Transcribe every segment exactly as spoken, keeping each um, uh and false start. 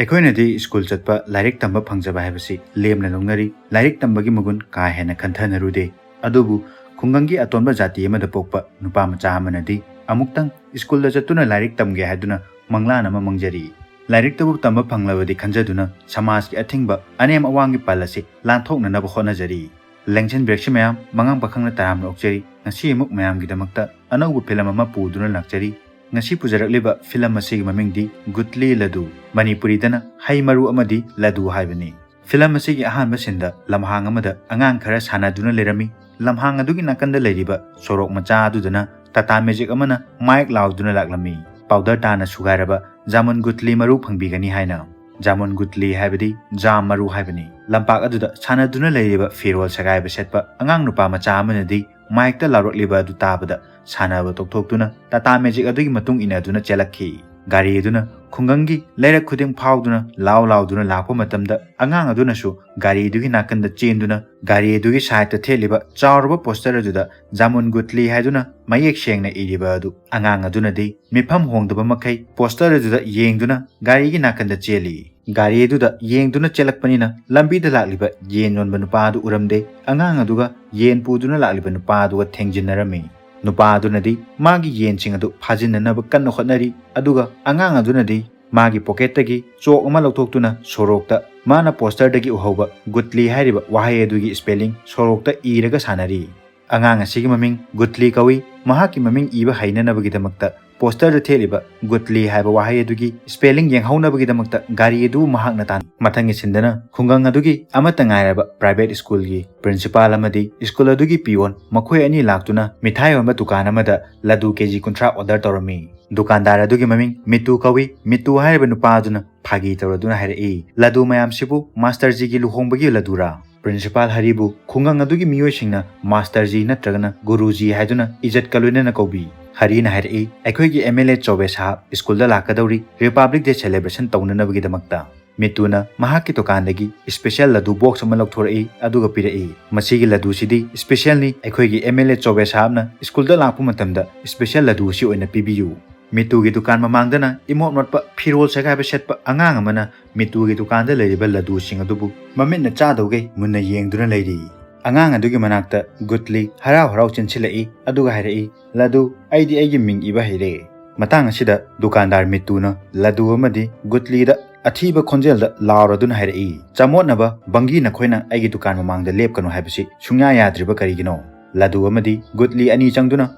ꯑꯩꯈꯣꯏꯅꯗꯤ ꯁ꯭ꯀꯨꯜ ꯆꯠꯄ, ꯂꯥꯏꯔꯤꯛ ꯇꯝꯕ ꯐꯪꯖꯕ ꯍꯥꯏꯕꯁꯤ ꯂꯦꯝꯅ ꯂꯧꯅꯔꯤ꯫ ꯂꯥꯏꯔꯤꯛ ꯇꯝꯕꯒꯤ ꯃꯒꯨꯟ ꯀꯥ ꯍꯦꯟꯅ ꯈꯟꯊꯅꯔꯨꯗꯦ꯫ ꯑꯗꯨꯕꯨ ꯈꯨꯡꯒꯪꯒꯤ ꯑꯇꯣꯟꯕ ꯖꯥꯇꯤ ꯑꯃꯗ ꯄꯣꯛꯄ ꯅꯨꯄꯥ ꯃꯆꯥ ꯑꯃꯅꯗꯤ ꯑꯃꯨꯛꯇꯪ ꯁ꯭ꯀꯨꯜꯗ ꯆꯠꯇꯨꯅ ꯂꯥꯏꯔꯤꯛ ꯇꯝꯒꯦ ꯍꯥꯏꯗꯨꯅ ꯃꯪꯂꯥꯟ ꯑꯃ ꯃꯪꯖꯔꯤ꯫ ꯂꯥꯏꯔꯤꯛꯇꯕꯨ ꯇꯝꯕ ꯐꯪꯂꯕꯗꯤ ꯈꯟꯖꯗꯨꯅ ꯁꯃꯥꯖꯀꯤ ꯑꯊꯤꯡꯕ, ꯑꯅꯦꯝ ꯑꯋꯥꯡꯒꯤ ꯄꯜ ꯑꯁꯤ ꯂꯥꯟꯊꯣꯛꯅꯅꯕ ꯍꯣꯠꯅꯖꯔꯤ꯫ ꯂꯦꯡꯖꯟꯕꯤꯔꯛꯁꯤ ꯃꯌꯥꯝ, ꯃꯉꯥꯡ ꯄꯥꯈꯪꯅ ꯇꯔꯥꯝꯅ ꯑꯣꯛꯆꯔꯤ꯫ ꯉꯁꯤ ꯑꯃꯨꯛ ꯃꯌꯥꯝꯒꯤꯗꯃꯛꯇ ꯑꯅꯧꯕ ꯐꯤꯂꯝ ꯑꯃ ꯄꯨꯗꯨꯅ ꯂꯥꯛꯆꯔꯤ꯫ ꯉꯁꯤ ꯄꯨꯖꯔꯛꯂꯤꯕ ꯐꯤꯂꯝ ꯑꯁꯤꯒꯤ ꯃꯃꯤꯡꯗꯤ ꯒꯨꯠꯂꯤ ꯂꯗꯨ, ꯃꯅꯤꯄꯨꯔꯤꯗꯅ ꯍꯩ ꯃꯔꯨ ꯑꯃꯗꯤ ꯂꯗꯨ ꯍꯥꯏꯕꯅꯤ꯫ ꯐꯤꯂꯝ ꯑꯁꯤꯒꯤ ꯑꯍꯥꯟꯕ ꯁꯤꯟꯗ ꯂꯝꯍꯥꯡ ꯑꯃꯗ ꯑꯉꯥꯡ ꯈꯔ ꯁꯥꯟꯅꯗꯨꯅ ꯂꯩꯔꯝꯃꯤ꯫ ꯂꯝꯍꯥꯡ ꯑꯗꯨꯒꯤ ꯅꯥꯀꯟꯗ ꯂꯩꯔꯤꯕ ꯁꯣꯔꯣꯛ ꯃꯆꯥ ꯑꯗꯨꯗꯅ ꯇꯥꯇꯥ ꯃꯦꯖꯤꯛ ꯑꯃꯅ ꯃꯥꯏꯛ ꯂꯥꯎꯗꯨꯅ ꯂꯥꯛꯂꯝꯃꯤ꯫ ꯄꯥꯎꯗꯔ ꯇꯥꯅ ꯁꯨꯒꯥꯏꯔꯕ ꯖꯥꯃꯨꯟ ꯒꯨꯠꯂꯤ ꯃꯔꯨ ꯐꯪꯕꯤꯒꯅꯤ ꯍꯥꯏꯅ꯫ ꯖꯥꯃꯨꯟ ꯒꯨꯠꯂꯤ ꯍꯥꯏꯕꯗꯤ ꯖꯥꯝ ꯃꯔꯨ ꯍꯥꯏꯕꯅꯤ꯫ ꯂꯝꯄꯥꯛ ꯑꯗꯨꯗ ꯁꯥꯟꯅꯗꯨꯅ ꯂꯩꯔꯤꯕ ꯐꯤꯔꯣꯜ ꯁꯦꯒꯥꯏꯕ ꯁꯦꯠꯄ ꯑꯉꯥꯡ ꯅꯨꯄꯥ ꯃꯆꯥ ꯑꯃꯅꯗꯤ ꯃꯥꯏꯛꯇ ꯂꯥꯎꯔꯛꯂꯤꯕ ꯑꯗꯨ ꯇꯥꯕꯗ ꯁꯥꯟꯅꯕ ꯇꯣꯛꯊꯣꯛꯇꯨꯅ ꯇꯥꯇꯥ ꯃꯦꯖꯤꯛ ꯑꯗꯨꯒꯤ ꯃꯇꯨꯡ ꯏꯟꯅꯗꯨꯅ ꯆꯦꯜꯂꯛꯈꯤ꯫ ꯒꯥꯔꯤ ꯑꯗꯨꯅ ꯈꯨꯡꯒꯪꯒꯤ ꯂꯩꯔꯛ ꯈꯨꯗꯤꯡ ꯐꯥꯎꯗꯨꯅ ꯂꯥꯎ ꯂꯥꯎꯗꯨꯅ ꯂꯥꯛꯄ ꯃꯇꯝꯗ ꯑꯉꯥꯡ ꯑꯗꯨꯅꯁꯨ ꯒꯥꯔꯤ ꯑꯗꯨꯒꯤ ꯅꯥꯀꯟꯗ ꯆꯦꯟꯗꯨꯅ ꯒꯥꯔꯤ ꯑꯗꯨꯒꯤ ꯁꯥꯏꯠꯇ ꯊꯦꯠꯂꯤꯕ ꯆꯥꯎꯔꯕ ꯄꯣꯁꯇꯔ ꯑꯗꯨꯗ ꯖꯥꯃꯨꯟ ꯒꯨꯠꯂꯤ ꯍꯥꯏꯗꯨꯅ ꯃꯌꯦꯛ ꯁꯦꯡꯅ ꯏꯔꯤꯕ ꯑꯗꯨ ꯑꯉꯥꯡ ꯑꯗꯨꯅꯗꯤ ꯃꯤꯐꯝ ꯍꯣꯡꯗꯕ ꯃꯈꯩ ꯄꯣꯁꯇꯔ ꯑꯗꯨꯗ ꯌꯦꯡꯗꯨꯅ ꯒꯥꯔꯤꯒꯤ ꯅꯥꯀꯟꯗ ꯆꯦꯜꯂꯤ꯫ ꯒꯥꯔꯤ ꯑꯗꯨꯗ ꯌꯦꯡꯗꯨꯅ ꯆꯦꯜꯂꯛꯄꯅꯤꯅ ꯂꯝꯕꯤꯗ ꯂꯥꯛꯂꯤꯕ ꯌꯦꯟ ꯌꯣꯟꯕ ꯅꯨꯄꯥ ꯑꯗꯨ ꯎꯔꯝꯗꯦ꯫ ꯑꯉꯥꯡ ꯑꯗꯨꯒ ꯌꯦꯟ ꯄꯨꯗꯨꯅ ꯂꯥꯛꯂꯤꯕ ꯅꯨꯄꯥ ꯑꯗꯨꯒ ꯊꯦꯡꯖꯤꯟꯅꯔꯝꯃꯤ꯫ ꯅꯨꯄꯥ ꯑꯗꯨꯅꯗꯤ ꯃꯥꯒꯤ ꯌꯦꯟꯁꯤꯡ ꯑꯗꯨ ꯐꯥꯖꯤꯟꯅꯅꯕ ꯀꯟꯅ ꯍꯣꯠꯅꯔꯤ, ꯑꯗꯨꯒ ꯑꯉꯥꯡ ꯑꯗꯨꯅꯗꯤ ꯃꯥꯒꯤ ꯄꯣꯀꯦꯠꯇꯒꯤ ꯆꯣꯛ ꯑꯃ ꯂꯧꯊꯣꯛꯇꯨꯅ ꯁꯣꯔꯣꯛꯇ ꯃꯥꯅ ꯄꯣꯁꯇꯔꯗꯒꯤ ꯎꯍꯧꯕ ꯒꯨꯠꯂꯤ ꯍꯥꯏꯔꯤꯕ ꯋꯥꯍꯩ ꯑꯗꯨꯒꯤ ꯁ꯭ꯄꯦꯂꯤꯡ ꯁꯣꯔꯣꯛꯇ ꯏꯔꯒ ꯁꯥꯟꯅꯔꯤ꯫ ꯑꯉꯥꯡ ꯑꯁꯤꯒꯤ ꯃꯃꯤꯡ ꯒꯨꯠꯂꯤ ꯀꯧꯏ꯫ ꯃꯍꯥꯛꯀꯤ ꯃꯃꯤꯡ ꯏꯕ ꯍꯩꯅꯅꯕꯒꯤꯗꯃꯛꯇ ꯄꯣꯁꯇꯔꯗ ꯊꯦꯠꯂꯤꯕ ꯒꯨꯠꯂꯤ ꯍꯥꯏꯕ ꯋꯥꯍꯩ ꯑꯗꯨꯒꯤ ꯁ꯭ꯄꯦꯂꯤꯡ ꯌꯦꯡꯍꯧꯅꯕꯒꯤꯗꯃꯛꯇ ꯒꯥꯔꯤ ꯑꯗꯨꯕꯨ ꯃꯍꯥꯛꯅ ꯇꯥꯟꯅꯩ꯫ ꯃꯊꯪꯒꯤ ꯁꯤꯟꯗꯅ ꯈꯨꯡꯒꯪ ꯑꯗꯨꯒꯤ ꯑꯃꯠꯇ ꯉꯥꯏꯔꯕ ꯄ꯭ꯔꯥꯏꯚꯦꯠ ꯁ꯭ꯀꯨꯜꯒꯤ ꯄ꯭ꯔꯤꯟꯁꯤꯄꯥꯜ ꯑꯃꯗꯤ ꯁ꯭ꯀꯨꯜ ꯑꯗꯨꯒꯤ ꯄꯤꯌꯣꯟ ꯃꯈꯣꯏ ꯑꯅꯤ ꯂꯥꯛꯇꯨꯅ ꯃꯤꯊꯥꯏ ꯌꯣꯟꯕ ꯗꯨꯀꯥꯟ ꯑꯃꯗ ꯂꯗꯨ ꯀꯦꯖꯤ ꯀꯨꯟꯊ꯭ꯔꯥ ꯑꯣꯔꯗꯔ ꯇꯧꯔꯝꯃꯤ꯫ ꯗꯨꯀꯥꯟꯗꯥꯔ ꯑꯗꯨꯒꯤ ꯃꯃꯤꯡ ꯃꯤꯇꯨ ꯀꯧꯏ꯫ ꯃꯤꯇꯨ ꯍꯥꯏꯔꯤꯕ ꯅꯨꯄꯥ ꯑꯗꯨꯅ ꯐꯥꯒꯤ ꯇꯧꯔꯗꯨꯅ ꯍꯥꯏꯔꯛꯏ, "ꯂꯗꯨ ꯃꯌꯥꯝꯁꯤꯕꯨ ꯃꯥꯁꯇꯔꯖꯤꯒꯤ ꯂꯨꯍꯣꯡꯕꯒꯤ ꯂꯗꯨꯔꯥ?" ꯄ꯭ꯔꯤꯟꯁꯤꯄꯥꯜ ꯍꯔꯤꯕꯨ ꯈꯨꯡꯒꯪ ꯑꯗꯨꯒꯤ ꯃꯤꯑꯣꯏꯁꯤꯡꯅ ꯃꯥꯁꯇꯔꯖꯤ ꯅꯠꯇ꯭ꯔꯒꯅ ꯒꯨꯔꯨꯖꯤ ꯍꯥꯏꯗꯨꯅ ꯏꯖꯠꯀ ꯂꯣꯏꯅꯅ ꯀꯧꯕꯤ꯫ ꯍꯔꯤꯅ ꯍꯥꯏꯔꯛꯏ, "ꯑꯩꯈꯣꯏꯒꯤ ꯑꯦꯝ ꯑꯦꯜ ꯑꯦ ꯆꯧꯕꯦ ꯁꯥꯍꯕ ꯁ꯭ꯀꯨꯜꯗ ꯂꯥꯛꯀꯗꯧꯔꯤ, ꯔꯤꯄꯕ꯭ꯂꯤꯛ ꯗꯦ ꯁꯦꯂꯦꯕ꯭ꯔꯦꯁꯟ ꯇꯧꯅꯅꯕꯒꯤꯗꯃꯛꯇ꯫" ꯃꯤꯇꯨꯅ ꯃꯍꯥꯛꯀꯤ ꯗꯨꯀꯥꯟꯗꯒꯤ ꯁ꯭ꯄꯦꯁꯦꯜ ꯂꯗꯨ ꯕꯣꯛꯁ ꯑꯃ ꯂꯧꯊꯣꯔꯛꯏ, ꯑꯗꯨꯒ ꯄꯤꯔꯛꯏ꯫ "ꯃꯁꯤꯒꯤ ꯂꯗꯨꯁꯤꯗꯤ ꯁ꯭ꯄꯦꯁꯦꯜꯅꯤ, ꯑꯩꯈꯣꯏꯒꯤ ꯑꯦꯝ ꯑꯦꯜ ꯑꯦ ꯆꯧꯕꯦ ꯁꯥꯍꯕꯅ ꯁ꯭ꯀꯨꯜꯗ ꯂꯥꯛꯄ ꯃꯇꯝꯗ ꯁ꯭ꯄꯦꯁꯦꯜ ꯂꯗꯨ ꯑꯁꯤ ꯑꯣꯏꯅ ꯄꯤꯕꯤꯌꯨ꯫" ꯃꯤꯇꯨꯒꯤ ꯗꯨꯀꯥꯟ ꯃꯃꯥꯡꯗꯅ ꯏꯃꯣꯠ ꯃꯣꯠꯄ ꯐꯤꯔꯣꯜ ꯁꯦꯒꯥꯏꯕ ꯁꯦꯠꯄ ꯑꯉꯥꯡ ꯑꯃꯅ ꯃꯤꯇꯨꯒꯤ ꯗꯨꯀꯥꯟꯗ ꯂꯩꯔꯤꯕ ꯂꯗꯨꯁꯤꯡ ꯑꯗꯨꯕꯨ ꯃꯃꯤꯠꯅ ꯆꯥꯗꯧꯒꯩ ꯃꯨꯟꯅ ꯌꯦꯡꯗꯨꯅ ꯂꯩꯔꯤ꯫ ꯑꯉꯥꯡ ꯑꯗꯨꯒꯤ ꯃꯅꯥꯛꯇ ꯒꯨꯠꯂꯤ ꯍꯔꯥꯎ ꯍꯔꯥꯎ ꯆꯦꯟꯁꯤꯜꯂꯛꯏ, ꯑꯗꯨꯒ ꯍꯥꯏꯔꯛꯏ, "ꯂꯗꯨ, ꯑꯩꯗꯤ ꯑꯩꯒꯤ ꯃꯤꯡ ꯏꯕ ꯍꯩꯔꯦ!" ꯃꯇꯥꯡ ꯑꯁꯤꯗ ꯗꯨꯀꯥꯟꯗꯥꯔ ꯃꯤꯇꯨꯅ ꯂꯗꯨ ꯑꯃꯗꯤ ꯒꯨꯠꯂꯤꯗ ꯑꯊꯤꯕ ꯈꯣꯟꯖꯦꯜꯗ ꯂꯥꯎꯔꯗꯨꯅ ꯍꯥꯏꯔꯛꯏ, "ꯆꯃꯣꯠꯅꯕ ꯕꯪꯒꯤ, ꯅꯈꯣꯏꯅ ꯑꯩꯒꯤ ꯗꯨꯀꯥꯟ ꯃꯃꯥꯡꯗ ꯂꯦꯞꯀꯅꯨ ꯍꯥꯏꯕꯁꯤ ꯁꯨꯡꯌꯥ ꯌꯥꯗ꯭ꯔꯤꯕ ꯀꯔꯤꯒꯤꯅꯣ?" ꯂꯗꯨ ꯑꯃꯗꯤ ꯒꯨꯠꯂꯤ ꯑꯅꯤ ꯆꯪꯗꯨꯅ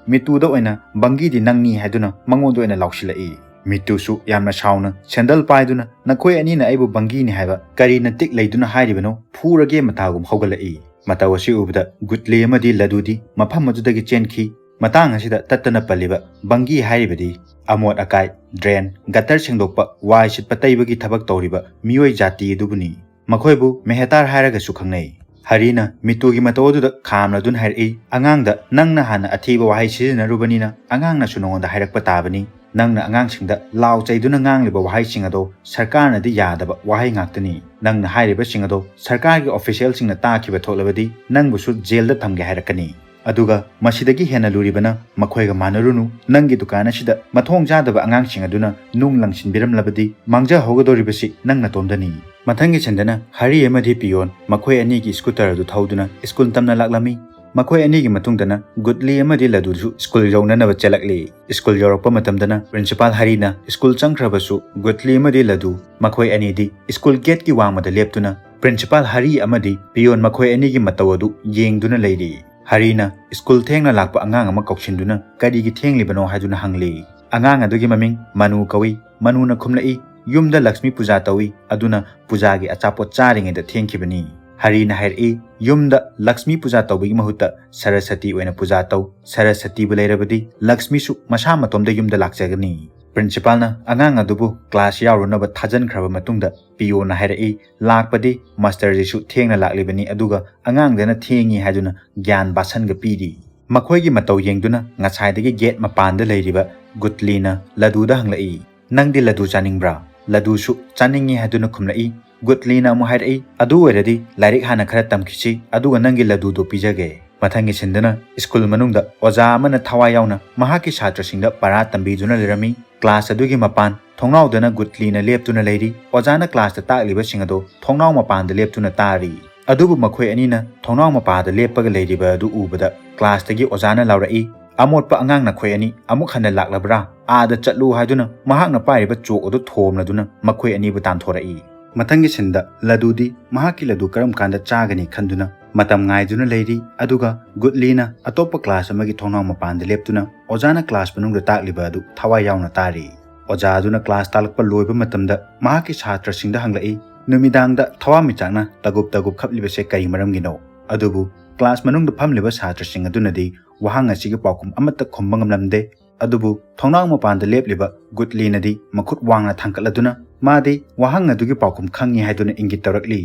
ꯃꯤꯇꯨꯗ ꯑꯣꯏꯅ "ꯕꯪꯒꯤꯗꯤ ꯅꯪꯅꯤ" ꯍꯥꯏꯗꯨꯅ ꯃꯉꯣꯟꯗ ꯑꯣꯏꯅ ꯂꯥꯎꯁꯤꯜꯂꯛꯏ꯫ ꯃꯤꯇꯨꯁꯨ ꯌꯥꯝꯅ ꯁꯥꯎꯅ ꯁꯦꯟꯗꯜ ꯄꯥꯏꯗꯨꯅ, "ꯅꯈꯣꯏ ꯑꯅꯤꯅ ꯑꯩꯕꯨ ꯕꯪꯒꯤꯅꯤ ꯍꯥꯏꯕ ꯀꯔꯤꯅ ꯇꯤꯛ ꯂꯩꯗꯨꯅ ꯍꯥꯏꯔꯤꯕꯅꯣ? ꯐꯨꯔꯒꯦ!" ꯃꯇꯥꯒꯨꯝ ꯍꯧꯒꯠꯂꯛꯏ꯫ ꯃꯇꯧ ꯑꯁꯤ ꯎꯕꯗ ꯒꯨꯠꯂꯤ ꯑꯃꯗꯤ ꯂꯗꯨꯗꯤ ꯃꯐꯝ ꯑꯗꯨꯗꯒꯤ ꯆꯦꯟꯈꯤ꯫ ꯃꯇꯥꯡ ꯑꯁꯤꯗ ꯇꯠꯇꯅ ꯄꯜꯂꯤꯕ ꯕꯪꯒꯤ ꯍꯥꯏꯔꯤꯕꯗꯤ ꯑꯃꯣꯠ ꯑꯀꯥꯏ, ꯗ꯭ꯔꯦꯟ, ꯒꯇꯔ ꯁꯦꯡꯗꯣꯛꯄ, ꯋꯥꯏ ꯁꯤꯠꯄ ꯇꯩꯕꯒꯤ ꯊꯕꯛ ꯇꯧꯔꯤꯕ ꯃꯤꯑꯣꯏ ꯖꯥꯇꯤ ꯑꯗꯨꯕꯨꯅꯤ꯫ ꯃꯈꯣꯏꯕꯨ ꯃꯦꯍꯦꯇꯥꯔ ꯍꯥꯏꯔꯒꯁꯨ ꯈꯪꯅꯩ꯫ ꯍꯔꯤꯅ ꯃꯤꯇꯨꯒꯤ ꯃꯇꯧ ꯑꯗꯨꯗ ꯈꯥꯝꯂꯗꯨꯅ ꯍꯥꯏꯔꯛꯏ, "ꯑꯉꯥꯡꯗ ꯅꯪꯅ ꯍꯥꯟꯅ ꯑꯊꯤꯕ ꯋꯥꯍꯩ ꯁꯤꯖꯤꯟꯅꯔꯨꯕꯅꯤꯅ ꯑꯉꯥꯡꯅꯁꯨ ꯅꯉꯣꯟꯗ ꯍꯥꯏꯔꯛꯄ ꯇꯥꯕꯅꯤ꯫ ꯅꯪꯅ ꯑꯉꯥꯡꯁꯤꯡꯗ ꯂꯥꯎ ꯆꯩꯗꯨꯅ ꯉꯥꯡꯂꯤꯕ ꯋꯥꯍꯩꯁꯤꯡ ꯑꯗꯣ ꯁꯔꯀꯥꯔꯅꯗꯤ ꯌꯥꯗꯕ ꯋꯥꯍꯩ ꯉꯥꯛꯇꯅꯤ꯫ ꯅꯪꯅ ꯍꯥꯏꯔꯤꯕꯁꯤꯡ ꯑꯗꯣ ꯁꯔꯀꯥꯔꯒꯤ ꯑꯣꯐꯤꯁꯤꯌꯦꯜꯁꯤꯡꯅ ꯇꯥꯈꯤꯕ ꯊꯣꯛꯂꯕꯗꯤ ꯅꯪꯕꯨꯁꯨ ꯖꯦꯜꯗ ꯊꯝꯒꯦ ꯍꯥꯏꯔꯛꯀꯅꯤ꯫ ꯑꯗꯨꯒ ꯃꯁꯤꯗꯒꯤ ꯍꯦꯟꯅ ꯂꯨꯔꯤꯕꯅ ꯃꯈꯣꯏꯒ ꯃꯥꯟꯅꯔꯨꯅꯨ꯫ ꯅꯪꯒꯤ ꯗꯨꯀꯥꯟ ꯑꯁꯤꯗ ꯃꯊꯣꯡ ꯆꯥꯗꯕ ꯑꯉꯥꯡꯁꯤꯡ ꯑꯗꯨꯅ ꯅꯨꯡ ꯂꯪꯁꯤꯟꯕꯤꯔꯝꯂꯕꯗꯤ ꯃꯥꯡꯖꯍꯧꯒꯗꯧꯔꯤꯕꯁꯤ ꯅꯪ ꯅꯇꯣꯝꯗꯅꯤ꯫" ꯃꯊꯪꯒꯤ ꯁꯟꯗꯅ ꯍꯔꯤ ꯑꯃꯗꯤ ꯄꯤꯌꯣꯟ ꯃꯈꯣꯏ ꯑꯅꯤꯒꯤ ꯁ꯭ꯀꯨꯇꯔ ꯑꯗꯨ ꯊꯧꯗꯨꯅ ꯁ꯭ꯀꯨꯜ ꯇꯝꯅ ꯂꯥꯛꯂꯝꯃꯤ꯫ ꯃꯈꯣꯏ ꯑꯅꯤꯒꯤ ꯃꯇꯨꯡꯗꯅ ꯒꯨꯠꯂꯤ ꯑꯃꯗꯤ ꯂꯗꯨꯁꯨ ꯁ꯭ꯀꯨꯜ ꯌꯧꯅꯅꯕ ꯆꯦꯜꯂꯛꯂꯤ꯫ ꯁ꯭ꯀꯨꯜ ꯌꯧꯔꯛꯄ ꯃꯇꯝꯗꯅ ꯄ꯭ꯔꯤꯟꯁꯤꯄꯥꯜ ꯍꯔꯤꯅ ꯁ꯭ꯀꯨꯜ ꯆꯪꯈ꯭ꯔꯕꯁꯨ ꯒꯨꯠꯂꯤ ꯑꯃꯗꯤ ꯂꯗꯨ ꯃꯈꯣꯏ ꯑꯅꯤꯗꯤ ꯁ꯭ꯀꯨꯜ ꯒꯦꯠꯀꯤ ꯋꯥꯡꯃꯗ ꯂꯦꯞꯇꯨꯅ ꯄ꯭ꯔꯤꯟꯁꯤꯄꯥꯜ ꯍꯔꯤ ꯑꯃꯗꯤ ꯄꯤꯌꯣꯟ ꯃꯈꯣꯏ ꯑꯅꯤꯒꯤ ꯃꯇꯧ ꯑꯗꯨ ꯌꯦꯡꯗꯨꯅ ꯂꯩꯔꯤ꯫ ꯍꯔꯤꯅ ꯁ꯭ꯀꯨꯜ ꯊꯦꯡꯅ ꯂꯥꯛꯄ ꯑꯉꯥꯡ ꯑꯃ ꯀꯧꯁꯤꯟꯗꯨꯅ ꯀꯔꯤꯒꯤ ꯊꯦꯡꯂꯤꯕꯅꯣ ꯍꯥꯏꯗꯨꯅ ꯍꯪꯂꯤ꯫ ꯑꯉꯥꯡ ꯑꯗꯨꯒꯤ ꯃꯃꯤꯡ ꯃꯅꯨ ꯀꯧꯏ꯫ ꯃꯅꯨꯅ ꯈꯨꯝꯂꯛꯏ, "ꯌꯨꯝꯗ ꯂꯛꯁꯃꯤ ꯄꯨꯖꯥ ꯇꯧꯏ, ꯑꯗꯨꯅ ꯄꯨꯖꯥꯒꯤ ꯑꯆꯥꯄꯣꯠ ꯆꯥꯔꯤꯉꯩꯗ ꯊꯦꯡꯈꯤꯕꯅꯤ꯫" ꯍꯔꯤꯅ ꯍꯥꯏꯔꯛꯏ, "ꯌꯨꯝꯗ ꯂꯛꯁꯃꯤ ꯄꯨꯖꯥ ꯇꯧꯕꯒꯤ ꯃꯍꯨꯠꯇ ꯁꯔꯁꯇꯤ ꯑꯣꯏꯅ ꯄꯨꯖꯥ ꯇꯧ꯫ ꯁꯔꯁꯇꯤꯕꯨ ꯂꯩꯔꯕꯗꯤ ꯂꯛꯁꯃꯤꯁꯨ ꯃꯁꯥ ꯃꯇꯣꯝꯗ ꯌꯨꯝꯗ ꯂꯥꯛꯆꯒꯅꯤ꯫" ꯄ꯭ꯔꯤꯟꯁꯤꯄꯥꯜꯅ ꯑꯉꯥꯡ ꯑꯗꯨꯕꯨ ꯀ꯭ꯂꯥꯁ ꯌꯥꯎꯔꯨꯅꯕ ꯊꯥꯖꯤꯟꯈ꯭ꯔꯕ ꯃꯇꯨꯡꯗ ꯄꯤꯌꯣꯅ ꯍꯥꯏꯔꯛꯏ, "ꯂꯥꯛꯄꯗꯤ ꯃꯥꯁꯇꯔꯁꯤꯁꯨ ꯊꯦꯡꯅ ꯂꯥꯛꯂꯤꯕꯅꯤ, ꯑꯗꯨꯒ ꯑꯉꯥꯡꯗꯅ ꯊꯦꯡꯉꯤ ꯍꯥꯏꯗꯨꯅ ꯒ꯭ꯌꯥꯟ ꯕꯥꯁꯟꯒ ꯄꯤꯔꯤ꯫" ꯃꯈꯣꯏꯒꯤ ꯃꯇꯧ ꯌꯦꯡꯗꯨꯅ ꯉꯁꯥꯏꯗꯒꯤ ꯒꯦꯠ ꯃꯄꯥꯟꯗ ꯂꯩꯔꯤꯕ ꯒꯨꯠꯂꯤꯅ ꯂꯗꯨꯗ ꯍꯪꯂꯛꯏ, "ꯅꯪꯗꯤ ꯂꯗꯨ ꯆꯥꯅꯤꯡꯕ꯭ꯔꯥ?" ꯂꯗꯨꯁꯨ ꯆꯥꯅꯤꯡꯉꯤ ꯍꯥꯏꯗꯨꯅ ꯈꯨꯝꯂꯛꯏ꯫ ꯒꯨꯠꯂꯤꯅ ꯑꯃꯨꯛ ꯍꯥꯏꯔꯛꯏ, "ꯑꯗꯨ ꯑꯣꯏꯔꯗꯤ ꯂꯥꯏꯔꯤꯛ ꯍꯥꯟꯅ ꯈꯔ ꯇꯝꯈꯤꯁꯤ, ꯑꯗꯨꯒ ꯅꯪꯒꯤ ꯂꯗꯨꯗꯣ ꯄꯤꯖꯒꯦ꯫" ꯃꯊꯪꯒꯤ ꯁꯤꯟꯗꯅ ꯁ꯭ꯀꯨꯜ ꯃꯅꯨꯡꯗ ꯑꯣꯖꯥ ꯑꯃꯅ ꯊꯋꯥꯏ ꯌꯥꯎꯅ ꯃꯍꯥꯛꯀꯤ ꯁꯥꯇ꯭ꯔꯁꯤꯡꯗ ꯄꯔꯥ ꯇꯝꯕꯤꯗꯨꯅ ꯂꯩꯔꯝꯃꯤ꯫ ꯀ꯭ꯂꯥꯁ ꯑꯗꯨꯒꯤ ꯃꯄꯥꯟ ꯊꯣꯡꯅꯥꯎꯗꯅ ꯒꯨꯠꯂꯤꯅ ꯂꯦꯞꯇꯨꯅ ꯂꯩꯔꯤ꯫ ꯑꯣꯖꯥꯅ ꯀ꯭ꯂꯥꯁꯇ ꯇꯥꯛꯂꯤꯕꯁꯤꯡ ꯑꯗꯨ ꯊꯣꯡꯅꯥꯎ ꯃꯄꯥꯟꯗ ꯂꯦꯞꯇꯨꯅ ꯇꯥꯔꯤ꯫ ꯑꯗꯨꯕꯨ ꯃꯈꯣꯏ ꯑꯅꯤꯅ ꯊꯣꯡꯅꯥꯎ ꯃꯄꯥꯗ ꯂꯦꯞꯄꯒ ꯂꯩꯔꯤꯕ ꯑꯗꯨ ꯎꯕꯗ ꯀ꯭ꯂꯥꯁꯇꯒꯤ ꯑꯣꯖꯥꯅ ꯂꯥꯎꯔꯛꯏ, "ꯑꯃꯣꯠꯄ ꯑꯉꯥꯡ ꯅꯈꯣꯏ ꯑꯅꯤ ꯑꯃꯨꯛ ꯍꯟꯅ ꯂꯥꯛꯂꯕ꯭ꯔꯥ? ꯑꯥꯗ ꯆꯠꯂꯨ" ꯍꯥꯏꯗꯨꯅ ꯃꯍꯥꯛꯅ ꯄꯥꯏꯔꯤꯕ ꯆꯣꯛ ꯑꯗꯨ ꯊꯣꯝꯂꯗꯨꯅ ꯃꯈꯣꯏ ꯑꯅꯤꯕꯨ ꯇꯥꯟꯊꯣꯔꯛꯏ꯫ ꯃꯊꯪꯒꯤ ꯁꯤꯟꯗ ꯂꯗꯨꯗꯤ ꯃꯍꯥꯛꯀꯤ ꯂꯗꯨ ꯀꯔꯝ ꯀꯥꯟꯗ ꯆꯥꯒꯅꯤ ꯈꯟꯗꯨꯅ ꯃꯇꯝ ꯉꯥꯏꯗꯨꯅ ꯂꯩꯔꯤ꯫ ꯑꯗꯨꯒ ꯒꯨꯠꯂꯤꯅ ꯑꯇꯣꯞꯄ ꯀ꯭ꯂꯥꯁ ꯑꯃꯒꯤ ꯊꯣꯡꯅꯥꯎ ꯃꯄꯥꯟꯗ ꯂꯦꯞꯇꯨꯅ ꯑꯣꯖꯥꯅ ꯀ꯭ꯂꯥꯁ ꯃꯅꯨꯡꯗ ꯇꯥꯛꯂꯤꯕ ꯑꯗꯨ ꯊꯋꯥꯏ ꯌꯥꯎꯅ ꯇꯥꯔꯤ꯫ ꯑꯣꯖꯥ ꯑꯗꯨꯅ ꯀ꯭ꯂꯥꯁ ꯇꯥꯛꯂꯛꯄ ꯂꯣꯏꯕ ꯃꯇꯝꯗ ꯃꯍꯥꯛꯀꯤ ꯁꯥꯇ꯭ꯔꯁꯤꯡꯗ ꯍꯪꯂꯛꯏ, "ꯅꯨꯃꯤꯗꯥꯡꯗ ꯊꯋꯥꯟꯃꯤꯆꯥꯛꯅ ꯇꯒꯨꯞ ꯇꯒꯨꯞ ꯈꯞꯂꯤꯕꯁꯦ ꯀꯔꯤ ꯃꯔꯝꯒꯤꯅꯣ?" ꯑꯗꯨꯕꯨ ꯀ꯭ꯂꯥꯁ ꯃꯅꯨꯡꯗ ꯐꯝꯂꯤꯕ ꯁꯥꯇ꯭ꯔꯁꯤꯡ ꯑꯗꯨꯅꯗꯤ ꯋꯥꯍꯪ ꯑꯁꯤꯒꯤ ꯄꯥꯎꯈꯨꯝ ꯑꯃꯠꯇ ꯈꯨꯝꯕ ꯉꯝꯂꯝꯗꯦ꯫ ꯑꯗꯨꯕꯨ ꯊꯣꯡꯅꯥꯎ ꯃꯄꯥꯟꯗ ꯂꯦꯞꯂꯤꯕ ꯒꯨꯠꯂꯤꯅꯗꯤ ꯃꯈꯨꯠ ꯋꯥꯡꯅ ꯊꯥꯡꯒꯠꯂꯗꯨꯅ ꯃꯥꯗꯤ ꯋꯥꯍꯪ ꯑꯗꯨꯒꯤ ꯄꯥꯎꯈꯨꯝ ꯈꯪꯏ ꯍꯥꯏꯗꯨꯅ ꯏꯪꯒꯤꯠ ꯇꯧꯔꯛꯂꯤ꯫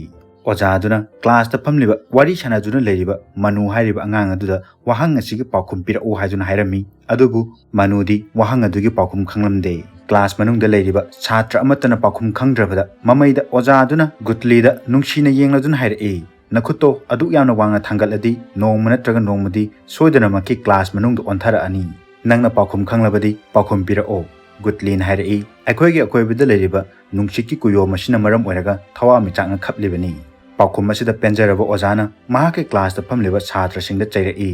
ꯑꯣꯖꯥ ꯑꯗꯨꯅ ꯀ꯭ꯂꯥꯁꯇ ꯐꯝꯂꯤꯕ ꯋꯥꯔꯤ ꯁꯥꯟꯅꯗꯨꯅ ꯂꯩꯔꯤꯕ ꯃꯅꯨ ꯍꯥꯏꯔꯤꯕ ꯑꯉꯥꯡ ꯑꯗꯨꯗ ꯋꯥꯍꯪ ꯑꯁꯤꯒꯤ ꯄꯥꯎꯈꯨꯝ ꯄꯤꯔꯛꯎ ꯍꯥꯏꯗꯨꯅ ꯍꯥꯏꯔꯝꯃꯤ꯫ ꯑꯗꯨꯕꯨ ꯃꯅꯨꯗꯤ ꯋꯥꯍꯪ ꯑꯗꯨꯒꯤ ꯄꯥꯎꯈꯨꯝ ꯈꯪꯂꯝꯗꯦ꯫ ꯀ꯭ꯂꯥꯁ ꯃꯅꯨꯡꯗ ꯂꯩꯔꯤꯕ ꯁꯥꯇ꯭ꯔ ꯑꯃꯠꯇꯅ ꯄꯥꯎꯈꯨꯝ ꯈꯪꯗ꯭ꯔꯕꯗ ꯃꯃꯩꯗ ꯑꯣꯖꯥ ꯑꯗꯨꯅ ꯒꯨꯠꯂꯤꯗ ꯅꯨꯡꯁꯤꯅ ꯌꯦꯡꯂꯗꯨꯅ ꯍꯥꯏꯔꯛꯏ, "ꯅꯈꯨꯠꯇꯣ ꯑꯗꯨꯛ ꯌꯥꯝꯅ ꯋꯥꯡꯅ ꯊꯥꯡꯒꯠꯂꯗꯤ ꯅꯣꯡꯃ ꯅꯠꯇ꯭ꯔꯒ ꯅꯣꯡꯃꯗꯤ ꯁꯣꯏꯗꯅꯃꯛꯀꯤ ꯀ꯭ꯂꯥꯁ ꯃꯅꯨꯡꯗ ꯑꯣꯟꯊꯔꯛꯑꯅꯤ꯫ ꯅꯪꯅ ꯄꯥꯎꯈꯨꯝ ꯈꯪꯂꯕꯗꯤ ꯄꯥꯎꯈꯨꯝ ꯄꯤꯔꯛꯑꯣ꯫" ꯒꯨꯠꯂꯤꯅ ꯍꯥꯏꯔꯛꯏ, "ꯑꯩꯈꯣꯏꯒꯤ ꯑꯀꯣꯏꯕꯗ ꯂꯩꯔꯤꯕ ꯅꯨꯡꯁꯤꯠꯀꯤ ꯀꯨꯌꯣꯝ ꯑꯁꯤꯅ ꯃꯔꯝ ꯑꯣꯏꯔꯒ ꯊꯋꯥꯟꯃꯤꯆꯥꯛꯅ ꯈꯞꯂꯤꯕꯅꯤ꯫" ꯄꯥꯎꯈꯨꯝ ꯑꯁꯤꯗ ꯄꯦꯟꯖꯔꯕ ꯑꯣꯖꯥꯅ ꯃꯍꯥꯛꯀꯤ ꯀ꯭ꯂꯥꯁꯇ ꯐꯝꯂꯤꯕ ꯁꯥꯇ꯭ꯔꯁꯤꯡꯗ ꯆꯩꯔꯛꯏ,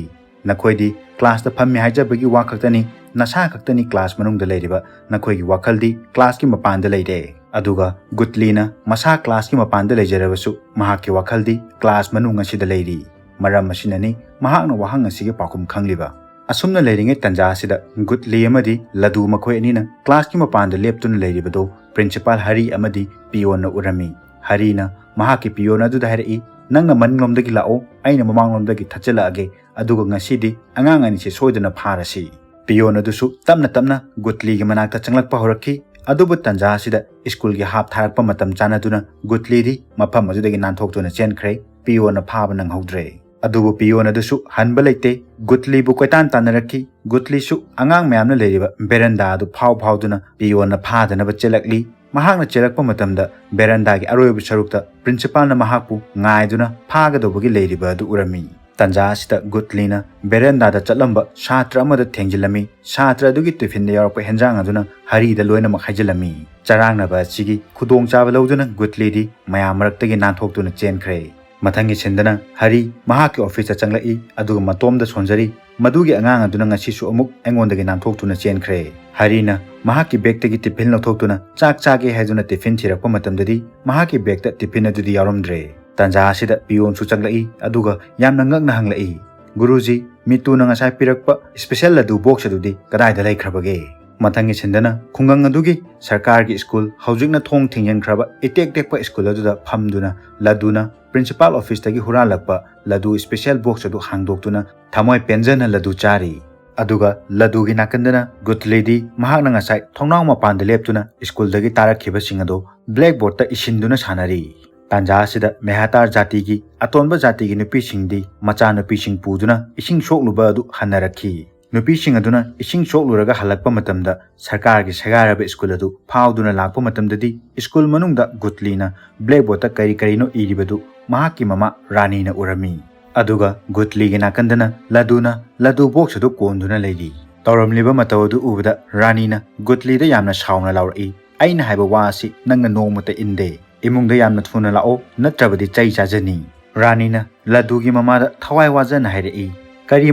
"ꯅꯈꯣꯏꯗꯤ ꯀ꯭ꯂꯥꯁꯇ ꯐꯝꯃꯤ ꯍꯥꯏꯖꯕꯒꯤ ꯋꯥ ꯈꯛꯇꯅꯤ, ꯅꯁꯥ ꯈꯛꯇꯅꯤ ꯀ꯭ꯂꯥꯁ ꯃꯅꯨꯡꯗ ꯂꯩꯔꯤꯕ, ꯅꯈꯣꯏꯒꯤ ꯋꯥꯈꯜꯗꯤ ꯀ꯭ꯂꯥꯁꯀꯤ ꯃꯄꯥꯟꯗ ꯂꯩꯔꯦ꯫" ꯑꯗꯨꯒ ꯒꯨꯠꯂꯤꯅ ꯃꯁꯥ ꯀ꯭ꯂꯥꯁꯀꯤ ꯃꯄꯥꯟꯗ ꯂꯩꯖꯔꯕꯁꯨ ꯃꯍꯥꯛꯀꯤ ꯋꯥꯈꯜꯗꯤ ꯀ꯭ꯂꯥꯁ ꯃꯅꯨꯡ ꯑꯁꯤꯗ ꯂꯩꯔꯤ꯫ ꯃꯔꯝ ꯑꯁꯤꯅꯅꯤ ꯃꯍꯥꯛꯅ ꯋꯥꯍꯪ ꯑꯁꯤꯒꯤ ꯄꯥꯎꯈꯨꯝ ꯈꯪꯂꯤꯕ꯫ ꯑꯁꯨꯝꯅ ꯂꯩꯔꯤꯉꯩ ꯇꯟꯖꯥ ꯑꯁꯤꯗ ꯒꯨꯠꯂꯤ ꯑꯃꯗꯤ ꯂꯗꯨ ꯃꯈꯣꯏ ꯑꯅꯤꯅ ꯀ꯭ꯂꯥꯁꯀꯤ ꯃꯄꯥꯟꯗ ꯂꯦꯞꯇꯨꯅ ꯂꯩꯔꯤꯕꯗꯨ ꯄ꯭ꯔꯤꯟꯁꯤꯄꯥꯜ ꯍꯔꯤ ꯑꯃꯗꯤ ꯄꯤꯌꯣꯟꯅ ꯎꯔꯝꯃꯤ꯫ ꯍꯔꯤꯅ ꯃꯍꯥꯛꯀꯤ ꯄꯤꯌꯣꯟ ꯑꯗꯨꯗ ꯍꯥꯏꯔꯛꯏ, "ꯅꯪꯅ ꯃꯅꯤꯡꯂꯣꯝꯗꯒꯤ ꯂꯥꯛꯑꯣ, ꯑꯩꯅ ꯃꯃꯥꯡꯂꯣꯝꯗꯒꯤ ꯊꯠꯆꯤꯜꯂꯛꯑꯒꯦ, ꯑꯗꯨꯒ ꯉꯁꯤꯗꯤ ꯑꯉꯥꯡ ꯑꯅꯤꯁꯦ ꯁꯣꯏꯗꯅ ꯐꯥꯔꯁꯤ꯫" ꯄꯤꯌꯣꯟ ꯑꯗꯨꯁꯨ ꯇꯞꯅ ꯇꯞꯅ ꯒꯨꯠꯂꯤꯒꯤ ꯃꯅꯥꯛꯇ ꯆꯪꯂꯛꯄ ꯍꯧꯔꯛꯈꯤ꯫ ꯑꯗꯨꯕꯨ ꯇꯟꯖꯥ ꯑꯁꯤꯗ ꯁ꯭ꯀꯨꯜꯒꯤ ꯍꯥꯞ ꯊꯥꯔꯛꯄ ꯃꯇꯝ ꯆꯥꯅꯗꯨꯅ ꯒꯨꯠꯂꯤꯗꯤ ꯃꯐꯝ ꯑꯗꯨꯗꯒꯤ ꯅꯥꯟꯊꯣꯛꯇꯨꯅ ꯆꯦꯟꯈ꯭ꯔꯦ꯫ ꯄꯤꯌꯣꯟꯅ ꯐꯥꯕ ꯅꯪꯍꯧꯗ꯭ꯔꯦ꯫ ꯑꯗꯨꯕꯨ ꯄꯤꯌꯣꯟ ꯑꯗꯨꯁꯨ ꯍꯟꯕ ꯂꯩꯇꯦ꯫ ꯒꯨꯠꯂꯤꯕꯨ ꯀꯣꯏꯇꯥꯟ ꯇꯥꯟꯅꯔꯛꯈꯤ꯫ ꯒꯨꯠꯂꯤꯁꯨ ꯑꯉꯥꯡ ꯃꯌꯥꯝꯅ ꯂꯩꯔꯤꯕ ꯕꯦꯔꯟꯗꯥ ꯑꯗꯨ ꯐꯥꯎ ꯐꯥꯎꯗꯨꯅ ꯄꯤꯌꯣꯟꯅ ꯐꯥꯗꯅꯕ ꯆꯦꯜꯂꯛꯂꯤ꯫ ꯃꯍꯥꯛꯅ ꯆꯦꯜꯂꯛꯄ ꯃꯇꯝꯗ ꯕꯦꯔꯟꯗꯥꯒꯤ ꯑꯔꯣꯏꯕ ꯁꯔꯨꯛꯇ ꯄ꯭ꯔꯤꯟꯁꯤꯄꯥꯜꯅ ꯃꯍꯥꯛꯄꯨ ꯉꯥꯏꯗꯨꯅ ꯐꯥꯒꯗꯧꯕꯒꯤ ꯂꯩꯔꯤꯕ ꯑꯗꯨ ꯎꯔꯝꯃꯤ꯫ ꯇꯥꯟꯖꯥ ꯑꯁꯤꯗ ꯒꯨꯠꯂꯤꯅ ꯕꯦꯔꯦꯟꯗꯥꯗ ꯆꯠꯂꯝꯕ ꯁꯥꯇ꯭ꯔ ꯑꯃꯗ ꯊꯦꯡꯖꯤꯜꯂꯝꯃꯤ꯫ ꯁꯥꯇ꯭ꯔ ꯑꯗꯨꯒꯤ ꯇꯤꯐꯤꯟꯗ ꯌꯥꯎꯔꯛꯄ ꯍꯦꯟꯖꯥꯡ ꯑꯗꯨꯅ ꯍꯔꯤꯗ ꯂꯣꯏꯅꯃꯛ ꯍꯥꯏꯖꯤꯜꯂꯝꯃꯤ꯫ ꯆꯔꯥꯡꯅꯕ ꯑꯁꯤꯒꯤ ꯈꯨꯗꯣꯡꯆꯥꯕ ꯂꯧꯗꯨꯅ ꯒꯨꯠꯂꯤꯗꯤ ꯃꯌꯥꯝ ꯃꯔꯛꯇꯒꯤ ꯅꯥꯟꯊꯣꯛꯇꯨꯅ ꯆꯦꯟꯈ꯭ꯔꯦ꯫ ꯃꯊꯪꯒꯤ ꯁꯤꯟꯗꯅ ꯍꯔꯤ ꯃꯍꯥꯛꯀꯤ ꯑꯣꯐꯤꯁꯇ ꯆꯪꯂꯛꯏ, ꯑꯗꯨꯒ ꯃꯇꯣꯝꯗ ꯁꯣꯟꯖꯔꯤ꯫ ꯃꯗꯨꯒꯤ ꯑꯉꯥꯡ ꯑꯗꯨꯅ ꯉꯁꯤꯁꯨ ꯑꯃꯨꯛ ꯑꯩꯉꯣꯟꯗꯒꯤ ꯅꯥꯟꯊꯣꯛꯇꯨꯅ ꯆꯦꯟꯈ꯭ꯔꯦ꯫ ꯍꯔꯤꯅ ꯃꯍꯥꯛꯀꯤ ꯕꯦꯒꯇꯒꯤ ꯇꯤꯐꯤꯟ ꯂꯧꯊꯣꯛꯇꯨꯅ ꯆꯥꯛ ꯆꯥꯒꯦ ꯍꯥꯏꯗꯨꯅ ꯇꯤꯐꯤꯟ ꯊꯤꯔꯛꯄ ꯃꯇꯝꯗꯗꯤ ꯃꯍꯥꯛꯀꯤ ꯕꯦꯒꯇ ꯇꯤꯐꯤꯟ ꯑꯗꯨꯗꯤ ꯌꯥꯎꯔꯝꯗ꯭ꯔꯦ꯫ ꯇꯥꯟꯖꯥ ꯑꯁꯤꯗ ꯄꯤꯌꯣꯟꯁꯨ ꯆꯪꯂꯛꯏ, ꯑꯗꯨꯒ ꯌꯥꯝꯅ ꯉꯛꯅ ꯍꯪꯂꯛꯏ, "ꯒꯨꯔꯨꯖꯤ, ꯃꯤꯇꯨꯅ ꯉꯁꯥꯏ ꯄꯤꯔꯛꯄ ꯁ꯭ꯄꯦꯁꯦꯜ ꯂꯗꯨ ꯕꯣꯛꯁ ꯑꯗꯨꯗꯤ ꯀꯗꯥꯏꯗ ꯂꯩꯈ꯭ꯔꯕꯒꯦ?" ꯃꯊꯪꯒꯤ ꯁꯤꯟꯗꯅ ꯈꯨꯡꯒꯪ ꯑꯗꯨꯒꯤ ꯁꯔꯀꯥꯔꯒꯤ ꯁ꯭ꯀꯨꯜ, ꯍꯧꯖꯤꯛꯅ ꯊꯣꯡ ꯊꯤꯡꯖꯤꯟꯈ꯭ꯔꯕ ꯏꯇꯦꯛ ꯇꯦꯛꯄ ꯁ꯭ꯀꯨꯜ ꯑꯗꯨꯗ ꯐꯝꯗꯨꯅ ꯂꯗꯨꯅ ꯄ꯭ꯔꯤꯟꯁꯤꯄꯥꯜ ꯑꯣꯐꯤꯁꯇꯒꯤ ꯍꯨꯔꯥꯜꯂꯛꯄ ꯂꯗꯨ ꯁ꯭ꯄꯦꯁꯦꯜ ꯕꯣꯛꯁ ꯑꯗꯨ ꯍꯥꯡꯗꯣꯛꯇꯨꯅ ꯊꯃꯣꯏ ꯄꯦꯟꯖꯅ ꯂꯗꯨ ꯆꯥꯔꯤ꯫ ꯑꯗꯨꯒ ꯂꯗꯨꯒꯤ ꯅꯥꯀꯟꯗꯅ ꯒꯨꯠꯂꯤꯗꯤ ꯃꯍꯥꯛꯅ ꯉꯁꯥꯏ ꯊꯣꯡꯅꯥꯎ ꯃꯄꯥꯟꯗ ꯂꯦꯞꯇꯨꯅ ꯁ꯭ꯀꯨꯜꯗꯒꯤ ꯇꯥꯔꯛꯈꯤꯕꯁꯤꯡ ꯑꯗꯨ ꯕ꯭ꯂꯦꯛꯕꯣꯔꯗꯇ ꯏꯁꯤꯟꯗꯨꯅ ꯁꯥꯟꯅꯔꯤ꯫ ꯇꯥꯟꯖꯥ ꯑꯁꯤꯗ ꯃꯦꯍꯥꯇꯥꯔ ꯖꯥꯇꯤꯒꯤ ꯑꯇꯣꯟꯕ ꯖꯥꯇꯤꯒꯤ ꯅꯨꯄꯤꯁꯤꯡꯗꯤ ꯃꯆꯥꯅꯨꯄꯤꯁꯤꯡ ꯄꯨꯗꯨꯅ ꯏꯁꯤꯡ ꯁꯣꯛꯂꯨꯕ ꯑꯗꯨ ꯍꯟꯅꯔꯛꯈꯤ꯫ ꯅꯨꯄꯤꯁꯤꯡ ꯑꯗꯨꯅ ꯏꯁꯤꯡ ꯁꯣꯛꯂꯨꯔꯒ ꯍꯜꯂꯛꯄ ꯃꯇꯝꯗ ꯁꯔꯀꯥꯔꯒꯤ ꯁꯦꯒꯥꯏꯔꯕ ꯁ꯭ꯀꯨꯜ ꯑꯗꯨ ꯐꯥꯎꯗꯨꯅ ꯂꯥꯛꯄ ꯃꯇꯝꯗꯗꯤ ꯁ꯭ꯀꯨꯜ ꯃꯅꯨꯡꯗ ꯒꯨꯠꯂꯤꯅ ꯕ꯭ꯂꯦꯛꯕꯣꯔꯗꯇ ꯀꯔꯤ ꯀꯔꯤꯅꯣ ꯏꯔꯤꯕꯗꯨ ꯃꯍꯥꯛꯀꯤ ꯃꯃꯥ ꯔꯥꯅꯤꯅ ꯎꯔꯝꯃꯤ꯫ ꯑꯗꯨꯒ ꯒꯨꯠꯂꯤꯒꯤ ꯅꯥꯀꯟꯗꯅ ꯂꯗꯨꯅ ꯂꯗꯨ ꯕꯣꯛꯁ ꯑꯗꯨ ꯀꯣꯟꯗꯨꯅ ꯂꯩꯔꯤ꯫ ꯇꯧꯔꯝꯂꯤꯕ ꯃꯇꯧ ꯑꯗꯨ ꯎꯕꯗ ꯔꯥꯅꯤꯅ ꯒꯨꯠꯂꯤꯗ ꯌꯥꯝꯅ ꯁꯥꯎꯅ ꯂꯥꯎꯔꯛꯏ, "ꯑꯩꯅ ꯍꯥꯏꯕ ꯋꯥ ꯑꯁꯤ ꯅꯪꯅ ꯅꯣꯡꯃꯇ ꯏꯟꯗꯦ꯫ ꯏꯃꯨꯡꯗ ꯌꯥꯝꯅ ꯊꯨꯅ ꯂꯥꯛꯑꯣ, ꯅꯠꯇ꯭ꯔꯕꯗꯤ ꯆꯩ ꯆꯥꯖꯅꯤ꯫" ꯔꯥꯅꯤꯅ ꯂꯗꯨꯒꯤ ꯃꯃꯥꯗ ꯊꯋꯥꯏ ꯋꯥꯖꯅ ꯍꯥꯏꯔꯛꯏ, "ꯀꯔꯤ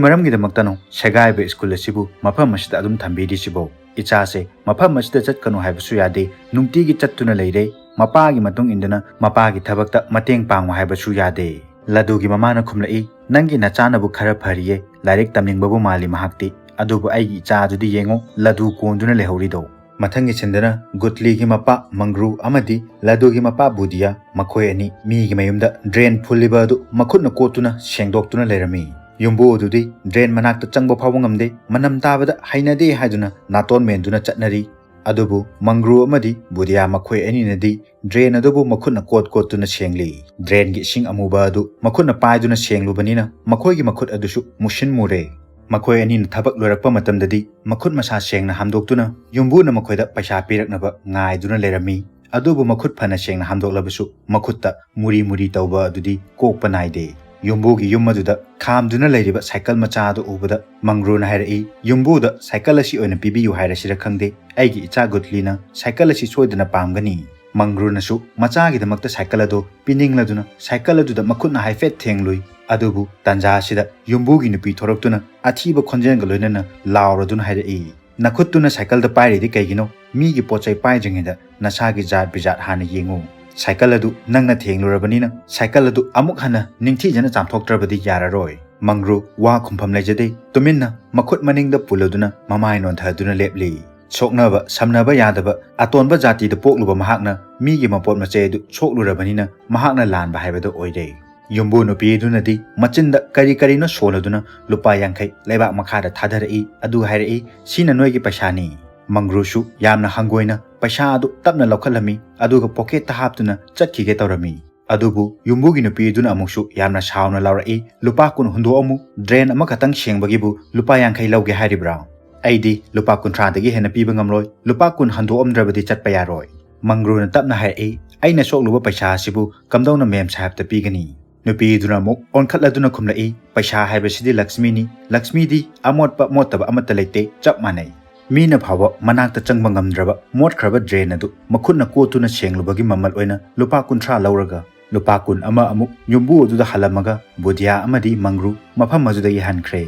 ꯃꯔꯝꯒꯤꯗꯃꯛꯇꯅꯣ ꯁꯦꯒꯥꯏꯕ ꯁ꯭ꯀꯨꯜ ꯑꯁꯤꯕꯨ ꯃꯐꯝ ꯑꯁꯤꯗ ꯑꯗꯨꯝ ꯊꯝꯕꯤꯔꯤꯁꯤꯕꯣ? ꯏꯆꯥꯁꯦ ꯃꯐꯝ ꯑꯁꯤꯗ ꯆꯠꯀꯅꯨ ꯍꯥꯏꯕꯁꯨ ꯌꯥꯗꯦ, ꯅꯨꯡꯇꯤꯒꯤ ꯆꯠꯇꯨꯅ ꯂꯩꯔꯦ꯫ ꯃꯄꯥꯒꯤ ꯃꯇꯨꯡ ꯏꯟꯗꯨꯅ ꯃꯄꯥꯒꯤ ꯊꯕꯛꯇ ꯃꯇꯦꯡ ꯄꯥꯡꯉꯨ ꯍꯥꯏꯕꯁꯨ ꯌꯥꯗꯦ꯫" ꯂꯗꯨꯒꯤ ꯃꯃꯥꯅ ꯈꯨꯝꯂꯛꯏ, "ꯅꯪꯒꯤ ꯅꯆꯥꯅꯕꯨ ꯈꯔ ꯐꯔꯤꯌꯦ, ꯂꯥꯏꯔꯤꯛ ꯇꯝꯅꯤꯡꯕꯕꯨ ꯃꯥꯜꯂꯤ ꯃꯍꯥꯛꯇꯤ꯫ ꯑꯗꯨꯕꯨ ꯑꯩꯒꯤ ꯏꯆꯥ ꯑꯗꯨꯗꯤ ꯌꯦꯡꯉꯨ, ꯂꯗꯨ ꯀꯣꯟꯗꯨꯅ ꯂꯩꯍꯧꯔꯤꯗꯣ꯫" ꯃꯊꯪꯒꯤ ꯁꯤꯟꯗꯅ ꯒꯨꯠꯂꯤꯒꯤ ꯃꯄꯥ ꯃꯪꯒ꯭ꯔꯨ ꯑꯃꯗꯤ ꯂꯗꯨꯒꯤ ꯃꯄꯥ ꯕꯨꯗꯤꯌꯥ, ꯃꯈꯣꯏ ꯑꯅꯤ ꯃꯤꯒꯤ ꯃꯌꯨꯝꯗ ꯗ꯭ꯔꯦꯟ ꯐꯨꯜꯂꯤꯕ ꯑꯗꯨ ꯃꯈꯨꯠꯅ ꯀꯣꯠꯇꯨꯅ ꯁꯦꯡꯗꯣꯛꯇꯨꯅ ꯂꯩꯔꯝꯃꯤ꯫ ꯌꯨꯝꯕꯨ ꯑꯗꯨꯗꯤ ꯗ꯭ꯔꯦꯟ ꯃꯅꯥꯛꯇ ꯆꯪꯕ ꯐꯥꯎꯕ ꯉꯝꯗꯦ, ꯃꯅꯝ ꯇꯥꯕꯗ ꯍꯩꯅꯗꯦ ꯍꯥꯏꯗꯨꯅ ꯅꯥꯇꯣꯟ ꯃꯦꯟꯗꯨꯅ ꯆꯠꯅꯔꯤ꯫ ꯑꯗꯨꯕꯨ ꯃꯪꯒ꯭ꯔꯨ ꯑꯃꯗꯤ ꯕꯨꯗꯤꯌꯥ ꯃꯈꯣꯏ ꯑꯅꯤꯅꯗꯤ ꯗ꯭ꯔꯦꯟ ꯑꯗꯨꯕꯨ ꯃꯈꯨꯠꯅ ꯀꯣꯠ ꯀꯣꯠꯇꯨꯅ ꯁꯦꯡꯂꯤ꯫ ꯗ꯭ꯔꯦꯟꯒꯤ ꯏꯁꯤꯡ ꯑꯃꯨꯕ ꯑꯗꯨ ꯃꯈꯨꯠꯅ ꯄꯥꯏꯗꯨꯅ ꯁꯦꯡꯂꯨꯕꯅꯤꯅ ꯃꯈꯣꯏꯒꯤ ꯃꯈꯨꯠ ꯑꯗꯨꯁꯨ ꯃꯨꯁꯤꯟ ꯃꯨꯔꯦ꯫ ꯃꯈꯣꯏ ꯑꯅꯤꯅ ꯊꯕꯛ ꯂꯣꯏꯔꯛꯄ ꯃꯇꯝꯗꯗꯤ ꯃꯈꯨꯠ ꯃꯁꯥ ꯁꯦꯡꯅ ꯍꯥꯝꯗꯣꯛꯇꯨꯅ ꯌꯨꯝꯕꯨꯅ ꯃꯈꯣꯏꯗ ꯄꯩꯁꯥ ꯄꯤꯔꯛꯅꯕ ꯉꯥꯏꯗꯨꯅ ꯂꯩꯔꯝꯃꯤ꯫ ꯑꯗꯨꯕꯨ ꯃꯈꯨꯠ ꯐꯅ ꯁꯦꯡꯅ ꯍꯥꯝꯗꯣꯛꯂꯕꯁꯨ ꯃꯈꯨꯠꯇ ꯃꯨꯔꯤ ꯃꯨꯔꯤ ꯇꯧꯕ ꯑꯗꯨꯗꯤ ꯀꯣꯛꯄ ꯅꯥꯏꯗꯦ꯫ ꯌꯨꯝꯕꯨꯒꯤ ꯌꯨꯝ ꯑꯗꯨꯗ ꯈꯥꯝꯗꯨꯅ ꯂꯩꯔꯤꯕ ꯁꯥꯏꯀꯜ ꯃꯆꯥ ꯑꯗꯨ ꯎꯕꯗ ꯃꯪꯒ꯭ꯔꯨꯅ ꯍꯥꯏꯔꯛꯏ, "ꯌꯨꯝꯕꯨꯗ ꯁꯥꯏꯀꯜ ꯑꯁꯤ ꯑꯣꯏꯅ ꯄꯤꯕꯤꯌꯨ ꯍꯥꯏꯔꯁꯤꯔ ꯈꯪꯗꯦ, ꯑꯩꯒꯤ ꯏꯆꯥ ꯒꯨꯠꯂꯤꯅ ꯁꯥꯏꯀꯜ ꯑꯁꯤ ꯁꯣꯏꯗꯅ ꯄꯥꯝꯒꯅꯤ"꯫ ꯃꯪꯒ꯭ꯔꯨꯅꯁꯨ ꯃꯆꯥꯒꯤꯗꯃꯛꯇ ꯁꯥꯏꯀꯜ ꯑꯗꯨ ꯄꯤꯅꯤꯡꯂꯗꯨꯅ ꯁꯥꯏꯀꯜ ꯑꯗꯨꯗ ꯃꯈꯨꯠꯅ ꯍꯥꯏꯐꯦꯠ ꯊꯦꯡꯂꯨꯏ꯫ ꯑꯗꯨꯕꯨ ꯇꯥꯟꯖꯥ ꯑꯁꯤꯗ ꯌꯨꯝꯕꯨꯒꯤ ꯅꯨꯄꯤ ꯊꯣꯔꯛꯇꯨꯅ ꯑꯊꯤꯕ ꯈꯣꯟꯖꯦꯜꯒ ꯂꯣꯏꯅꯅ ꯂꯥꯎꯔꯗꯨꯅ ꯍꯥꯏꯔꯛꯏ, "ꯅꯈꯨꯠꯇꯨꯅ ꯁꯥꯏꯀꯜꯗ ꯄꯥꯏꯔꯤꯗꯤ ꯀꯩꯒꯤꯅꯣ? ꯃꯤꯒꯤ ꯄꯣꯠ ꯆꯩ ꯄꯥꯏꯗ꯭ꯔꯤꯉꯩꯗ ꯅꯁꯥꯒꯤ ꯖꯥꯠ ꯕꯤꯖꯥꯠ ꯍꯥꯟꯅ ꯌꯦꯡꯉꯨ꯫ ꯁꯥꯏꯀꯜ ꯑꯗꯨ ꯅꯪꯅ ꯊꯦꯡꯂꯨꯔꯕꯅꯤꯅ ꯁꯥꯏꯀꯜ ꯑꯗꯨ ꯑꯃꯨꯛ ꯍꯟꯅ ꯅꯤꯡꯊꯤꯖꯅ ꯆꯥꯝꯊꯣꯛꯇ꯭ꯔꯕꯗꯤ ꯌꯥꯔꯔꯣꯏ"꯫ ꯃꯪꯒ꯭ꯔꯨ ꯋꯥ ꯈꯨꯝꯐꯝ ꯂꯩꯖꯗꯦ, ꯇꯨꯃꯤꯟꯅ ꯃꯈꯨꯠ ꯃꯅꯤꯡꯗ ꯄꯨꯜꯂꯗꯨꯅ ꯃꯃꯥꯏ ꯅꯣꯟꯊꯗꯨꯅ ꯂꯦꯞꯂꯤ꯫ ꯁꯣꯛꯅꯕ ꯁꯝꯅꯕ ꯌꯥꯗꯕ ꯑꯇꯣꯟꯕ ꯖꯥꯇꯤꯗ ꯄꯣꯛꯂꯨꯕ ꯃꯍꯥꯛꯅ ꯃꯤꯒꯤ ꯃꯄꯣꯠ ꯃꯆꯩ ꯑꯗꯨ ꯁꯣꯛꯂꯨꯔꯕꯅꯤꯅ ꯃꯍꯥꯛꯅ ꯂꯥꯟꯕ ꯍꯥꯏꯕꯗꯨ ꯑꯣꯏꯔꯦ꯫ ꯌꯨꯝꯕꯨ ꯅꯨꯄꯤ ꯑꯗꯨꯅꯗꯤ ꯃꯆꯤꯟꯗ ꯀꯔꯤ ꯀꯔꯤꯅꯣ ꯁꯣꯜꯂꯗꯨꯅ ꯂꯨꯄꯥ ꯌꯥꯡꯈꯩ ꯂꯩꯕꯥꯛ ꯃꯈꯥꯗ ꯊꯥꯗꯔꯛꯏ꯫ ꯑꯗꯨꯒ ꯍꯥꯏꯔꯛꯏ, "ꯁꯤꯅ ꯅꯣꯏꯒꯤ ꯄꯩꯁꯥꯅꯤ"꯫ ꯃꯪꯒ꯭ꯔꯨꯁꯨ ꯌꯥꯝꯅ ꯍꯪꯒꯣꯏꯅ ꯄꯩꯁꯥ ꯑꯗꯨ ꯇꯞꯅ ꯂꯧꯈꯠꯂꯝꯃꯤ, ꯑꯗꯨꯒ ꯄꯣꯀꯦꯠꯇ ꯍꯥꯞꯇꯨꯅ ꯆꯠꯈꯤꯒꯦ ꯇꯧꯔꯝꯃꯤ꯫ ꯑꯗꯨꯕꯨ ꯌꯨꯝꯕꯨꯒꯤ ꯅꯨꯄꯤ ꯑꯗꯨꯅ ꯑꯃꯨꯛꯁꯨ ꯌꯥꯝꯅ ꯁꯥꯎꯅ ꯂꯥꯎꯔꯛꯏ, "ꯂꯨꯄꯥ ꯀꯨꯟ ꯍꯨꯟꯗꯣꯛꯑꯝꯃꯨ, ꯗ꯭ꯔꯦꯟ ꯑꯃꯈꯛꯇꯪ ꯁꯦꯡꯕꯒꯤꯕꯨ ꯂꯨꯄꯥ ꯌꯥꯡꯈꯩ ꯂꯧꯒꯦ ꯍꯥꯏꯔꯤꯕ꯭ꯔꯥ? ꯑꯩꯗꯤ ꯂꯨꯄꯥ ꯀꯨꯟꯊ꯭ꯔꯥꯗꯒꯤ ꯍꯦꯟꯅ ꯄꯤꯕ ꯉꯝꯂꯣꯏ, ꯂꯨꯄꯥ ꯀꯨꯟ ꯍꯟꯗꯣꯛꯑꯝꯗ꯭ꯔꯕꯗꯤ ꯆꯠꯄ ꯌꯥꯔꯣꯏ"꯫ ꯃꯪꯒ꯭ꯔꯨꯅ ꯇꯞꯅ ꯍꯥꯏꯔꯛꯏ, "ꯑꯩꯅ ꯁꯣꯛꯂꯨꯕ ꯄꯩꯁꯥ ꯑꯁꯤꯕꯨ ꯀꯝꯗꯧꯅ ꯃꯦꯝ ꯁꯥꯍꯦꯕꯇ ꯄꯤꯒꯅꯤ?" ꯅꯨꯄꯤꯗꯨꯅ ꯑꯃꯨꯛ ꯑꯣꯟꯈꯠꯂꯗꯨꯅ ꯈꯨꯝꯂꯛꯏ, "ꯄꯩꯁꯥ ꯍꯥꯏꯕꯁꯤꯗꯤ ꯂꯛꯁꯃꯤꯅꯤ, ꯂꯛꯁꯃꯤꯗꯤ ꯑꯃꯣꯠꯄ ꯃꯣꯠꯇꯕ ꯑꯃꯠꯇ ꯂꯩꯇꯦ, ꯆꯞ ꯃꯥꯟꯅꯩ"꯫ ꯃꯤꯅ ꯐꯥꯎꯕ ꯃꯅꯥꯛꯇ ꯆꯪꯕ ꯉꯝꯗ꯭ꯔꯕ ꯃꯣꯠꯈ꯭ꯔꯕ ꯗ꯭ꯔꯦꯟ ꯑꯗꯨ ꯃꯈꯨꯠꯅ ꯀꯣꯠꯇꯨꯅ ꯁꯦꯡꯂꯨꯕꯒꯤ ꯃꯃꯜ ꯑꯣꯏꯅ ꯂꯨꯄꯥ ꯀꯨꯟꯊ꯭ꯔꯥ ꯂꯧꯔꯒ ꯂꯨꯄꯥ ꯀꯨꯟ ꯑꯃ ꯑꯃꯨꯛ ꯌꯨꯝꯕꯨ ꯑꯗꯨꯗ ꯍꯜꯂꯝꯃꯒ ꯕꯨꯙꯤꯌꯥ ꯑꯃꯗꯤ ꯃꯪꯒ꯭ꯔꯨ ꯃꯐꯝ ꯑꯗꯨꯗꯒꯤ ꯍꯟꯈ꯭ꯔꯦ꯫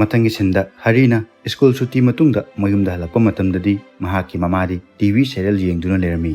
ꯃꯊꯪꯒꯤ ꯁꯤꯟꯗ ꯍꯔꯤꯅ ꯁ꯭ꯀꯨꯜ ꯁꯨꯇꯤ ꯃꯇꯨꯡꯗ ꯃꯌꯨꯝꯗ ꯍꯜꯂꯛꯄ ꯃꯇꯝꯗꯗꯤ ꯃꯍꯥꯛꯀꯤ ꯃꯃꯥꯗꯤ ꯇꯤ ꯚꯤ ꯁꯦꯔꯤꯌꯦꯜ ꯌꯦꯡꯗꯨꯅ ꯂꯩꯔꯝꯃꯤ꯫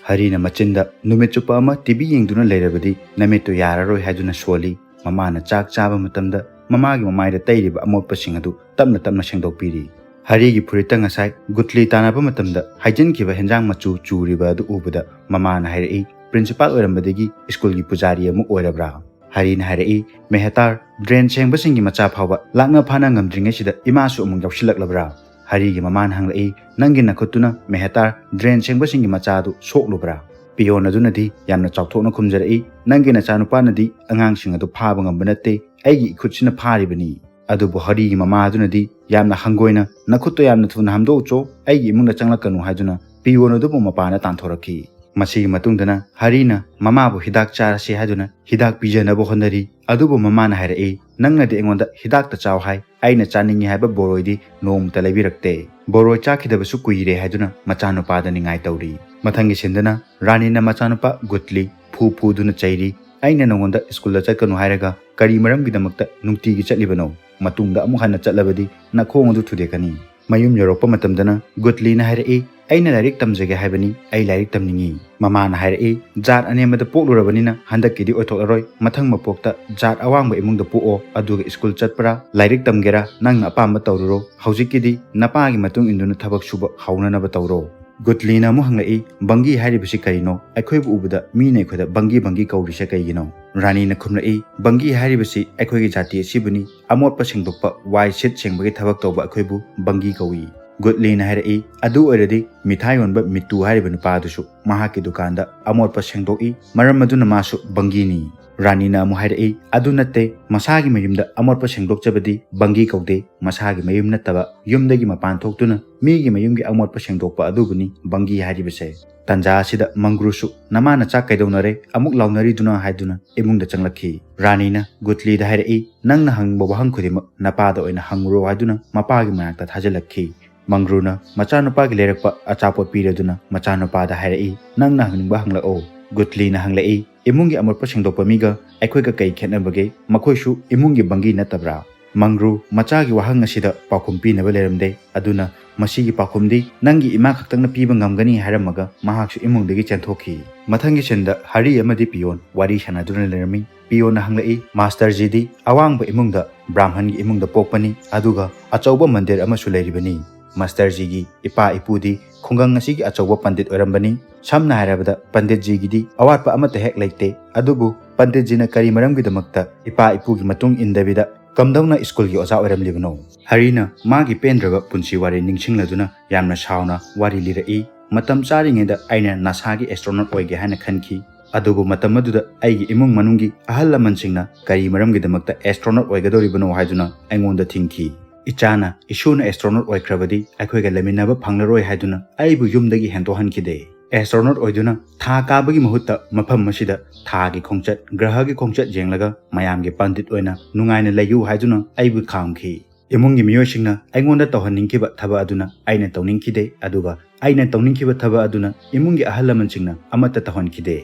ꯍꯔꯤꯅ ꯃꯆꯤꯟꯗ "ꯅꯨꯃꯤꯠ ꯆꯨꯞꯄ ꯑꯃ ꯇꯤ ꯚꯤ ꯌꯦꯡꯗꯨꯅ ꯂꯩꯔꯕꯗꯤ ꯅꯃꯤꯠꯇꯨ ꯌꯥꯔꯔꯣꯏ" ꯍꯥꯏꯗꯨꯅ ꯁꯣꯜꯂꯤ꯫ ꯃꯃꯥꯅ ꯆꯥꯛ ꯆꯥꯕ ꯃꯇꯝꯗ ꯃꯃꯥꯒꯤ ꯃꯃꯥꯏꯗ ꯇꯩꯔꯤꯕ ꯑꯃꯣꯠꯄꯁꯤꯡ ꯑꯗꯨ ꯇꯞꯅ ꯇꯞꯅ ꯁꯦꯡꯗꯣꯛꯄꯤꯔꯤ꯫ ꯍꯔꯤꯒꯤ ꯐꯨꯔꯤꯠꯇ ꯉꯁꯥꯏ ꯒꯨꯠꯂꯤ ꯇꯥꯟꯅꯕ ꯃꯇꯝꯗ ꯍꯩꯖꯤꯟꯈꯤꯕ ꯍꯦꯟꯖꯥꯡ ꯃꯆꯨ ꯆꯨꯔꯤꯕ ꯑꯗꯨ ꯎꯕꯗ ꯃꯃꯥꯅ ꯍꯥꯏꯔꯛꯏ, "ꯄ꯭ꯔꯤꯟꯁꯤꯄꯥꯜ ꯑꯣꯏꯔꯝꯕꯗꯒꯤ ꯁ꯭ꯀꯨꯜꯒꯤ ꯄꯨꯖꯥꯔꯤ ꯑꯃ ꯑꯣꯏꯔꯕ꯭ꯔꯥ?" ꯍꯔꯤꯅ ꯍꯥꯏꯔꯛꯏ, "ꯃꯦꯍꯇꯥꯔ, ꯗ꯭ꯔꯦꯟ ꯁꯦꯡꯕꯁꯤꯡꯒꯤ ꯃꯆꯥ ꯐꯥꯎꯕ ꯂꯥꯛꯅ ꯐꯥꯅ ꯉꯝꯗ꯭ꯔꯤꯉꯩꯁꯤꯗ ꯏꯃꯥꯁꯨ ꯑꯃꯨꯛ ꯌꯥꯎꯁꯤꯜꯂꯛꯂꯕ꯭ꯔꯥ?" ꯍꯔꯤꯒꯤ ꯃꯃꯥꯅ ꯍꯪꯂꯛꯏ, "ꯅꯪꯒꯤ ꯅꯈꯨꯠꯇꯨꯅ ꯃꯦꯍꯇꯥꯔ, ꯗ꯭ꯔꯦꯟ ꯁꯦꯡꯕꯁꯤꯡꯒꯤ ꯃꯆꯥ ꯑꯗꯨ ꯁꯣꯛꯂꯨꯕ꯭ꯔꯥ?" ꯄꯤꯌꯣꯟ ꯑꯗꯨꯅꯗꯤ ꯌꯥꯝꯅ ꯆꯥꯎꯊꯣꯛꯅ ꯈꯨꯝꯖꯔꯛꯏ, "ꯅꯪꯒꯤ ꯅꯆꯥꯅꯨꯄꯥꯅꯗꯤ ꯑꯉꯥꯡꯁꯤꯡ ꯑꯗꯨ ꯐꯥꯕ ꯉꯝꯕ ꯅꯠꯇꯦ, ꯑꯩꯒꯤ ꯏꯈꯨꯠꯁꯤꯅ ꯐꯥꯔꯤꯕꯅꯤ"꯫ ꯑꯗꯨꯕꯨ ꯍꯔꯤꯒꯤ ꯃꯃꯥ ꯑꯗꯨꯅꯗꯤ ꯌꯥꯝꯅ ꯍꯪꯒꯣꯏꯅ, "ꯅꯈꯨꯠꯇꯣ ꯌꯥꯝꯅ ꯊꯨꯅ ꯍꯥꯝꯗꯣꯛꯎꯆꯣ, ꯑꯩꯒꯤ ꯏꯃꯨꯡꯗ ꯆꯪꯂꯛꯀꯅꯨ" ꯍꯥꯏꯗꯨꯅ ꯄꯤꯌꯣꯟ ꯑꯗꯨꯕꯨ ꯃꯄꯥꯟꯗ ꯇꯥꯟꯊꯣꯔꯛꯈꯤ꯫ ꯃꯁꯤꯒꯤ ꯃꯇꯨꯡꯗꯅ ꯍꯔꯤꯅ ꯃꯃꯥꯕꯨ ꯍꯤꯗꯥꯛ ꯆꯥꯔꯁꯤ ꯍꯥꯏꯗꯨꯅ ꯍꯤꯗꯥꯛ ꯄꯤꯖꯅꯕ ꯍꯣꯠꯅꯔꯤ꯫ ꯑꯗꯨꯕꯨ ꯃꯃꯥꯅ ꯍꯥꯏꯔꯛꯏ, "ꯅꯪꯅꯗꯤ ꯑꯩꯉꯣꯟꯗ ꯍꯤꯗꯥꯛꯇ ꯆꯥꯎ ꯍꯥꯏ, ꯑꯩꯅ ꯆꯥꯅꯤꯡꯉꯤ ꯍꯥꯏꯕ ꯕꯣꯔꯣꯏꯗꯤ ꯅꯣꯡꯃꯇ ꯂꯩꯕꯤꯔꯛꯇꯦ꯫ ꯕꯣꯔꯣꯏ ꯆꯥꯈꯤꯗꯕꯁꯨ ꯀꯨꯏꯔꯦ" ꯍꯥꯏꯗꯨꯅ ꯃꯆꯥꯅꯨꯄꯥꯗ ꯅꯤꯡꯉꯥꯏ ꯇꯧꯔꯤ꯫ ꯃꯊꯪꯒꯤ ꯁꯤꯟꯗꯅ ꯔꯥꯅꯤꯅ ꯃꯆꯥꯅꯨꯄꯥ ꯒꯨꯠꯂꯤ ꯐꯨ ꯐꯨꯗꯨꯅ ꯆꯩꯔꯤ꯫ "ꯑꯩꯅ ꯅꯉꯣꯟꯗ ꯁ꯭ꯀꯨꯜꯗ ꯆꯠꯀꯅꯨ ꯍꯥꯏꯔꯒ ꯀꯔꯤ ꯃꯔꯝꯒꯤꯗꯃꯛꯇ ꯅꯨꯡꯇꯤꯒꯤ ꯆꯠꯂꯤꯕꯅꯣ? ꯃꯇꯨꯡꯗ ꯑꯃꯨꯛ ꯍꯟꯅ ꯆꯠꯂꯕꯗꯤ ꯅꯈꯣꯡ ꯑꯗꯨ ꯊꯨꯗꯦꯛꯀꯅꯤ"꯫ ꯃꯌꯨꯝ ꯌꯧꯔꯛꯄ ꯃꯇꯝꯗꯅ ꯒꯨꯠꯂꯤꯅ ꯍꯥꯏꯔꯛꯏ, "ꯑꯩꯅ ꯂꯥꯏꯔꯤꯛ ꯇꯝꯖꯒꯦ ꯍꯥꯏꯕꯅꯤ, ꯑꯩ ꯂꯥꯏꯔꯤꯛ ꯇꯝꯅꯤꯡꯉꯤ"꯫ ꯃꯃꯥꯅ ꯍꯥꯏꯔꯛꯏ, "ꯖꯥꯠ ꯑꯅꯦꯝꯕꯗ ꯄꯣꯛꯂꯨꯔꯕꯅꯤꯅ ꯍꯟꯗꯛꯀꯤꯗꯤ ꯑꯣꯏꯊꯣꯛꯂꯔꯣꯏ, ꯃꯊꯪ ꯃꯄꯣꯛꯇ ꯖꯥꯠ ꯑꯋꯥꯡꯕ ꯏꯃꯨꯡꯗ ꯄꯣꯛꯑꯣ, ꯑꯗꯨꯒ ꯁ꯭ꯀꯨꯜ ꯆꯠꯄ꯭ꯔꯥ, ꯂꯥꯏꯔꯤꯛ ꯇꯝꯒꯦꯔꯥ, ꯅꯪꯅ ꯑꯄꯥꯝꯕ ꯇꯧꯔꯨꯔꯣ, ꯍꯧꯖꯤꯛꯀꯤꯗꯤ ꯅꯄꯥꯒꯤ ꯃꯇꯨꯡ ꯏꯟꯗꯨꯅ ꯊꯕꯛ ꯁꯨꯕ ꯍꯧꯅꯅꯕ ꯇꯧꯔꯣ"꯫ ꯒꯨꯠꯂꯤꯅ ꯑꯃꯨꯛ ꯍꯪꯂꯛꯏ, "ꯕꯪꯒꯤ ꯍꯥꯏꯔꯤꯕꯁꯤ ꯀꯔꯤꯅꯣ? ꯑꯩꯈꯣꯏꯕꯨ ꯎꯕꯗ ꯃꯤꯅ ꯑꯩꯈꯣꯏꯗ ꯕꯪꯒꯤ ꯕꯪꯒꯤ ꯀꯧꯔꯤꯁꯦ ꯀꯩꯒꯤꯅꯣ?" ꯔꯥꯅꯤꯅ ꯈꯨꯝꯂꯛꯏ, "ꯕꯪꯒꯤ ꯍꯥꯏꯔꯤꯕꯁꯤ ꯑꯩꯈꯣꯏꯒꯤ ꯖꯥꯇꯤ ꯑꯁꯤꯕꯨꯅꯤ, ꯑꯃꯣꯠꯄ ꯁꯦꯡꯗꯣꯛꯄ, ꯋꯥꯏ ꯁꯤꯠ ꯁꯦꯡꯕꯒꯤ ꯊꯕꯛ ꯇꯧꯕ ꯑꯩꯈꯣꯏꯕꯨ ꯕꯪꯒꯤ ꯀꯧꯏ"꯫ ꯒꯨꯠꯂꯤꯅ ꯍꯥꯏꯔꯛꯏ, "ꯑꯗꯨ ꯑꯣꯏꯔꯗꯤ ꯃꯤꯊꯥꯏ ꯌꯣꯟꯕ ꯃꯤꯠꯇꯨ ꯍꯥꯏꯔꯤꯕ ꯅꯨꯄꯥ ꯑꯗꯨꯁꯨ ꯃꯍꯥꯛꯀꯤ ꯗꯨꯀꯥꯟꯗ ꯑꯃꯣꯠꯄ ꯁꯦꯡꯗꯣꯛꯏ, ꯃꯔꯝ ꯑꯗꯨꯅ ꯃꯥꯁꯨ ꯕꯪꯒꯤꯅꯤ"꯫ ꯔꯥꯅꯤꯅ ꯑꯃꯨꯛ ꯍꯥꯏꯔꯛꯏ, "ꯑꯗꯨ ꯅꯠꯇꯦ, ꯃꯁꯥꯒꯤ ꯃꯌꯨꯝꯗ ꯑꯃꯣꯠꯄ ꯁꯦꯡꯗꯣꯛꯆꯕꯗꯤ ꯕꯪꯒꯤ ꯀꯧꯗꯦ, ꯃꯁꯥꯒꯤ ꯃꯌꯨꯝ ꯅꯠꯇꯕ ꯌꯨꯝꯗꯒꯤ ꯃꯄꯥꯟ ꯊꯣꯛꯇꯨꯅ ꯃꯤꯒꯤ ꯃꯌꯨꯝꯒꯤ ꯑꯃꯣꯠꯄ ꯁꯦꯡꯗꯣꯛꯄ ꯑꯗꯨꯕꯨꯅꯤ ꯕꯪꯒꯤ ꯍꯥꯏꯔꯤꯕꯁꯦ"꯫ ꯇꯟꯖꯥ ꯑꯁꯤꯗ ꯃꯪꯒ꯭ꯔꯨꯁꯨ "ꯅꯃꯥ ꯅꯆꯥ ꯀꯩꯗꯧꯅꯔꯦ ꯑꯃꯨꯛ ꯂꯥꯎꯅꯔꯤꯗꯨꯅ?" ꯍꯥꯏꯗꯨꯅ ꯏꯃꯨꯡꯗ ꯆꯪꯂꯛꯈꯤ꯫ ꯔꯥꯅꯤꯅ ꯒꯨꯠꯂꯤꯗ ꯍꯥꯏꯔꯛꯏ, "ꯅꯪꯅ ꯍꯪꯅꯤꯡꯕ ꯋꯥꯍꯪ ꯈꯨꯗꯤꯡꯃꯛ ꯅꯄꯥꯗ ꯑꯣꯏꯅ ꯍꯪꯉꯨꯔꯣ" ꯍꯥꯏꯗꯨꯅ ꯃꯄꯥꯒꯤ ꯃꯅꯥꯛꯇ ꯊꯥꯖꯤꯜꯂꯛꯈꯤ꯫ ꯃꯪꯒ꯭ꯔꯨꯅ ꯃꯆꯥꯅꯨꯄꯥꯒꯤ ꯂꯩꯔꯛꯄ ꯑꯆꯥꯄꯣꯠ ꯄꯤꯔꯗꯨꯅ ꯃꯆꯥꯅꯨꯄꯥꯗ ꯍꯥꯏꯔꯛꯏ, "ꯅꯪꯅ ꯍꯪꯅꯤꯡꯕ ꯍꯪꯂꯛꯑꯣ"꯫ ꯒꯨꯠꯂꯤꯅ ꯍꯪꯂꯛꯏ, "ꯏꯃꯨꯡꯒꯤ ꯑꯃꯣꯠꯄ ꯁꯦꯡꯗꯣꯛꯄ ꯃꯤꯒ ꯑꯩꯈꯣꯏꯒ ꯀꯩ ꯈꯦꯠꯅꯕꯒꯦ? ꯃꯈꯣꯏꯁꯨ ꯏꯃꯨꯡꯒꯤ ꯕꯪꯒꯤ ꯅꯠꯇꯕ꯭ꯔꯥ?" ꯃꯪꯒ꯭ꯔꯨ ꯃꯆꯥꯒꯤ ꯋꯥꯍꯪ ꯑꯁꯤꯗ ꯄꯥꯎꯈꯨꯝ ꯄꯤꯅꯕ ꯂꯩꯔꯝꯗꯦ꯫ ꯑꯗꯨꯅ ꯃꯁꯤꯒꯤ ꯄꯥꯎꯈꯨꯝꯗꯤ ꯅꯪꯒꯤ ꯏꯃꯥ ꯈꯛꯇꯪꯅ ꯄꯤꯕ ꯉꯝꯒꯅꯤ ꯍꯥꯏꯔꯝꯃꯒ ꯃꯍꯥꯛꯁꯨ ꯏꯃꯨꯡꯗꯒꯤ ꯆꯦꯟꯊꯣꯛꯈꯤ꯫ ꯃꯊꯪꯒꯤ ꯁꯤꯟꯗ ꯍꯔꯤ ꯑꯃꯗꯤ ꯄꯤꯌꯣꯟ ꯋꯥꯔꯤ ꯁꯥꯟꯅꯗꯨꯅ ꯂꯩꯔꯝꯃꯤ꯫ ꯄꯤꯌꯣꯟꯅ ꯍꯪꯂꯛꯏ, "ꯃꯥꯁꯇꯔꯖꯤꯗꯤ ꯑꯋꯥꯡꯕ ꯏꯃꯨꯡꯗ ꯕ꯭ꯔꯥꯍꯃꯟꯒꯤ ꯏꯃꯨꯡꯗ ꯄꯣꯛꯄꯅꯤ, ꯑꯗꯨꯒ ꯑꯆꯧꯕ ꯃꯟꯗꯤꯔ ꯑꯃꯁꯨ ꯂꯩꯔꯤꯕꯅꯤ꯫ ꯃꯥꯁꯇꯔꯖꯤꯒꯤ ꯏꯄꯥ ꯏꯄꯨꯗꯤ ꯈꯨꯡꯒꯪ ꯑꯁꯤꯒꯤ ꯑꯆꯧꯕ ꯄꯟꯗꯤꯠ ꯑꯣꯏꯔꯝꯕꯅꯤ꯫ ꯁꯝꯅ ꯍꯥꯏꯔꯕꯗ ꯄꯟꯗꯤꯠꯖꯤꯒꯤꯗꯤ ꯑꯋꯥꯠꯄ ꯑꯃꯠꯇ ꯍꯦꯛ ꯂꯩꯇꯦ꯫ ꯑꯗꯨꯕꯨ ꯄꯟꯗꯤꯠꯖꯤꯅ ꯀꯔꯤ ꯃꯔꯝꯒꯤꯗꯃꯛꯇ ꯏꯄꯥ ꯏꯄꯨꯒꯤ ꯃꯇꯨꯡ ꯏꯟꯗꯕꯤꯗ ꯀꯝꯗꯧꯅ ꯁ꯭ꯀꯨꯜꯒꯤ ꯑꯣꯖꯥ ꯑꯣꯏꯔꯝꯂꯤꯕꯅꯣ?" ꯍꯔꯤꯅ ꯃꯥꯒꯤ ꯄꯦꯟꯗ꯭ꯔꯕ ꯄꯨꯟꯁꯤ ꯋꯥꯔꯤ ꯅꯤꯡꯁꯤꯡꯂꯗꯨꯅ ꯌꯥꯝꯅ ꯁꯥꯎꯅ ꯋꯥꯔꯤ ꯂꯤꯔꯛꯏ, "ꯃꯇꯝ ꯆꯥꯔꯤꯉꯩꯗ ꯑꯩꯅ ꯅꯥꯁꯥꯒꯤ ꯑꯦꯁꯇ꯭ꯔꯣꯅꯣꯠ ꯑꯣꯏꯒꯦ ꯍꯥꯏꯅ ꯈꯟꯈꯤ꯫ ꯑꯗꯨꯕꯨ ꯃꯇꯝ ꯑꯗꯨꯗ ꯑꯩꯒꯤ ꯏꯃꯨꯡ ꯃꯅꯨꯡꯒꯤ ꯑꯍꯜ ꯂꯃꯟꯁꯤꯡꯅ ꯀꯔꯤ ꯃꯔꯝꯒꯤꯗꯃꯛꯇ ꯑꯦꯁꯇ꯭ꯔꯣꯅꯣꯠ ꯑꯣꯏꯒꯗꯧꯔꯤꯕꯅꯣ ꯍꯥꯏꯗꯨꯅ ꯑꯩꯉꯣꯟꯗ ꯊꯤꯡꯈꯤ꯫ ꯏꯆꯥꯅ, ꯏꯁꯨꯅ ꯑꯦꯁꯇ꯭ꯔꯣꯅꯣꯠ ꯑꯣꯏꯈ꯭ꯔꯕꯗꯤ ꯑꯩꯈꯣꯏꯒ ꯂꯩꯃꯤꯟꯅꯕ ꯐꯪꯂꯔꯣꯏ ꯍꯥꯏꯗꯨꯅ ꯑꯩꯕꯨ ꯌꯨꯝꯗꯒꯤ ꯍꯦꯟꯗꯣꯛꯍꯟꯈꯤꯗꯦ꯫ ꯑꯦꯁꯇ꯭ꯔꯣꯅꯣꯠ ꯑꯣꯏꯗꯨꯅ ꯊꯥ ꯀꯥꯕꯒꯤ ꯃꯍꯨꯠꯇ ꯃꯐꯝ ꯑꯁꯤꯗ ꯊꯥꯒꯤ ꯈꯣꯡꯆꯠ, ꯒ꯭ꯔꯍꯒꯤ ꯈꯣꯡꯆꯠ ꯌꯦꯡꯂꯒ ꯃꯌꯥꯝꯒꯤ ꯄꯟꯗꯤꯠ ꯑꯣꯏꯅ ꯅꯨꯡꯉꯥꯏꯅ ꯂꯩꯌꯨ ꯍꯥꯏꯗꯨꯅ ꯑꯩꯕꯨ ꯈꯥꯝꯈꯤ꯫ ꯏꯃꯨꯡꯒꯤ ꯃꯤꯑꯣꯏꯁꯤꯡꯅ ꯑꯩꯉꯣꯟꯗ ꯇꯧꯍꯟꯅꯤꯡꯈꯤꯕ ꯊꯕꯛ ꯑꯗꯨꯅ ꯑꯩꯅ ꯇꯧꯅꯤꯡꯈꯤꯗꯦ, ꯑꯗꯨꯒ ꯑꯩꯅ ꯇꯧꯅꯤꯡꯈꯤꯕ ꯊꯕꯛ ꯑꯗꯨꯅ ꯏꯃꯨꯡꯒꯤ ꯑꯍꯜ ꯂꯃꯟꯁꯤꯡꯅ ꯑꯃꯠꯇ ꯇꯧꯍꯟꯈꯤꯗꯦ꯫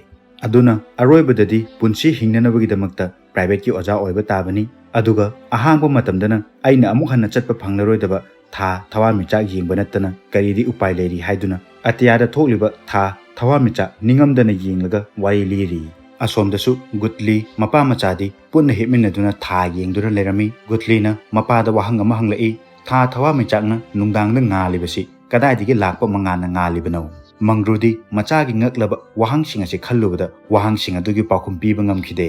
ꯑꯗꯨꯅ ꯑꯔꯣꯏꯕꯗꯗꯤ ꯄꯨꯟꯁꯤ ꯍꯤꯡꯅꯅꯕꯒꯤꯗꯃꯛꯇ ꯄ꯭ꯔꯥꯏꯚꯦꯠꯀꯤ ꯑꯣꯖꯥ ꯑꯣꯏꯕ ꯇꯥꯕꯅꯤ꯫ ꯑꯗꯨꯒ ꯑꯍꯥꯡꯕ ꯃꯇꯝꯗꯅ ꯑꯩꯅ ꯑꯃꯨꯛ ꯍꯟꯅ ꯆꯠꯄ ꯐꯪꯂꯔꯣꯏꯗꯕ ꯊꯥ ꯊꯋꯥꯟꯃꯤꯆꯥꯛ ꯌꯦꯡꯕ ꯅꯠꯇꯅ ꯀꯔꯤꯗꯤ ꯎꯄꯥꯏ ꯂꯩꯔꯤ ꯍꯥꯏꯗꯨꯅ ꯑꯇꯤꯌꯥꯗ ꯊꯣꯛꯂꯤꯕ ꯊꯥ ꯊꯋꯥꯟꯃꯤꯆꯥꯛ ꯅꯤꯡꯉꯝꯗꯅ ꯌꯦꯡꯂꯒ ꯋꯥꯔꯤ ꯂꯤꯔꯤ꯫ ꯑꯁꯣꯝꯗꯁꯨ ꯒꯨꯠꯂꯤ ꯃꯄꯥ ꯃꯆꯥꯗꯤ ꯄꯨꯟꯅ ꯍꯤꯞꯃꯤꯟꯅꯗꯨꯅ ꯊꯥ ꯌꯦꯡꯗꯨꯅ ꯂꯩꯔꯝꯃꯤ꯫ ꯒꯨꯠꯂꯤꯅ ꯃꯄꯥꯗ ꯋꯥꯍꯪ ꯑꯃ ꯍꯪꯂꯛꯏ, "ꯊꯥ ꯊꯋꯥꯟꯃꯤꯆꯥꯛꯅ ꯅꯨꯡꯗꯥꯡꯗ ꯉꯥꯜꯂꯤꯕꯁꯤ ꯀꯗꯥꯏꯗꯒꯤ ꯂꯥꯛꯄ ꯃꯉꯥꯜꯅ ꯉꯥꯜꯂꯤꯕꯅꯣ?" ꯃꯪꯒ꯭ꯔꯨꯗꯤ ꯃꯆꯥꯒꯤ ꯉꯛꯂꯕ ꯋꯥꯍꯪꯁꯤꯡ ꯑꯁꯤ ꯈꯜꯂꯨꯕꯗ ꯋꯥꯍꯪꯁꯤꯡ ꯑꯗꯨꯒꯤ ꯄꯥꯎꯈꯨꯝ ꯄꯤꯕ ꯉꯝꯈꯤꯗꯦ꯫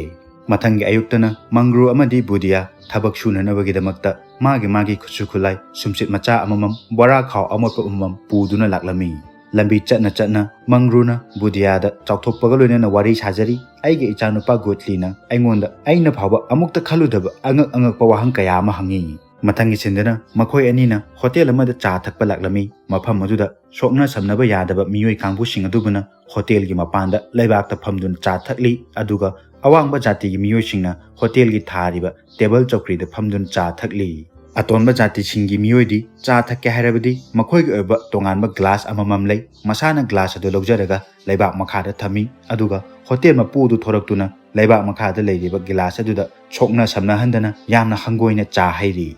ꯃꯊꯪꯒꯤ ꯑꯌꯨꯛꯇꯅ ꯃꯪꯒ꯭ꯔꯨ ꯑꯃꯗꯤ ꯕꯨꯗꯤꯌꯥ ꯊꯕꯛ ꯁꯨꯅꯅꯕꯒꯤꯗꯃꯛꯇ ꯃꯥꯒꯤ ꯃꯥꯒꯤ ꯈꯨꯠꯁꯨ ꯈꯨꯠꯂꯥꯏ, ꯁꯨꯝꯆꯤꯠ ꯃꯆꯥ ꯑꯃꯃꯝ, ꯕꯣꯔꯥ ꯈꯥꯎ ꯑꯃꯣꯠꯄ ꯑꯃꯃꯝ ꯄꯨꯗꯨꯅ ꯂꯥꯛꯂꯝꯃꯤ꯫ ꯂꯝꯕꯤ ꯆꯠꯅ ꯆꯠꯅ ꯃꯪꯒ꯭ꯔꯨꯅ ꯕꯨꯗꯤꯌꯥꯗ ꯆꯥꯎꯊꯣꯛꯄꯒ ꯂꯣꯏꯅꯅ ꯋꯥꯔꯤ ꯁꯥꯖꯔꯤ꯫ ꯑꯩꯒꯤ ꯏꯆꯥꯅꯨꯄꯥ ꯒꯣꯠꯂꯤꯅ ꯑꯩꯉꯣꯟꯗ ꯑꯩꯅ ꯐꯥꯎꯕ ꯑꯃꯨꯛꯇ ꯈꯜꯂꯨꯗꯕ ꯑꯉꯛ ꯑꯉꯛꯄ ꯋꯥꯍꯪ ꯀꯌꯥ ꯑꯃ ꯍꯪꯉꯤ꯫ ꯃꯊꯪꯒꯤ ꯁꯤꯟꯗꯅ ꯃꯈꯣꯏ ꯑꯅꯤꯅ ꯍꯣꯇꯦꯜ ꯑꯃꯗ ꯆꯥ ꯊꯛꯄ ꯂꯥꯛꯂꯝꯃꯤ꯫ ꯃꯐꯝ ꯑꯗꯨꯗ ꯁꯣꯛꯅ ꯁꯝꯅꯕ ꯌꯥꯗꯕ ꯃꯤꯑꯣꯏ ꯀꯥꯡꯕꯨꯁꯤꯡ ꯑꯗꯨꯕꯨꯅ ꯍꯣꯇꯦꯜꯒꯤ ꯃꯄꯥꯟꯗ ꯂꯩꯕꯥꯛꯇ ꯐꯝꯗꯨꯅ ꯆꯥ ꯊꯛꯂꯤ, ꯑꯗꯨꯒ ꯑꯋꯥꯡꯕ ꯖꯥꯇꯤꯒꯤ ꯃꯤꯑꯣꯏꯁꯤꯡꯅ ꯍꯣꯇꯦꯜꯒꯤ ꯊꯥꯔꯤꯕ ꯇꯦꯕꯜ ꯆꯧꯀ꯭ꯔꯤꯗ ꯐꯝꯗꯨꯅ ꯆꯥ ꯊꯛꯂꯤ꯫ ꯑꯇꯣꯟꯕ ꯖꯥꯇꯤꯁꯤꯡꯒꯤ ꯃꯤꯑꯣꯏꯗꯤ ꯆꯥ ꯊꯛꯀꯦ ꯍꯥꯏꯔꯕꯗꯤ ꯃꯈꯣꯏꯒꯤ ꯑꯣꯏꯕ ꯇꯣꯉꯥꯟꯕ ꯒ꯭ꯂꯥꯁ ꯑꯃꯃꯝ ꯂꯩ꯫ ꯃꯁꯥꯅ ꯒ꯭ꯂꯥꯁ ꯑꯗꯨ ꯂꯧꯖꯔꯒ ꯂꯩꯕꯥꯛ ꯃꯈꯥꯗ ꯊꯝꯃꯤ, ꯑꯗꯨꯒ ꯍꯣꯇꯦꯜ ꯃꯄꯨ ꯑꯗꯨ ꯊꯣꯔꯛꯇꯨꯅ ꯂꯩꯕꯥꯛ ꯃꯈꯥꯗ ꯂꯩꯔꯤꯕ ꯒꯤꯂꯥꯁ ꯑꯗꯨꯗ ꯁꯣꯛꯅ ꯁꯝꯅꯍꯟꯗꯅ ꯌꯥꯝꯅ ꯍꯪꯒꯣꯏꯅ ꯆꯥ ꯍꯩꯔꯤ꯫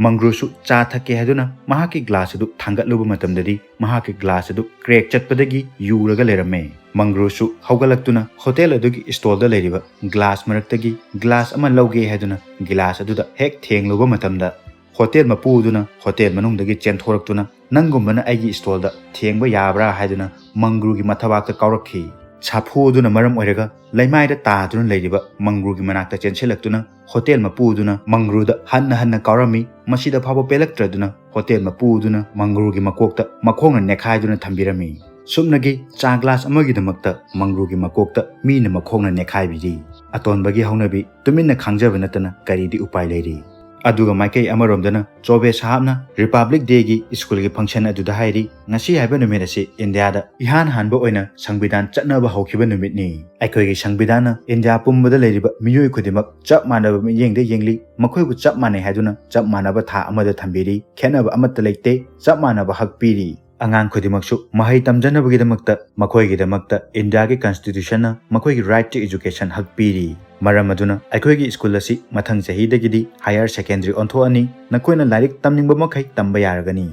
ꯃꯪꯒ꯭ꯔꯨꯁꯨ ꯆꯥ ꯊꯛꯀꯦ ꯍꯥꯏꯗꯨꯅ ꯃꯍꯥꯛꯀꯤ ꯒ꯭ꯂꯥꯁ ꯑꯗꯨ ꯊꯥꯡꯒꯠꯂꯨꯕ ꯃꯇꯝꯗꯗꯤ ꯃꯍꯥꯛꯀꯤ ꯒ꯭ꯂꯥꯁ ꯑꯗꯨ ꯀ꯭ꯔꯦꯛ ꯆꯠꯄꯗꯒꯤ ꯌꯨꯔꯒ ꯂꯩꯔꯝꯃꯦ꯫ ꯃꯪꯒ꯭ꯔꯨꯁꯨ ꯍꯧꯒꯠꯂꯛꯇꯨꯅ ꯍꯣꯇꯦꯜ ꯑꯗꯨꯒꯤ ꯁ꯭ꯇꯣꯜꯗ ꯂꯩꯔꯤꯕ ꯒ꯭ꯂꯥꯁ ꯃꯔꯛꯇꯒꯤ ꯒ꯭ꯂꯥꯁ ꯑꯃ ꯂꯧꯒꯦ ꯍꯥꯏꯗꯨꯅ ꯒꯤꯂꯥꯁ ꯑꯗꯨꯗ ꯍꯦꯛ ꯊꯦꯡꯂꯨꯕ ꯃꯇꯝꯗ ꯍꯣꯇꯦꯜ ꯃꯄꯨ ꯑꯗꯨꯅ ꯍꯣꯇꯦꯜ ꯃꯅꯨꯡꯗꯒꯤ ꯆꯦꯟꯊꯣꯔꯛꯇꯨꯅ, "ꯅꯪꯒꯨꯝꯕꯅ ꯑꯩꯒꯤ ꯁ꯭ꯇꯣꯜꯗ ꯊꯦꯡꯕ ꯌꯥꯕ꯭ꯔꯥ?" ꯍꯥꯏꯗꯨꯅ ꯃꯪꯒ꯭ꯔꯨꯒꯤ ꯃꯊꯕꯥꯛꯇ ꯀꯥꯎꯔꯛꯈꯤ꯫ ꯁꯥꯐꯨ ꯑꯗꯨꯅ ꯃꯔꯝ ꯑꯣꯏꯔꯒ ꯂꯩꯃꯥꯏꯗ ꯇꯥꯗꯨꯅ ꯂꯩꯔꯤꯕ ꯃꯪꯒ꯭ꯔꯨꯒꯤ ꯃꯅꯥꯛꯇ ꯆꯦꯟꯁꯤꯜꯂꯛꯇꯨꯅ ꯍꯣꯇꯦꯜ ꯃꯄꯨ ꯑꯗꯨꯅ ꯃꯪꯒ꯭ꯔꯨꯗ ꯍꯟꯅ ꯍꯟꯅ ꯀꯥꯎꯔꯝꯃꯤ꯫ ꯃꯁꯤꯗ ꯐꯥꯎꯕ ꯄꯦꯜꯂꯛꯇ꯭ꯔꯗꯨꯅ ꯍꯣꯇꯦꯜ ꯃꯄꯨ ꯑꯗꯨꯅ ꯃꯪꯒ꯭ꯔꯨꯒꯤ ꯃꯀꯣꯛꯇ ꯃꯈꯣꯡꯅ ꯅꯦꯠꯈꯥꯏꯗꯨꯅ ꯊꯝꯕꯤꯔꯝꯃꯤ꯫ ꯁꯨꯞꯅꯒꯤ ꯆꯥ ꯒ꯭ꯂꯥꯁ ꯑꯃꯒꯤꯗꯃꯛꯇ ꯃꯪꯒ꯭ꯔꯨꯒꯤ ꯃꯀꯣꯛꯇ ꯃꯤꯅ ꯃꯈꯣꯡꯅ ꯅꯦꯠꯈꯥꯏꯕꯤꯔꯤ꯫ ꯑꯇꯣꯟꯕꯒꯤ ꯍꯧꯅꯕꯤ ꯇꯨꯃꯤꯟꯅ ꯈꯥꯡꯖꯕ ꯅꯠꯇꯅ ꯀꯔꯤꯗꯤ ꯎꯄꯥꯏ ꯂꯩꯔꯤ? ꯑꯗꯨꯒ ꯃꯥꯏꯀꯩ ꯑꯃꯔꯣꯝꯗꯅ ꯆꯣꯕꯦ ꯁꯥꯍꯥꯕꯅ Republic Dayꯒꯤ ꯁ꯭ꯀꯨꯜꯒꯤ function ꯑꯗꯨꯗ ꯍꯥꯏꯔꯤ, "ꯉꯁꯤ ꯍꯥꯏꯕ ꯅꯨꯃꯤꯠ ꯑꯁꯤ ꯏꯟꯗꯤꯌꯥꯗ ꯏꯍꯥꯟ ꯍꯥꯟꯕ ꯑꯣꯏꯅ ꯁꯪꯕꯤꯙꯥꯟ ꯆꯠꯅꯕ ꯍꯧꯈꯤꯕ ꯅꯨꯃꯤꯠꯅꯤ꯫ ꯑꯩꯈꯣꯏꯒꯤ ꯁꯪꯕꯤꯙꯥꯟꯅ ꯏꯟꯗꯤꯌꯥ ꯄꯨꯝꯕꯗ ꯂꯩꯔꯤꯕ ꯃꯤꯑꯣꯏ ꯈꯨꯗꯤꯡꯃꯛ ꯆꯞ ꯃꯥꯟꯅꯕ ꯃꯤꯠꯌꯦꯡꯗ ꯌꯦꯡꯂꯤ, ꯃꯈꯣꯏꯕꯨ ꯆꯞ ꯃꯥꯟꯅꯩ ꯍꯥꯏꯗꯨꯅ ꯆꯞ ꯃꯥꯟꯅꯕ ꯊꯥꯛ ꯑꯃꯗ ꯊꯝꯕꯤꯔꯤ, ꯈꯦꯠꯅꯕ ꯑꯃꯠꯇ ꯂꯩꯇꯦ, ꯆꯞ ꯃꯥꯟꯅꯕ ꯍꯛ ꯄꯤꯔꯤ꯫ ꯑꯉꯥꯡ ꯈꯨꯗꯤꯡꯃꯛꯁꯨ ꯃꯍꯩ ꯇꯝꯖꯅꯕꯒꯤꯗꯃꯛꯇ ꯃꯈꯣꯏꯒꯤꯗꯃꯛꯇ ꯏꯟꯗꯤꯌꯥꯒꯤ Constitutionꯅ ꯃꯈꯣꯏꯒꯤ right to education ꯍꯛ ꯄꯤꯔꯤ꯫ ꯃꯔꯝ ꯑꯗꯨꯅ ꯑꯩꯈꯣꯏꯒꯤ ꯁ꯭ꯀꯨꯜ ꯑꯁꯤ ꯃꯊꯪ ꯆꯍꯤꯗꯒꯤꯗꯤ higher secondary ꯑꯣꯟꯊꯣꯛꯑꯅꯤ꯫ ꯅꯈꯣꯏꯅ ꯂꯥꯏꯔꯤꯛ ꯇꯝꯅꯤꯡꯕ ꯃꯈꯩ ꯇꯝꯕ ꯌꯥꯔꯒꯅꯤ"꯫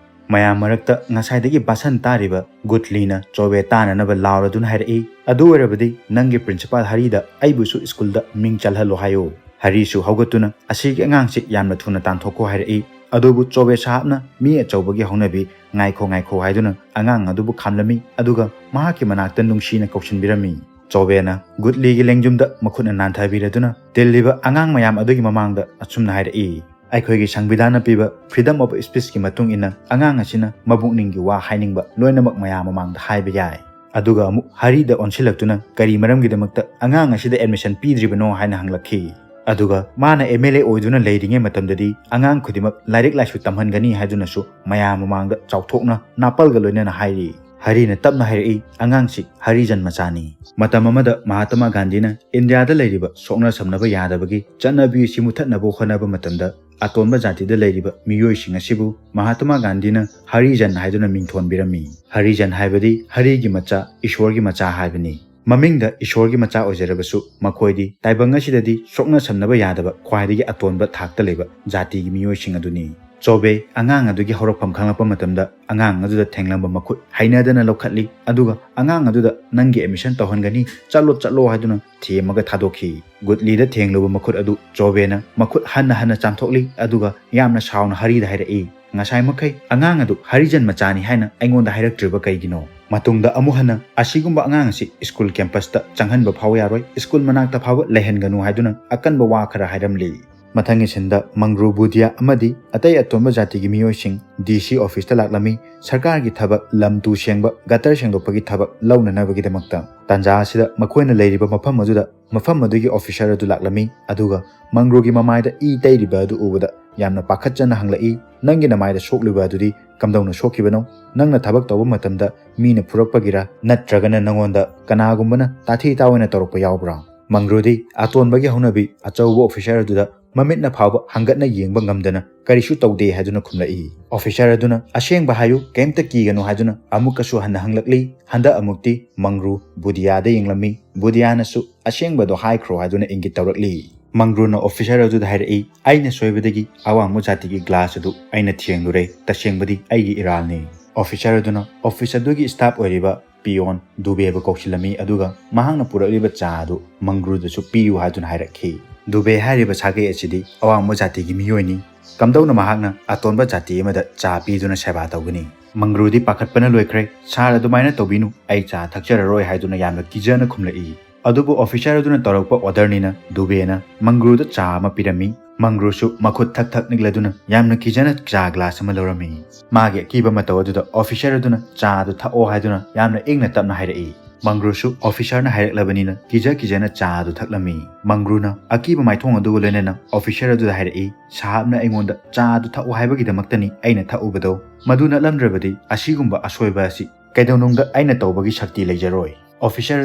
ꯃꯌꯥꯝ ꯃꯔꯛꯇ ꯉꯁꯥꯏꯗꯒꯤ ꯚꯥꯁꯟ ꯇꯥꯔꯤꯕ ꯒꯨꯠꯂꯤꯅ ꯆꯣꯕꯦ ꯇꯥꯅꯅꯕ ꯂꯥꯎꯔꯗꯨꯅ ꯍꯥꯏꯔꯛꯏ, "ꯑꯗꯨ ꯑꯣꯏꯔꯕꯗꯤ ꯅꯪꯒꯤ principal ꯍꯔꯤꯗ ꯑꯩꯕꯨꯁꯨ ꯁ꯭ꯀꯨꯜꯗ ꯃꯤꯡ ꯆꯜꯍꯜꯂꯣ ꯍꯥꯏꯌꯨ"꯫ ꯍꯔꯤꯁꯨ ꯍꯧꯒꯠꯇꯨꯅ "ꯑꯁꯤꯒꯤ ꯑꯉꯥꯡꯁꯤ ꯌꯥꯝꯅ ꯊꯨꯅ ꯇꯥꯟꯊꯣꯛꯈꯣ" ꯍꯥꯏꯔꯛꯏ꯫ ꯑꯗꯨꯕꯨ ꯆꯣꯕꯦ ꯁꯥꯍꯥꯕꯅ ꯃꯤ ꯑꯆꯧꯕꯒꯤ ꯍꯧꯅꯕꯤ "ꯉꯥꯏꯈꯣ, ꯉꯥꯏꯈꯣ" ꯍꯥꯏꯗꯨꯅ ꯑꯉꯥꯡ ꯑꯗꯨꯕꯨ ꯈꯥꯝꯂꯝꯃꯤ, ꯑꯗꯨꯒ ꯃꯍꯥꯛꯀꯤ ꯃꯅꯥꯛꯇ ꯅꯨꯡꯁꯤꯅ ꯀꯧꯁꯤꯟꯕꯤꯔꯝꯃꯤ꯫ ꯆꯣꯕꯦꯅ ꯒꯨꯠꯂꯤꯒꯤ ꯂꯦꯡꯖꯨꯝꯗ ꯃꯈꯨꯠꯅ ꯅꯥꯟꯊꯕꯤꯔꯗꯨꯅ ꯇꯤꯜꯂꯤꯕ ꯑꯉꯥꯡ ꯃꯌꯥꯝ ꯑꯗꯨꯒꯤ ꯃꯃꯥꯡꯗ ꯑꯁꯨꯝꯅ ꯍꯥꯏꯔꯛꯏ, "ꯑꯩꯈꯣꯏꯒꯤ ꯁꯪꯕꯤꯙꯥꯟꯅ ꯄꯤꯕ freedom of speechꯀꯤ ꯃꯇꯨꯡ ꯏꯟꯅ ꯑꯉꯥꯡ ꯑꯁꯤꯅ ꯃꯕꯨꯛꯅꯤꯡꯒꯤ ꯋꯥ ꯍꯥꯏꯅꯤꯡꯕ ꯂꯣꯏꯅꯃꯛ ꯃꯌꯥꯝ ꯃꯃꯥꯡꯗ ꯍꯥꯏꯕ ꯌꯥꯏ"꯫ ꯑꯗꯨꯒ ꯑꯃꯨꯛ ꯍꯔꯤꯗ ꯑꯣꯟꯁꯤꯜꯂꯛꯇꯨꯅ "ꯀꯔꯤ ꯃꯔꯝꯒꯤꯗꯃꯛꯇ ꯑꯉꯥꯡ ꯑꯁꯤꯗ admission ꯄꯤꯗ꯭ꯔꯤꯕꯅꯣ?" ꯍꯥꯏꯅ ꯍꯪꯂꯛꯈꯤ꯫ ꯑꯗꯨꯒ ꯃꯥꯅ MLA ꯑꯣꯏꯗꯨꯅ ꯂꯩꯔꯤꯉꯩ ꯃꯇꯝꯗꯗꯤ ꯑꯉꯥꯡ ꯈꯨꯗꯤꯡꯃꯛ ꯂꯥꯏꯔꯤꯛ ꯂꯥꯏꯁꯨ ꯇꯝꯍꯟꯒꯅꯤ ꯍꯥꯏꯗꯨꯅꯁꯨ ꯃꯌꯥꯝ ꯃꯃꯥꯡꯗ ꯆꯥꯎꯊꯣꯛꯅ ꯅꯥꯄꯜꯒ ꯂꯣꯏꯅꯅ ꯍꯥꯏꯔꯤ꯫ ꯍꯔꯤꯅ ꯇꯞꯅ ꯍꯥꯏꯔꯛꯏ, "ꯑꯉꯥꯡꯁꯤ ꯍꯔꯤꯖꯟ ꯃꯆꯥꯅꯤ"꯫ ꯃꯇꯝ ꯑꯃꯗ ꯃꯍꯥꯇꯃꯥ ꯒꯥꯟꯙꯤꯅ ꯏꯟꯗꯤꯌꯥꯗ ꯂꯩꯔꯤꯕ ꯁꯣꯛꯅ ꯁꯝꯅꯕ ꯌꯥꯗꯕꯒꯤ ꯆꯠꯅꯕꯤ ꯑꯁꯤ ꯃꯨꯊꯠꯅꯕ ꯍꯣꯠꯅꯕ ꯃꯇꯝꯗ ꯑꯇꯣꯟꯕ ꯖꯥꯇꯤꯗ ꯂꯩꯔꯤꯕ ꯃꯤꯑꯣꯏꯁꯤꯡ ꯑꯁꯤꯕꯨ ꯃꯍꯥꯇꯃꯥ ꯒꯥꯟꯙꯤꯅ ꯍꯔꯤꯖꯟ ꯍꯥꯏꯗꯨꯅ ꯃꯤꯡꯊꯣꯟꯕꯤꯔꯝꯃꯤ꯫ ꯍꯔꯤꯖꯟ ꯍꯥꯏꯕꯗꯤ ꯍꯔꯤꯒꯤ ꯃꯆꯥ, ꯏꯁꯣꯔꯒꯤ ꯃꯆꯥ ꯍꯥꯏꯕꯅꯤ꯫ ꯃꯃꯤꯡꯗ ꯏꯁꯣꯔꯒꯤ ꯃꯆꯥ ꯑꯣꯏꯖꯔꯕꯁꯨ ꯃꯈꯣꯏꯗꯤ ꯇꯥꯏꯕꯪ ꯑꯁꯤꯗꯗꯤ ꯁꯣꯛꯅ ꯁꯝꯅꯕ ꯌꯥꯗꯕ ꯈ꯭ꯋꯥꯏꯗꯒꯤ ꯑꯇꯣꯟꯕ ꯊꯥꯛꯇ ꯂꯩꯕ ꯖꯥꯇꯤꯒꯤ ꯃꯤꯑꯣꯏꯁꯤꯡ ꯑꯗꯨꯅꯤ꯫ ꯆꯣꯕꯦ ꯑꯉꯥꯡ ꯑꯗꯨꯒꯤ ꯍꯧꯔꯛꯐꯝ ꯈꯪꯂꯛꯄ ꯃꯇꯝꯗ ꯑꯉꯥꯡ ꯑꯗꯨꯗ ꯊꯦꯡꯂꯝꯕ ꯃꯈꯨꯠ ꯍꯩꯅꯗꯅ ꯂꯧꯈꯠꯂꯤ, ꯑꯗꯨꯒ ꯑꯉꯥꯡ ꯑꯗꯨꯗ "ꯅꯪꯒꯤ admission ꯇꯧꯍꯟꯒꯅꯤ, ꯆꯠꯂꯣ, ꯆꯠꯂꯣ" ꯍꯥꯏꯗꯨꯅ ꯊꯦꯝꯃꯒ ꯊꯥꯗꯣꯛꯈꯤ꯫ ꯒꯨꯠꯂꯤꯗ ꯊꯦꯡꯂꯨꯕ ꯃꯈꯨꯠ ꯑꯗꯨ ꯆꯣꯕꯦꯅ ꯃꯈꯨꯠ ꯍꯟꯅ ꯍꯟꯅ ꯆꯥꯝꯊꯣꯛꯂꯤ, ꯑꯗꯨꯒ ꯌꯥꯝꯅ ꯁꯥꯎꯅ ꯍꯔꯤꯗ ꯍꯥꯏꯔꯛꯏ, "ꯉꯁꯥꯏ ꯃꯈꯩ ꯑꯉꯥꯡ ꯑꯗꯨ ꯍꯔꯤꯖꯟ ꯃꯆꯥꯅꯤ ꯍꯥꯏꯅ ꯑꯩꯉꯣꯟꯗ ꯍꯥꯏꯔꯛꯇ꯭ꯔꯤꯕ ꯀꯩꯒꯤꯅꯣ? ꯃꯇꯨꯡꯗ ꯑꯃꯨꯛ ꯍꯟꯅ ꯑꯁꯤꯒꯨꯝꯕ ꯑꯉꯥꯡ ꯑꯁꯤ ꯁ꯭ꯀꯨꯜ ꯀꯦꯝꯄꯁꯇ ꯆꯪꯍꯟꯕ ꯐꯥꯎ ꯌꯥꯔꯣꯏ, ꯁ꯭ꯀꯨꯜ ꯃꯅꯥꯛꯇ ꯐꯥꯎꯕ ꯂꯩꯍꯟꯒꯅꯨ" ꯍꯥꯏꯗꯨꯅ ꯑꯀꯟꯕ ꯋꯥ ꯈꯔ ꯍꯥꯏꯔꯝꯂꯤ꯫ ꯃꯊꯪꯒꯤ ꯁꯤꯟꯗ ꯃꯪꯒ꯭ꯔꯨ, ꯕꯨꯗꯤꯌꯥ ꯑꯃꯗꯤ ꯑꯇꯩ ꯑꯇꯣꯟꯕ ꯖꯥꯇꯤꯒꯤ ꯃꯤꯑꯣꯏꯁꯤꯡ ꯗꯤ ꯁꯤ ꯑꯣꯐꯤꯁꯇ ꯂꯥꯛꯂꯝꯃꯤ, ꯁꯔꯀꯥꯔꯒꯤ ꯊꯕꯛ, ꯂꯝ ꯇꯨ ꯁꯦꯡꯕ, ꯒꯇꯔ ꯁꯦꯡꯗꯣꯛꯄꯒꯤ ꯊꯕꯛ ꯂꯧꯅꯅꯕꯒꯤꯗꯃꯛꯇ꯫ ꯇꯥꯟꯖꯥ ꯑꯁꯤꯗ ꯃꯈꯣꯏꯅ ꯂꯩꯔꯤꯕ ꯃꯐꯝ ꯑꯗꯨꯗ ꯃꯐꯝ ꯑꯗꯨꯒꯤ ꯑꯣꯐꯤꯁꯥꯔ ꯑꯗꯨ ꯂꯥꯛꯂꯝꯃꯤ, ꯑꯗꯨꯒ ꯃꯪꯒ꯭ꯔꯨꯒꯤ ꯃꯃꯥꯏꯗ ꯏ ꯇꯩꯔꯤꯕ ꯑꯗꯨ ꯎꯕꯗ ꯌꯥꯝꯅ ꯄꯥꯈꯠꯆꯅ ꯍꯪꯂꯛꯏ, "ꯅꯪꯒꯤ ꯅꯃꯥꯏꯗ ꯁꯣꯛꯂꯤꯕ ꯑꯗꯨꯗꯤ ꯀꯝꯗꯧꯅ ꯁꯣꯛꯈꯤꯕꯅꯣ? ꯅꯪꯅ ꯊꯕꯛ ꯇꯧꯕ ꯃꯇꯝꯗ ꯃꯤꯅ ꯐꯨꯔꯛꯄꯒꯤꯔ, ꯅꯠꯇ꯭ꯔꯒꯅ ꯅꯉꯣꯟꯗ ꯀꯅꯥꯒꯨꯝꯕꯅ ꯇꯥꯊꯤ ꯇꯥꯑꯣꯏꯅ ꯇꯧꯔꯛꯄ ꯌꯥꯎꯕ꯭ꯔꯥ?" ꯃꯪꯒ꯭ꯔꯨꯗꯤ ꯑꯇꯣꯟꯕꯒꯤ ꯍꯧꯅꯕꯤ ꯑꯆꯧꯕ ꯑꯣꯐꯤꯁꯥꯔ ꯑꯗꯨꯗ ꯃꯃꯤꯠꯅ ꯐꯥꯎꯕ ꯍꯪꯒꯠꯅ ꯌꯦꯡꯕ ꯉꯝꯗꯅ ꯀꯔꯤꯁꯨ ꯇꯧꯗꯦ ꯍꯥꯏꯗꯨꯅ ꯈꯨꯝꯂꯛꯏ꯫ ꯑꯣꯐꯤꯁꯥꯔ ꯑꯗꯨꯅ "ꯑꯁꯦꯡꯕ ꯍꯥꯏꯌꯨ, ꯀꯩꯝꯇ ꯀꯤꯒꯅꯨ" ꯍꯥꯏꯗꯨꯅ ꯑꯃꯨꯛꯀꯁꯨ ꯍꯟꯅ ꯍꯪꯂꯛꯂꯤ꯫ ꯍꯟꯗꯛ ꯑꯃꯨꯛꯇꯤ ꯃꯪꯒ꯭ꯔꯨ ꯕꯨꯗꯤꯌꯥꯗ ꯌꯦꯡꯂꯝꯃꯤ꯫ ꯕꯨꯗꯤꯌꯥꯅꯁꯨ "ꯑꯁꯦꯡꯕꯗꯣ ꯍꯥꯏꯈ꯭ꯔꯣ" ꯍꯥꯏꯗꯨꯅ ꯏꯪꯒꯤꯠ ꯇꯧꯔꯛꯂꯤ꯫ ꯃꯪꯒ꯭ꯔꯨꯅ ꯑꯣꯐꯤꯁꯥꯔ ꯑꯗꯨꯗ ꯍꯥꯏꯔꯛꯏ, "ꯑꯩꯅ ꯁꯣꯏꯕꯗꯒꯤ ꯑꯋꯥꯡꯕ ꯖꯥꯇꯤꯒꯤ ꯒ꯭ꯂꯥꯁ ꯑꯗꯨ ꯑꯩꯅ ꯊꯦꯡꯂꯨꯔꯦ, ꯇꯁꯦꯡꯕꯗꯤ ꯑꯩꯒꯤ ꯏꯔꯥꯜꯅꯤ"꯫ ꯑꯣꯐꯤꯁꯥꯔ ꯑꯗꯨꯅ ꯑꯣꯐꯤꯁ ꯑꯗꯨꯒꯤ ꯁ꯭ꯇꯥꯐ ꯑꯣꯏꯔꯤꯕ ꯄꯤꯌꯣꯟ ꯗꯨꯕꯦꯕꯨ ꯀꯧꯁꯤꯜꯂꯝꯃꯤ, ꯑꯗꯨꯒ ꯃꯍꯥꯛꯅ ꯄꯨꯔꯛꯂꯤꯕ ꯆꯥ ꯑꯗꯨ ꯃꯪꯒ꯭ꯔꯨꯗꯁꯨ ꯄꯤꯌꯨ ꯍꯥꯏꯗꯨꯅ ꯍꯥꯏꯔꯛꯈꯤ꯫ ꯗꯨꯕꯦ ꯍꯥꯏꯔꯤꯕ ꯁꯥꯒꯩ ꯑꯁꯤꯗꯤ ꯑꯋꯥꯡꯕ ꯖꯥꯇꯤꯒꯤ ꯃꯤꯑꯣꯏꯅꯤ꯫ ꯀꯝꯗꯧꯅ ꯃꯍꯥꯛꯅ ꯑꯇꯣꯟꯕ ꯖꯥꯇꯤ ꯑꯃꯗ ꯆꯥ ꯄꯤꯗꯨꯅ ꯁꯦꯕꯥ ꯇꯧꯒꯅꯤ? ꯃꯪꯒ꯭ꯔꯨꯗꯤ ꯄꯥꯈꯠꯄꯅ ꯂꯣꯏꯈ꯭ꯔꯦ꯫ "ꯁꯥꯔ, ꯑꯗꯨꯃꯥꯏꯅ ꯇꯧꯕꯤꯅꯨ, ꯑꯩ ꯆꯥ ꯊꯛꯆꯔꯔꯣꯏ" ꯍꯥꯏꯗꯨꯅ ꯌꯥꯝꯅ ꯀꯤꯖꯅ ꯈꯨꯝꯂꯛꯏ꯫ ꯑꯗꯨꯕꯨ ꯑꯣꯐꯤꯁꯥꯔ ꯑꯗꯨꯅ ꯇꯧꯔꯛꯄ ꯑꯣꯔꯗꯔꯅꯤꯅ ꯗꯨꯕꯦꯅ ꯃꯪꯒ꯭ꯔꯨꯗ ꯆꯥ ꯑꯃ ꯄꯤꯔꯝꯃꯤ꯫ ꯃꯪꯒ꯭ꯔꯨꯁꯨ ꯃꯈꯨꯠ ꯊꯛ ꯊꯛ ꯅꯤꯛꯂꯗꯨꯅ ꯌꯥꯝꯅ ꯀꯤꯖꯅ ꯆꯥ ꯒ꯭ꯂꯥꯁ ꯑꯃ ꯂꯧꯔꯝꯃꯤ꯫ ꯃꯥꯒꯤ ꯑꯀꯤꯕ ꯃꯇꯧ ꯑꯗꯨꯗ ꯑꯣꯐꯤꯁꯥꯔ ꯑꯗꯨꯅ "ꯆꯥ ꯑꯗꯨ ꯊꯛꯑꯣ" ꯍꯥꯏꯗꯨꯅ ꯌꯥꯝꯅ ꯏꯪꯅ ꯇꯞꯅ ꯍꯥꯏꯔꯛꯏ꯫ ꯃꯪꯒ꯭ꯔꯨꯁꯨ ꯑꯣꯐꯤꯁꯥꯔꯅ ꯍꯥꯏꯔꯛꯂꯕꯅꯤꯅ ꯀꯤꯖ ꯀꯤꯖꯅ ꯆꯥ ꯑꯗꯨ ꯊꯛꯂꯝꯃꯤ꯫ ꯃꯪꯒ꯭ꯔꯨꯅ ꯑꯀꯤꯕ ꯃꯥꯏꯊꯣꯡ ꯑꯗꯨꯒ ꯂꯣꯏꯅꯅ ꯑꯣꯐꯤꯁꯥꯔ ꯑꯗꯨꯗ ꯍꯥꯏꯔꯛꯏ, "ꯁꯥꯍꯥꯕꯅ ꯑꯩꯉꯣꯟꯗ ꯆꯥ ꯑꯗꯨ ꯊꯛꯎ ꯍꯥꯏꯕꯒꯤꯗꯃꯛꯇꯅꯤ ꯑꯩꯅ ꯊꯛꯎꯕꯗꯣ꯫ ꯃꯗꯨ ꯅꯠꯂꯝꯗ꯭ꯔꯕꯗꯤ ꯑꯁꯤꯒꯨꯝꯕ ꯑꯁꯣꯏꯕ ꯑꯁꯤ ꯀꯩꯗꯧꯅꯨꯡꯗ ꯑꯩꯅ ꯇꯧꯕꯒꯤ ꯁꯛꯇꯤ ꯂꯩꯖꯔꯣꯏ"꯫ ꯑꯣꯐꯤꯁꯥꯔ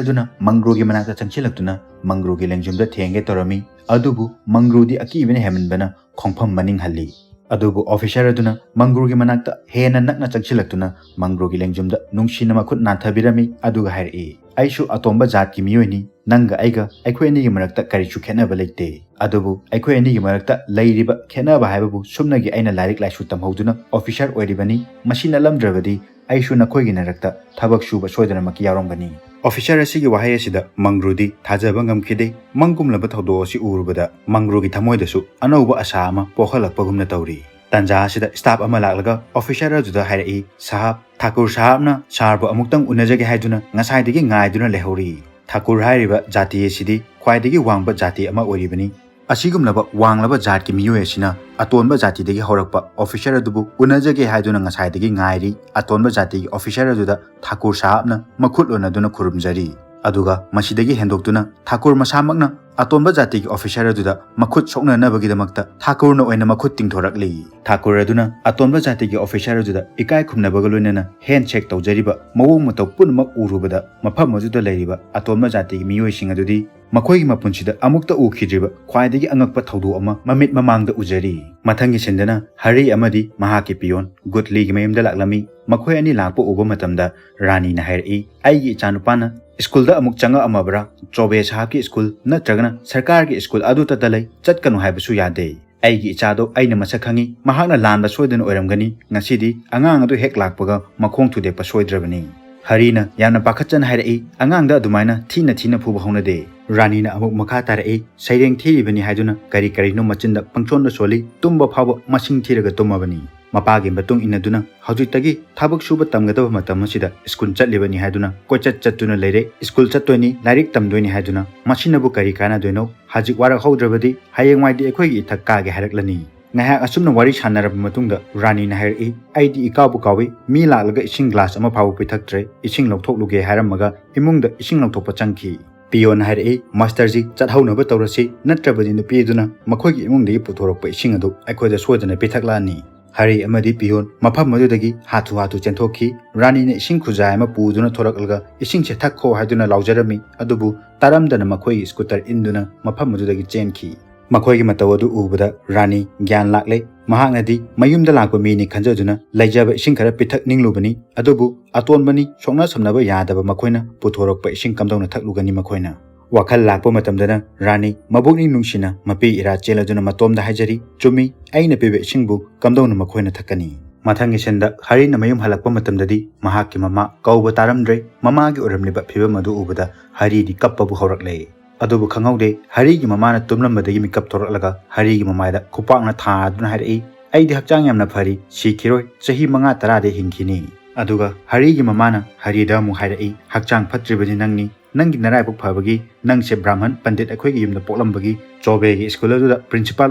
ꯑꯗꯨꯅ ꯃꯪꯒ꯭ꯔꯨꯒꯤ ꯃꯅꯥꯛꯇ ꯆꯪꯁꯤꯜꯂꯛꯇꯨꯅ ꯃꯪꯒ꯭ꯔꯨꯒꯤ ꯂꯦꯡꯖꯨꯝꯗ ꯊꯦꯡꯒꯦ ꯇꯧꯔꯝꯃꯤ, ꯑꯗꯨꯕꯨ ꯃꯪꯒ꯭ꯔꯨꯗꯤ ꯑꯀꯤꯕꯅ ꯍꯦꯟꯃꯟꯕꯅ ꯈꯣꯡꯐꯝ ꯃꯅꯤꯡ ꯍꯜꯂꯤ꯫ ꯑꯗꯨꯕꯨ ꯑꯣꯐꯤꯁꯥꯔ ꯑꯗꯨꯅ ꯃꯪꯒ꯭ꯔꯨꯒꯤ ꯃꯅꯥꯛꯇ ꯍꯦꯟꯅ ꯅꯛꯅ ꯆꯪꯁꯤꯜꯂꯛꯇꯨꯅ ꯃꯪꯒ꯭ꯔꯨꯒꯤ ꯂꯦꯡꯖꯨꯝꯗ ꯅꯨꯡꯁꯤꯅ ꯃꯈꯨꯠ ꯅꯥꯟꯊꯕꯤꯔꯝꯃꯤ, ꯑꯗꯨꯒ ꯍꯥꯏꯔꯛꯏ, "ꯑꯩꯁꯨ ꯑꯇꯣꯝꯕ ꯖꯥꯠꯀꯤ ꯃꯤꯑꯣꯏꯅꯤ, ꯅꯪꯒ ꯑꯩꯒ ꯑꯩꯈꯣꯏ ꯑꯅꯤꯒꯤ ꯃꯔꯛꯇ ꯀꯔꯤꯁꯨ ꯈꯦꯠꯅꯕ ꯂꯩꯇꯦ꯫ ꯑꯗꯨꯕꯨ ꯑꯩꯈꯣꯏ ꯑꯅꯤꯒꯤ ꯃꯔꯛꯇ ꯂꯩꯔꯤꯕ ꯈꯦꯠꯅꯕ ꯍꯥꯏꯕꯕꯨ ꯁꯨꯞꯅꯒꯤ ꯑꯩꯅ ꯂꯥꯏꯔꯤꯛ ꯂꯥꯏꯁꯨ ꯇꯝꯍꯧꯗꯨꯅ ꯑꯣꯐꯤꯁꯥꯔ ꯑꯣꯏꯔꯤꯕꯅꯤ, ꯃꯁꯤ ꯅꯠꯂꯝꯗ꯭ꯔꯕꯗꯤ ꯑꯩꯁꯨ ꯅꯈꯣꯏꯒꯤ ꯃꯔꯛꯇ ꯊꯕꯛ ꯁꯨꯕ ꯁꯣꯏꯗꯅꯃꯛꯀꯤ ꯌꯥꯎꯔꯝꯒꯅꯤ"꯫ ꯑꯣꯐꯤꯁꯥꯔ ꯑꯁꯤꯒꯤ ꯋꯥꯍꯩ ꯑꯁꯤꯗ ꯃꯪꯒ꯭ꯔꯨꯗꯤ ꯊꯥꯖꯕ ꯉꯝꯈꯤꯗꯦ꯫ ꯃꯪꯒꯨꯝꯂꯕ ꯊꯧꯗꯣꯛ ꯑꯁꯤ ꯎꯔꯨꯕꯗ ꯃꯪꯒ꯭ꯔꯨꯒꯤ ꯊꯃꯣꯏꯗꯁꯨ ꯑꯅꯧꯕ ꯑꯁꯥ ꯑꯃ ꯄꯣꯛꯍꯜꯂꯛꯄꯒꯨꯝꯅ ꯇꯧꯔꯤ꯫ ꯇꯥꯟꯖꯥ ꯑꯁꯤꯗ ꯁ꯭ꯇꯥꯐ ꯑꯃ ꯂꯥꯛꯂꯒ ꯑꯣꯐꯤꯁꯥꯔ ꯑꯗꯨꯗ ꯍꯥꯏꯔꯛꯏ, "ꯁꯥꯍꯥꯕ, ꯊꯥꯀꯨꯔ ꯁꯥꯍꯥꯕꯅ ꯁꯥꯔꯕꯨ ꯑꯃꯨꯛꯇꯪ ꯎꯅꯖꯒꯦ ꯍꯥꯏꯗꯨꯅ ꯉꯁꯥꯏꯗꯒꯤ ꯉꯥꯏꯗꯨꯅ ꯂꯩꯍꯧꯔꯤ꯫ ꯊꯥꯀꯨꯔ ꯍꯥꯏꯔꯤꯕ ꯖꯥꯇꯤ ꯑꯁꯤꯗꯤ ꯈ꯭ꯋꯥꯏꯗꯒꯤ ꯋꯥꯡꯕ ꯖꯥꯇꯤ ꯑꯃ ꯑꯣꯏꯔꯤꯕꯅꯤ꯫ ꯑꯁꯤꯒꯨꯝꯂꯕ ꯋꯥꯡꯂꯕ ꯖꯥꯠꯀꯤ ꯃꯤꯑꯣꯏ ꯑꯁꯤꯅ ꯑꯇꯣꯟꯕ ꯖꯥꯇꯤꯗꯒꯤ ꯍꯧꯔꯛꯄ ꯑꯣꯐꯤꯁꯥꯔ ꯑꯗꯨꯕꯨ ꯎꯅꯖꯒꯦ ꯍꯥꯏꯗꯨꯅ ꯉꯁꯥꯏꯗꯒꯤ ꯉꯥꯏꯔꯤ꯫ ꯑꯇꯣꯟꯕ ꯖꯥꯇꯤꯒꯤ ꯑꯣꯐꯤꯁꯥꯔ ꯑꯗꯨꯗ ꯊꯥꯀꯨꯔ ꯁꯥꯍꯥꯕꯅ ꯃꯈꯨꯠ ꯂꯣꯟꯅꯗꯨꯅ ꯈꯨꯔꯨꯝꯖꯔꯤ꯫ ꯑꯗꯨꯒ ꯃꯁꯤꯗꯒꯤ ꯍꯦꯟꯗꯣꯛꯇꯨꯅ ꯊꯥꯀꯨꯔ ꯃꯁꯥꯃꯛꯅ ꯑꯇꯣꯟꯕ ꯖꯥꯇꯤꯒꯤ ꯑꯣꯐꯤꯁꯥꯔ ꯑꯗꯨꯗ ꯃꯈꯨꯠ ꯁꯣꯛꯅꯅꯕꯒꯤꯗꯃꯛꯇ ꯊꯥꯀꯨꯔꯅ ꯑꯣꯏꯅ ꯃꯈꯨꯠ ꯇꯤꯡꯊꯣꯔꯛꯂꯤ꯫ ꯊꯥꯀꯨꯔ ꯑꯗꯨꯅ ꯑꯇꯣꯟꯕ ꯖꯥꯇꯤꯒꯤ ꯑꯣꯐꯤꯁꯥꯔ ꯑꯗꯨꯗ ꯏꯀꯥꯏ ꯈꯨꯝꯅꯕꯒ ꯂꯣꯏꯅꯅ ꯍꯦꯟꯁꯦꯛ ꯇꯧꯖꯔꯤꯕ ꯃꯑꯣꯡ ꯃꯇꯧ ꯄꯨꯝꯅꯃꯛ ꯎꯔꯨꯕꯗ, ꯃꯐꯝ ꯑꯗꯨꯗ ꯂꯩꯔꯤꯕ ꯑꯇꯣꯟꯕ ꯖꯥꯇꯤꯒꯤ ꯃꯤꯑꯣꯏꯁꯤꯡ ꯑꯗꯨꯗꯤ ꯃꯈꯣꯏꯒꯤ ꯃꯄꯨꯟꯁꯤꯗ ꯑꯃꯨꯛꯇ ꯎꯈꯤꯗ꯭ꯔꯤꯕ ꯈ꯭ꯋꯥꯏꯗꯒꯤ ꯑꯉꯛꯄ ꯊꯧꯗꯣꯛ ꯑꯃ ꯃꯃꯤꯠ ꯃꯃꯥꯡꯗ ꯎꯖꯔꯤ꯫ ꯃꯊꯪꯒꯤ ꯁꯤꯟꯗꯅ ꯍꯔꯤ ꯑꯃꯗꯤ ꯃꯍꯥꯛꯀꯤ ꯄꯤꯌꯣꯟ ꯒꯨꯠꯂꯤꯒꯤ ꯃꯌꯨꯝꯗ ꯂꯥꯛꯂꯝꯃꯤ꯫ ꯃꯈꯣꯏ ꯑꯅꯤ ꯂꯥꯛꯄ ꯎꯕ ꯃꯇꯝꯗ ꯔꯥꯅꯤꯅ ꯍꯥꯏꯔꯛꯏ, "ꯑꯩꯒꯤ ꯏꯆꯥꯅꯨꯄꯥꯅ ꯁ꯭ꯀꯨꯜꯗ ꯑꯃꯨꯛ ꯆꯪꯉꯛꯑꯝꯃꯕ꯭ꯔꯥ? ꯆꯣꯕꯦ ꯁꯥꯍꯕꯀꯤ ꯁ꯭ꯀꯨꯜ ꯅꯠꯇ꯭ꯔꯒꯅ ꯁꯔꯀꯥꯔꯒꯤ ꯁ꯭ꯀꯨꯜ ꯑꯗꯨꯇꯗ ꯂꯩ, ꯆꯠꯀꯅꯨ ꯍꯥꯏꯕꯁꯨ ꯌꯥꯗꯦ꯫ ꯑꯩꯒꯤ ꯏꯆꯥꯗꯣ ꯑꯩꯅ ꯃꯁꯛ ꯈꯪꯉꯤ, ꯃꯍꯥꯛꯅ ꯂꯥꯟꯕ ꯁꯣꯏꯗꯅ ꯑꯣꯏꯔꯝꯒꯅꯤ꯫ ꯉꯁꯤꯗꯤ ꯑꯉꯥꯡ ꯑꯗꯨ ꯍꯦꯛ ꯂꯥꯛꯄꯒ ꯃꯈꯣꯡ ꯊꯨꯗꯦꯛꯄ ꯁꯣꯏꯗ꯭ꯔꯕꯅꯤ"꯫ ꯍꯔꯤꯅ ꯌꯥꯝꯅ ꯄꯥꯈꯠꯆꯅ ꯍꯥꯏꯔꯛꯏ, "ꯑꯉꯥꯡꯗ ꯑꯗꯨꯃꯥꯏꯅ ꯊꯤꯅ ꯊꯤꯅ ꯐꯨꯕ ꯍꯧꯅꯗꯦ"꯫ ꯔꯥꯅꯤꯅ ꯑꯃꯨꯛ ꯃꯈꯥ ꯇꯥꯔꯛꯏ, "ꯁꯩꯔꯦꯡ ꯊꯤꯔꯤꯕꯅꯤ ꯍꯥꯏꯗꯨꯅ ꯀꯔꯤ ꯀꯔꯤꯅꯣ ꯃꯆꯤꯟꯗ ꯄꯪꯁꯣꯟꯗ ꯁꯣꯜꯂꯤ, ꯇꯨꯝꯕ ꯐꯥꯎꯕ ꯃꯁꯤꯡ ꯊꯤꯔꯒ ꯇꯨꯝꯃꯕꯅꯤ꯫ ꯃꯄꯥꯒꯤ ꯃꯇꯨꯡ ꯏꯟꯅꯗꯨꯅ ꯍꯧꯖꯤꯛꯇꯒꯤ ꯊꯕꯛ ꯁꯨꯕ ꯇꯝꯒꯗꯕ ꯃꯇꯝ ꯑꯁꯤꯗ ꯁ꯭ꯀꯨꯜ ꯆꯠꯂꯤꯕꯅꯤ ꯍꯥꯏꯗꯨꯅ ꯀꯣꯏꯆꯠ ꯆꯠꯇꯨꯅ ꯂꯩꯔꯦ꯫ ꯁ꯭ꯀꯨꯜ ꯆꯠꯇꯣꯏꯅꯤ, ꯂꯥꯏꯔꯤꯛ ꯇꯝꯗꯣꯏꯅꯤ ꯍꯥꯏꯗꯨꯅ ꯃꯁꯤꯅꯕꯨ ꯀꯔꯤ ꯀꯥꯟꯅꯗꯣꯏꯅꯣ? ꯍꯧꯖꯤꯛ ꯋꯥꯔꯛꯍꯧꯗ꯭ꯔꯕꯗꯤ ꯍꯌꯦꯡꯋꯥꯏꯗꯤ ꯑꯩꯈꯣꯏꯒꯤ ꯏꯊꯛ ꯀꯥꯒꯦ ꯍꯥꯏꯔꯛꯂꯅꯤ"꯫ ꯉꯥꯏꯍꯥꯛ ꯑꯁꯨꯝꯅ ꯋꯥꯔꯤ ꯁꯥꯟꯅꯔꯕ ꯃꯇꯨꯡꯗ ꯔꯥꯅꯤꯅ ꯍꯥꯏꯔꯛꯏ, "ꯑꯩꯗꯤ ꯏꯀꯥꯎꯕꯨ ꯀꯥꯎꯏ, ꯃꯤ ꯂꯥꯛꯂꯒ ꯏꯁꯤꯡ ꯒ꯭ꯂꯥꯁ ꯑꯃ ꯐꯥꯎꯕ ꯄꯤꯊꯛꯇ꯭ꯔꯦ, ꯏꯁꯤꯡ ꯂꯧꯊꯣꯛꯂꯨꯒꯦ" ꯍꯥꯏꯔꯝꯃꯒ ꯏꯃꯨꯡꯗ ꯏꯁꯤꯡ ꯂꯧꯊꯣꯛꯄ ꯆꯪꯈꯤ꯫ ꯄꯤꯌꯣꯟꯅ ꯍꯥꯏꯔꯛꯏ, "ꯃꯥꯁꯇꯔꯖꯤ, ꯆꯠꯍꯧꯅꯕ ꯇꯧꯔꯁꯤ, ꯅꯠꯇ꯭ꯔꯕꯗꯤ ꯅꯨꯄꯤ ꯑꯗꯨꯅ ꯃꯈꯣꯏꯒꯤ ꯏꯃꯨꯡꯗꯒꯤ ꯄꯨꯊꯣꯔꯛꯄ ꯏꯁꯤꯡ ꯑꯗꯨ ꯑꯩꯈꯣꯏꯗ ꯁꯣꯏꯗꯅ ꯄꯤꯊꯛꯂꯛꯑꯅꯤ"꯫ ꯍꯔꯤ ꯑꯃꯗꯤ ꯄꯤꯌꯣꯟ ꯃꯐꯝ ꯑꯗꯨꯗꯒꯤ ꯍꯥꯊꯨ ꯍꯥꯊꯨ ꯆꯦꯟꯊꯣꯛꯈꯤ꯫ ꯔꯥꯅꯤꯅ ꯏꯁꯤꯡ ꯈꯨꯖꯥꯏ ꯑꯃ ꯄꯨꯗꯨꯅ ꯊꯣꯔꯛꯂꯒ "ꯏꯁꯤꯡꯁꯦ ꯊꯛꯈꯣ" ꯍꯥꯏꯗꯨꯅ ꯂꯥꯎꯖꯔꯝꯃꯤ, ꯑꯗꯨꯕꯨ ꯇꯥꯔꯝꯗꯅ ꯃꯈꯣꯏꯒꯤ ꯁ꯭ꯀꯨꯇꯔ ꯏꯟꯗꯨꯅ ꯃꯐꯝ ꯑꯗꯨꯗꯒꯤ ꯆꯦꯟꯈꯤ꯫ ꯃꯈꯣꯏꯒꯤ ꯃꯇꯧ ꯑꯗꯨ ꯎꯕꯗ ꯔꯥꯅꯤ ꯒ꯭ꯌꯥꯟ ꯂꯥꯛꯂꯦ꯫ ꯃꯍꯥꯛꯅꯗꯤ ꯃꯌꯨꯝꯗ ꯂꯥꯛꯄ ꯃꯤꯅꯤ ꯈꯟꯖꯗꯨꯅ ꯂꯩꯖꯕ ꯏꯁꯤꯡ ꯈꯔ ꯄꯤꯊꯛꯅꯤꯡꯂꯨꯕꯅꯤ, ꯑꯗꯨꯕꯨ ꯑꯇꯣꯟꯕꯅꯤ, ꯁꯣꯛꯅ ꯁꯝꯅꯕ ꯌꯥꯗꯕ ꯃꯈꯣꯏꯅ ꯄꯨꯊꯣꯔꯛꯄ ꯏꯁꯤꯡ ꯀꯝꯗꯧꯅ ꯊꯛꯂꯨꯒꯅꯤ ꯃꯈꯣꯏꯅ? ꯋꯥꯈꯜ ꯂꯥꯛꯄ ꯃꯇꯝꯗꯅ ꯔꯥꯅꯤ ꯃꯕꯨꯛꯅꯤꯡ ꯅꯨꯡꯁꯤꯅ ꯃꯄꯤ ꯏꯔꯥ ꯆꯦꯜꯂꯗꯨꯅ ꯃꯇꯣꯝꯗ ꯍꯥꯏꯖꯔꯤ, "ꯆꯨꯝꯃꯤ, ꯑꯩꯅ ꯄꯤꯕ ꯏꯁꯤꯡꯕꯨ ꯀꯝꯗꯧꯅ ꯃꯈꯣꯏꯅ ꯊꯛꯀꯅꯤ?" ꯃꯊꯪꯒꯤ ꯁꯤꯟꯗ ꯍꯔꯤꯅ ꯃꯌꯨꯝ ꯍꯜꯂꯛꯄ ꯃꯇꯝꯗꯗꯤ ꯃꯍꯥꯛꯀꯤ ꯃꯃꯥ ꯀꯧꯕ ꯇꯥꯔꯝꯗ꯭ꯔꯦ꯫ ꯃꯃꯥꯒꯤ ꯑꯣꯏꯔꯝꯂꯤꯕ ꯐꯤꯕꯝ ꯑꯗꯨ ꯎꯕꯗ ꯍꯔꯤꯗꯤ ꯀꯞꯄꯕꯨ ꯍꯧꯔꯛꯂꯦ꯫ ꯑꯗꯨꯕꯨ ꯈꯪꯍꯧꯗꯦ, ꯍꯔꯤꯒꯤ ꯃꯃꯥꯅ ꯇꯨꯝꯂꯝꯕꯗꯒꯤ ꯃꯤꯀꯞ ꯊꯣꯔꯛꯂꯒ ꯍꯔꯤꯒꯤ ꯃꯃꯥꯏꯗ ꯈꯨꯄꯥꯛꯅ ꯊꯥꯗꯨꯅ ꯍꯥꯏꯔꯛꯏ, "ꯑꯩꯗꯤ ꯍꯛꯆꯥꯡ ꯌꯥꯝꯅ ꯐꯔꯤ, ꯁꯤꯈꯤꯔꯣꯏ, ꯆꯍꯤ ꯃꯉꯥ ꯇꯔꯥꯗꯤ ꯍꯤꯡꯈꯤꯅꯤ"꯫ ꯑꯗꯨꯒ ꯍꯔꯤꯒꯤ ꯃꯃꯥꯅ ꯍꯔꯤꯗ ꯑꯃꯨꯛ ꯍꯥꯏꯔꯛꯏ, "ꯍꯛꯆꯥꯡ ꯐꯠꯇ꯭ꯔꯤꯕꯗꯤ ꯅꯪꯅꯤ, ꯅꯪꯒꯤ ꯅꯔꯥꯏꯕꯛ ꯐꯕꯒꯤ ꯅꯪꯁꯦ ꯕ꯭ꯔꯥꯍꯃꯟ ꯄꯟꯗꯤꯠ ꯑꯩꯈꯣꯏꯒꯤ ꯌꯨꯝꯗ ꯄꯣꯛꯂꯝꯕꯒꯤ ꯆꯣꯕꯦꯒꯤ ꯁ꯭ꯀꯨꯜ ꯑꯗꯨꯗ ꯄ꯭ꯔꯤꯟꯁꯤꯄꯥꯜ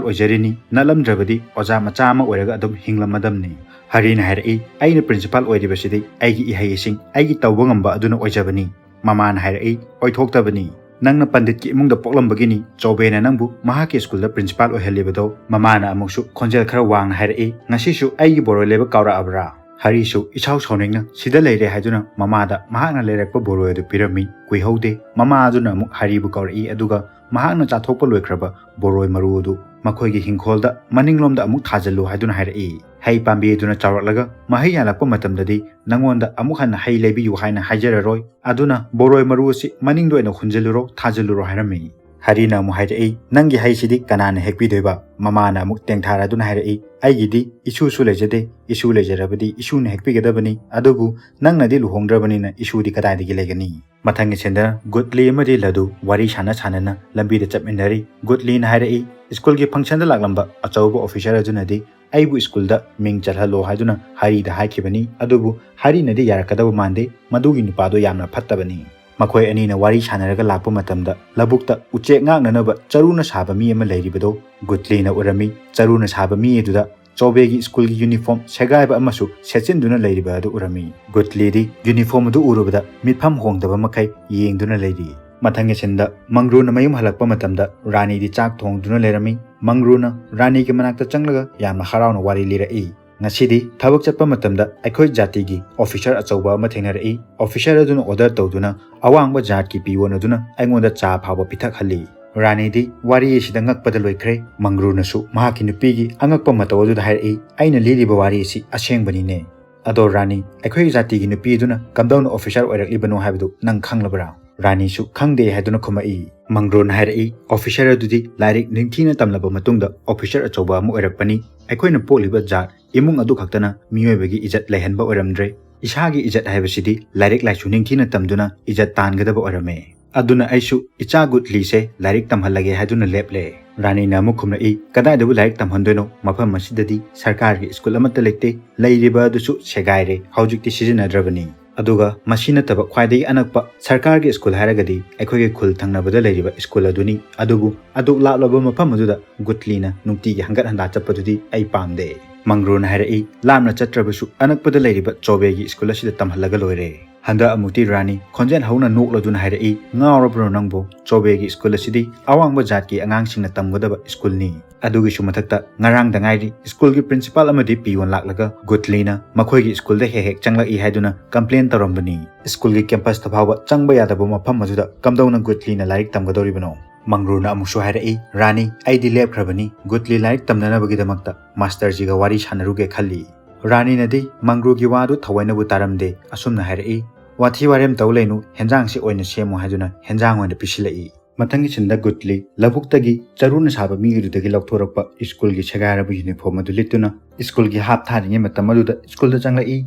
ꯑꯣꯏꯖꯔꯤꯅꯤ, ꯅꯠꯂꯝꯗ꯭ꯔꯕꯗꯤ ꯑꯣꯖꯥ ꯃꯆꯥ ꯑꯃ ꯑꯣꯏꯔꯒ ꯑꯗꯨꯝ ꯍꯤꯡꯂꯝꯃꯗꯝꯅꯤ꯫ ꯍꯔꯤꯅ ꯍꯥꯏꯔꯛꯏ, ꯑꯩꯅ ꯄ꯭ꯔꯤꯟꯁꯤꯄꯥꯜ ꯑꯣꯏꯔꯤꯕꯁꯤꯗꯤ ꯑꯩꯒꯤ ꯏꯍꯩ ꯏꯁꯤꯡ, ꯑꯩꯒꯤ ꯇꯧꯕ ꯉꯝꯕ ꯑꯗꯨꯅ ꯑꯣꯏꯖꯕꯅꯤ꯫ ꯃꯃꯥꯅ ꯍꯥꯏꯔꯛꯏ, ꯑꯣꯏꯊꯣꯛꯇꯕꯅꯤ꯫ ꯅꯪꯅ ꯄꯟꯗꯤꯠꯀꯤ ꯏꯃꯨꯡꯗ ꯄꯣꯛꯂꯝꯕꯒꯤꯅꯤ ꯆꯣꯕꯦꯅ ꯅꯪꯕꯨ ꯃꯍꯥꯛꯀꯤ ꯁ꯭ꯀꯨꯜꯗ ꯄ꯭ꯔꯤꯟꯁꯤꯄꯥꯜ ꯑꯣꯏꯍꯜꯂꯤꯕꯗꯣ꯫ ꯃꯃꯥꯅ ꯑꯃꯨꯛꯁꯨ ꯈꯣꯟꯖꯦꯜ ꯈꯔ ꯋꯥꯡꯅ ꯍꯥꯏꯔꯛꯏ, ꯉꯁꯤꯁꯨ ꯑꯩꯒꯤ ꯕꯣꯔꯣꯏ ꯂꯩꯕ ꯀꯥꯎꯔꯛꯑꯕ꯭ꯔꯥ? ꯍꯔꯤꯁꯨ ꯏꯁꯥꯎ ꯁꯥꯎꯅꯤꯡꯅ ꯁꯤꯗ ꯂꯩꯔꯦ ꯍꯥꯏꯗꯨꯅ ꯃꯃꯥꯗ ꯃꯍꯥꯛꯅ ꯂꯩꯔꯛꯄ ꯕꯣꯔꯣꯏ ꯑꯗꯨ ꯄꯤꯔꯝꯃꯤ꯫ ꯀꯨꯏꯍꯧꯗꯦ, ꯃꯃꯥ ꯑꯗꯨꯅ ꯑꯃꯨꯛ ꯍꯔꯤꯕꯨ ꯀꯧꯔꯛꯏ, ꯑꯗꯨꯒ ꯃꯍꯥꯛꯅ ꯆꯥꯊꯣꯛꯄ ꯂꯣꯏꯈ꯭ꯔꯕ ꯕꯣꯔꯣꯏ ꯃꯔꯨ ꯑꯗꯨ ꯃꯈꯣꯏꯒꯤ ꯍꯤꯡꯈꯣꯜꯗ ꯃꯅꯤꯡꯂꯣꯝꯗ ꯑꯃꯨꯛ ꯊꯥꯖꯤꯜꯂꯨ ꯍꯥꯏꯗꯨꯅ ꯍꯥꯏꯔꯛꯏ꯫ ꯍꯩ ꯄꯥꯝꯕꯤ ꯑꯗꯨꯅ ꯆꯥꯎꯔꯛꯂꯒ ꯃꯍꯩ ꯌꯥꯜꯂꯛꯄ ꯃꯇꯝꯗꯗꯤ ꯅꯪꯉꯣꯟꯗ ꯑꯃꯨꯛ ꯍꯟꯅ ꯍꯩ ꯂꯩꯕꯤꯌꯨ ꯍꯥꯏꯅ ꯍꯥꯏꯖꯔꯔꯣꯏ, ꯑꯗꯨꯅ ꯕꯣꯔꯣꯏ ꯃꯔꯨ ꯑꯁꯤ ꯃꯅꯤꯡꯗ ꯑꯣꯏꯅ ꯍꯨꯟꯖꯤꯜꯂꯨꯔꯣ, ꯊꯥꯖꯤꯜꯂꯨꯔꯣ ꯍꯥꯏꯔꯝꯃꯤ꯫ ꯍꯔꯤꯅ ꯑꯃꯨꯛ ꯍꯥꯏꯔꯛꯏ, ꯅꯪꯒꯤ ꯍꯩꯁꯤꯗꯤ ꯀꯅꯥꯅ ꯍꯦꯛꯄꯤꯗꯣꯏꯕ? ꯃꯃꯥꯅ ꯑꯃꯨꯛ ꯇꯦꯡꯊꯥꯔꯗꯨꯅ ꯍꯥꯏꯔꯛꯏ, ꯑꯩꯒꯤꯗꯤ ꯏꯁꯨꯁꯨ ꯂꯩꯖꯗꯦ, ꯏꯁꯨ ꯂꯩꯖꯔꯕꯗꯤ ꯏꯁꯨꯅ ꯍꯦꯛꯄꯤꯒꯗꯕꯅꯤ, ꯑꯗꯨꯕꯨ ꯅꯪꯅꯗꯤ ꯂꯨꯍꯣꯡꯗ꯭ꯔꯕꯅꯤꯅ ꯏꯁꯨꯗꯤ ꯀꯗꯥꯏꯗꯒꯤ ꯂꯩꯒꯅꯤ? ꯃꯊꯪꯒꯤ ꯁꯤꯟꯗ ꯒꯨꯠꯂꯤ ꯑꯃꯗꯤ ꯂꯗꯨ ꯋꯥꯔꯤ ꯁꯥꯟꯅ ꯁꯥꯟꯅꯅ ꯂꯝꯕꯤꯗ ꯆꯠꯃꯤꯟꯅꯔꯤ꯫ ꯒꯨꯠꯂꯤꯅ ꯍꯥꯏꯔꯛꯏ, ꯁ꯭ꯀꯨꯜꯒꯤ ꯐꯪꯁꯟꯗ ꯂꯥꯛꯂꯝꯕ ꯑꯆꯧꯕ ꯑꯣꯐꯤꯁꯔ ꯑꯗꯨꯅꯗꯤ ꯑꯩꯕꯨ ꯁ꯭ꯀꯨꯜꯗ ꯃꯤꯡ ꯆꯜꯍꯜꯂꯣ ꯍꯥꯏꯗꯨꯅ ꯍꯔꯤꯗ ꯍꯥꯏꯈꯤꯕꯅꯤ, ꯑꯗꯨꯕꯨ ꯍꯔꯤꯅꯗꯤ ꯌꯥꯔꯛꯀꯗꯕ ꯃꯥꯟꯗꯦ, ꯃꯗꯨꯒꯤ ꯅꯨꯄꯥꯗꯣ ꯌꯥꯝꯅ ꯐꯠꯇꯕꯅꯤ꯫ ꯃꯈꯣꯏ ꯑꯅꯤꯅ ꯋꯥꯔꯤ ꯁꯥꯟꯅꯔꯒ ꯂꯥꯛꯄ ꯃꯇꯝꯗ ꯂꯧꯕꯨꯛꯇ ꯎꯆꯦꯛ ꯉꯥꯛꯅꯅꯕ ꯆꯔꯨꯅ ꯁꯥꯕ ꯃꯤ ꯑꯃ ꯂꯩꯔꯤꯕꯗꯣ ꯒꯨꯠꯂꯤꯅ ꯎꯔꯝꯃꯤ꯫ ꯆꯔꯨꯅ ꯁꯥꯕ ꯃꯤ ꯑꯗꯨꯗ ꯆꯣꯕꯦꯒꯤ ꯁ꯭ꯀꯨꯜꯒꯤ ꯌꯨꯅꯤꯐꯣꯔꯝ ꯁꯦꯒꯥꯏꯕ ꯑꯃꯁꯨ ꯁꯦꯠꯆꯤꯟꯗꯨꯅ ꯂꯩꯔꯤꯕ ꯑꯗꯨ ꯎꯔꯝꯃꯤ꯫ ꯒꯨꯠꯂꯤꯗꯤ ꯌꯨꯅꯤꯐꯣꯔꯝ ꯑꯗꯨ ꯎꯔꯨꯕꯗ ꯃꯤꯠꯐꯝ ꯍꯣꯡꯗꯕ ꯃꯈꯩ ꯌꯦꯡꯗꯨꯅ ꯂꯩꯔꯤ꯫ ꯃꯊꯪꯒꯤ ꯁꯤꯟꯗ ꯃꯪꯒ꯭ꯔꯨꯅ ꯃꯌꯨꯝ ꯍꯜꯂꯛꯄ ꯃꯇꯝꯗ ꯔꯥꯅꯤꯗꯤ ꯆꯥꯛ ꯊꯣꯡꯗꯨꯅ ꯂꯩꯔꯝꯃꯤ꯫ ꯃꯪꯒ꯭ꯔꯨꯅ ꯔꯥꯅꯤꯒꯤ ꯃꯅꯥꯛꯇ ꯆꯪꯂꯒ ꯌꯥꯝꯅ ꯍꯔꯥꯎꯅ ꯋꯥꯔꯤ ꯂꯤꯔꯛꯏ꯫ ꯉꯁꯤꯗꯤ ꯊꯕꯛ ꯆꯠꯄ ꯃꯇꯝꯗ ꯑꯩꯈꯣꯏ ꯖꯥꯇꯤꯒꯤ ꯑꯣꯐꯤꯁꯔ ꯑꯆꯧꯕ ꯑꯃ ꯊꯦꯡꯅꯔꯛꯏ꯫ ꯑꯣꯐꯤꯁꯔ ꯑꯗꯨꯅ ꯑꯣꯔꯗꯔ ꯇꯧꯗꯨꯅ ꯑꯋꯥꯡꯕ ꯖꯥꯠꯀꯤ ꯄꯤꯌꯣꯟ ꯑꯗꯨꯅ ꯑꯩꯉꯣꯟꯗ ꯆꯥ ꯐꯥꯎꯕ ꯄꯤꯊꯛꯍꯜꯂꯤ꯫ ꯔꯥꯅꯤꯗꯤ ꯋꯥꯔꯤ ꯑꯁꯤꯗ ꯉꯛꯄꯗ ꯂꯣꯏꯈ꯭ꯔꯦ꯫ ꯃꯪꯒ꯭ꯔꯨꯅꯁꯨ ꯃꯍꯥꯛꯀꯤ ꯅꯨꯄꯤꯒꯤ ꯑꯉꯛꯄ ꯃꯇꯧ ꯑꯗꯨꯗ ꯍꯥꯏꯔꯛꯏ, ꯑꯩꯅ ꯂꯤꯔꯤꯕ ꯋꯥꯔꯤ ꯑꯁꯤ ꯑꯁꯦꯡꯕꯅꯤꯅꯦ꯫ ꯑꯗꯣ ꯔꯥꯅꯤ, ꯑꯩꯈꯣꯏ ꯖꯥꯇꯤꯒꯤ ꯅꯨꯄꯤ ꯑꯗꯨꯅ ꯀꯝꯗꯧꯅ ꯑꯣꯐꯤꯁꯔ ꯑꯣꯏꯔꯛꯂꯤꯕꯅꯣ ꯍꯥꯏꯕꯗꯨ ꯅꯪ ꯈꯪꯂꯕ꯭ꯔꯥ? ꯔꯥꯅꯤꯁꯨ ꯈꯪꯗꯦ ꯍꯥꯏꯗꯨꯅ ꯈꯨꯝꯃꯛꯏ꯫ ꯃꯪꯒ꯭ꯔꯨꯅ ꯍꯥꯏꯔꯛꯏ, ꯑꯣꯐꯤꯁꯔ ꯑꯗꯨꯗꯤ ꯂꯥꯏꯔꯤꯛ ꯅꯤꯡꯊꯤꯅ ꯇꯝꯂꯕ ꯃꯇꯨꯡꯗ ꯑꯣꯐꯤꯁꯔ ꯑꯆꯧꯕ ꯑꯃ ꯑꯣꯏꯔꯛꯄꯅꯤ꯫ ꯑꯩꯈꯣꯏꯅ ꯄꯣꯛꯂꯤꯕ ꯖꯥꯠ ꯏꯃꯨꯡ ꯑꯗꯨ ꯈꯛꯇꯅ ꯃꯤꯑꯣꯏꯕꯒꯤ ꯏꯖꯠ ꯂꯩꯍꯟꯕ ꯑꯣꯏꯔꯝꯗ꯭ꯔꯦ꯫ ꯏꯁꯥꯒꯤ ꯏꯖꯠ ꯍꯥꯏꯕꯁꯤꯗꯤ ꯂꯥꯏꯔꯤꯛ ꯂꯥꯏꯁꯨ ꯅꯤꯡꯊꯤꯅ ꯇꯝꯗꯨꯅ ꯏꯖꯠ ꯇꯥꯟꯒꯗꯕ ꯑꯣꯏꯔꯝꯃꯦ꯫ ꯑꯗꯨꯅ ꯑꯩꯁꯨ ꯏꯆꯥ ꯒꯨꯠꯂꯤꯁꯦ ꯂꯥꯏꯔꯤꯛ ꯇꯝꯍꯜꯂꯒꯦ ꯍꯥꯏꯗꯨꯅ ꯂꯦꯞꯂꯦ꯫ ꯔꯥꯅꯤꯅ ꯑꯃꯨꯛ ꯈꯨꯝꯂꯛꯏ, ꯀꯗꯥꯏꯗꯕꯨ ꯂꯥꯏꯔꯤꯛ ꯇꯝꯍꯟꯗꯣꯏꯅꯣ? ꯃꯐꯝ ꯑꯁꯤꯗꯗꯤ ꯁꯔꯀꯥꯔꯒꯤ ꯁ꯭ꯀꯨꯜ ꯑꯃꯠꯇ ꯂꯩꯇꯦ꯫ ꯂꯩꯔꯤꯕ ꯑꯗꯨꯁꯨ ꯁꯦꯒꯥꯏꯔꯦ, ꯍꯧꯖꯤꯛꯇꯤ ꯁꯤꯖꯤꯟꯅꯗ꯭ꯔꯕꯅꯤ꯫ ꯑꯗꯨꯒ ꯃꯁꯤ ꯅꯠꯇꯕ ꯈ꯭ꯋꯥꯏꯗꯒꯤ ꯑꯅꯛꯄ ꯁꯔꯀꯥꯔꯒꯤ ꯁ꯭ꯀꯨꯜ ꯍꯥꯏꯔꯒꯗꯤ ꯑꯩꯈꯣꯏꯒꯤ ꯈꯨꯜ ꯊꯪꯅꯕꯗ ꯂꯩꯔꯤꯕ ꯁ꯭ꯀꯨꯜ ꯑꯗꯨꯅꯤ꯫ ꯑꯗꯨꯕꯨ ꯑꯗꯨꯛ ꯂꯥꯞꯂꯕ ꯃꯐꯝ ꯑꯗꯨꯗ ꯒꯨꯠꯂꯤꯅ ꯅꯨꯡꯇꯤꯒꯤ ꯍꯪꯒꯠ ꯍꯟꯗꯥ ꯆꯠꯄꯗꯨꯗꯤ ꯑꯩ ꯄꯥꯝꯗꯦ꯫ ꯃꯪꯒ꯭ꯔꯨꯅ ꯍꯥꯏꯔꯛꯏ, "ꯂꯥꯞꯅ ꯆꯠꯇ꯭ꯔꯕꯁꯨ ꯑꯅꯛꯄꯗ ꯂꯩꯔꯤꯕ ꯆꯣꯕꯦꯒꯤ ꯁ꯭ꯀꯨꯜ ꯑꯁꯤꯗ ꯇꯝꯍꯜꯂꯒ ꯂꯣꯏꯔꯦ"꯫ ꯍꯟꯗꯛ ꯑꯃꯨꯛꯇꯤ ꯔꯥꯅꯤ ꯈꯣꯟꯖꯦꯜ ꯍꯧꯅ ꯅꯣꯛꯂꯗꯨꯅ ꯍꯥꯏꯔꯛꯏ, "ꯉꯥꯎꯔꯕ꯭ꯔꯣ ꯅꯪꯕꯨ? ꯆꯣꯕꯦꯒꯤ ꯁ꯭ꯀꯨꯜ ꯑꯁꯤꯗꯤ ꯑꯋꯥꯡꯕ ꯖꯥꯠꯀꯤ ꯑꯉꯥꯡꯁꯤꯡꯅ ꯇꯝꯒꯗꯕ ꯁ꯭ꯀꯨꯜꯅꯤ꯫ ꯑꯗꯨꯒꯤꯁꯨ ꯃꯊꯛꯇ ꯉꯔꯥꯡꯗ ꯉꯥꯏꯔꯤ ꯁ꯭ꯀꯨꯜꯒꯤ ꯄ꯭ꯔꯤꯟꯁꯤꯄꯥꯜ ꯑꯃꯗꯤ ꯄꯤꯌꯣꯟ ꯂꯥꯛꯂꯒ ꯒꯨꯠꯂꯤꯅ ꯃꯈꯣꯏꯒꯤ ꯁ꯭ꯀꯨꯜꯗ ꯍꯦꯛ ꯍꯦꯛ ꯆꯪꯂꯛꯏ ꯍꯥꯏꯗꯨꯅ ꯀꯝꯄ꯭ꯂꯦꯟ ꯇꯧꯔꯝꯕꯅꯤ꯫ ꯁ꯭ꯀꯨꯜꯒꯤ ꯀꯦꯝꯄꯁꯇ ꯐꯥꯎꯕ ꯆꯪꯕ ꯌꯥꯗꯕ ꯃꯐꯝ ꯑꯗꯨꯗ ꯀꯝꯗꯧꯅ ꯒꯨꯠꯂꯤꯅ ꯂꯥꯏꯔꯤꯛ ꯇꯝꯒꯗꯧꯔꯤꯕꯅꯣ?" ꯃꯪꯒ꯭ꯔꯨꯅ ꯑꯃꯨꯛꯁꯨ ꯍꯥꯏꯔꯛꯏ, "ꯔꯥꯅꯤ, ꯑꯩꯗꯤ ꯂꯦꯞꯈ꯭ꯔꯕꯅꯤ ꯒꯨꯠꯂꯤ ꯂꯥꯏꯔꯤꯛ ꯇꯝꯅꯅꯕꯒꯤꯗꯃꯛꯇ ꯃꯥꯁꯇꯔꯖꯤꯒ ꯋꯥꯔꯤ ꯁꯥꯟꯅꯔꯨꯒꯦ ꯈꯜꯂꯤ"꯫ ꯔꯥꯅꯤꯅꯗꯤ ꯃꯪꯒ꯭ꯔꯨꯒꯤ ꯋꯥꯗꯨ ꯊꯑꯣꯏꯅꯕꯨ ꯇꯥꯔꯝꯗꯦ, ꯑꯁꯨꯝꯅ ꯍꯥꯏꯔꯛꯏ, "ꯋꯥꯊꯤ ꯋꯥꯔꯦꯝ ꯇꯧ ꯂꯩꯅꯨ, ꯍꯦꯟꯖꯥꯡꯁꯤ ꯑꯣꯏꯅ ꯁꯦꯝꯃꯨ" ꯍꯥꯏꯗꯨꯅ ꯍꯦꯟꯖꯥꯡ ꯑꯣꯏꯅ ꯄꯤꯁꯤꯜꯂꯛꯏ꯫ ꯃꯊꯪꯒꯤ ꯁꯤꯟꯗ ꯒꯨꯠꯂꯤ ꯂꯧꯕꯨꯛꯇꯒꯤ ꯆꯔꯨꯅ ꯁꯥꯕ ꯃꯤꯒꯤꯗꯨꯗꯒꯤ ꯂꯧꯊꯣꯔꯛꯄ ꯁ꯭ꯀꯨꯜꯒꯤ ꯁꯦꯒꯥꯏꯔꯕ ꯌꯨꯅꯤꯐꯣꯔꯝ ꯑꯗꯨ ꯂꯤꯠꯇꯨꯅ ꯁ꯭ꯀꯨꯜꯒꯤ ꯍꯥꯞ ꯊꯥꯔꯤꯉꯩ ꯃꯇꯝ ꯑꯗꯨꯗ ꯁ꯭ꯀꯨꯜꯗ ꯆꯪꯂꯛꯏ꯫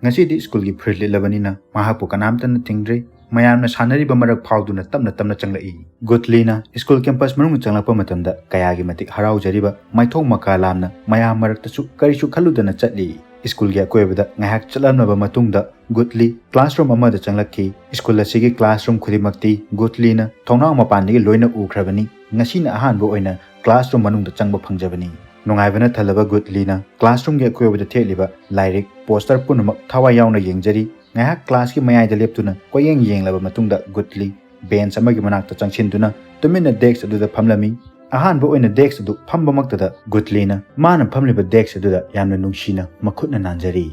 ꯉꯁꯤꯗꯤ ꯁ꯭ꯀꯨꯜꯒꯤ ꯐꯨꯔꯤꯠ ꯂꯤꯠꯂꯕꯅꯤꯅ ꯃꯍꯥꯛꯄꯨ ꯀꯅꯥꯝꯇꯅ ꯊꯤꯡꯗ꯭ꯔꯦ꯫ ꯃꯌꯥꯝꯅ ꯁꯥꯟꯅꯔꯤꯕ ꯃꯔꯛ ꯐꯥꯎꯗꯨꯅ ꯇꯞꯅ ꯇꯞꯅ ꯆꯪꯂꯛꯏ꯫ ꯒꯨꯠꯂꯤꯅ ꯁ꯭ꯀꯨꯜ ꯀꯦꯝꯄꯁ ꯃꯅꯨꯡꯗ ꯆꯪꯂꯛꯄ ꯃꯇꯝꯗ ꯀꯌꯥꯒꯤ ꯃꯇꯤꯛ ꯍꯔꯥꯎꯖꯔꯤꯕ, ꯃꯥꯏꯊꯣꯡ ꯃꯀꯥ ꯂꯥꯝꯅ ꯃꯌꯥꯝ ꯃꯔꯛꯇꯁꯨ ꯀꯔꯤꯁꯨ ꯈꯜꯂꯨꯗꯅ ꯆꯠꯂꯤ꯫ ꯁ꯭ꯀꯨꯜꯒꯤ ꯑꯀꯣꯏꯕꯗ ꯉꯥꯏꯍꯥꯛ ꯆꯠꯂꯝꯂꯕ ꯃꯇꯨꯡꯗ ꯒꯨꯠꯂꯤ ꯀ꯭ꯂꯥꯁꯔꯨꯝ ꯑꯃꯗ ꯆꯪꯂꯛꯈꯤ꯫ ꯁ꯭ꯀꯨꯜ ꯑꯁꯤꯒꯤ ꯀ꯭ꯂꯥꯁꯔꯨꯝ ꯈꯨꯗꯤꯡꯃꯛꯇꯤ ꯒꯨꯠꯂꯤꯅ ꯊꯣꯡꯅꯥꯎ ꯃꯄꯥꯟꯗꯒꯤ ꯂꯣꯏꯅ ꯎꯈ꯭ꯔꯕꯅꯤ꯫ ꯉꯁꯤꯅ ꯑꯍꯥꯟꯕ ꯑꯣꯏꯅ ꯀ꯭ꯂꯥꯁꯔꯨꯝ ꯃꯅꯨꯡꯗ ꯆꯪꯕ ꯐꯪꯖꯕꯅꯤ꯫ ꯅꯨꯡꯉꯥꯏꯕꯅ ꯊꯜꯂꯕ ꯒꯨꯠꯂꯤꯅ ꯀ꯭ꯂꯥꯁꯔꯨꯝꯒꯤ ꯑꯀꯣꯏꯕꯗ ꯊꯦꯠꯂꯤꯕ ꯂꯥꯏꯔꯤꯛ, ꯄꯣꯁꯇꯔ ꯄꯨꯝꯅꯃꯛ ꯊꯋꯥꯏ ꯌꯥꯎꯅ ꯌꯦꯡꯖꯔꯤ꯫ ꯉꯥꯏꯍꯥꯛ ꯀ꯭ꯂꯥꯁꯀꯤ ꯃꯌꯥꯏꯗ ꯂꯦꯞꯇꯨꯅ ꯀꯣꯏꯌꯦꯡ ꯌꯦꯡꯂꯕ ꯃꯇꯨꯡꯗ ꯒꯨꯠꯂꯤ ꯕꯦꯟꯆ ꯑꯃꯒꯤ ꯃꯅꯥꯛꯇ ꯆꯪꯁꯤꯟꯗꯨꯅ ꯇꯨꯃꯤꯟꯅ ꯗꯦꯁ꯭ꯛ ꯑꯗꯨꯗ ꯐꯝꯂꯝꯃꯤ꯫ ꯑꯍꯥꯟꯕ ꯑꯣꯏꯅ ꯗꯦꯁ꯭ꯛ ꯑꯗꯨ ꯐꯝꯕꯃꯛꯇꯗ ꯒꯨꯠꯂꯤꯅ ꯃꯥꯅ ꯐꯝꯂꯤꯕ ꯗꯦꯁ꯭ꯛ ꯑꯗꯨꯗ ꯌꯥꯝꯅ ꯅꯨꯡꯁꯤꯅ ꯃꯈꯨꯠꯅ ꯅꯥꯟꯖꯔꯤ꯫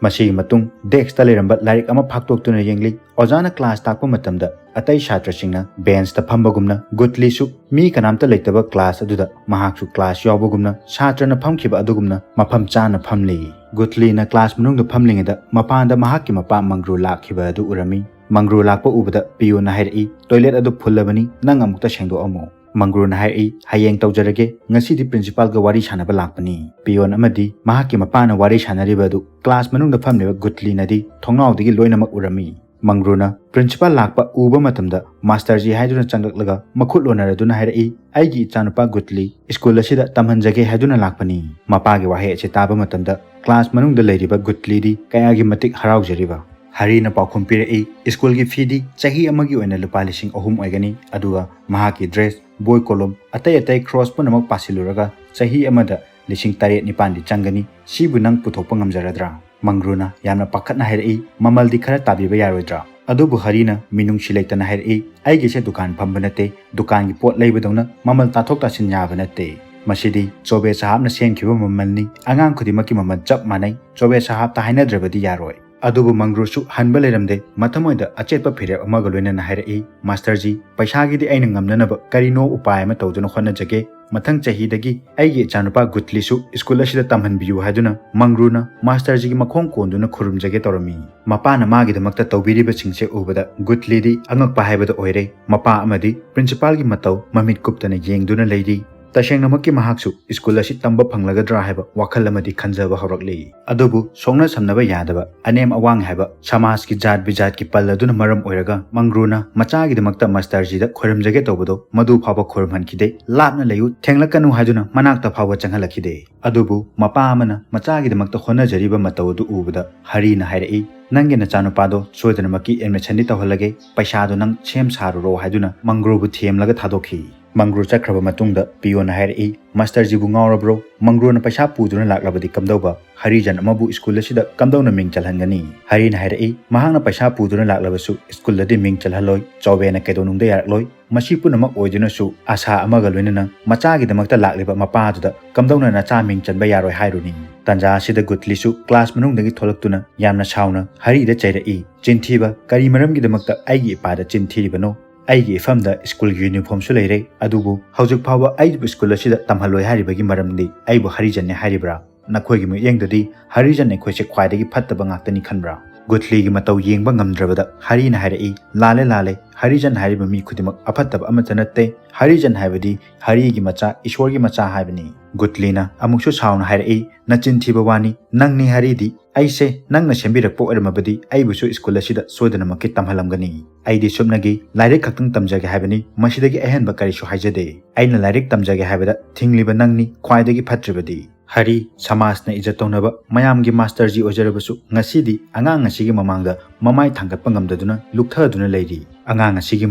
ꯃꯁꯤꯒꯤ ꯃꯇꯨꯡ ꯗꯦꯁ꯭ꯛꯇ ꯂꯩꯔꯝꯕ ꯂꯥꯏꯔꯤꯛ ꯑꯃ ꯐꯥꯛꯇꯣꯛꯇꯨꯅ ꯌꯦꯡꯂꯤ꯫ ꯑꯣꯖꯥꯅ ꯀ꯭ꯂꯥꯁ ꯇꯥꯛꯄ ꯃꯇꯝꯗ ꯑꯇꯩ ꯁꯥꯇ꯭ꯔꯁꯤꯡꯅ ꯕꯦꯟꯆꯇ ꯐꯝꯕꯒꯨꯝꯅ ꯒꯨꯠꯂꯤꯁꯨ ꯃꯤ ꯀꯅꯥꯝꯇ ꯂꯩꯇꯕ ꯀ꯭ꯂꯥꯁ ꯑꯗꯨꯗ ꯃꯍꯥꯛꯁꯨ ꯀ꯭ꯂꯥꯁ ꯌꯥꯎꯕꯒꯨꯝꯅ ꯁꯥꯇ꯭ꯔꯅ ꯐꯝꯈꯤꯕ ꯑꯗꯨꯒꯨꯝꯅ ꯃꯐꯝ ꯆꯥꯅ ꯐꯝꯂꯤ꯫ ꯒꯨꯠꯂꯤꯅ ꯀ꯭ꯂꯥꯁ ꯃꯅꯨꯡꯗ ꯐꯝꯂꯤꯉꯩꯗ ꯃꯄꯥꯟꯗ ꯃꯍꯥꯛꯀꯤ ꯃꯄꯥ ꯃꯪꯒ꯭ꯔꯨ ꯂꯥꯛꯈꯤꯕ ꯑꯗꯨ ꯎꯔꯝꯃꯤ꯫ ꯃꯪꯒ꯭ꯔꯨ ꯂꯥꯛꯄ ꯎꯕꯗ ꯄꯤꯌꯣꯟꯅ ꯍꯥꯏꯔꯛꯏ, "ꯇꯣꯏꯂꯦꯠ ꯑꯗꯨ ꯐꯨꯜꯂꯕꯅꯤ, ꯅꯪ ꯑꯃꯨꯛꯇ ꯁꯦꯡꯗꯣꯛꯑꯝꯃꯨ"꯫ ꯃꯪꯒ꯭ꯔꯨꯅ ꯍꯥꯏꯔꯛꯏ, "ꯍꯌꯦꯡ ꯇꯧꯖꯔꯒꯦ, ꯉꯁꯤꯗꯤ ꯄ꯭ꯔꯤꯟꯁꯤꯄꯥꯜꯒ ꯋꯥꯔꯤ ꯁꯥꯟꯅꯕ ꯂꯥꯛꯄꯅꯤ"꯫ ꯄꯤꯌꯣꯟ ꯑꯃꯗꯤ ꯃꯍꯥꯛꯀꯤ ꯃꯄꯥꯅ ꯋꯥꯔꯤ ꯁꯥꯟꯅꯔꯤꯕ ꯑꯗꯨ ꯀ꯭ꯂꯥꯁ ꯃꯅꯨꯡꯗ ꯐꯝꯂꯤꯕ ꯒꯨꯠꯂꯤꯅꯗꯤ ꯊꯣꯡꯅꯥꯎꯗꯒꯤ ꯂꯣꯏꯅꯃꯛ ꯎꯔꯝꯃꯤ꯫ ꯃꯪꯒ꯭ꯔꯨꯅ ꯄ꯭ꯔꯤꯟꯁꯤꯄꯥꯜ ꯂꯥꯛꯄ ꯎꯕ ꯃꯇꯝꯗ ꯃꯥꯁꯇꯔꯖꯤ ꯍꯥꯏꯗꯨꯅ ꯆꯪꯂꯛꯂꯒ ꯃꯈꯨꯠ ꯂꯣꯟꯅꯔꯗꯨꯅ ꯍꯥꯏꯔꯛꯏ, "ꯑꯩꯒꯤ ꯏꯆꯥꯅꯨꯄꯥ ꯒꯨꯠꯂꯤ ꯁ꯭ꯀꯨꯜ ꯑꯁꯤꯗ ꯇꯝꯍꯟꯖꯒꯦ ꯍꯥꯏꯗꯨꯅ ꯂꯥꯛꯄꯅꯤ"꯫ ꯃꯄꯥꯒꯤ ꯋꯥꯍꯩ ꯑꯁꯤ ꯇꯥꯕ ꯃꯇꯝꯗ ꯀ꯭ꯂꯥꯁ ꯃꯅꯨꯡꯗ ꯂꯩꯔꯤꯕ ꯒꯨꯠꯂꯤꯗꯤ ꯀꯌꯥꯒꯤ ꯃꯇꯤꯛ ꯍꯔꯥꯎꯖꯔꯤꯕ꯫ ꯍꯔꯤꯅ ꯄꯥꯎꯈꯨꯝ ꯄꯤꯔꯛꯏ, "ꯁ꯭ꯀꯨꯜꯒꯤ ꯐꯤꯗꯤ ꯆꯍꯤ ꯑꯃꯒꯤ ꯑꯣꯏꯅ ꯂꯨꯄꯥ ꯂꯤꯁꯤꯡ ꯑꯍꯨꯝ ꯑꯣꯏꯒꯅꯤ, ꯑꯗꯨꯒ ꯃꯍꯥꯛꯀꯤ ꯗ꯭ꯔꯦꯁ, ꯕꯣꯏ, ꯀꯣꯂꯣꯝ, ꯑꯇꯩ ꯑꯇꯩ ꯈ꯭ꯔꯣꯁ ꯄꯨꯝꯅꯃꯛ ꯄꯥꯁꯤꯜꯂꯨꯔꯒ ꯆꯍꯤ ꯑꯃꯗ ꯂꯤꯁꯤꯡ ꯇꯔꯦꯠ ꯅꯤꯄꯥꯟꯗꯤ ꯆꯪꯒꯅꯤ꯫ ꯁꯤꯕꯨ ꯅꯪ ꯄꯨꯊꯣꯛꯄ ꯉꯝꯖꯔꯗ꯭ꯔꯥ?" ꯃꯪꯒ꯭ꯔꯨꯅ ꯌꯥꯝꯅ ꯄꯥꯈꯠꯅ ꯍꯥꯏꯔꯛꯏ, "ꯃꯃꯜꯗꯤ ꯈꯔ ꯇꯥꯕꯤꯕ ꯌꯥꯔꯣꯏꯗ꯭ꯔꯥ?" ꯑꯗꯨꯕꯨ ꯍꯔꯤꯅ ꯃꯤꯅꯨꯡꯁꯤ ꯂꯩꯇꯅ ꯍꯥꯏꯔꯛꯏ, "ꯑꯩꯒꯤꯁꯦ ꯗꯨꯀꯥꯟ ꯐꯝꯕ ꯅꯠꯇꯦ, ꯗꯨꯀꯥꯟꯒꯤ ꯄꯣꯠ ꯂꯩꯕꯗꯧꯅ ꯃꯃꯜ ꯇꯥꯊꯣꯛ ꯇꯥꯁꯤꯟ ꯌꯥꯕ ꯅꯠꯇꯦ꯫ ꯃꯁꯤꯗꯤ ꯆꯣꯕꯦ ꯁꯥꯍꯥꯕꯅ ꯁꯦꯝꯈꯤꯕ ꯃꯃꯜꯅꯤ, ꯑꯉꯥꯡ ꯈꯨꯗꯤꯡꯃꯛꯀꯤ ꯃꯃꯜ ꯆꯞ ꯃꯥꯟꯅꯩ, ꯆꯣꯕꯦ ꯁꯥꯍꯥꯕꯇ ꯍꯥꯏꯅꯗ꯭ꯔꯕꯗꯤ ꯌꯥꯔꯣꯏ"꯫ ꯑꯗꯨꯕꯨ ꯃꯪꯒ꯭ꯔꯨꯁꯨ ꯍꯟꯕ ꯂꯩꯔꯝꯗꯦ, ꯃꯊꯃꯣꯏꯗ ꯑꯆꯦꯠꯄ ꯐꯤꯔꯦꯞ ꯑꯃꯒ ꯂꯣꯏꯅꯅ ꯍꯥꯏꯔꯛꯏ, "ꯃꯥꯁꯇꯔꯖꯤ, ꯄꯩꯁꯥꯒꯤꯗꯤ ꯑꯩꯅ ꯉꯝꯅꯅꯕ ꯀꯔꯤꯅꯣ ꯎꯄꯥꯏ ꯑꯃ ꯇꯧꯗꯨꯅ ꯍꯣꯠꯅꯖꯒꯦ꯫ ꯃꯊꯪ ꯆꯍꯤꯗꯒꯤ ꯑꯩꯒꯤ ꯏꯆꯥꯅꯨꯄꯥ ꯒꯨꯠꯂꯤꯁꯨ ꯁ꯭ꯀꯨꯜ ꯑꯁꯤꯗ ꯇꯝꯍꯟꯕꯤꯌꯨ" ꯍꯥꯏꯗꯨꯅ ꯃꯪꯒ꯭ꯔꯨꯅ ꯃꯥꯁꯇꯔꯖꯤꯒꯤ ꯃꯈꯣꯡ ꯀꯣꯟꯗꯨꯅ ꯈꯨꯔꯨꯝꯖꯒꯦ ꯇꯧꯔꯝꯃꯤ꯫ ꯃꯄꯥꯅ ꯃꯥꯒꯤꯗꯃꯛꯇ ꯇꯧꯕꯤꯔꯤꯕꯁꯤꯡꯁꯦ ꯎꯕꯗ ꯒꯨꯠꯂꯤꯗꯤ ꯑꯉꯛꯄ ꯍꯥꯏꯕꯗꯨ ꯑꯣꯏꯔꯦ꯫ ꯃꯄꯥ ꯑꯃꯗꯤ ꯄ꯭ꯔꯤꯟꯁꯤꯄꯥꯜꯒꯤ ꯃꯇꯧ ꯃꯃꯤꯠ ꯀꯨꯞꯇꯅ ꯌꯦꯡꯗꯨꯅ ꯂꯩꯔꯤ꯫ ꯇꯁꯦꯡꯅꯃꯛꯀꯤ ꯃꯍꯥꯛꯁꯨ ꯁ꯭ꯀꯨꯜ ꯑꯁꯤ ꯇꯝꯕ ꯐꯪꯂꯒꯗ꯭ꯔꯥ ꯍꯥꯏꯕ ꯋꯥꯈꯜ ꯑꯃꯗꯤ ꯈꯟꯖꯕ ꯍꯧꯔꯛꯂꯤ꯫ ꯑꯗꯨꯕꯨ ꯁꯣꯛꯅ ꯁꯝꯅꯕ ꯌꯥꯗꯕ ꯑꯅꯦꯝ ꯑꯋꯥꯡ ꯍꯥꯏꯕ ꯁꯃꯥꯖꯀꯤ ꯖꯥꯠ ꯕꯤꯖꯥꯠꯀꯤ ꯄꯜ ꯑꯗꯨꯅ ꯃꯔꯝ ꯑꯣꯏꯔꯒ ꯃꯪꯒ꯭ꯔꯨꯅ ꯃꯆꯥꯒꯤꯗꯃꯛꯇ ꯃꯥꯁꯇꯔꯖꯤꯗ ꯈꯣꯏꯔꯝꯖꯒꯦ ꯇꯧꯕꯗꯣ ꯃꯗꯨ ꯐꯥꯎꯕ ꯈꯣꯏꯔꯝꯍꯟꯈꯤꯗꯦ꯫ "ꯂꯥꯞꯅ ꯂꯩꯌꯨ, ꯊꯦꯡꯂꯛꯀꯅꯨ" ꯍꯥꯏꯗꯨꯅ ꯃꯅꯥꯛꯇ ꯐꯥꯎꯕ ꯆꯪꯍꯜꯂꯛꯈꯤꯗꯦ꯫ ꯑꯗꯨꯕꯨ ꯃꯄꯥ ꯑꯃꯅ ꯃꯆꯥꯒꯤꯗꯃꯛꯇ ꯍꯣꯠꯅꯖꯔꯤꯕ ꯃꯇꯧ ꯑꯗꯨ ꯎꯕꯗ ꯍꯔꯤꯅ ꯍꯥꯏꯔꯛꯏ, "ꯅꯪꯒꯤ ꯅꯆꯥꯅꯨꯄꯥꯗꯣ ꯁꯣꯏꯗꯅꯃꯛꯀꯤ ꯑꯦꯗꯃꯤꯁꯟꯗꯤ ꯇꯧꯍꯜꯂꯒꯦ, ꯄꯩꯁꯥꯗꯣ ꯅꯪ ꯁꯦꯝ ꯁꯥꯔꯨꯔꯣ" ꯍꯥꯏꯗꯨꯅ ꯃꯪꯒ꯭ꯔꯨꯕꯨ ꯊꯦꯝꯂꯒ ꯊꯥꯗꯣꯛꯈꯤ꯫ ꯃꯪꯒ꯭ꯔꯨ ꯆꯠꯈ꯭ꯔꯕ ꯃꯇꯨꯡꯗ ꯄꯤꯌꯣꯅ ꯍꯥꯏꯔꯛꯏ, "ꯃꯥꯁꯇꯔꯖꯤꯕꯨ ꯉꯥꯎꯔꯕ꯭ꯔꯣ? ꯃꯪꯒ꯭ꯔꯨꯅ ꯄꯩꯁꯥ ꯄꯨꯗꯨꯅ ꯂꯥꯛꯂꯕꯗꯤ ꯀꯝꯗꯧꯕ? ꯍꯔꯤꯖꯟ ꯑꯃꯕꯨ ꯁ꯭ꯀꯨꯜ ꯑꯁꯤꯗ ꯀꯝꯗꯧꯅ ꯃꯤꯡ ꯆꯜꯍꯟꯒꯅꯤ?" ꯍꯔꯤꯅ ꯍꯥꯏꯔꯛꯏ, "ꯃꯍꯥꯛꯅ ꯄꯩꯁꯥ ꯄꯨꯗꯨꯅ ꯂꯥꯛꯂꯕꯁꯨ ꯁ꯭ꯀꯨꯜꯗꯗꯤ ꯃꯤꯡ ꯆꯜꯍꯜꯂꯣꯏ, ꯆꯥꯎꯕꯦꯅ ꯀꯩꯗꯧꯅꯨꯡꯗ ꯌꯥꯔꯛꯂꯣꯏ꯫ ꯃꯁꯤ ꯄꯨꯝꯅꯃꯛ ꯑꯣꯏꯗꯨꯅꯁꯨ ꯑꯥꯁꯥ ꯑꯃꯒ ꯂꯣꯏꯅꯅ ꯃꯆꯥꯒꯤꯗꯃꯛꯇ ꯂꯥꯛꯂꯤꯕ ꯃꯄꯥ ꯑꯗꯨꯗ ꯀꯝꯗꯧꯅ ꯅꯆꯥ ꯃꯤꯡ ꯆꯟꯕ ꯌꯥꯔꯣꯏ ꯍꯥꯏꯔꯨꯅꯤ?" ꯇꯥꯟꯖꯥ ꯑꯁꯤꯗ ꯒꯨꯠꯂꯤꯁꯨ ꯀ꯭ꯂꯥꯁ ꯃꯅꯨꯡꯗꯒꯤ ꯊꯣꯛꯂꯛꯇꯨꯅ ꯌꯥꯝꯅ ꯁꯥꯎꯅ ꯍꯔꯤꯗ ꯆꯩꯔꯛꯏ, "ꯆꯤꯟꯊꯤꯕ, ꯀꯔꯤ ꯃꯔꯝꯒꯤꯗꯃꯛꯇ ꯑꯩꯒꯤ ꯏꯄꯥꯗ ꯆꯤꯟ ꯊꯤꯔꯤꯕꯅꯣ? ꯑꯩꯒꯤ ꯏꯐꯝꯗ ꯁ꯭ꯀꯨꯜꯒꯤ ꯌꯨꯅꯤꯐꯣꯔꯝꯁꯨ ꯂꯩꯔꯦ, ꯑꯗꯨꯕꯨ ꯍꯧꯖꯤꯛ ꯐꯥꯎꯕ ꯑꯩꯕꯨ ꯁ꯭ꯀꯨꯜ ꯑꯁꯤꯗ ꯇꯝꯍꯜꯂꯣꯏ ꯍꯥꯏꯔꯤꯕꯒꯤ ꯃꯔꯝꯗꯤ ꯑꯩꯕꯨ ꯍꯔꯤꯖꯟꯅꯦ ꯍꯥꯏꯔꯤꯕ꯭ꯔꯥ? ꯅꯈꯣꯏꯒꯤ ꯃꯤꯠꯌꯦꯡꯗꯗꯤ ꯍꯔꯤꯖꯟ ꯑꯩꯈꯣꯏꯁꯦ ꯈ꯭ꯋꯥꯏꯗꯒꯤ ꯐꯠꯇꯕ ꯉꯥꯛꯇꯅꯤ ꯈꯟꯕ꯭ꯔꯥ?" ꯒꯨꯠꯂꯤꯒꯤ ꯃꯇꯧ ꯌꯦꯡꯕ ꯉꯝꯗ꯭ꯔꯕꯗ ꯍꯔꯤꯅ ꯍꯥꯏꯔꯛꯏ, "ꯂꯥꯜꯂꯦ, ꯂꯥꯜꯂꯦ, ꯍꯔꯤꯖꯟ ꯍꯥꯏꯔꯤꯕ ꯃꯤ ꯈꯨꯗꯤꯡꯃꯛ ꯑꯐꯠꯇꯕ ꯑꯃꯠꯇ ꯅꯠꯇꯦ꯫ ꯍꯔꯤꯖꯟ ꯍꯥꯏꯕꯗꯤ ꯍꯔꯤꯒꯤ ꯃꯆꯥ, ꯏꯁꯣꯔꯒꯤ ꯃꯆꯥ ꯍꯥꯏꯕꯅꯤ"꯫ ꯒꯨꯠꯂꯤꯅ ꯑꯃꯨꯛꯁꯨ ꯁꯥꯎꯅ ꯍꯥꯏꯔꯛꯏ, "ꯅꯆꯤꯟ ꯊꯤꯕ ꯋꯥꯅꯤ, ꯅꯪꯅꯤ ꯍꯔꯤꯗꯤ꯫ ꯑꯩꯁꯦ ꯅꯪꯅ ꯁꯦꯝꯕꯤꯔꯛꯄ ꯑꯣꯏꯔꯝꯃꯕꯗꯤ ꯑꯩꯕꯨꯁꯨ ꯁ꯭ꯀꯨꯜ ꯑꯁꯤꯗ ꯁꯣꯏꯗꯅꯃꯛꯀꯤ ꯇꯝꯍꯜꯂꯝꯒꯅꯤ꯫ ꯑꯩꯗꯤ ꯁꯨꯞꯅꯒꯤ ꯂꯥꯏꯔꯤꯛ ꯈꯛꯇꯪ ꯇꯝꯖꯒꯦ ꯍꯥꯏꯕꯅꯤ, ꯃꯁꯤꯗꯒꯤ ꯑꯍꯦꯟꯕ ꯀꯔꯤꯁꯨ ꯍꯥꯏꯖꯗꯦ꯫ ꯑꯩꯅ ꯂꯥꯏꯔꯤꯛ ꯇꯝꯖꯒꯦ ꯍꯥꯏꯕꯗ ꯊꯤꯡꯂꯤꯕ ꯅꯪꯅꯤ ꯈ꯭ꯋꯥꯏꯗꯒꯤ ꯐꯠꯇ꯭ꯔꯤꯕꯗꯤ"꯫ ꯍꯔꯤ ꯁꯃꯥꯖꯅ ꯏꯖꯠ ꯇꯧꯅꯕ ꯃꯌꯥꯝꯒꯤ ꯃꯥꯁꯇꯔꯖꯤ ꯑꯣꯏꯖꯔꯕꯁꯨ ꯉꯁꯤꯗꯤ ꯑꯉꯥꯡ ꯑꯁꯤꯒꯤ ꯃꯃꯥꯡꯗ ꯃꯃꯥꯏ ꯊꯥꯡꯒꯠꯄ ꯉꯝꯗꯗꯨꯅ ꯂꯨꯛꯊꯗꯨꯅ ꯂꯩꯔꯤ꯫ ꯑꯉꯥꯡ ꯑꯁꯤꯒꯤ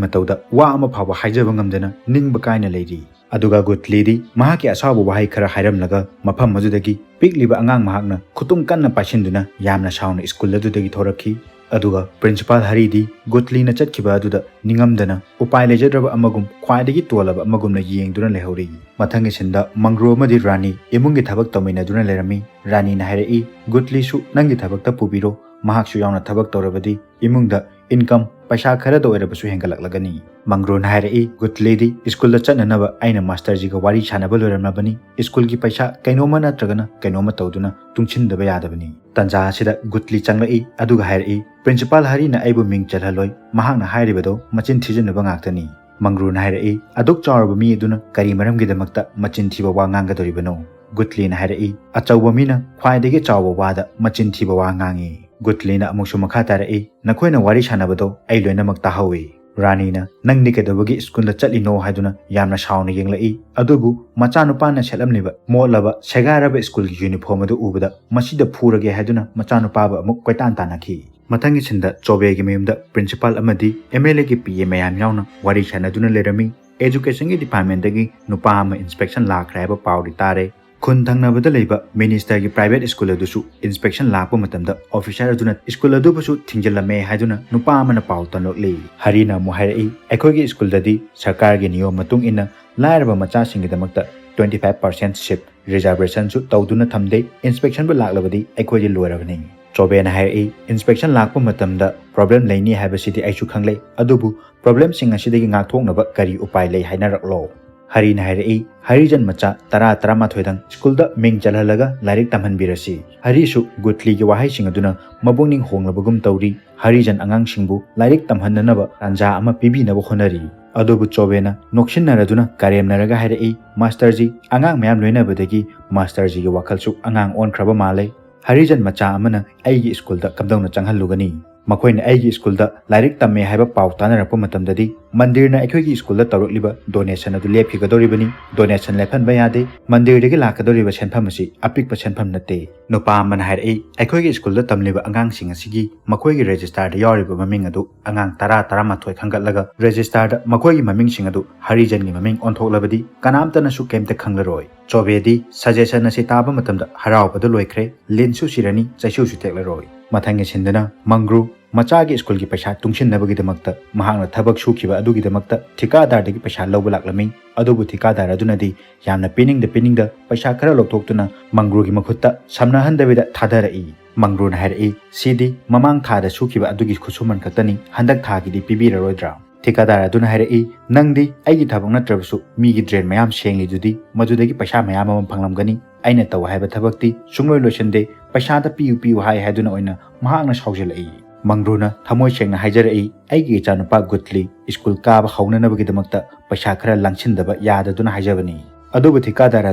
ꯃꯇꯧꯗ ꯋꯥ ꯑꯃ ꯐꯥꯎꯕ ꯍꯥꯏꯖꯕ ꯉꯝꯗꯅ ꯅꯤꯡꯕ ꯀꯥꯏꯅ ꯂꯩꯔꯤ꯫ ꯑꯗꯨꯒ ꯒꯨꯠꯂꯤꯗꯤ ꯃꯍꯥꯛꯀꯤ ꯑꯁꯥꯎꯕ ꯋꯥꯍꯩ ꯈꯔ ꯍꯥꯏꯔꯝꯂꯒ ꯃꯐꯝ ꯑꯗꯨꯗꯒꯤ ꯄꯤꯛꯂꯤꯕ ꯑꯉꯥꯡ ꯃꯍꯥꯛꯅ ꯈꯨꯇꯨꯝ ꯀꯟꯅ ꯄꯥꯏꯁꯤꯟꯗꯨꯅ ꯌꯥꯝꯅ ꯁꯥꯎꯅ ꯁ꯭ꯀꯨꯜ ꯑꯗꯨꯗꯒꯤ ꯊꯣꯔꯛꯈꯤ꯫ ꯑꯗꯨꯒ ꯄ꯭ꯔꯤꯟꯁꯤꯄꯥꯜ ꯍꯔꯤꯗꯤ ꯒꯨꯠꯂꯤꯅ ꯆꯠꯈꯤꯕ ꯑꯗꯨꯗ ꯅꯤꯡꯉꯝꯗꯅ ꯎꯄꯥꯏ ꯂꯩꯖꯗ꯭ꯔꯕ ꯑꯃꯒꯨꯝ ꯈ꯭ꯋꯥꯏꯗꯒꯤ ꯇꯣꯜꯂꯕ ꯑꯃꯒꯨꯝꯅ ꯌꯦꯡꯗꯨꯅ ꯂꯩꯍꯧꯔꯤ꯫ ꯃꯊꯪꯒꯤ ꯁꯤꯟꯗ ꯃꯪꯒ꯭ꯔꯨ ꯑꯃꯗꯤ ꯔꯥꯅꯤ ꯏꯃꯨꯡꯒꯤ ꯊꯕꯛ ꯇꯧꯃꯤꯟꯅꯗꯨꯅ ꯂꯩꯔꯝꯃꯤ꯫ ꯔꯥꯅꯤꯅ ꯍꯥꯏꯔꯛꯏ, "ꯒꯨꯠꯂꯤꯁꯨ ꯅꯪꯒꯤ ꯊꯕꯛꯇ ꯄꯨꯕꯤꯔꯣ, ꯃꯍꯥꯛꯁꯨ ꯌꯥꯎꯅ ꯊꯕꯛ ꯇꯧꯔꯕꯗꯤ ꯏꯃꯨꯡꯗ ꯏꯟꯀꯝ ꯄꯩꯁꯥ ꯈꯔꯗ ꯑꯣꯏꯔꯕꯁꯨ ꯍꯦꯟꯒꯠꯂꯛꯂꯒꯅꯤ"꯫ ꯃꯪꯒ꯭ꯔꯨꯅ ꯍꯥꯏꯔꯛꯏ, "ꯒꯨꯠꯂꯤꯗꯤ ꯁ꯭ꯀꯨꯜꯗ ꯆꯠꯅꯅꯕ ꯑꯩꯅ ꯃꯥꯁꯇꯔꯖꯤꯒ ꯋꯥꯔꯤ ꯁꯥꯟꯅꯕ ꯂꯣꯏꯔꯝꯂꯕꯅꯤ꯫ ꯁ꯭ꯀꯨꯜꯒꯤ ꯄꯩꯁꯥ ꯀꯩꯅꯣꯝꯃ ꯅꯠꯇ꯭ꯔꯒꯅ ꯀꯩꯅꯣꯝꯃ ꯇꯧꯗꯨꯅ ꯇꯨꯡꯁꯤꯟꯗꯕ ꯌꯥꯗꯕꯅꯤ"꯫ ꯇꯟꯖꯥ ꯑꯁꯤꯗ ꯒꯨꯠꯂꯤ ꯆꯪꯂꯛꯏ ꯑꯗꯨꯒ ꯍꯥꯏꯔꯛꯏ, "ꯄ꯭ꯔꯤꯟꯁꯤꯄꯥꯜ ꯍꯔꯤꯅ ꯑꯩꯕꯨ ꯃꯤꯡ ꯆꯜꯍꯜꯂꯣꯏ, ꯃꯍꯥꯛꯅ ꯍꯥꯏꯔꯤꯕꯗꯣ ꯃꯆꯤꯟ ꯊꯤꯖꯤꯟꯅꯕ ꯉꯥꯛꯇꯅꯤ"꯫ ꯃꯪꯒ꯭ꯔꯨꯅ ꯍꯥꯏꯔꯛꯏ, "ꯑꯗꯨꯛ ꯆꯥꯎꯔꯕ ꯃꯤ ꯑꯗꯨꯅ ꯀꯔꯤ ꯃꯔꯝꯒꯤꯗꯃꯛꯇ ꯃꯆꯤꯟ ꯊꯤꯕ ꯋꯥ ꯉꯥꯡꯒꯗꯧꯔꯤꯕꯅꯣ?" ꯒꯨꯠꯂꯤꯅ ꯍꯥꯏꯔꯛꯏ, "ꯑꯆꯧꯕ ꯃꯤꯅ ꯈ꯭ꯋꯥꯏꯗꯒꯤ ꯆꯥꯎꯕ ꯋꯥꯗ ꯃꯆꯤꯟ ꯊꯤꯕ ꯋꯥ ꯉꯥꯡꯉꯤ"꯫ ꯒꯨꯠꯂꯤꯅ ꯑꯃꯨꯛꯁꯨ ꯃꯈꯥ ꯇꯥꯔꯛꯏ, "ꯅꯈꯣꯏꯅ ꯋꯥꯔꯤ ꯁꯥꯟꯅꯕꯗꯣ ꯑꯩ ꯂꯣꯏꯅꯃꯛ ꯇꯥꯍꯧꯏ"꯫ ꯔꯥꯅꯤꯅ, "ꯅꯪꯗꯤ ꯀꯩꯗꯧꯕꯒꯤ ꯁ꯭ꯀꯨꯜꯗ ꯆꯠꯂꯤꯅꯣ?" ꯍꯥꯏꯗꯨꯅ ꯌꯥꯝꯅ ꯁꯥꯎꯅ ꯌꯦꯡꯂꯛꯏ꯫ ꯑꯗꯨꯕꯨ ꯃꯆꯥꯅꯨꯄꯥꯅ ꯁꯦꯠꯂꯝꯂꯤꯕ ꯃꯣꯠꯂꯕ ꯁꯦꯒꯥꯏꯔꯕ ꯁ꯭ꯀꯨꯜꯒꯤ ꯌꯨꯅꯤꯐꯣꯔꯝ ꯑꯗꯨ ꯎꯕꯗ ꯃꯁꯤꯗ ꯐꯨꯔꯒꯦ ꯍꯥꯏꯗꯨꯅ ꯃꯆꯥꯅꯨꯄꯥꯕꯨ ꯑꯃꯨꯛ ꯀꯣꯏꯇꯥꯟ ꯇꯥꯟꯅꯈꯤ꯫ ꯃꯊꯪꯒꯤ ꯁꯤꯟꯗ ꯆꯣꯕꯦꯒꯤ ꯃꯌꯨꯝꯗ ꯄ꯭ꯔꯤꯟꯁꯤꯄꯥꯜ ꯑꯃꯗꯤ ꯑꯦꯝ ꯑꯦꯜ ꯑꯦꯒꯤ ꯄꯤ ꯑꯦ ꯃꯌꯥꯝ ꯌꯥꯎꯅ ꯋꯥꯔꯤ ꯁꯥꯟꯅꯗꯨꯅ ꯂꯩꯔꯝꯃꯤ꯫ ꯑꯦꯖꯨꯀꯦꯁꯟꯒꯤ ꯗꯤꯄꯥꯔꯠꯃꯦꯟꯗꯒꯤ ꯅꯨꯄꯥ ꯑꯃ ꯏꯟꯁꯄꯦꯛꯁꯟ ꯂꯥꯛꯈ꯭ꯔꯦ ꯍꯥꯏꯕ ꯄꯥꯎꯗꯤ ꯇꯥꯔꯦ꯫ ꯈꯨꯟ ꯊꯪꯅꯕꯗ ꯂꯩꯕ ꯃꯤꯅꯤꯁꯇꯔꯒꯤ ꯄ꯭ꯔꯥꯏꯚꯦꯠ ꯁ꯭ꯀꯨꯜ ꯑꯗꯨꯁꯨ ꯏꯟꯁꯄꯦꯛꯁꯟ ꯂꯥꯛꯄ ꯃꯇꯝꯗ ꯑꯣꯐꯤꯁꯥꯔ ꯑꯗꯨꯅ ꯁ꯭ꯀꯨꯜ ꯑꯗꯨꯕꯨꯁꯨ ꯊꯤꯡꯖꯤꯜꯂꯝꯃꯦ ꯍꯥꯏꯗꯨꯅ ꯅꯨꯄꯥ ꯑꯃꯅ ꯄꯥꯎ ꯇꯝꯂꯛꯂꯤ꯫ ꯍꯔꯤꯅ ꯑꯃꯨꯛ ꯍꯥꯏꯔꯛꯏ, "ꯑꯩꯈꯣꯏꯒꯤ ꯁ꯭ꯀꯨꯜꯗꯗꯤ ꯁꯔꯀꯥꯔꯒꯤ ꯅꯤꯌꯣꯝ ꯃꯇꯨꯡ ꯏꯟꯅ ꯂꯥꯏꯔꯕ ꯃꯆꯥꯁꯤꯡꯒꯤꯗꯃꯛꯇ twenty five percent seat reservationꯁꯨ ꯇꯧꯗꯨꯅ ꯊꯝꯗꯦ꯫ ꯏꯟꯁꯄꯦꯛꯁꯟꯕꯨ ꯂꯥꯛꯂꯕꯗꯤ ꯑꯩꯈꯣꯏꯗꯤ ꯂꯣꯏꯔꯕꯅꯤ"꯫ ꯆꯣꯕꯦꯅ ꯍꯥꯏꯔꯛꯏ, "ꯏꯟꯁꯄꯦꯛꯁꯟ ꯂꯥꯛꯄ ꯃꯇꯝꯗ ꯄ꯭ꯔꯣꯕ꯭ꯂꯦꯝ ꯂꯩꯅꯤ ꯍꯥꯏꯕꯁꯤꯗꯤ ꯑꯩꯁꯨ ꯈꯪꯂꯦ, ꯑꯗꯨꯕꯨ ꯄ꯭ꯔꯣꯕ꯭ꯂꯦꯝꯁꯤꯡ ꯑꯁꯤꯗꯒꯤ ꯉꯥꯛꯊꯣꯛꯅꯕ ꯀꯔꯤ ꯎꯄꯥꯏ ꯂꯩ ꯍꯥꯏꯅꯔꯛꯂꯣ"꯫ ꯍꯔꯤꯅ ꯍꯥꯏꯔꯛꯏ, "ꯍꯔꯤꯖꯟ ꯃꯆꯥ ꯇꯔꯥ ꯇꯔꯥꯃꯥꯊꯣꯏꯗꯪ ꯁ꯭ꯀꯨꯜꯗ ꯃꯤꯡ ꯆꯜꯍꯜꯂꯒ ꯂꯥꯏꯔꯤꯛ ꯇꯝꯍꯟꯕꯤꯔꯁꯤ"꯫ ꯍꯔꯤꯁꯨ ꯒꯨꯠꯂꯤꯒꯤ ꯋꯥꯍꯩꯁꯤꯡ ꯑꯗꯨꯅ ꯃꯄꯨꯛꯅꯤꯡ ꯍꯣꯡꯂꯕꯒꯨꯝ ꯇꯧꯔꯤ꯫ ꯍꯔꯤꯖꯟ ꯑꯉꯥꯡꯁꯤꯡꯕꯨ ꯂꯥꯏꯔꯤꯛ ꯇꯝꯍꯟꯅꯅꯕ ꯇꯥꯟꯖꯥ ꯑꯃ ꯄꯤꯕꯤꯅꯕ ꯍꯣꯠꯅꯔꯤ꯫ ꯑꯗꯨꯕꯨ ꯆꯣꯕꯦꯅ ꯅꯣꯛꯁꯤꯟꯅꯔꯗꯨꯅ ꯀꯔꯦꯝꯅꯔꯒ ꯍꯥꯏꯔꯛꯏ, "ꯃꯥꯁꯇꯔꯖꯤ, ꯑꯉꯥꯡ ꯃꯌꯥꯝ ꯂꯣꯏꯅꯕꯗꯒꯤ ꯃꯥꯁꯇꯔꯖꯤꯒꯤ ꯋꯥꯈꯜꯁꯨ ꯑꯉꯥꯡ ꯑꯣꯟꯈ꯭ꯔꯕ ꯃꯥꯜꯂꯦ꯫ ꯍꯔꯤꯖꯟ ꯃꯆꯥ ꯑꯃꯅ ꯑꯩꯒꯤ ꯁ꯭ꯀꯨꯜꯗ ꯀꯝꯗꯧꯅ ꯆꯪꯍꯜꯂꯨꯒꯅꯤ?" ꯃꯈꯣꯏꯅ ꯑꯩꯒꯤ ꯁ꯭ꯀꯨꯜꯗ ꯂꯥꯏꯔꯤꯛ ꯇꯝꯃꯦ ꯍꯥꯏꯕ ꯄꯥꯎ ꯇꯥꯅꯔꯛꯄ ꯃꯇꯝꯗꯗꯤ ꯃꯟꯗꯤꯔꯅ ꯑꯩꯈꯣꯏꯒꯤ ꯁ꯭ꯀꯨꯜꯗ ꯇꯧꯔꯛꯂꯤꯕ ꯗꯣꯅꯦꯁꯟ ꯑꯗꯨ ꯂꯦꯞꯈꯤꯒꯗꯧꯔꯤꯕꯅꯤ꯫ ꯗꯣꯅꯦꯁꯟ ꯂꯦꯞꯍꯟꯕ ꯌꯥꯗꯦ꯫ ꯃꯟꯗꯤꯔꯗꯒꯤ ꯂꯥꯛꯀꯗꯧꯔꯤꯕ ꯁꯦꯟꯐꯝ ꯑꯁꯤ ꯑꯄꯤꯛꯄ ꯁꯦꯟꯐꯝ ꯅꯠꯇꯦ꯫ ꯅꯨꯄꯥ ꯑꯃꯅ ꯍꯥꯏꯔꯛꯏ, ꯑꯩꯈꯣꯏꯒꯤ ꯁ꯭ꯀꯨꯜꯗ ꯇꯝꯂꯤꯕ ꯑꯉꯥꯡꯁꯤꯡ ꯑꯁꯤꯒꯤ ꯃꯈꯣꯏꯒꯤ ꯔꯦꯖꯤꯁꯇꯥꯔꯗ ꯌꯥꯎꯔꯤꯕ ꯃꯃꯤꯡ ꯑꯗꯨ ꯑꯉꯥꯡ ꯇꯔꯥ, ꯇꯔꯥꯃꯥꯊꯣꯏ ꯈꯟꯒꯠꯂꯒ ꯔꯦꯖꯤꯁꯇꯥꯔꯗ ꯃꯈꯣꯏꯒꯤ ꯃꯃꯤꯡꯁꯤꯡ ꯑꯗꯨ ꯍꯔꯤꯖꯟꯒꯤ ꯃꯃꯤꯡ ꯑꯣꯟꯊꯣꯛꯂꯕꯗꯤ ꯀꯅꯥꯝꯇꯅꯁꯨ ꯀꯩꯝꯇ ꯈꯪꯂꯔꯣꯏ꯫ ꯆꯣꯕꯦꯗꯤ ꯁꯖꯦꯁꯟ ꯑꯁꯤ ꯇꯥꯕ ꯃꯇꯝꯗ ꯍꯔꯥꯎꯕꯗ ꯂꯣꯏꯈ꯭ꯔꯦ꯫ ꯂꯤꯟꯁꯨ ꯁꯤꯔꯅꯤ, ꯆꯩꯁꯨꯁꯨ ꯇꯦꯛꯂꯔꯣꯏ꯫ ꯃꯊꯪꯒꯤ ꯁꯤꯟꯗꯨꯅ ꯃꯪꯒ꯭ꯔꯨ ꯃꯆꯥꯒꯤ ꯁ꯭ꯀꯨꯜꯒꯤ ꯄꯩꯁꯥ ꯇꯨꯡꯁꯤꯟꯅꯕꯒꯤꯗꯃꯛꯇ ꯃꯍꯥꯛꯅ ꯊꯕꯛ ꯁꯨꯈꯤꯕ ꯑꯗꯨꯒꯤꯗꯃꯛꯇ ꯊꯤꯀꯥꯗꯥꯔꯗꯒꯤ ꯄꯩꯁꯥ ꯂꯧꯕ ꯂꯥꯛꯂꯝꯃꯤ꯫ ꯑꯗꯨꯕꯨ ꯊꯤꯀꯥꯗꯥꯔ ꯑꯗꯨꯅꯗꯤ ꯌꯥꯝꯅ ꯄꯤꯅꯤꯡꯗ ꯄꯤꯅꯤꯡꯗ ꯄꯩꯁꯥ ꯈꯔ ꯂꯧꯊꯣꯛꯇꯨꯅ ꯃꯪꯒ꯭ꯔꯨꯒꯤ ꯃꯈꯨꯠꯇ ꯁꯝꯅꯍꯟꯗꯕꯤꯗ ꯊꯥꯗꯔꯛꯏ꯫ ꯃꯪꯒ꯭ꯔꯨꯅ ꯍꯥꯏꯔꯛꯏ, "ꯁꯤꯗꯤ ꯃꯃꯥꯡ ꯊꯥꯗ ꯁꯨꯈꯤꯕ ꯑꯗꯨꯒꯤ ꯈꯨꯠꯁꯨꯃꯟ ꯈꯛꯇꯅꯤ, ꯍꯟꯗꯛ ꯊꯥꯒꯤꯗꯤ ꯄꯤꯕꯤꯔꯔꯣꯏꯗ꯭ꯔꯥ?" ꯊꯤꯀꯥꯗꯥꯔ ꯑꯗꯨꯅ ꯍꯥꯏꯔꯛꯏ, "ꯅꯪꯗꯤ ꯑꯩꯒꯤ ꯊꯕꯛ ꯅꯠꯇ꯭ꯔꯕꯁꯨ ꯃꯤꯒꯤ ꯗ꯭ꯔꯦꯟ ꯃꯌꯥꯝ ꯁꯦꯡꯂꯤꯗꯨꯗꯤ, ꯃꯗꯨꯗꯒꯤ ꯄꯩꯁꯥ ꯃꯌꯥꯝ ꯑꯃ ꯐꯪꯂꯝꯒꯅꯤ꯫ ꯑꯩꯅ ꯇꯧ ꯍꯥꯏꯕ ꯊꯕꯛꯇꯤ ꯁꯨꯡꯂꯣꯏ ꯂꯣꯏꯁꯤꯟꯗꯦ, ꯄꯩꯁꯥꯗ ꯄꯤꯌꯨ ꯄꯤꯌꯨ ꯍꯥꯏ" ꯍꯥꯏꯗꯨꯅ ꯑꯣꯏꯅ ꯃꯍꯥꯛꯅ ꯁꯥꯎꯖꯤꯜꯂꯛꯏ꯫ ꯃꯪꯒ꯭ꯔꯨꯅ ꯊꯃꯣꯏ ꯁꯦꯡꯅ ꯍꯥꯏꯖꯔꯛꯏ, "ꯑꯩꯒꯤ ꯏꯆꯥꯅꯨꯄꯥ ꯒꯨꯠꯂꯤ ꯁ꯭ꯀꯨꯜ ꯀꯥꯕ ꯍꯧꯅꯅꯕꯒꯤꯗꯃꯛꯇ ꯄꯩꯁꯥ ꯈꯔ ꯂꯥꯡꯁꯤꯟꯗꯕ ꯌꯥꯗꯗꯨꯅ ꯍꯥꯏꯖꯕꯅꯤ"꯫ ꯑꯗꯨꯕꯨ ꯊꯤꯀꯥꯗꯥꯔ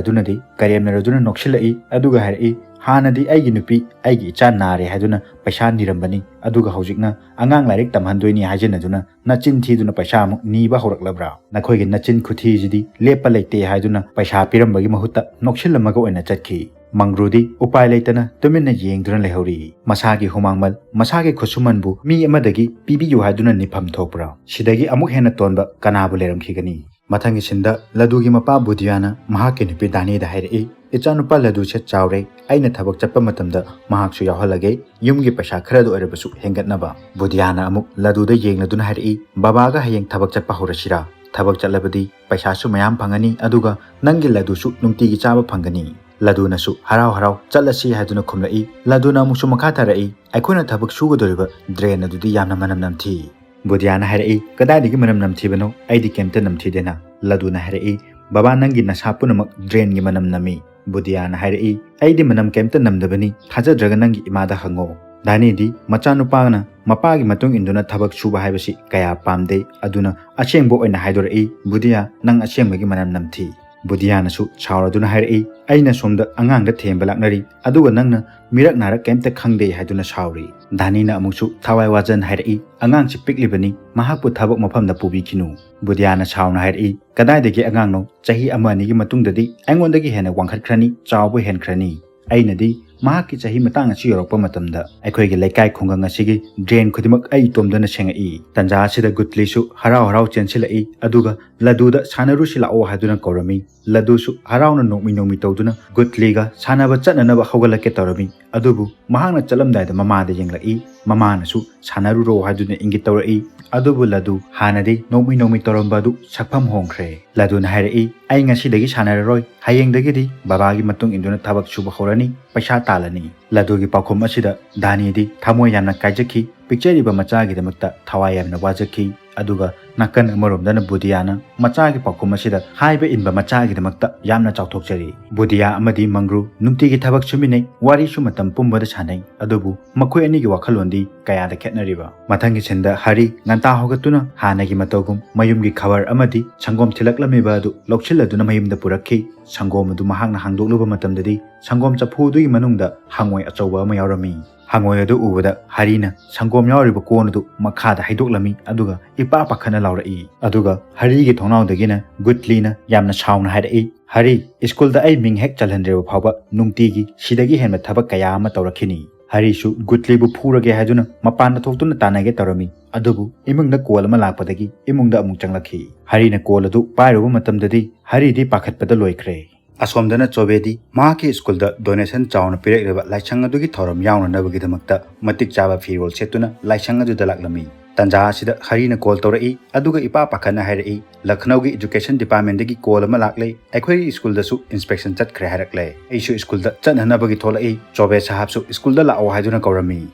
ꯑꯗꯨꯅꯗꯤ ꯀꯔꯦꯝꯅꯔꯗꯨꯅ ꯅꯣꯛꯁꯤꯜꯂꯛꯏ, ꯑꯗꯨꯒ ꯍꯥꯏꯔꯛꯏ, "ꯍꯥꯟꯅꯗꯤ ꯑꯩꯒꯤ ꯅꯨꯄꯤ ꯑꯩꯒꯤ ꯏꯆꯥ ꯅꯥꯔꯦ ꯍꯥꯏꯗꯨꯅ ꯄꯩꯁꯥ ꯅꯤꯔꯝꯕꯅꯤ, ꯑꯗꯨꯒ ꯍꯧꯖꯤꯛꯅ ꯑꯉꯥꯡ ꯂꯥꯏꯔꯤꯛ ꯇꯝꯍꯟꯗꯣꯏꯅꯤ ꯍꯥꯏꯖꯤꯟꯅꯗꯨꯅ ꯅꯆꯤꯟ ꯊꯤꯗꯨꯅ ꯄꯩꯁꯥ ꯑꯃꯨꯛ ꯅꯤꯕ ꯍꯧꯔꯛꯂꯕ꯭ꯔꯥ? ꯅꯈꯣꯏꯒꯤ ꯅꯆꯤꯟ ꯈꯨꯊꯤꯁꯤꯗꯤ ꯂꯦꯞꯄ ꯂꯩꯇꯦ" ꯍꯥꯏꯗꯨꯅ ꯄꯩꯁꯥ ꯄꯤꯔꯝꯕꯒꯤ ꯃꯍꯨꯠꯇ ꯅꯣꯛꯁꯤꯜꯂꯝꯃꯒ ꯑꯣꯏꯅ ꯆꯠꯈꯤ꯫ ꯃꯪꯒ꯭ꯔꯨꯗꯤ ꯎꯄꯥꯏ ꯂꯩꯇꯅ ꯇꯨꯃꯤꯟꯅ ꯌꯦꯡꯗꯨꯅ ꯂꯩꯍꯧꯔꯤ꯫ ꯃꯁꯥꯒꯤ ꯍꯨꯃꯥꯡꯃꯜ, ꯃꯁꯥꯒꯤ ꯈꯨꯠꯁꯨꯃꯟꯕꯨ ꯃꯤ ꯑꯃꯗꯒꯤ ꯄꯤꯕꯤꯌꯨ ꯍꯥꯏꯗꯨꯅ ꯅꯤꯐꯝ ꯊꯣꯛꯄ꯭ꯔꯥ? ꯁꯤꯗꯒꯤ ꯑꯃꯨꯛ ꯍꯦꯟꯅ ꯇꯣꯟꯕ ꯀꯅꯥꯕꯨ ꯂꯩꯔꯝꯈꯤꯒꯅꯤ? ꯃꯊꯪꯒꯤ ꯁꯤꯟꯗ ꯂꯗꯨꯒꯤ ꯃꯄꯥ ꯕꯨꯙꯤꯌꯥꯅ ꯃꯍꯥꯛꯀꯤ ꯅꯨꯄꯤ ꯗꯥꯅꯤꯗ ꯍꯥꯏꯔꯛꯏ, "ꯏꯆꯥꯅꯨꯄꯥ ꯂꯗꯨꯁꯦ ꯆꯥꯎꯔꯦ, ꯑꯩꯅ ꯊꯕꯛ ꯆꯠꯄ ꯃꯇꯝꯗ ꯃꯍꯥꯛꯁꯨ ꯌꯥꯎꯍꯜꯂꯒꯦ, ꯌꯨꯝꯒꯤ ꯄꯩꯁꯥ ꯈꯔꯗ ꯑꯣꯏꯔꯕꯁꯨ ꯍꯦꯟꯒꯠꯅꯕ"꯫ ꯕꯨꯙꯤꯌꯥꯅ ꯑꯃꯨꯛ ꯂꯗꯨꯗ ꯌꯦꯡꯂꯗꯨꯅ ꯍꯥꯏꯔꯛꯏ, "ꯕꯕꯥꯒ ꯍꯌꯦꯡ ꯊꯕꯛ ꯆꯠꯄ ꯍꯧꯔꯁꯤꯔꯥ? ꯊꯕꯛ ꯆꯠꯂꯕꯗꯤ ꯄꯩꯁꯥꯁꯨ ꯃꯌꯥꯝ ꯐꯪꯒꯅꯤ, ꯑꯗꯨꯒ ꯅꯪꯒꯤ ꯂꯗꯨꯁꯨ ꯅꯨꯡꯇꯤꯒꯤ ꯆꯥꯕ ꯐꯪꯒꯅꯤ"꯫ ꯂꯗꯨꯅꯁꯨ ꯍꯔꯥꯎ ꯍꯔꯥꯎ "ꯆꯠꯂꯁꯤ" ꯍꯥꯏꯗꯨꯅ ꯈꯨꯝꯂꯛꯏ꯫ ꯂꯗꯨꯅ ꯑꯃꯨꯛꯁꯨ ꯃꯈꯥ ꯇꯥꯔꯛꯏ, "ꯑꯩꯈꯣꯏꯅ ꯊꯕꯛ ꯁꯨꯒꯗꯧꯔꯤꯕ ꯗ꯭ꯔꯦꯟ ꯑꯗꯨꯗꯤ ꯌꯥꯝꯅ ꯃꯅꯝ ꯅꯝꯊꯤ"꯫ ꯕꯨꯙꯤꯌꯥꯅ ꯍꯥꯏꯔꯛꯏ, "ꯀꯗꯥꯏꯗꯒꯤ ꯃꯅꯝ ꯅꯝꯊꯤꯕꯅꯣ? ꯑꯩꯗꯤ ꯀꯩꯝꯇ ꯅꯝꯊꯤꯗꯦꯅ"꯫ ꯂꯗꯨꯅ ꯍꯥꯏꯔꯛꯏ, "ꯕꯕꯥ, ꯅꯪꯒꯤ ꯅꯁꯥ ꯄꯨꯝꯅꯃꯛ ꯗ꯭ꯔꯦꯟꯒꯤ ꯃꯅꯝ ꯅꯝꯃꯤ"꯫ ꯕꯨꯙꯤꯌꯥꯅ ꯍꯥꯏꯔꯛꯏ, "ꯑꯩꯗꯤ ꯃꯅꯝ ꯀꯩꯝꯇ ꯅꯝꯗꯕꯅꯤ, ꯊꯥꯖꯗ꯭ꯔꯒ ꯅꯪꯒꯤ ꯏꯃꯥꯗ ꯍꯪꯉꯣ"꯫ ꯗꯥꯅꯤꯗꯤ ꯃꯆꯥꯅꯨꯄꯥꯅ ꯃꯄꯥꯒꯤ ꯃꯇꯨꯡ ꯏꯟꯗꯨꯅ ꯊꯕꯛ ꯁꯨꯕ ꯍꯥꯏꯕꯁꯤ ꯀꯌꯥ ꯄꯥꯝꯗꯦ, ꯑꯗꯨꯅ ꯑꯁꯦꯡꯕ ꯑꯣꯏꯅ ꯍꯥꯏꯗꯣꯔꯛꯏ, "ꯕꯨꯙꯤꯌꯥ, ꯅꯪ ꯑꯁꯦꯡꯕꯒꯤ ꯃꯅꯝ ꯅꯝꯊꯤ"꯫ ꯕꯨꯗꯤꯌꯥꯅꯁꯨ ꯁꯥꯎꯔꯗꯨꯅ ꯍꯥꯏꯔꯛꯏ, "ꯑꯩꯅ ꯁꯣꯝꯗ ꯑꯉꯥꯡꯗ ꯊꯦꯝꯕ ꯂꯥꯛꯅꯔꯤ, ꯑꯗꯨꯒ ꯅꯪꯅ ꯃꯤꯔꯛ ꯅꯥꯔꯛ ꯀꯩꯝꯇ ꯈꯪꯗꯦ" ꯍꯥꯏꯗꯨꯅ ꯁꯥꯎꯔꯤ꯫ ꯗꯥꯅꯤꯅ ꯑꯃꯨꯛꯁꯨ ꯊꯋꯥꯏ ꯋꯥꯖꯅ ꯍꯥꯏꯔꯛꯏ, "ꯑꯉꯥꯡꯁꯤ ꯄꯤꯛꯂꯤꯕꯅꯤ, ꯃꯍꯥꯛꯄꯨ ꯊꯕꯛ ꯃꯐꯝꯗ ꯄꯨꯕꯤꯈꯤꯅꯨ"꯫ ꯕꯨꯗꯤꯌꯥꯅ ꯁꯥꯎꯅ ꯍꯥꯏꯔꯛꯏ, "ꯀꯗꯥꯏꯗꯒꯤ ꯑꯉꯥꯡꯅꯣ? ꯆꯍꯤ ꯑꯃ ꯑꯅꯤꯒꯤ ꯃꯇꯨꯡꯗꯗꯤ ꯑꯩꯉꯣꯟꯗꯒꯤ ꯍꯦꯟꯅ ꯋꯥꯡꯈꯠꯈ꯭ꯔꯅꯤ, ꯆꯥꯎꯕ ꯍꯦꯟꯈ꯭ꯔꯅꯤ꯫ ꯑꯩꯅꯗꯤ ꯃꯍꯥꯛꯀꯤ ꯆꯍꯤ ꯃꯇꯥꯡ ꯑꯁꯤ ꯌꯧꯔꯛꯄ ꯃꯇꯝꯗ ꯑꯩꯈꯣꯏꯒꯤ ꯂꯩꯀꯥꯏ ꯈꯨꯡꯒꯪ ꯑꯁꯤꯒꯤ drain ꯈꯨꯗꯤꯡꯃꯛ ꯑꯩ ꯏꯇꯣꯝꯗꯅ ꯁꯦꯡꯉꯛꯏ"꯫ ꯇꯟꯖꯥ ꯑꯁꯤꯗ ꯒꯨꯠꯂꯤꯁꯨ ꯍꯔꯥꯎ ꯍꯔꯥꯎ ꯆꯦꯟꯁꯤꯜꯂꯛꯏ, ꯑꯗꯨꯒ "ꯂꯗꯨꯗ ꯁꯥꯟꯅꯔꯨꯁꯤ ꯂꯥꯛꯑꯣ" ꯍꯥꯏꯗꯨꯅ ꯀꯧꯔꯝꯃꯤ꯫ ꯂꯗꯨꯁꯨ ꯍꯔꯥꯎꯅ ꯅꯣꯛꯃꯤ ꯅꯣꯛꯃꯤ ꯇꯧꯗꯨꯅ ꯒꯨꯠꯂꯤꯒ ꯁꯥꯟꯅꯕ ꯆꯠꯅꯅꯕ ꯍꯧꯒꯠꯂꯛꯀꯦ ꯇꯧꯔꯝꯃꯤ꯫ ꯑꯗꯨꯕꯨ ꯃꯍꯥꯛꯅ ꯆꯠꯂꯝꯗꯥꯏꯗ ꯃꯃꯥꯗ ꯌꯦꯡꯂꯛꯏ꯫ ꯃꯃꯥꯅꯁꯨ "ꯁꯥꯟꯅꯔꯨꯔꯣ" ꯍꯥꯏꯗꯨꯅ ꯏꯪꯒꯤꯠ ꯇꯧꯔꯛꯏ꯫ ꯑꯗꯨꯕꯨ ꯂꯗꯨ ꯍꯥꯟꯅꯗꯤ ꯅꯣꯛꯃꯤ ꯅꯣꯛꯃꯤ ꯇꯧꯔꯝꯕ ꯑꯗꯨ ꯁꯛꯐꯝ ꯍꯣꯡꯈ꯭ꯔꯦ꯫ ꯂꯗꯨꯅ ꯍꯥꯏꯔꯛꯏ, "ꯑꯩ ꯉꯁꯤꯗꯒꯤ ꯁꯥꯟꯅꯔꯔꯣꯏ꯫ ꯍꯌꯦꯡꯗꯒꯤꯗꯤ ꯕꯕꯥꯒꯤ ꯃꯇꯨꯡ ꯏꯟꯗꯨꯅ ꯊꯕꯛ ꯁꯨꯕ ꯍꯧꯔꯅꯤ, ꯄꯩꯁꯥ ꯇꯥꯜꯂꯅꯤ"꯫ ꯂꯗꯨꯒꯤ ꯄꯥꯎꯈꯨꯝ ꯑꯁꯤꯗ ꯗꯥꯅꯤꯗꯤ ꯊꯃꯣꯏ ꯌꯥꯝꯅ ꯀꯥꯏꯖꯈꯤ꯫ ꯄꯤꯛꯆꯔꯤꯕ ꯃꯆꯥꯒꯤꯗꯃꯛꯇ ꯊꯋꯥꯏ ꯌꯥꯝꯅ ꯋꯥꯖꯈꯤ꯫ ꯑꯗꯨꯒ ꯅꯥꯀꯟ ꯑꯃꯔꯣꯝꯗꯅ ꯕꯨꯗꯤꯌꯥꯅ ꯃꯆꯥꯒꯤ ꯄꯥꯎꯈꯨꯝ ꯑꯁꯤꯗ ꯍꯥꯏꯕ ꯏꯟꯕ ꯃꯆꯥꯒꯤꯗꯃꯛꯇ ꯌꯥꯝꯅ ꯆꯥꯎꯊꯣꯛꯆꯔꯤ꯫ ꯕꯨꯗꯤꯌꯥ ꯑꯃꯗꯤ ꯃꯪꯒ꯭ꯔꯨ ꯅꯨꯡꯇꯤꯒꯤ ꯊꯕꯛ ꯁꯨꯃꯤꯟꯅꯩ, ꯋꯥꯔꯤꯁꯨ ꯃꯇꯝ ꯄꯨꯝꯕꯗ ꯁꯥꯟꯅꯩ꯫ ꯑꯗꯨꯕꯨ ꯃꯈꯣꯏ ꯑꯅꯤꯒꯤ ꯋꯥꯈꯜꯂꯣꯟꯗꯤ ꯀꯌꯥꯗ ꯈꯦꯠꯅꯔꯤꯕ꯫ ꯃꯊꯪꯒꯤ ꯁꯤꯟꯗ ꯍꯔꯤ ꯉꯟꯇꯥ ꯍꯧꯒꯠꯇꯨꯅ ꯍꯥꯟꯅꯒꯤ ꯃꯇꯧꯒꯨꯝ ꯃꯌꯨꯝꯒꯤ ꯈꯕꯔ ꯑꯃꯗꯤ ꯁꯪꯒꯣꯝ ꯊꯤꯜꯂꯛꯂꯝꯃꯤꯕ ꯑꯗꯨ ꯂꯧꯁꯤꯜꯂꯗꯨꯅ ꯃꯌꯨꯝꯗ ꯄꯨꯔꯛꯈꯤ꯫ ꯁꯪꯒꯣꯝ ꯑꯗꯨ ꯃꯍꯥꯛꯅ ꯍꯥꯡꯗꯣꯛꯂꯨꯕ ꯃꯇꯝꯗꯗꯤ ꯁꯪꯒꯣꯝ ꯆꯐꯨꯗꯨꯒꯤ ꯃꯅꯨꯡꯗ ꯍꯪꯉꯣꯏ ꯑꯆꯧꯕ ꯑꯃ ꯌꯥꯎꯔꯝꯃꯤ꯫ ꯍꯪꯉꯣꯏ ꯑꯗꯨ ꯎꯕꯗ ꯍꯔꯤꯅ ꯁꯪꯒꯣꯝ ꯌꯥꯎꯔꯤꯕ ꯀꯣꯟ ꯑꯗꯨ ꯃꯈꯥꯗ ꯍꯩꯗꯣꯛꯂꯝꯃꯤ, ꯑꯗꯨꯒ ꯏꯄꯥ ꯄꯥꯈꯠꯅ ꯂꯥꯎꯔꯛꯏ꯫ ꯑꯗꯨꯒ ꯍꯔꯤꯒꯤ ꯊꯣꯡꯅꯥꯎꯗꯒꯤꯅ ꯒꯨꯠꯂꯤꯅ ꯌꯥꯝꯅ ꯁꯥꯎꯅ ꯍꯥꯏꯔꯛꯏ, "ꯍꯔꯤ, ꯁ꯭ꯀꯨꯜꯗ ꯑꯩ ꯃꯤꯡ ꯍꯦꯛ ꯆꯜꯍꯟꯗ꯭ꯔꯤꯕ ꯐꯥꯎꯕ ꯅꯨꯡꯇꯤꯒꯤ ꯁꯤꯗꯒꯤ ꯍꯦꯟꯕ ꯊꯕꯛ ꯀꯌꯥ ꯑꯃ ꯇꯧꯔꯛꯈꯤꯅꯤ"꯫ ꯍꯔꯤꯁꯨ ꯒꯨꯠꯂꯤꯕꯨ ꯐꯨꯔꯒꯦ ꯍꯥꯏꯗꯨꯅ ꯃꯄꯥꯟꯗ ꯊꯣꯛꯇꯨꯅ ꯇꯥꯟꯅꯒꯦ ꯇꯧꯔꯝꯃꯤ, ꯑꯗꯨꯕꯨ ꯏꯃꯨꯡꯗ ꯀꯣꯜ ꯑꯃ ꯂꯥꯛꯄꯗꯒꯤ ꯏꯃꯨꯡꯗ ꯑꯃꯨꯛ ꯆꯪꯂꯛꯈꯤ꯫ ꯍꯔꯤꯅ ꯀꯣꯜ ꯑꯗꯨ ꯄꯥꯏꯔꯨꯕ ꯃꯇꯝꯗꯗꯤ ꯍꯔꯤꯗꯤ ꯄꯥꯈꯠꯄꯗ ꯂꯣꯏꯈ꯭ꯔꯦ꯫ ꯑꯁꯣꯝꯗꯅ ꯆꯣꯕꯦꯗꯤ ꯃꯍꯥꯛꯀꯤ ꯁ꯭ꯀꯨꯜꯗ ꯗꯣꯅꯦꯁꯟ ꯆꯥꯎꯅ ꯄꯤꯔꯛꯂꯤꯕ ꯂꯥꯏꯁꯪ ꯑꯗꯨꯒꯤ ꯊꯧꯔꯝ ꯌꯥꯎꯅꯅꯕꯒꯤꯗꯃꯛꯇ ꯃꯇꯤꯛ ꯆꯥꯕ ꯐꯤꯔꯣꯜ ꯁꯦꯠꯇꯨꯅ ꯂꯥꯏꯁꯪ ꯑꯗꯨꯗ ꯂꯥꯛꯂꯝꯃꯤ꯫ ꯇꯟꯖꯥ ꯑꯁꯤꯗ ꯍꯔꯤꯅ ꯀꯣꯜ ꯇꯧꯔꯛꯏ, ꯑꯗꯨꯒ ꯏꯄꯥ ꯄꯥꯈꯠꯅ ꯍꯥꯏꯔꯛꯏ, "ꯂꯈꯅꯧꯒꯤ ꯏꯖꯨꯀꯦꯁꯟ ꯗꯤꯄꯥꯔꯠꯃꯦꯟꯗꯒꯤ ꯀꯣꯜ ꯑꯃ ꯂꯥꯛꯂꯦ, ꯑꯩꯈꯣꯏꯒꯤ ꯁ꯭ꯀꯨꯜꯗꯁꯨ ꯏꯟꯁꯄꯦꯛꯁꯟ ꯆꯠꯈ꯭ꯔꯦ" ꯍꯥꯏꯔꯛꯂꯦ꯫ ꯑꯩꯁꯨ ꯁ꯭ꯀꯨꯜꯗ ꯆꯠꯅꯅꯕꯒꯤ ꯊꯣꯛꯂꯛꯏ꯫ ꯆꯣꯕꯦ ꯁꯥꯍꯥꯕꯁꯨ ꯁ꯭ꯀꯨꯜꯗ ꯂꯥꯛꯑꯣ ꯍꯥꯏꯗꯨꯅ ꯀꯧꯔꯝꯃꯤ꯫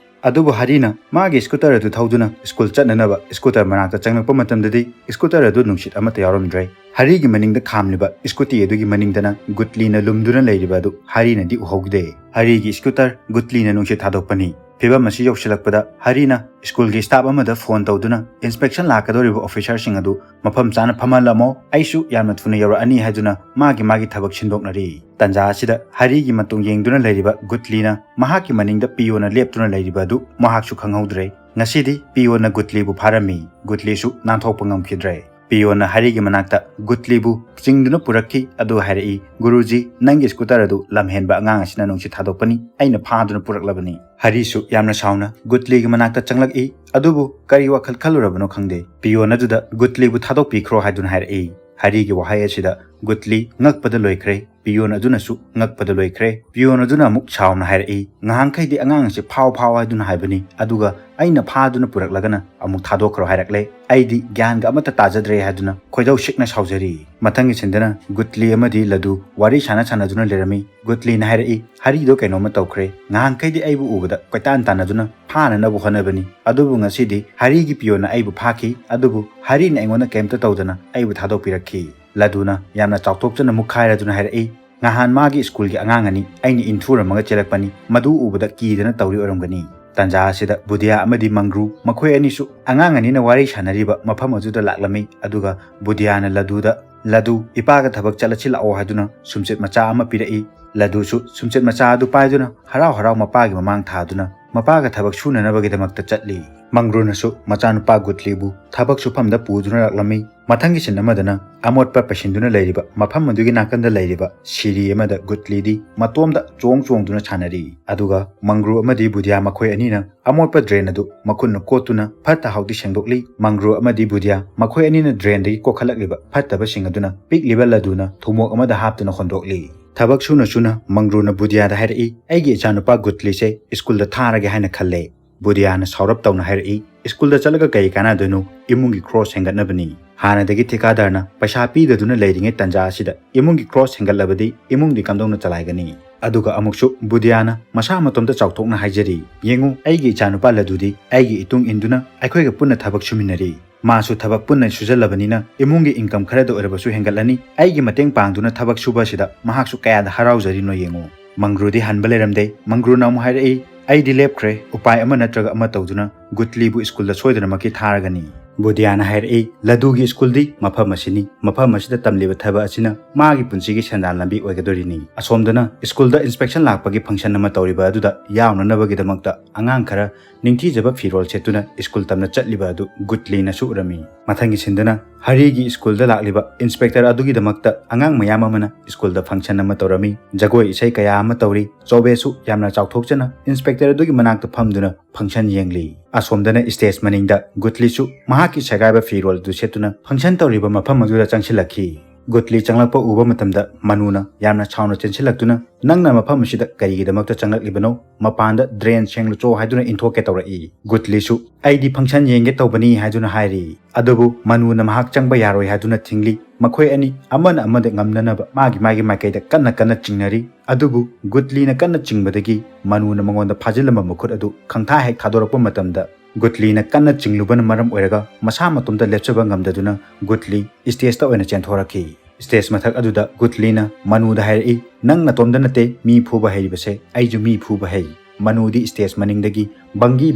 ꯑꯗꯨꯕꯨ ꯍꯔꯤꯅ ꯃꯥꯒꯤ ꯁ꯭ꯀꯨꯇꯔ ꯑꯗꯨ ꯊꯧꯗꯨꯅ ꯁ꯭ꯀꯨꯜ ꯆꯠꯅꯅꯕ ꯁ꯭ꯀꯨꯇꯔ ꯃꯅꯥꯛꯇ ꯆꯪꯂꯛꯄ ꯃꯇꯝꯗꯗꯤ ꯁ꯭ꯀꯨꯇꯔ ꯑꯗꯨ ꯅꯨꯡꯁꯤꯠ ꯑꯃꯠꯇ ꯌꯥꯎꯔꯝꯗ꯭ꯔꯦ꯫ ꯍꯔꯤꯒꯤ ꯃꯅꯤꯡꯗ ꯈꯥꯝꯂꯤꯕ ꯁ꯭ꯀꯨꯇꯤ ꯑꯗꯨꯒꯤ ꯃꯅꯤꯡꯗꯅ ꯒꯨꯠꯂꯤꯅ ꯂꯨꯝꯗꯨꯅ ꯂꯩꯔꯤꯕ ꯑꯗꯨ ꯍꯔꯤꯅꯗꯤ ꯎꯍꯧꯗꯦ꯫ ꯍꯔꯤꯒꯤ ꯁ꯭ꯀꯨꯇꯔ ꯒꯨꯠꯂꯤꯅ ꯅꯨꯡꯁꯤꯠ ꯊꯥꯗꯣꯛꯄꯅꯤ꯫ ꯐꯤꯚꯝ ꯑꯁꯤ ꯌꯧꯁꯤꯜꯂꯛꯄꯗ ꯍꯔꯤꯅ ꯁ꯭ꯀꯨꯜꯒꯤ ꯁ꯭ꯇꯥꯐ ꯑꯃꯗ ꯐꯣꯟ ꯇꯧꯗꯨꯅ ꯏꯟꯁꯄꯦꯛꯁꯟ ꯂꯥꯛꯀꯗꯧꯔꯤꯕ ꯑꯣꯐꯤꯁꯥꯔꯁꯤꯡ ꯑꯗꯨ ꯃꯐꯝ ꯆꯥꯅ ꯐꯝꯍꯜꯂꯝꯃꯣ, ꯑꯩꯁꯨ ꯌꯥꯝꯅ ꯊꯨꯅ ꯌꯧꯔꯛꯑꯅꯤ ꯍꯥꯏꯗꯨꯅ ꯃꯥꯒꯤ ꯃꯥꯒꯤ ꯊꯕꯛ ꯁꯤꯟꯗꯣꯛꯅꯔꯤ꯫ ꯇꯟꯖꯥ ꯑꯁꯤꯗ ꯍꯔꯤꯒꯤ ꯃꯇꯨꯡ ꯌꯦꯡꯗꯨꯅ ꯂꯩꯔꯤꯕ ꯒꯨꯠꯂꯤꯅ ꯃꯍꯥꯛꯀꯤ ꯃꯅꯤꯡꯗ ꯄꯤꯌꯣꯅ ꯂꯦꯞꯇꯨꯅ ꯂꯩꯔꯤꯕ ꯑꯗꯨ ꯃꯍꯥꯛꯁꯨ ꯈꯪꯍꯧꯗ꯭ꯔꯦ꯫ ꯉꯁꯤꯗꯤ ꯄꯤꯌꯣꯅ ꯒꯨꯠꯂꯤꯕꯨ ꯐꯥꯔꯝꯃꯤ꯫ ꯒꯨꯠꯂꯤꯁꯨ ꯅꯥꯟꯊꯣꯛꯄ ꯉꯝꯈꯤꯗ꯭ꯔꯦ꯫ ꯄꯤꯌꯣꯅ ꯍꯔꯤꯒꯤ ꯃꯅꯥꯛꯇ ꯒꯨꯠꯂꯤꯕꯨ ꯆꯤꯡꯗꯨꯅ ꯄꯨꯔꯛꯈꯤ꯫ ꯑꯗꯨ ꯍꯥꯏꯔꯛꯏ, "ꯒꯨꯔꯨꯖꯤ, ꯅꯪꯒꯤ ꯁ꯭ꯀꯨꯇꯔ ꯑꯗꯨ ꯂꯝꯍꯦꯟꯕ ꯑꯉꯥꯡ ꯑꯁꯤꯅ ꯅꯨꯡꯁꯤꯠ ꯊꯥꯗꯣꯛꯄꯅꯤ, ꯑꯩꯅ ꯐꯥꯗꯨꯅ ꯄꯨꯔꯛꯂꯕꯅꯤ꯫" ꯍꯔꯤꯁꯨ ꯌꯥꯝꯅ ꯁꯥꯎꯅ ꯒꯨꯠꯂꯤꯒꯤ ꯃꯅꯥꯛꯇ ꯆꯪꯂꯛꯏ꯫ ꯑꯗꯨꯕꯨ ꯀꯔꯤ ꯋꯥꯈꯜ ꯈꯜꯂꯨꯔꯕꯅꯣ ꯈꯪꯗꯦ, ꯄꯤꯌꯣꯟ ꯑꯗꯨꯗ ꯒꯨꯠꯂꯤꯕꯨ ꯊꯥꯗꯣꯛꯄꯤꯈ꯭ꯔꯣ ꯍꯥꯏꯗꯨꯅ ꯍꯥꯏꯔꯛꯏ꯫ ꯍꯔꯤꯒꯤ ꯋꯥꯍꯩ ꯑꯁꯤꯗ ꯒꯨꯠꯂꯤ ꯉꯛꯄꯗ ꯂꯣꯏꯈ꯭ꯔꯦ꯫ ꯄꯤꯌꯣꯟ ꯑꯗꯨꯅꯁꯨ ꯉꯛꯄꯗ ꯂꯣꯏꯈ꯭ꯔꯦ꯫ ꯄꯤꯌꯣꯟ ꯑꯗꯨꯅ ꯑꯃꯨꯛ ꯁꯥꯎꯅ ꯍꯥꯏꯔꯛꯏ, "ꯉꯍꯥꯟꯈꯩꯗꯤ ꯑꯉꯥꯡ ꯑꯁꯤ ꯐꯥꯎ ꯐꯥꯎ ꯍꯥꯏꯗꯨꯅ ꯍꯥꯏꯕꯅꯤ, ꯑꯗꯨꯒ ꯑꯩꯅ ꯐꯥꯗꯨꯅ ꯄꯨꯔꯛꯂꯒꯅ ꯑꯃꯨꯛ ꯊꯥꯗꯣꯛꯈ꯭ꯔꯣ ꯍꯥꯏꯔꯛꯂꯦ꯫ ꯑꯩꯗꯤ ꯒ꯭ꯌꯥꯟꯒ ꯑꯃꯠꯇ ꯇꯥꯖꯗ꯭ꯔꯦ" ꯍꯥꯏꯗꯨꯅ ꯈꯣꯏꯗꯧ ꯁꯤꯛꯅ ꯁꯥꯎꯖꯔꯤ꯫ ꯃꯊꯪꯒꯤ ꯁꯤꯟꯗꯅ ꯒꯨꯠꯂꯤ ꯑꯃꯗꯤ ꯂꯗꯨ ꯋꯥꯔꯤ ꯁꯥꯟꯅ ꯁꯥꯟꯅꯗꯨꯅ ꯂꯩꯔꯝꯃꯤ꯫ ꯒꯨꯠꯂꯤꯅ ꯍꯥꯏꯔꯛꯏ, "ꯍꯔꯤꯗꯣ ꯀꯩꯅꯣꯝꯃ ꯇꯧꯈ꯭ꯔꯦ꯫ ꯉꯍꯥꯟꯈꯩꯗꯤ ꯑꯩꯕꯨ ꯎꯕꯗ ꯀꯣꯏꯇꯥꯟ ꯇꯥꯟꯅꯗꯨꯅ ꯐꯥꯅꯅꯕ ꯍꯣꯠꯅꯕꯅꯤ, ꯑꯗꯨꯕꯨ ꯉꯁꯤꯗꯤ ꯍꯔꯤꯒꯤ ꯄꯤꯌꯣꯟꯅ ꯑꯩꯕꯨ ꯐꯥꯈꯤ, ꯑꯗꯨꯕꯨ ꯍꯔꯤꯅ ꯑꯩꯉꯣꯟꯗ ꯀꯩꯝꯇ ꯇꯧꯗꯅ ꯑꯩꯕꯨ ꯊꯥꯗꯣꯛꯄꯤꯔꯛꯈꯤ꯫" ꯂꯗꯨꯅ ꯌꯥꯝꯅ ꯆꯥꯎꯊꯣꯛꯆꯅ ꯃꯨꯛꯈꯥꯏꯔꯗꯨꯅ ꯍꯥꯏꯔꯛꯏ, "ꯉꯍꯥꯟ ꯃꯥꯒꯤ ꯁ꯭ꯀꯨꯜꯒꯤ ꯑꯉꯥꯡ ꯑꯅꯤ ꯑꯩꯅ ꯏꯟꯊꯨꯔꯝꯃꯒ ꯆꯦꯜꯂꯛꯄꯅꯤ, ꯃꯗꯨ ꯎꯕꯗ ꯀꯤꯗꯅ ꯇꯧꯔꯤ ꯑꯣꯏꯔꯝꯒꯅꯤ꯫" ꯇꯥꯟꯖꯥ ꯑꯁꯤꯗ ꯕꯨꯙꯤꯌꯥ ꯑꯃꯗꯤ ꯃꯪꯒ꯭ꯔꯨ, ꯃꯈꯣꯏ ꯑꯅꯤꯁꯨ ꯑꯉꯥꯡ ꯑꯅꯤꯅ ꯋꯥꯔꯤ ꯁꯥꯟꯅꯔꯤꯕ ꯃꯐꯝ ꯑꯗꯨꯗ ꯂꯥꯛꯂꯝꯃꯤ꯫ ꯑꯗꯨꯒ ꯕꯨꯙꯤꯌꯥꯅ ꯂꯗꯨꯗ, "ꯂꯗꯨ, ꯏꯄꯥꯒ ꯊꯕꯛ ꯆꯠꯂꯁꯤ ꯂꯥꯛꯑꯣ" ꯍꯥꯏꯗꯨꯅ ꯁꯨꯝꯆꯤꯠ ꯃꯆꯥ ꯑꯃ ꯄꯤꯔꯛꯏ꯫ ꯂꯗꯨꯁꯨ ꯁꯨꯝꯆꯤꯠ ꯃꯆꯥ ꯑꯗꯨ ꯄꯥꯏꯗꯨꯅ ꯍꯔꯥꯎ ꯍꯔꯥꯎ ꯃꯄꯥꯒꯤ ꯃꯃꯥꯡ ꯊꯥꯗꯨꯅ ꯃꯄꯥꯒ ꯊꯕꯛ ꯁꯨꯅꯅꯕꯒꯤꯗꯃꯛꯇ ꯆꯠꯂꯤ꯫ ꯃꯪꯒ꯭ꯔꯨꯅꯁꯨ ꯃꯆꯥꯅꯨꯄꯥ ꯒꯨꯠꯂꯤꯕꯨ ꯊꯕꯛ ꯁꯨꯐꯝꯗ ꯄꯨꯗꯨꯅ ꯂꯥꯛꯂꯝꯃꯤ꯫ ꯃꯊꯪꯒꯤ ꯁꯤꯟ ꯑꯃꯗꯅ ꯑꯃꯣꯠꯄ ꯄꯩꯁꯤꯟꯗꯨꯅ ꯂꯩꯔꯤꯕ ꯃꯐꯝ ꯑꯗꯨꯒꯤ ꯅꯥꯀꯟꯗ ꯂꯩꯔꯤꯕ ꯁꯤꯔꯤ ꯑꯃꯗ ꯒꯨꯠꯂꯤꯗꯤ ꯃꯇꯣꯝꯗ ꯆꯣꯡ ꯆꯣꯡꯗꯨꯅ ꯁꯥꯟꯅꯔꯤ꯫ ꯑꯗꯨꯒ ꯃꯪꯒ꯭ꯔꯨ ꯑꯃꯗꯤ ꯕꯨꯙꯤꯌꯥ ꯃꯈꯣꯏ ꯑꯅꯤꯅ ꯑꯃꯣꯠꯄ ꯗ꯭ꯔꯦꯟ ꯑꯗꯨ ꯃꯈꯨꯠꯅ ꯀꯣꯠꯇꯨꯅ ꯐꯠꯇ ꯍꯥꯎꯗꯤ ꯁꯦꯡꯗꯣꯛꯂꯤ꯫ ꯃꯪꯒ꯭ꯔꯨ ꯑꯃꯗꯤ ꯕꯨꯙꯤꯌꯥ ꯃꯈꯣꯏ ꯑꯅꯤꯅ ꯗ꯭ꯔꯦꯟꯗꯒꯤ ꯀꯣꯛꯈꯠꯂꯛꯂꯤꯕ ꯐꯠꯇꯕꯁꯤꯡ ꯑꯗꯨꯅ ꯄꯤꯛꯂꯤꯕ ꯂꯗꯨꯅ ꯊꯨꯝꯃꯣꯛ ꯑꯃꯗ ꯍꯥꯞꯇꯨꯅ ꯍꯣꯟꯗꯣꯛꯂꯤ꯫ ꯊꯕꯛ ꯁꯨꯅ ꯁꯨꯅ ꯃꯪꯒ꯭ꯔꯨꯅ ꯕꯨꯙꯤꯌꯥꯗ ꯍꯥꯏꯔꯛꯏ, "ꯑꯩꯒꯤ ꯏꯆꯥꯅꯨꯄꯥ ꯒꯨꯠꯂꯤꯁꯦ ꯁ꯭ꯀꯨꯜꯗ ꯊꯥꯔꯒꯦ ꯍꯥꯏꯅ ꯈꯜꯂꯦ꯫" ꯕꯨꯙꯤꯌꯥꯅ ꯁꯥꯎꯔꯞ ꯇꯧꯅ ꯍꯥꯏꯔꯛꯏ, "ꯁ꯭ꯀꯨꯜꯗ ꯆꯠꯂꯒ ꯀꯔꯤ ꯀꯥꯟꯅꯗꯣꯏꯅꯣ? ꯏꯃꯨꯡꯒꯤ ꯈ꯭ꯔꯣꯁ ꯍꯦꯟꯒꯠꯅꯕꯅꯤ꯫" ꯍꯥꯟꯅꯗꯒꯤ ꯊꯤꯀꯥꯗꯥꯔꯅ ꯄꯩꯁꯥ ꯄꯤꯗꯗꯨꯅ ꯂꯩꯔꯤꯉꯩ ꯇꯥꯟꯖꯥ ꯑꯁꯤꯗ ꯏꯃꯨꯡꯒꯤ ꯈ꯭ꯔꯣꯁ ꯍꯦꯟꯒꯠꯂꯕꯗꯤ ꯏꯃꯨꯡꯗꯤ ꯀꯝꯗꯧꯅ ꯆꯂꯥꯏꯒꯅꯤ? ꯑꯗꯨꯒ ꯑꯃꯨꯛꯁꯨ ꯕꯨꯙꯤꯌꯥꯅ ꯃꯁꯥ ꯃꯇꯣꯝꯇ ꯆꯥꯎꯊꯣꯛꯅ ꯍꯥꯏꯖꯔꯤ, "ꯌꯦꯡꯉꯨ, ꯑꯩꯒꯤ ꯏꯆꯥꯅꯨꯄꯥ ꯂꯗꯨꯗꯤ ꯑꯩꯒꯤ ꯏꯇꯨꯡ ꯏꯟꯗꯨꯅ ꯑꯩꯈꯣꯏꯒ ꯄꯨꯟꯅ ꯊꯕꯛ ꯁꯨꯃꯤꯟꯅꯔꯤ꯫ ꯃꯥꯁꯨ ꯊꯕꯛ ꯄꯨꯟꯅ ꯁꯨꯖꯜꯂꯕꯅꯤꯅ ꯏꯃꯨꯡꯒꯤ ꯏꯟꯀꯝ ꯈꯔꯗ ꯑꯣꯏꯔꯕꯁꯨ ꯍꯦꯟꯒꯠꯂꯅꯤ꯫ ꯑꯩꯒꯤ ꯃꯇꯦꯡ ꯄꯥꯡꯗꯨꯅ ꯊꯕꯛ ꯁꯨꯕ ꯑꯁꯤꯗ ꯃꯍꯥꯛꯁꯨ ꯀꯌꯥꯗ ꯍꯔꯥꯎꯖꯔꯤꯅꯣ ꯌꯦꯡꯉꯨ꯫" ꯃꯪꯒ꯭ꯔꯨꯗꯤ ꯍꯟꯕ ꯂꯩꯔꯝꯗꯦ꯫ ꯃꯪꯒ꯭ꯔꯨꯅ ꯑꯃꯨꯛ ꯍꯥꯏꯔꯛꯏ, "ꯑꯩꯗꯤ ꯂꯦꯞꯈ꯭ꯔꯦ, ꯎꯄꯥꯏ ꯑꯃ ꯅꯠꯇ꯭ꯔꯒ ꯑꯃ ꯇꯧꯗꯨꯅ ꯒꯨꯠꯂꯤꯕꯨ ꯁ꯭ꯀꯨꯜꯗ ꯁꯣꯏꯗꯅꯃꯛꯀꯤ ꯊꯥꯔꯒꯅꯤ"꯫ ꯕꯨꯙ꯭ꯌꯥꯅ ꯍꯥꯏꯔꯛꯏ, "ꯂꯗꯨꯒꯤ ꯁ꯭ꯀꯨꯜꯗꯤ ꯃꯐꯝ ꯑꯁꯤꯅꯤ, ꯃꯐꯝ ꯑꯁꯤꯗ ꯇꯝꯂꯤꯕ ꯊꯕꯛ ꯑꯁꯤꯅ ꯃꯥꯒꯤ ꯄꯨꯟꯁꯤꯒꯤ ꯁꯦꯟꯗꯥꯟ ꯂꯝꯕꯤ ꯑꯣꯏꯒꯗꯣꯔꯤꯅꯤ"꯫ ꯑꯁꯣꯝꯗꯅ ꯁ꯭ꯀꯨꯜꯗ inspection ꯂꯥꯛꯄꯒꯤ function ꯑꯃ ꯇꯧꯔꯤꯕ ꯑꯗꯨꯗ ꯌꯥꯎꯅꯅꯕꯒꯤꯗꯃꯛꯇ ꯑꯉꯥꯡ ꯈꯔ ꯅꯤꯡꯊꯤꯖꯕ ꯐꯤꯔꯣꯜ ꯁꯦꯠꯇꯨꯅ ꯁ꯭ꯀꯨꯜ ꯇꯝꯅ ꯆꯠꯂꯤꯕ ꯑꯗꯨ ꯒꯨꯠꯂꯤꯅꯁꯨ ꯎꯔꯝꯃꯤ꯫ ꯃꯊꯪꯒꯤ ꯁꯤꯟꯗꯅ ꯍꯔꯤꯒꯤ ꯁ꯭ꯀꯨꯜꯗ ꯂꯥꯛꯂꯤꯕ inspector ꯑꯗꯨꯒꯤꯗꯃꯛꯇ ꯑꯉꯥꯡ ꯃꯌꯥꯝ ꯑꯃꯅ ꯁ꯭ꯀꯨꯜꯗ function ꯑꯃ ꯇꯧꯔꯝꯃꯤ꯫ ꯖꯒꯣꯏ ꯏꯁꯩ ꯀꯌꯥ ꯑꯃ ꯇꯧꯔꯤ꯫ ꯆꯧꯕꯦꯁꯨ ꯌꯥꯝꯅ ꯆꯥꯎꯊꯣꯛꯆꯅ inspector ꯑꯗꯨꯒꯤ ꯃꯅꯥꯛꯇ ꯐꯝꯗꯨꯅ function ꯌꯦꯡꯂꯤ꯫ ꯑꯁꯣꯝꯗꯅ stage ꯃꯅꯤꯡꯗ ꯒꯨꯠꯂꯤꯁꯨ ꯃꯍꯥꯛꯀꯤ ꯁꯦꯒꯥꯏꯕ ꯐꯤꯔꯣꯜ ꯑꯗꯨ ꯁꯦꯠꯇꯨꯅ function ꯇꯧꯔꯤꯕ ꯃꯐꯝ ꯑꯗꯨꯗ ꯆꯪꯁꯤꯜꯂꯛꯈꯤ꯫ ꯒꯨꯠꯂꯤ ꯆꯪꯂꯛꯄ ꯎꯕ ꯃꯇꯝꯗ ꯃꯅꯨꯅ ꯌꯥꯝꯅ ꯁꯥꯎꯅ ꯆꯦꯟꯁꯤꯜꯂꯛꯇꯨꯅ, "ꯅꯪꯅ ꯃꯐꯝ ꯑꯁꯤꯗ ꯀꯔꯤꯒꯤꯗꯃꯛꯇ ꯆꯪꯂꯛꯂꯤꯕꯅꯣ? ꯃꯄꯥꯟꯗ drain ꯁꯦꯡꯂꯨꯆꯣ" ꯍꯥꯏꯗꯨꯅ ꯏꯟꯊꯣꯛꯀꯦ ꯇꯧꯔꯛꯏ꯫ ꯒꯨꯠꯂꯤꯁꯨ, "ꯑꯩꯗꯤ function ꯌꯦꯡꯒꯦ ꯇꯧꯕꯅꯤ" ꯍꯥꯏꯗꯨꯅ ꯍꯥꯏꯔꯤ꯫ ꯑꯗꯨꯕꯨ ꯃꯅꯨꯅ ꯃꯍꯥꯛ ꯆꯪꯕ ꯌꯥꯔꯣꯏ ꯍꯥꯏꯗꯨꯅ ꯊꯤꯡꯂꯤ꯫ ꯃꯈꯣꯏ ꯑꯅꯤ ꯑꯃꯅ ꯑꯃꯗ ꯉꯝꯅꯅꯕ ꯃꯥꯒꯤ ꯃꯥꯒꯤ ꯃꯥꯏꯀꯩꯗ ꯀꯟꯅ ꯀꯟꯅ ꯆꯤꯡꯅꯔꯤ꯫ ꯑꯗꯨꯕꯨ ꯒꯨꯠꯂꯤꯅ ꯀꯟꯅ ꯆꯤꯡꯕꯗꯒꯤ ꯃꯅꯨꯅ ꯃꯉꯣꯟꯗ ꯐꯥꯖꯤꯜꯂꯝꯕ ꯃꯈꯨꯠ ꯑꯗꯨ ꯈꯪꯊꯥ ꯍꯦꯛ ꯊꯥꯗꯣꯔꯛꯄ ꯃꯇꯝꯗ, ꯒꯨꯠꯂꯤꯅ ꯀꯟꯅ ꯆꯤꯡꯂꯨꯕꯅ ꯃꯔꯝ ꯑꯣꯏꯔꯒ ꯃꯁꯥ ꯃꯇꯣꯝꯇ ꯂꯦꯞꯆꯕ ꯉꯝꯗꯗꯨꯅ ꯒꯨꯠꯂꯤ stage ꯇ ꯑꯣꯏꯅ ꯆꯦꯟꯊꯣꯔꯛꯈꯤ꯫ Stage ꯃꯊꯛ ꯑꯗꯨꯗ ꯒꯨꯠꯂꯤꯅ ꯃꯅꯨꯗ ꯍꯥꯏꯔꯛꯏ, "ꯅꯪ ꯅꯇꯣꯝꯇ ꯅꯠꯇꯦ ꯃꯤ ꯐꯨꯕ ꯍꯩꯔꯤꯕꯁꯦ, ꯑꯩꯁꯨ ꯃꯤ ꯐꯨꯕ ꯍꯩ"꯫ ꯃꯅꯨꯗꯤ stage ꯃꯅꯤꯡꯗꯒꯤ ꯕꯪꯒꯤ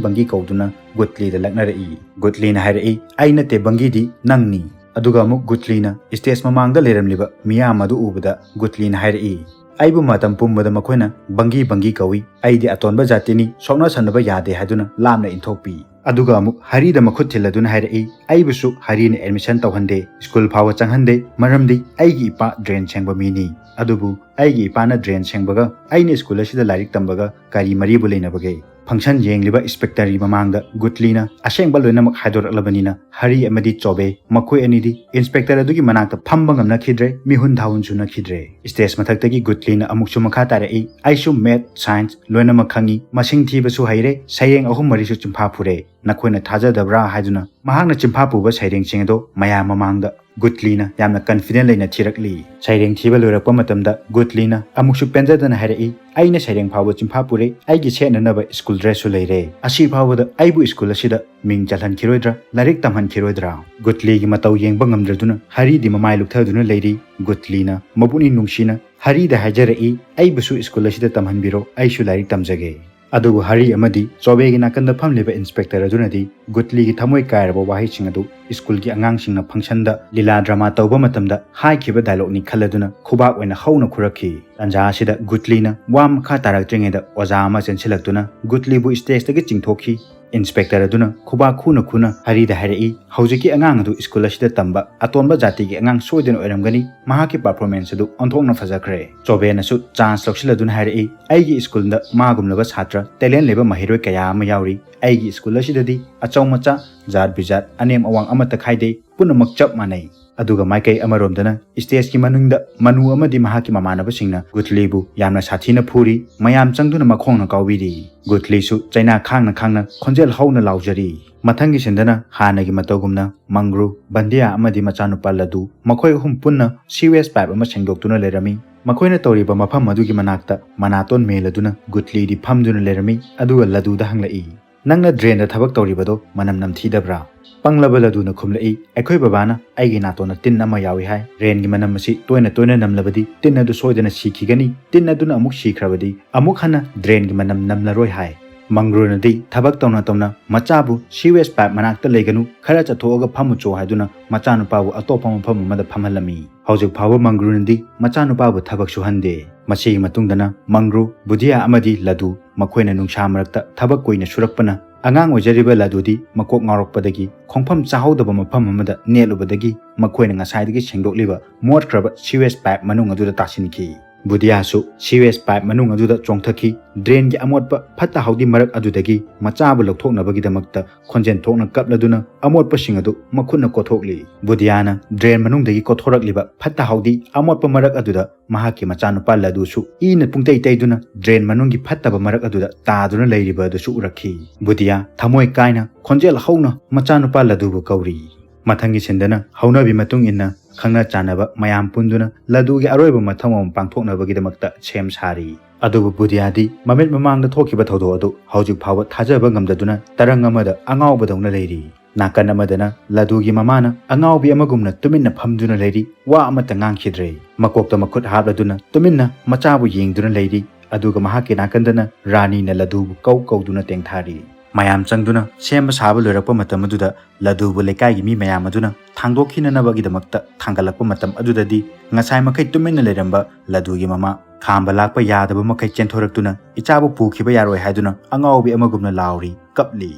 ꯕꯪꯒꯤ ꯀꯧꯗꯨꯅ ꯒꯨꯠꯂꯤꯗ ꯂꯛꯅꯔꯛꯏ꯫ ꯒꯨꯠꯂꯤꯅ ꯍꯥꯏꯔꯛꯏ, "ꯑꯩ ꯅꯠꯇꯦ ꯕꯪꯒꯤꯗꯤ, ꯅꯪꯅꯤ"꯫ ꯑꯗꯨꯒ ꯑꯃꯨꯛ ꯒꯨꯠꯂꯤꯅ stage ꯃꯃꯥꯡꯗ ꯂꯩꯔꯝꯂꯤꯕ ꯃꯤꯌꯥꯝ ꯑꯗꯨ ꯎꯕꯗ ꯒꯨꯠꯂꯤꯅ ꯍꯥꯏꯔꯛꯏ, "ꯑꯩꯕꯨ ꯃꯇꯝ ꯄꯨꯝꯕꯗ ꯃꯈꯣꯏꯅ ꯕꯪꯒꯤ ꯕꯪꯒꯤ ꯀꯧꯏ꯫ ꯑꯩꯗꯤ ꯑꯇꯣꯟꯕ ꯖꯥꯇꯤꯅꯤ, ꯁꯣꯛꯅ ꯁꯝꯅꯕ ꯌꯥꯗꯦ" ꯍꯥꯏꯗꯨꯅ ꯂꯥꯞꯅ ꯏꯟꯊꯣꯛꯄꯤ꯫ ꯑꯗꯨꯒ ꯑꯃꯨꯛ ꯍꯔꯤꯗ ꯃꯈꯨꯠ ꯊꯤꯜꯂꯗꯨꯅ ꯍꯥꯏꯔꯛꯏ, "ꯑꯩꯕꯨꯁꯨ ꯍꯔꯤꯅ admission ꯇꯧꯍꯟꯗꯦ, ꯁ꯭ꯀꯨꯜ ꯐꯥꯎꯕ ꯆꯪꯍꯟꯗꯦ, ꯃꯔꯝꯗꯤ ꯑꯩꯒꯤ ꯏꯄꯥ drain ꯁꯦꯡꯕ ꯃꯤꯅꯤ꯫ ꯑꯗꯨꯕꯨ ꯑꯩꯒꯤ ꯏꯄꯥꯅ drain ꯁꯦꯡꯕꯒ ꯑꯩꯅ ꯁ꯭ꯀꯨꯜ ꯑꯁꯤꯗ ꯂꯥꯏꯔꯤꯛ ꯇꯝꯕꯒ ꯀꯔꯤ ꯃꯔꯤꯕꯨ ꯂꯩꯅꯕꯒꯦ?" Function ꯌꯦꯡꯂꯤꯕ inspector ꯒꯤ ꯃꯃꯥꯡꯗ ꯒꯨꯠꯂꯤꯅ ꯑꯁꯦꯡꯕ ꯂꯣꯏꯅꯃꯛ ꯍꯥꯏꯗꯣꯔꯛꯂꯕꯅꯤꯅ, ꯍꯔꯤ ꯑꯃꯗꯤ ꯆꯣꯕꯦ ꯃꯈꯣꯏ ꯑꯅꯤꯗꯤ inspector ꯑꯗꯨꯒꯤ ꯃꯅꯥꯛꯇ ꯐꯝꯕ ꯉꯝꯅꯈꯤꯗ꯭ꯔꯦ, ꯃꯤꯍꯨꯟ ꯊꯥꯍꯨꯟꯁꯨ ꯅꯛꯈꯤꯗ꯭ꯔꯦ꯫ Stage ꯃꯊꯛꯇꯒꯤ ꯒꯨꯠꯂꯤꯅ ꯑꯃꯨꯛꯁꯨ ꯃꯈꯥ ꯇꯥꯔꯛꯏ, "ꯑꯩꯁꯨ math, science ꯂꯣꯏꯅꯃꯛ ꯈꯪꯏ, ꯃꯁꯤꯡ ꯊꯤꯕꯁꯨ ꯍꯩꯔꯦ, ꯁꯩꯔꯦꯡ ꯑꯍꯨꯝ ꯃꯔꯤꯁꯨ ꯆꯤꯟꯐꯥ ꯄꯨꯔꯦ, ꯅꯈꯣꯏꯅ ꯊꯥꯖꯗꯕ꯭ꯔꯥ?" ꯍꯥꯏꯗꯨꯅ ꯃꯍꯥꯛꯅ ꯆꯤꯟꯐꯥ ꯄꯨꯕ ꯁꯩꯔꯦꯡꯁꯤꯡ ꯑꯗꯨ ꯃꯌꯥꯝ ꯃꯃꯥꯡꯗ ꯒꯨꯠꯂꯤꯅ ꯌꯥꯝꯅ confident ꯂꯩꯅ ꯊꯤꯔꯛꯂꯤ꯫ ꯁꯩꯔꯦꯡ ꯊꯤꯕ ꯂꯣꯏꯔꯛꯄ ꯃꯇꯝꯗ ꯒꯨꯠꯂꯤꯅ ꯑꯃꯨꯛꯁꯨ ꯄꯦꯟꯖꯗꯅ ꯍꯥꯏꯔꯛꯏ, "ꯑꯩꯅ ꯁꯩꯔꯦꯡ ꯐꯥꯎꯕ ꯆꯤꯟꯐꯥ ꯄꯨꯔꯦ, ꯑꯩꯒꯤ ꯁꯦꯠꯅꯅꯕ ꯁ꯭ꯀꯨꯜ dress ꯁꯨ ꯂꯩꯔꯦ꯫ ꯑꯁꯤ ꯐꯥꯎꯕꯗ ꯑꯩꯕꯨ ꯁ꯭ꯀꯨꯜ ꯑꯁꯤꯗ ꯃꯤꯡ ꯆꯜꯍꯟꯈꯤꯔꯣꯏꯗ꯭ꯔꯥ, ꯂꯥꯏꯔꯤꯛ ꯇꯝꯍꯟꯈꯤꯔꯣꯏꯗ꯭ꯔꯥ?" ꯒꯨꯠꯂꯤꯒꯤ ꯃꯇꯧ ꯌꯦꯡꯕ ꯉꯝꯗ꯭ꯔꯗꯨꯅ ꯍꯔꯤꯗꯤ ꯃꯃꯥꯏ ꯂꯨꯞꯊꯗꯨꯅ ꯂꯩꯔꯤ꯫ ꯒꯨꯠꯂꯤꯅ ꯃꯄꯨꯛꯅꯤꯡ ꯅꯨꯡꯁꯤꯅ ꯍꯔꯤꯗ ꯍꯥꯏꯖꯔꯛꯏ, "ꯑꯩꯕꯨꯁꯨ ꯁ꯭ꯀꯨꯜ ꯑꯁꯤꯗ ꯇꯝꯍꯟꯕꯤꯔꯣ, ꯑꯩꯁꯨ ꯂꯥꯏꯔꯤꯛ ꯇꯝꯖꯒꯦ"꯫ ꯑꯗꯨꯕꯨ ꯍꯔꯤ ꯑꯃꯗꯤ ꯆꯣꯕꯦꯒꯤ ꯅꯥꯀꯟꯗ ꯐꯝꯂꯤꯕ ꯏꯟꯁꯄꯦꯛꯇꯔ ꯑꯗꯨꯅꯗꯤ ꯒꯨꯠꯂꯤꯒꯤ ꯊꯃꯣꯏ ꯀꯥꯏꯔꯕ ꯋꯥꯍꯩꯁꯤꯡ ꯑꯗꯨ ꯁ꯭ꯀꯨꯜꯒꯤ ꯑꯉꯥꯡꯁꯤꯡꯅ ꯐꯪꯁꯟꯗ ꯂꯤꯂꯥ ꯗ꯭ꯔꯃꯥ ꯇꯧꯕ ꯃꯇꯝꯗ ꯍꯥꯏꯈꯤꯕ ꯗꯥꯏꯂꯣꯒꯅꯤ ꯈꯜꯂꯗꯨꯅ ꯈꯨꯕꯥꯛ ꯑꯣꯏꯅ ꯍꯧꯅ ꯈꯨꯔꯛꯈꯤ꯫ ꯇꯥꯟꯖꯥ ꯑꯁꯤꯗ ꯒꯨꯠꯂꯤꯅ ꯋꯥ ꯃꯈꯥ ꯇꯥꯔꯛꯇ꯭ꯔꯤꯉꯩꯗ ꯑꯣꯖꯥ ꯑꯃ ꯆꯦꯟꯁꯤꯜꯂꯛꯇꯨꯅ ꯒꯨꯠꯂꯤꯕꯨ ꯁ꯭ꯇꯦꯖꯇꯒꯤ ꯆꯤꯡꯊꯣꯛꯈꯤ꯫ ꯏꯟꯁꯄꯦꯛꯇꯔ ꯑꯗꯨꯅ ꯈꯨꯕꯥꯛ ꯈꯨꯅ ꯈꯨꯅ ꯍꯔꯤꯗ ꯍꯥꯏꯔꯛꯏ, "ꯍꯧꯖꯤꯛꯀꯤ ꯑꯉꯥꯡ ꯑꯗꯨ ꯁ꯭ꯀꯨꯜ ꯑꯁꯤꯗ ꯇꯝꯕ ꯑꯇꯣꯟꯕ ꯖꯥꯇꯤꯒꯤ ꯑꯉꯥꯡ ꯁꯣꯏꯗꯅ ꯑꯣꯏꯔꯝꯒꯅꯤ꯫ ꯃꯍꯥꯛꯀꯤ ꯄꯔꯐꯣꯔꯃꯦꯟꯁ ꯑꯗꯨ ꯑꯣꯟꯊꯣꯛꯅ ꯐꯖꯈ꯭ꯔꯦ꯫" ꯆꯣꯕꯦꯅꯁꯨ ꯆꯥꯟꯁ ꯂꯧꯁꯤꯜꯂꯗꯨꯅ ꯍꯥꯏꯔꯛꯏ, "ꯑꯩꯒꯤ ꯁ꯭ꯀꯨꯜꯗ ꯃꯥꯒꯨꯝꯂꯕ ꯁꯥꯇ꯭ꯔ ꯇꯦꯂꯦꯟ ꯂꯩꯕ ꯃꯍꯩꯔꯣꯏ ꯀꯌꯥ ꯑꯃ ꯌꯥꯎꯔꯤ꯫ ꯑꯩꯒꯤ ꯁ꯭ꯀꯨꯜ ꯑꯁꯤꯗꯗꯤ ꯑꯆꯧ ꯃꯆꯥ, ꯖꯥꯠ ꯕꯤꯖꯥꯠ, ꯑꯅꯦꯝ ꯑꯋꯥꯡ ꯑꯃꯠꯇ ꯈꯥꯏꯗꯦ, ꯄꯨꯝꯅꯃꯛ ꯆꯞ ꯃꯥꯟꯅꯩ꯫" ꯑꯗꯨꯒ ꯃꯥꯏꯀꯩ ꯑꯃꯔꯣꯝꯗꯅ ꯁ꯭ꯇꯦꯖꯀꯤ ꯃꯅꯨꯡꯗ ꯃꯅꯨ ꯑꯃꯗꯤ ꯃꯍꯥꯛꯀꯤ ꯃꯃꯥꯟꯅꯕꯁꯤꯡꯅ ꯒꯨꯠꯂꯤꯕꯨ ꯌꯥꯝꯅ ꯁꯥꯊꯤꯅ ꯐꯨꯔꯤ꯫ ꯃꯌꯥꯝ ꯆꯪꯗꯨꯅ ꯃꯈꯣꯡꯅ ꯀꯥꯎꯕꯤꯔꯤ꯫ ꯒꯨꯠꯂꯤꯁꯨ ꯆꯩꯅꯥ ꯈꯥꯡꯅ ꯈꯥꯡꯅ ꯈꯣꯟꯖꯦꯜ ꯍꯧꯅ ꯂꯥꯎꯖꯔꯤ꯫ ꯃꯊꯪꯒꯤ ꯁꯤꯟꯗꯅ ꯍꯥꯟꯅꯒꯤ ꯃꯇꯧꯒꯨꯝꯅ ꯃꯪꯒ꯭ꯔꯨ, ꯕꯟꯗꯤꯌꯥ ꯑꯃꯗꯤ ꯃꯆꯥꯅꯨꯄꯥ ꯂꯗꯨ, ꯃꯈꯣꯏ ꯑꯍꯨꯝ ꯄꯨꯟꯅ ꯁꯤꯋꯦꯖ ꯄꯥꯏꯞ ꯑꯃ ꯁꯦꯡꯗꯣꯛꯇꯨꯅ ꯂꯩꯔꯝꯃꯤ꯫ ꯃꯈꯣꯏꯅ ꯇꯧꯔꯤꯕ ꯃꯐꯝ ꯑꯗꯨꯒꯤ ꯃꯅꯥꯛꯇ ꯃꯅꯥꯇꯣꯟ ꯃꯦꯜꯂꯗꯨꯅ ꯒꯨꯠꯂꯤꯗꯤ ꯐꯝꯗꯨꯅ ꯂꯩꯔꯝꯃꯤ꯫ ꯑꯗꯨꯒ ꯂꯗꯨꯗ ꯍꯪꯂꯛꯏ, "ꯅꯪꯅ ꯗ꯭ꯔꯦꯟꯗ ꯊꯕꯛ ꯇꯧꯔꯤꯕꯗꯣ ꯃꯅꯝ ꯅꯝꯊꯤꯗꯕ꯭ꯔꯥ?" ꯄꯪꯂꯕ ꯂꯗꯨꯅ ꯈꯨꯝꯂꯛꯏ, "ꯑꯩꯈꯣꯏ ꯕꯕꯥꯅ ꯑꯩꯒꯤ ꯅꯥꯇꯣꯟꯗ ꯇꯤꯟ ꯑꯃ ꯌꯥꯎꯏ ꯍꯥꯏ꯫ ꯗ꯭ꯔꯦꯟꯒꯤ ꯃꯅꯝ ꯑꯁꯤ ꯇꯣꯏꯅ ꯇꯣꯏꯅ ꯅꯝꯂꯕꯗꯤ ꯇꯤꯟ ꯑꯗꯨ ꯁꯣꯏꯗꯅ ꯁꯤꯈꯤꯒꯅꯤ꯫ ꯇꯤꯟ ꯑꯗꯨꯅ ꯑꯃꯨꯛ ꯁꯤꯈ꯭ꯔꯕꯗꯤ ꯑꯃꯨꯛ ꯍꯟꯅ ꯗ꯭ꯔꯦꯟꯒꯤ ꯃꯅꯝ ꯅꯝꯂꯔꯣꯏ" ꯍꯥꯏ꯫ ꯃꯪꯒ꯭ꯔꯨꯅꯗꯤ ꯊꯕꯛ ꯇꯧꯅ ꯇꯧꯅ ꯃꯆꯥꯕꯨ "ꯁꯤꯋꯦꯖ ꯄꯥꯏꯞ ꯃꯅꯥꯛꯇ ꯂꯩꯒꯅꯨ, ꯈꯔ ꯆꯠꯊꯣꯛꯑꯒ ꯐꯝꯃꯨꯆꯣ" ꯍꯥꯏꯗꯨꯅ ꯃꯆꯥꯅꯨꯄꯥꯕꯨ ꯑꯇꯣꯞꯄ ꯃꯐꯝ ꯑꯃꯗ ꯐꯝꯍꯜꯂꯝꯃꯤ꯫ ꯍꯧꯖꯤꯛ ꯐꯥꯎꯕ ꯃꯪꯒ꯭ꯔꯨꯅꯗꯤ ꯃꯆꯥꯅꯨꯄꯥꯕꯨ ꯊꯕꯛ ꯁꯨꯍꯟꯗꯦ꯫ ꯃꯁꯤꯒꯤ ꯃꯇꯨꯡꯗꯅ ꯃꯪꯒ꯭ꯔꯨ, ꯕꯨꯙꯤꯌꯥ ꯑꯃꯗꯤ ꯂꯗꯨ ꯃꯈꯣꯏꯅ ꯅꯨꯡꯁꯥ ꯃꯔꯛꯇ ꯊꯕꯛ ꯀꯨꯏꯅ ꯁꯨꯔꯛꯄꯅ ꯑꯉꯥꯡ ꯑꯣꯏꯖꯔꯤꯕ ꯂꯗꯨꯗꯤ ꯃꯀꯣꯛ ꯉꯥꯎꯔꯛꯄꯗꯒꯤ ꯈꯣꯡꯐꯝ ꯆꯥꯍꯧꯗꯕ ꯃꯐꯝ ꯑꯃꯗ ꯅꯦꯠꯂꯨꯕꯗꯒꯤ ꯃꯈꯣꯏꯅ ꯉꯁꯥꯏꯗꯒꯤ ꯁꯦꯡꯗꯣꯛꯂꯤꯕ ꯃꯣꯠꯈ꯭ꯔꯕ ꯁꯤꯋꯦꯖ ꯄꯥꯏꯞ ꯃꯅꯨꯡ ꯑꯗꯨꯗ ꯇꯥꯁꯤꯟꯈꯤ꯫ ꯕꯨꯙꯤꯌꯥꯁꯨ ꯁꯤꯋꯦꯖ ꯄꯥꯏꯞ ꯃꯅꯨꯡ ꯑꯗꯨꯗ ꯆꯣꯡꯊꯈꯤ꯫ ꯗ꯭ꯔꯦꯟꯒꯤ ꯑꯃꯣꯠꯄ ꯐꯠꯇ ꯍꯥꯎꯗꯤ ꯃꯔꯛ ꯑꯗꯨꯗꯒꯤ ꯃꯆꯥꯕꯨ ꯂꯧꯊꯣꯛꯅꯕꯒꯤꯗꯃꯛꯇ ꯈꯣꯟꯖꯦꯜ ꯊꯣꯛꯅ ꯀꯞꯂꯗꯨꯅ ꯑꯃꯣꯠꯄꯁꯤꯡ ꯑꯗꯨ ꯃꯈꯨꯠꯅ ꯀꯣꯊꯣꯛꯂꯤ꯫ ꯕꯨꯙꯤꯌꯥꯅ ꯗ꯭ꯔꯦꯟ ꯃꯅꯨꯡꯗꯒꯤ ꯀꯣꯊꯣꯔꯛꯂꯤꯕ ꯐꯠꯇ ꯍꯥꯎꯗꯤ ꯑꯃꯣꯠꯄ ꯃꯔꯛ ꯑꯗꯨꯗ ꯃꯍꯥꯛꯀꯤ ꯃꯆꯥꯅꯨꯄꯥ ꯂꯗꯨꯁꯨ ꯏꯅ ꯄꯨꯡꯇꯩ ꯇꯩꯗꯨꯅ ꯗ꯭ꯔꯦꯟ ꯃꯅꯨꯡꯒꯤ ꯐꯠꯇꯕ ꯃꯔꯛ ꯑꯗꯨꯗ ꯇꯥꯗꯨꯅ ꯂꯩꯔꯤꯕ ꯑꯗꯨꯁꯨ ꯎꯔꯛꯈꯤ꯫ ꯕꯨꯙꯤꯌꯥ ꯊꯃꯣꯏ ꯀꯥꯏꯅ ꯈꯣꯟꯖꯦꯜ ꯍꯧꯅ ꯃꯆꯥꯅꯨꯄꯥ ꯂꯗꯨꯕꯨ ꯀꯧꯔꯤ꯫ ꯃꯊꯪꯒꯤ ꯁꯤꯟꯗꯅ ꯍꯧꯅꯕꯤ ꯃꯇꯨꯡ ꯏꯟꯅ ꯈꯪꯅ ꯆꯥꯟꯅꯕ ꯃꯌꯥꯝ ꯄꯨꯟꯗꯨꯅ ꯂꯗꯨꯒꯤ ꯑꯔꯣꯏꯕ ꯃꯊꯧ ꯑꯃ ꯄꯥꯡꯊꯣꯛꯅꯕꯒꯤꯗꯃꯛꯇ ꯁꯦꯝ ꯁꯥꯔꯤ꯫ ꯑꯗꯨꯕꯨ ꯕꯨꯙꯤꯌꯥꯗꯤ ꯃꯃꯤꯠ ꯃꯃꯥꯡꯗ ꯊꯣꯛꯈꯤꯕ ꯊꯧꯗꯣꯛ ꯑꯗꯨ ꯍꯧꯖꯤꯛ ꯐꯥꯎꯕ ꯊꯥꯖꯕ ꯉꯝꯗꯗꯨꯅ ꯇꯔꯪ ꯑꯃꯗ ꯑꯉꯥꯎꯕꯗꯧꯅ ꯂꯩꯔꯤ꯫ ꯅꯥꯀꯟ ꯑꯃꯗꯅ ꯂꯗꯨꯒꯤ ꯃꯃꯥꯅ ꯑꯉꯥꯎꯕꯤ ꯑꯃꯒꯨꯝꯅ ꯇꯨꯃꯤꯟꯅ ꯐꯝꯗꯨꯅ ꯂꯩꯔꯤ, ꯋꯥ ꯑꯃꯠꯇ ꯉꯥꯡꯈꯤꯗ꯭ꯔꯦ꯫ ꯃꯀꯣꯛꯇ ꯃꯈꯨꯠ ꯍꯥꯞꯂꯗꯨꯅ ꯇꯨꯃꯤꯟꯅ ꯃꯆꯥꯕꯨ ꯌꯦꯡꯗꯨꯅ ꯂꯩꯔꯤ꯫ ꯑꯗꯨꯒ ꯃꯍꯥꯛꯀꯤ ꯅꯥꯀꯟꯗꯅ ꯔꯥꯅꯤꯅ ꯂꯗꯨꯕꯨ ꯀꯧ ꯀꯧꯗꯨꯅ ꯇꯦꯡꯊꯥꯔꯤ꯫ ꯃꯌꯥꯝ ꯆꯪꯗꯨꯅ ꯁꯦꯝꯕ ꯁꯥꯕ ꯂꯣꯏꯔꯛꯄ ꯃꯇꯝ ꯑꯗꯨꯗ ꯂꯗꯨꯕꯨ ꯂꯩꯀꯥꯏꯒꯤ ꯃꯤ ꯃꯌꯥꯝ ꯑꯗꯨꯅ ꯊꯥꯡꯗꯣꯛꯈꯤꯅꯅꯕꯒꯤꯗꯃꯛꯇ ꯊꯥꯡꯒꯠꯂꯛꯄ ꯃꯇꯝ ꯑꯗꯨꯗꯗꯤ ꯉꯁꯥꯏ ꯃꯈꯩ ꯇꯨꯃꯤꯟꯅ ꯂꯩꯔꯝꯕ ꯂꯗꯨꯒꯤ ꯃꯃꯥ ꯈꯥꯝꯕ ꯂꯥꯛꯄ ꯌꯥꯗꯕ ꯃꯈꯩ ꯆꯦꯟꯊꯣꯔꯛꯇꯨꯅ ꯏꯆꯥꯕꯨ ꯄꯨꯈꯤꯕ ꯌꯥꯔꯣꯏ ꯍꯥꯏꯗꯨꯅ ꯑꯉꯥꯎꯕꯤ ꯑꯃꯒꯨꯝꯅ ꯂꯥꯎꯔꯤ, ꯀꯞꯂꯤ꯫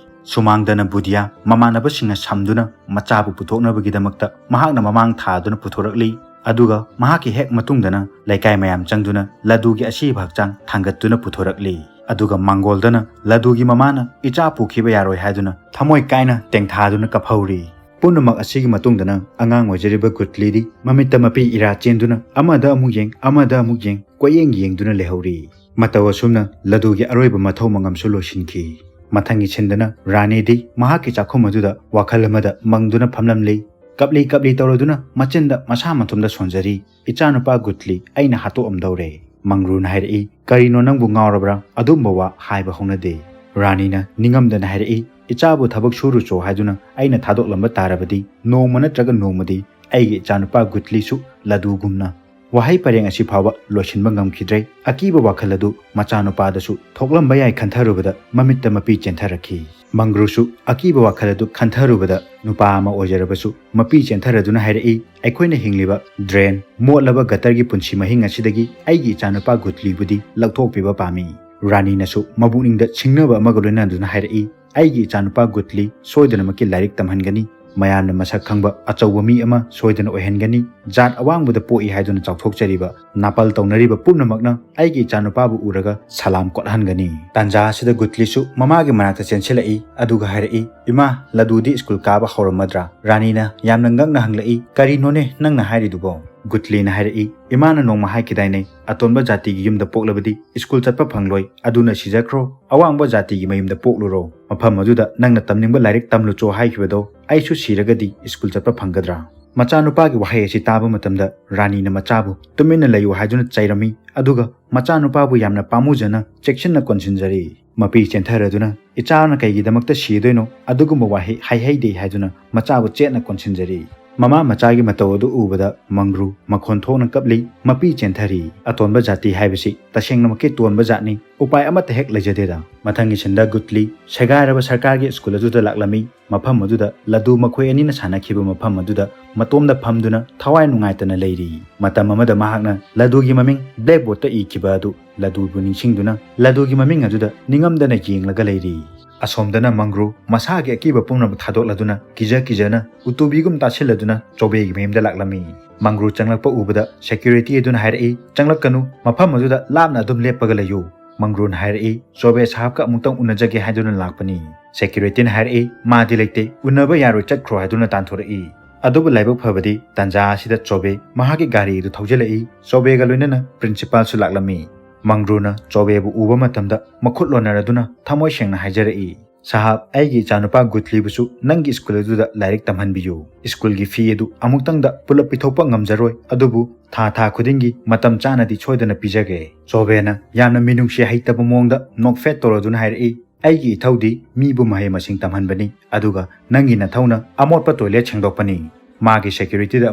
ꯁꯨꯃꯥꯡꯗꯅ ꯕꯨꯙꯤꯌꯥ ꯃꯃꯥꯟꯅꯕꯁꯤꯡꯅ ꯁꯝꯗꯨꯅ ꯃꯆꯥꯕꯨ ꯄꯨꯊꯣꯛꯅꯕꯒꯤꯗꯃꯛꯇ ꯃꯍꯥꯛꯅ ꯃꯃꯥꯡ ꯊꯥꯗꯨꯅ ꯄꯨꯊꯣꯔꯛꯂꯤ꯫ ꯑꯗꯨꯒ ꯃꯍꯥꯛꯀꯤ ꯍꯦꯛ ꯃꯇꯨꯡꯗꯅ ꯂꯩꯀꯥꯏ ꯃꯌꯥꯝ ꯆꯪꯗꯨꯅ ꯂꯗꯨꯒꯤ ꯑꯁꯤꯕ ꯍꯛꯆꯥꯡ ꯊꯥꯡꯒꯠꯇꯨꯅ ꯄꯨꯊꯣꯔꯛꯂꯤ꯫ ꯑꯗꯨꯒ ꯃꯥꯡꯒꯣꯜꯗꯅ ꯂꯗꯨꯒꯤ ꯃꯃꯥꯅ ꯏꯆꯥ ꯄꯨꯈꯤꯕ ꯌꯥꯔꯣꯏ ꯍꯥꯏꯗꯨꯅ ꯊꯃꯣꯏ ꯀꯥꯏꯅ ꯇꯦꯡꯊꯥꯗꯨꯅ ꯀꯞꯍꯧꯔꯤ꯫ ꯄꯨꯝꯅꯃꯛ ꯑꯁꯤꯒꯤ ꯃꯇꯨꯡꯗꯅ ꯑꯉꯥꯡ ꯑꯣꯏꯖꯔꯤꯕ ꯒꯨꯠꯂꯤꯗꯤ ꯃꯃꯤꯠꯇ ꯃꯄꯤ ꯏꯔꯥ ꯆꯦꯟꯗꯨꯅ ꯑꯃꯗ ꯑꯃꯨꯛ ꯌꯦꯡ, ꯑꯃꯗ ꯑꯃꯨꯛ ꯌꯦꯡ, ꯀꯣꯏꯌꯦꯡ ꯌꯦꯡꯗꯨꯅ ꯂꯩꯍꯧꯔꯤ꯫ ꯃꯇꯧ ꯑꯁꯨꯝꯅ ꯂꯗꯨꯒꯤ ꯑꯔꯣꯏꯕ ꯃꯊꯧ ꯃꯉꯝꯁꯨ ꯂꯣꯏꯁꯤꯟꯈꯤ꯫ ꯃꯊꯪꯒꯤ ꯁꯤꯟꯗꯅ ꯔꯥꯅꯤꯗꯤ ꯃꯍꯥꯛꯀꯤ ꯆꯥꯛꯈꯨꯝ ꯑꯗꯨꯗ ꯋꯥꯈꯜ ꯑꯃꯗ ꯃꯪꯗꯨꯅ ꯐꯝꯂꯝꯂꯤ꯫ ꯀꯞꯂꯤ ꯀꯞꯂꯤ ꯇꯧꯔꯗꯨꯅ ꯃꯆꯤꯟꯗ ꯃꯁꯥ ꯃꯊꯨꯝꯗ ꯁꯣꯟꯖꯔꯤ, "ꯏꯆꯥꯅꯨꯄꯥ ꯒꯨꯠꯂꯤ ꯑꯩꯅ ꯍꯥꯠꯇꯣꯛꯑꯝꯗꯧꯔꯦ꯫" ꯃꯪꯒ꯭ꯔꯨꯅ ꯍꯥꯏꯔꯛꯏ, "ꯀꯔꯤꯅꯣ, ꯅꯪꯕꯨ ꯉꯥꯎꯔꯕ꯭ꯔꯥ? ꯑꯗꯨꯝꯕ ꯋꯥ ꯍꯥꯏꯕ ꯍꯧꯅꯗꯦ꯫" ꯔꯥꯅꯤꯅ ꯅꯤꯡꯉꯝꯗꯅ ꯍꯥꯏꯔꯛꯏ, "ꯏꯆꯥꯕꯨ ꯊꯕꯛ ꯁꯨꯔꯨꯆꯣ ꯍꯥꯏꯗꯨꯅ ꯑꯩꯅ ꯊꯥꯗꯣꯛꯂꯝꯕ ꯇꯥꯔꯕꯗꯤ ꯅꯣꯡꯃ ꯅꯠꯇ꯭ꯔꯒ ꯅꯣꯡꯃꯗꯤ ꯑꯩꯒꯤ ꯏꯆꯥꯅꯨꯄꯥ ꯒꯨꯠꯂꯤꯁꯨ ꯂꯗꯨꯒꯨꯝꯅ꯫" ꯋꯥꯍꯩ ꯄꯔꯦꯡ ꯑꯁꯤ ꯐꯥꯎꯕ ꯂꯣꯏꯁꯤꯟꯕ ꯉꯝꯈꯤꯗ꯭ꯔꯦ꯫ ꯑꯀꯤꯕ ꯋꯥꯈꯜ ꯑꯗꯨ ꯃꯆꯥꯅꯨꯄꯥꯗꯁꯨ ꯊꯣꯛꯂꯝꯕ ꯌꯥꯏ ꯈꯟꯊꯔꯨꯕꯗ ꯃꯃꯤꯠꯇ ꯃꯄꯤ ꯆꯦꯟꯊꯔꯛꯈꯤ꯫ ꯃꯪꯒ꯭ꯔꯨꯁꯨ ꯑꯀꯤꯕ ꯋꯥꯈꯜ ꯑꯗꯨ ꯈꯟꯊꯔꯨꯕꯗ ꯅꯨꯄꯥ ꯑꯃ ꯑꯣꯏꯖꯔꯕꯁꯨ ꯃꯄꯤ ꯆꯦꯟꯊꯔꯗꯨꯅ ꯍꯥꯏꯔꯛꯏ, "ꯑꯩꯈꯣꯏꯅ ꯍꯤꯡꯂꯤꯕ ꯗ꯭ꯔꯦꯟ, ꯃꯣꯠꯂꯕ ꯒꯇꯔꯒꯤ ꯄꯨꯟꯁꯤ ꯃꯍꯤꯡ ꯑꯁꯤꯗꯒꯤ ꯑꯩꯒꯤ ꯏꯆꯥꯅꯨꯄꯥ ꯒꯨꯠꯂꯤꯕꯨꯗꯤ ꯂꯧꯊꯣꯛꯄꯤꯕ ꯄꯥꯝꯃꯤ꯫" ꯔꯥꯅꯤꯅꯁꯨ ꯃꯕꯨꯛꯅꯤꯡꯗ ꯁꯤꯡꯅꯕ ꯑꯃꯒ ꯂꯣꯏꯅꯗꯨꯅ ꯍꯥꯏꯔꯛꯏ, "ꯑꯩꯒꯤ ꯏꯆꯥꯅꯨꯄꯥ ꯒꯨꯠꯂꯤ ꯁꯣꯏꯗꯅꯃꯛꯀꯤ ꯂꯥꯏꯔꯤꯛ ꯇꯝꯍꯟꯒꯅꯤ꯫ ꯃꯌꯥꯝꯅ ꯃꯁꯛ ꯈꯪꯕ ꯑꯆꯧꯕ ꯃꯤ ꯑꯃ ꯁꯣꯏꯗꯅ ꯑꯣꯏꯍꯟꯒꯅꯤ꯫ ꯖꯥꯠ ꯑꯋꯥꯡꯕꯗ ꯄꯣꯛꯏ ꯍꯥꯏꯗꯨꯅ ꯆꯥꯎꯊꯣꯛꯆꯔꯤꯕ ꯅꯥꯄꯜ ꯇꯧꯅꯔꯤꯕ ꯄꯨꯝꯅꯃꯛꯅ ꯑꯩꯒꯤ ꯏꯆꯥꯅꯨꯄꯥꯕꯨ ꯎꯔꯒ ꯁꯂꯥꯝ ꯀꯣꯠꯍꯟꯒꯅꯤ꯫" ꯇꯥꯟꯖꯥ ꯑꯁꯤꯗ ꯒꯨꯠꯂꯤꯁꯨ ꯃꯃꯥꯒꯤ ꯃꯅꯥꯛꯇ ꯆꯦꯟꯁꯤꯜꯂꯛꯏ, ꯑꯗꯨꯒ ꯍꯥꯏꯔꯛꯏ, "ꯏꯃꯥ, ꯂꯗꯨꯗꯤ ꯁ꯭ꯀꯨꯜ ꯀꯥꯕ ꯍꯧꯔꯝꯃꯗ꯭ꯔꯥ?" ꯔꯥꯅꯤꯅ ꯌꯥꯝꯅ ꯉꯛꯅ ꯍꯪꯂꯛꯏ, "ꯀꯔꯤꯅꯣꯅꯦ ꯅꯪꯅ ꯍꯥꯏꯔꯤꯗꯨꯕꯣ?" ꯒꯨꯠꯂꯤꯅ ꯍꯥꯏꯔꯛꯏ, "ꯏꯃꯥꯅ ꯅꯣꯡꯃ ꯍꯥꯏꯈꯤꯗꯥꯏꯅꯦ, ꯑꯇꯣꯟꯕ ꯖꯥꯇꯤꯒꯤ ꯌꯨꯝꯗ ꯄꯣꯛꯂꯕꯗꯤ ꯁ꯭ꯀꯨꯜ ꯆꯠꯄ ꯐꯪꯂꯣꯏ, ꯑꯗꯨꯅ ꯁꯤꯖꯈ꯭ꯔꯣ, ꯑꯋꯥꯡꯕ ꯖꯥꯇꯤꯒꯤ ꯃꯌꯨꯝꯗ ꯄꯣꯛꯂꯨꯔꯣ, ꯃꯐꯝ ꯑꯗꯨꯗ ꯅꯪꯅ ꯇꯝꯅꯤꯡꯕ ꯂꯥꯏꯔꯤꯛ ꯇꯝꯂꯨꯆꯣ ꯍꯥꯏꯈꯤꯕꯗꯣ, ꯑꯩꯁꯨ ꯁꯤꯔꯒꯗꯤ ꯁ꯭ꯀꯨꯜ ꯆꯠꯄ ꯐꯪꯒꯗ꯭ꯔꯥ?" ꯃꯆꯥꯅꯨꯄꯥꯒꯤ ꯋꯥꯍꯩ ꯑꯁꯤ ꯇꯥꯕ ꯃꯇꯝꯗ ꯔꯥꯅꯤꯅ ꯃꯆꯥꯕꯨ ꯇꯨꯃꯤꯟꯅ ꯂꯩꯌꯨ ꯍꯥꯏꯗꯨꯅ ꯆꯩꯔꯝꯃꯤ, ꯑꯗꯨꯒ ꯃꯆꯥꯅꯨꯄꯥꯕꯨ ꯌꯥꯝꯅ ꯄꯥꯝꯃꯨꯖꯅ ꯆꯦꯛꯁꯤꯟꯅ ꯀꯣꯟꯁꯤꯟꯖꯔꯤ꯫ ꯃꯄꯤ ꯆꯦꯟꯊꯔꯗꯨꯅ, "ꯏꯆꯥꯅ ꯀꯩꯒꯤꯗꯃꯛꯇ ꯁꯤꯗꯣꯏꯅꯣ? ꯑꯗꯨꯒꯨꯝꯕ ꯋꯥꯍꯩ ꯍꯥꯏꯍꯩꯗꯦ" ꯍꯥꯏꯗꯨꯅ ꯃꯆꯥꯕꯨ ꯆꯦꯠꯅ ꯀꯣꯟꯁꯤꯟꯖꯔꯤ꯫ ꯃꯃꯥ ꯃꯆꯥꯒꯤ ꯃꯇꯧ ꯑꯗꯨ ꯎꯕꯗ ꯃꯪꯒ꯭ꯔꯨ ꯃꯈꯣꯟ ꯊꯣꯛꯅ ꯀꯞꯂꯤ꯫ ꯃꯄꯤ ꯆꯦꯟꯊꯔꯤ꯫ ꯑꯇꯣꯟꯕ ꯖꯥꯇꯤ ꯍꯥꯏꯕꯁꯤ ꯇꯁꯦꯡꯅꯃꯛꯀꯤ ꯇꯣꯟꯕ ꯖꯥꯠꯅꯤ꯫ ꯎꯄꯥꯏ ꯑꯃꯠꯇ ꯍꯦꯛ ꯂꯩꯖꯗꯦꯗ꯫ ꯃꯊꯪꯒꯤ ꯁꯤꯟꯗ ꯒꯨꯠꯂꯤ ꯁꯦꯒꯥꯏꯔꯕ ꯁꯔꯀꯥꯔꯒꯤ ꯁ꯭ꯀꯨꯜ ꯑꯗꯨꯗ ꯂꯥꯛꯂꯝꯃꯤ꯫ ꯃꯐꯝ ꯑꯗꯨꯗ ꯂꯗꯨ ꯃꯈꯣꯏ ꯑꯅꯤꯅ ꯁꯥꯟꯅꯈꯤꯕ ꯃꯐꯝ ꯑꯗꯨꯗ ꯃꯇꯣꯝꯗ ꯐꯝꯗꯨꯅ ꯊꯋꯥꯏ ꯅꯨꯡꯉꯥꯏꯇꯅ ꯂꯩꯔꯤ꯫ ꯃꯇꯝ ꯑꯃꯗ ꯃꯍꯥꯛꯅ ꯂꯗꯨꯒꯤ ꯃꯃꯤꯡ ꯕ꯭ꯂꯦꯛꯕꯣꯔꯗꯇ ꯏꯈꯤꯕ ꯑꯗꯨ ꯂꯗꯨꯕꯨ ꯅꯤꯡꯁꯤꯡꯗꯨꯅ ꯂꯗꯨꯒꯤ ꯃꯃꯤꯡ ꯑꯗꯨꯗ ꯅꯤꯡꯉꯝꯗꯅ ꯌꯦꯡꯂꯒ ꯂꯩꯔꯤ꯫ ꯑꯁꯣꯝꯗꯅ ꯃꯪꯒ꯭ꯔꯨ ꯃꯁꯥꯒꯤ ꯑꯀꯤꯕ ꯄꯨꯝꯅꯃꯛ ꯊꯥꯗꯣꯛꯂꯗꯨꯅ ꯀꯤꯖ ꯀꯤꯖꯅ ꯎꯇꯨꯕꯤꯒꯨꯝ ꯇꯥꯁꯤꯜꯂꯗꯨꯅ ꯆꯣꯕꯦꯒꯤ ꯃꯌꯨꯝꯗ ꯂꯥꯛꯂꯝꯃꯤ꯫ ꯃꯪꯒ꯭ꯔꯨ ꯆꯪꯂꯛꯄ ꯎꯕꯗ ꯁꯦꯀ꯭ꯌꯨꯔꯤꯇꯤ ꯑꯗꯨꯅ ꯍꯥꯏꯔꯛꯏ, "ꯆꯪꯂꯛꯀꯅꯨ, ꯃꯐꯝ ꯑꯗꯨꯗ ꯂꯥꯞꯅ ꯑꯗꯨꯝ ꯂꯦꯞꯄꯒ ꯂꯩꯌꯨ"꯫ ꯃꯪꯒ꯭ꯔꯨꯅ ꯍꯥꯏꯔꯛꯏ, "ꯆꯣꯕꯦ ꯁꯥꯍꯕꯀ ꯑꯃꯨꯛꯇꯪ ꯎꯅꯖꯒꯦ ꯍꯥꯏꯗꯨꯅ ꯂꯥꯛꯄꯅꯤ"꯫ ꯁꯦꯀ꯭ꯌꯨꯔꯤꯇꯤꯅ ꯍꯥꯏꯔꯛꯏ, "ꯃꯥꯗꯤ ꯂꯩꯇꯦ, ꯎꯅꯕ ꯌꯥꯔꯣꯏ, ꯆꯠꯈ꯭ꯔꯣ" ꯍꯥꯏꯗꯨꯅ ꯇꯥꯟꯊꯣꯔꯛꯏ꯫ ꯑꯗꯨꯕꯨ ꯂꯥꯏꯕꯛ ꯐꯕꯗꯤ ꯇꯥꯟꯖꯥ ꯑꯁꯤꯗ ꯆꯣꯕꯦ ꯃꯍꯥꯛꯀꯤ ꯒꯥꯔꯤ ꯑꯗꯨ ꯊꯧꯖꯤꯜꯂꯛꯏ꯫ ꯆꯣꯕꯦꯒ ꯂꯣꯏꯅꯅ ꯄ꯭ꯔꯤꯟꯁꯤꯄꯥꯜꯁꯨ ꯂꯥꯛꯂꯝꯃꯤ꯫ ꯃꯪꯒ꯭ꯔꯨꯅ ꯆꯣꯕꯦꯕꯨ ꯎꯕ ꯃꯇꯝꯗ ꯃꯈꯨꯠ ꯂꯣꯟꯅꯔꯗꯨꯅ ꯊꯃꯣꯏ ꯁꯦꯡꯅ ꯍꯥꯏꯖꯔꯛꯏ, "ꯁꯥꯍꯕ, ꯑꯩꯒꯤ ꯏꯆꯥꯅꯨꯄꯥ ꯒꯨꯠꯂꯤꯕꯨꯁꯨ ꯅꯪꯒꯤ ꯁ꯭ꯀꯨꯜ ꯑꯗꯨꯗ ꯂꯥꯏꯔꯤꯛ ꯇꯝꯍꯟꯕꯤꯌꯨ꯫ ꯁ꯭ꯀꯨꯜꯒꯤ ꯐꯤ ꯑꯗꯨ ꯑꯃꯨꯛꯇꯪꯗ ꯄꯨꯂꯞ ꯄꯤꯊꯣꯛꯄ ꯉꯝꯖꯔꯣꯏ, ꯑꯗꯨꯕꯨ ꯊꯥ ꯊꯥ ꯈꯨꯗꯤꯡꯒꯤ ꯃꯇꯝ ꯆꯥꯅꯗꯤ ꯁꯣꯏꯗꯅ ꯄꯤꯖꯒꯦ"꯫ ꯆꯣꯕꯦꯅ ꯌꯥꯝꯅ ꯃꯤꯅꯨꯡꯁꯤ ꯍꯩꯇꯕ ꯃꯑꯣꯡꯗ ꯅꯣꯛꯐꯦꯠ ꯇꯧꯔꯗꯨꯅ ꯍꯥꯏꯔꯛꯏ, "ꯑꯩꯒꯤ ꯏꯊꯧꯗꯤ ꯃꯤꯕꯨ ꯃꯍꯩ ꯃꯁꯤꯡ ꯇꯝꯍꯟꯕꯅꯤ, ꯑꯗꯨꯒ ꯅꯪꯒꯤ ꯅꯊꯧꯅ ꯑꯃꯣꯠꯄ ꯇꯣꯏꯂꯦꯠ ꯁꯦꯡꯗꯣꯛꯄꯅꯤ"꯫ ꯃꯥꯒꯤ ꯁꯦꯀ꯭ꯌꯨꯔꯤꯇꯤꯗ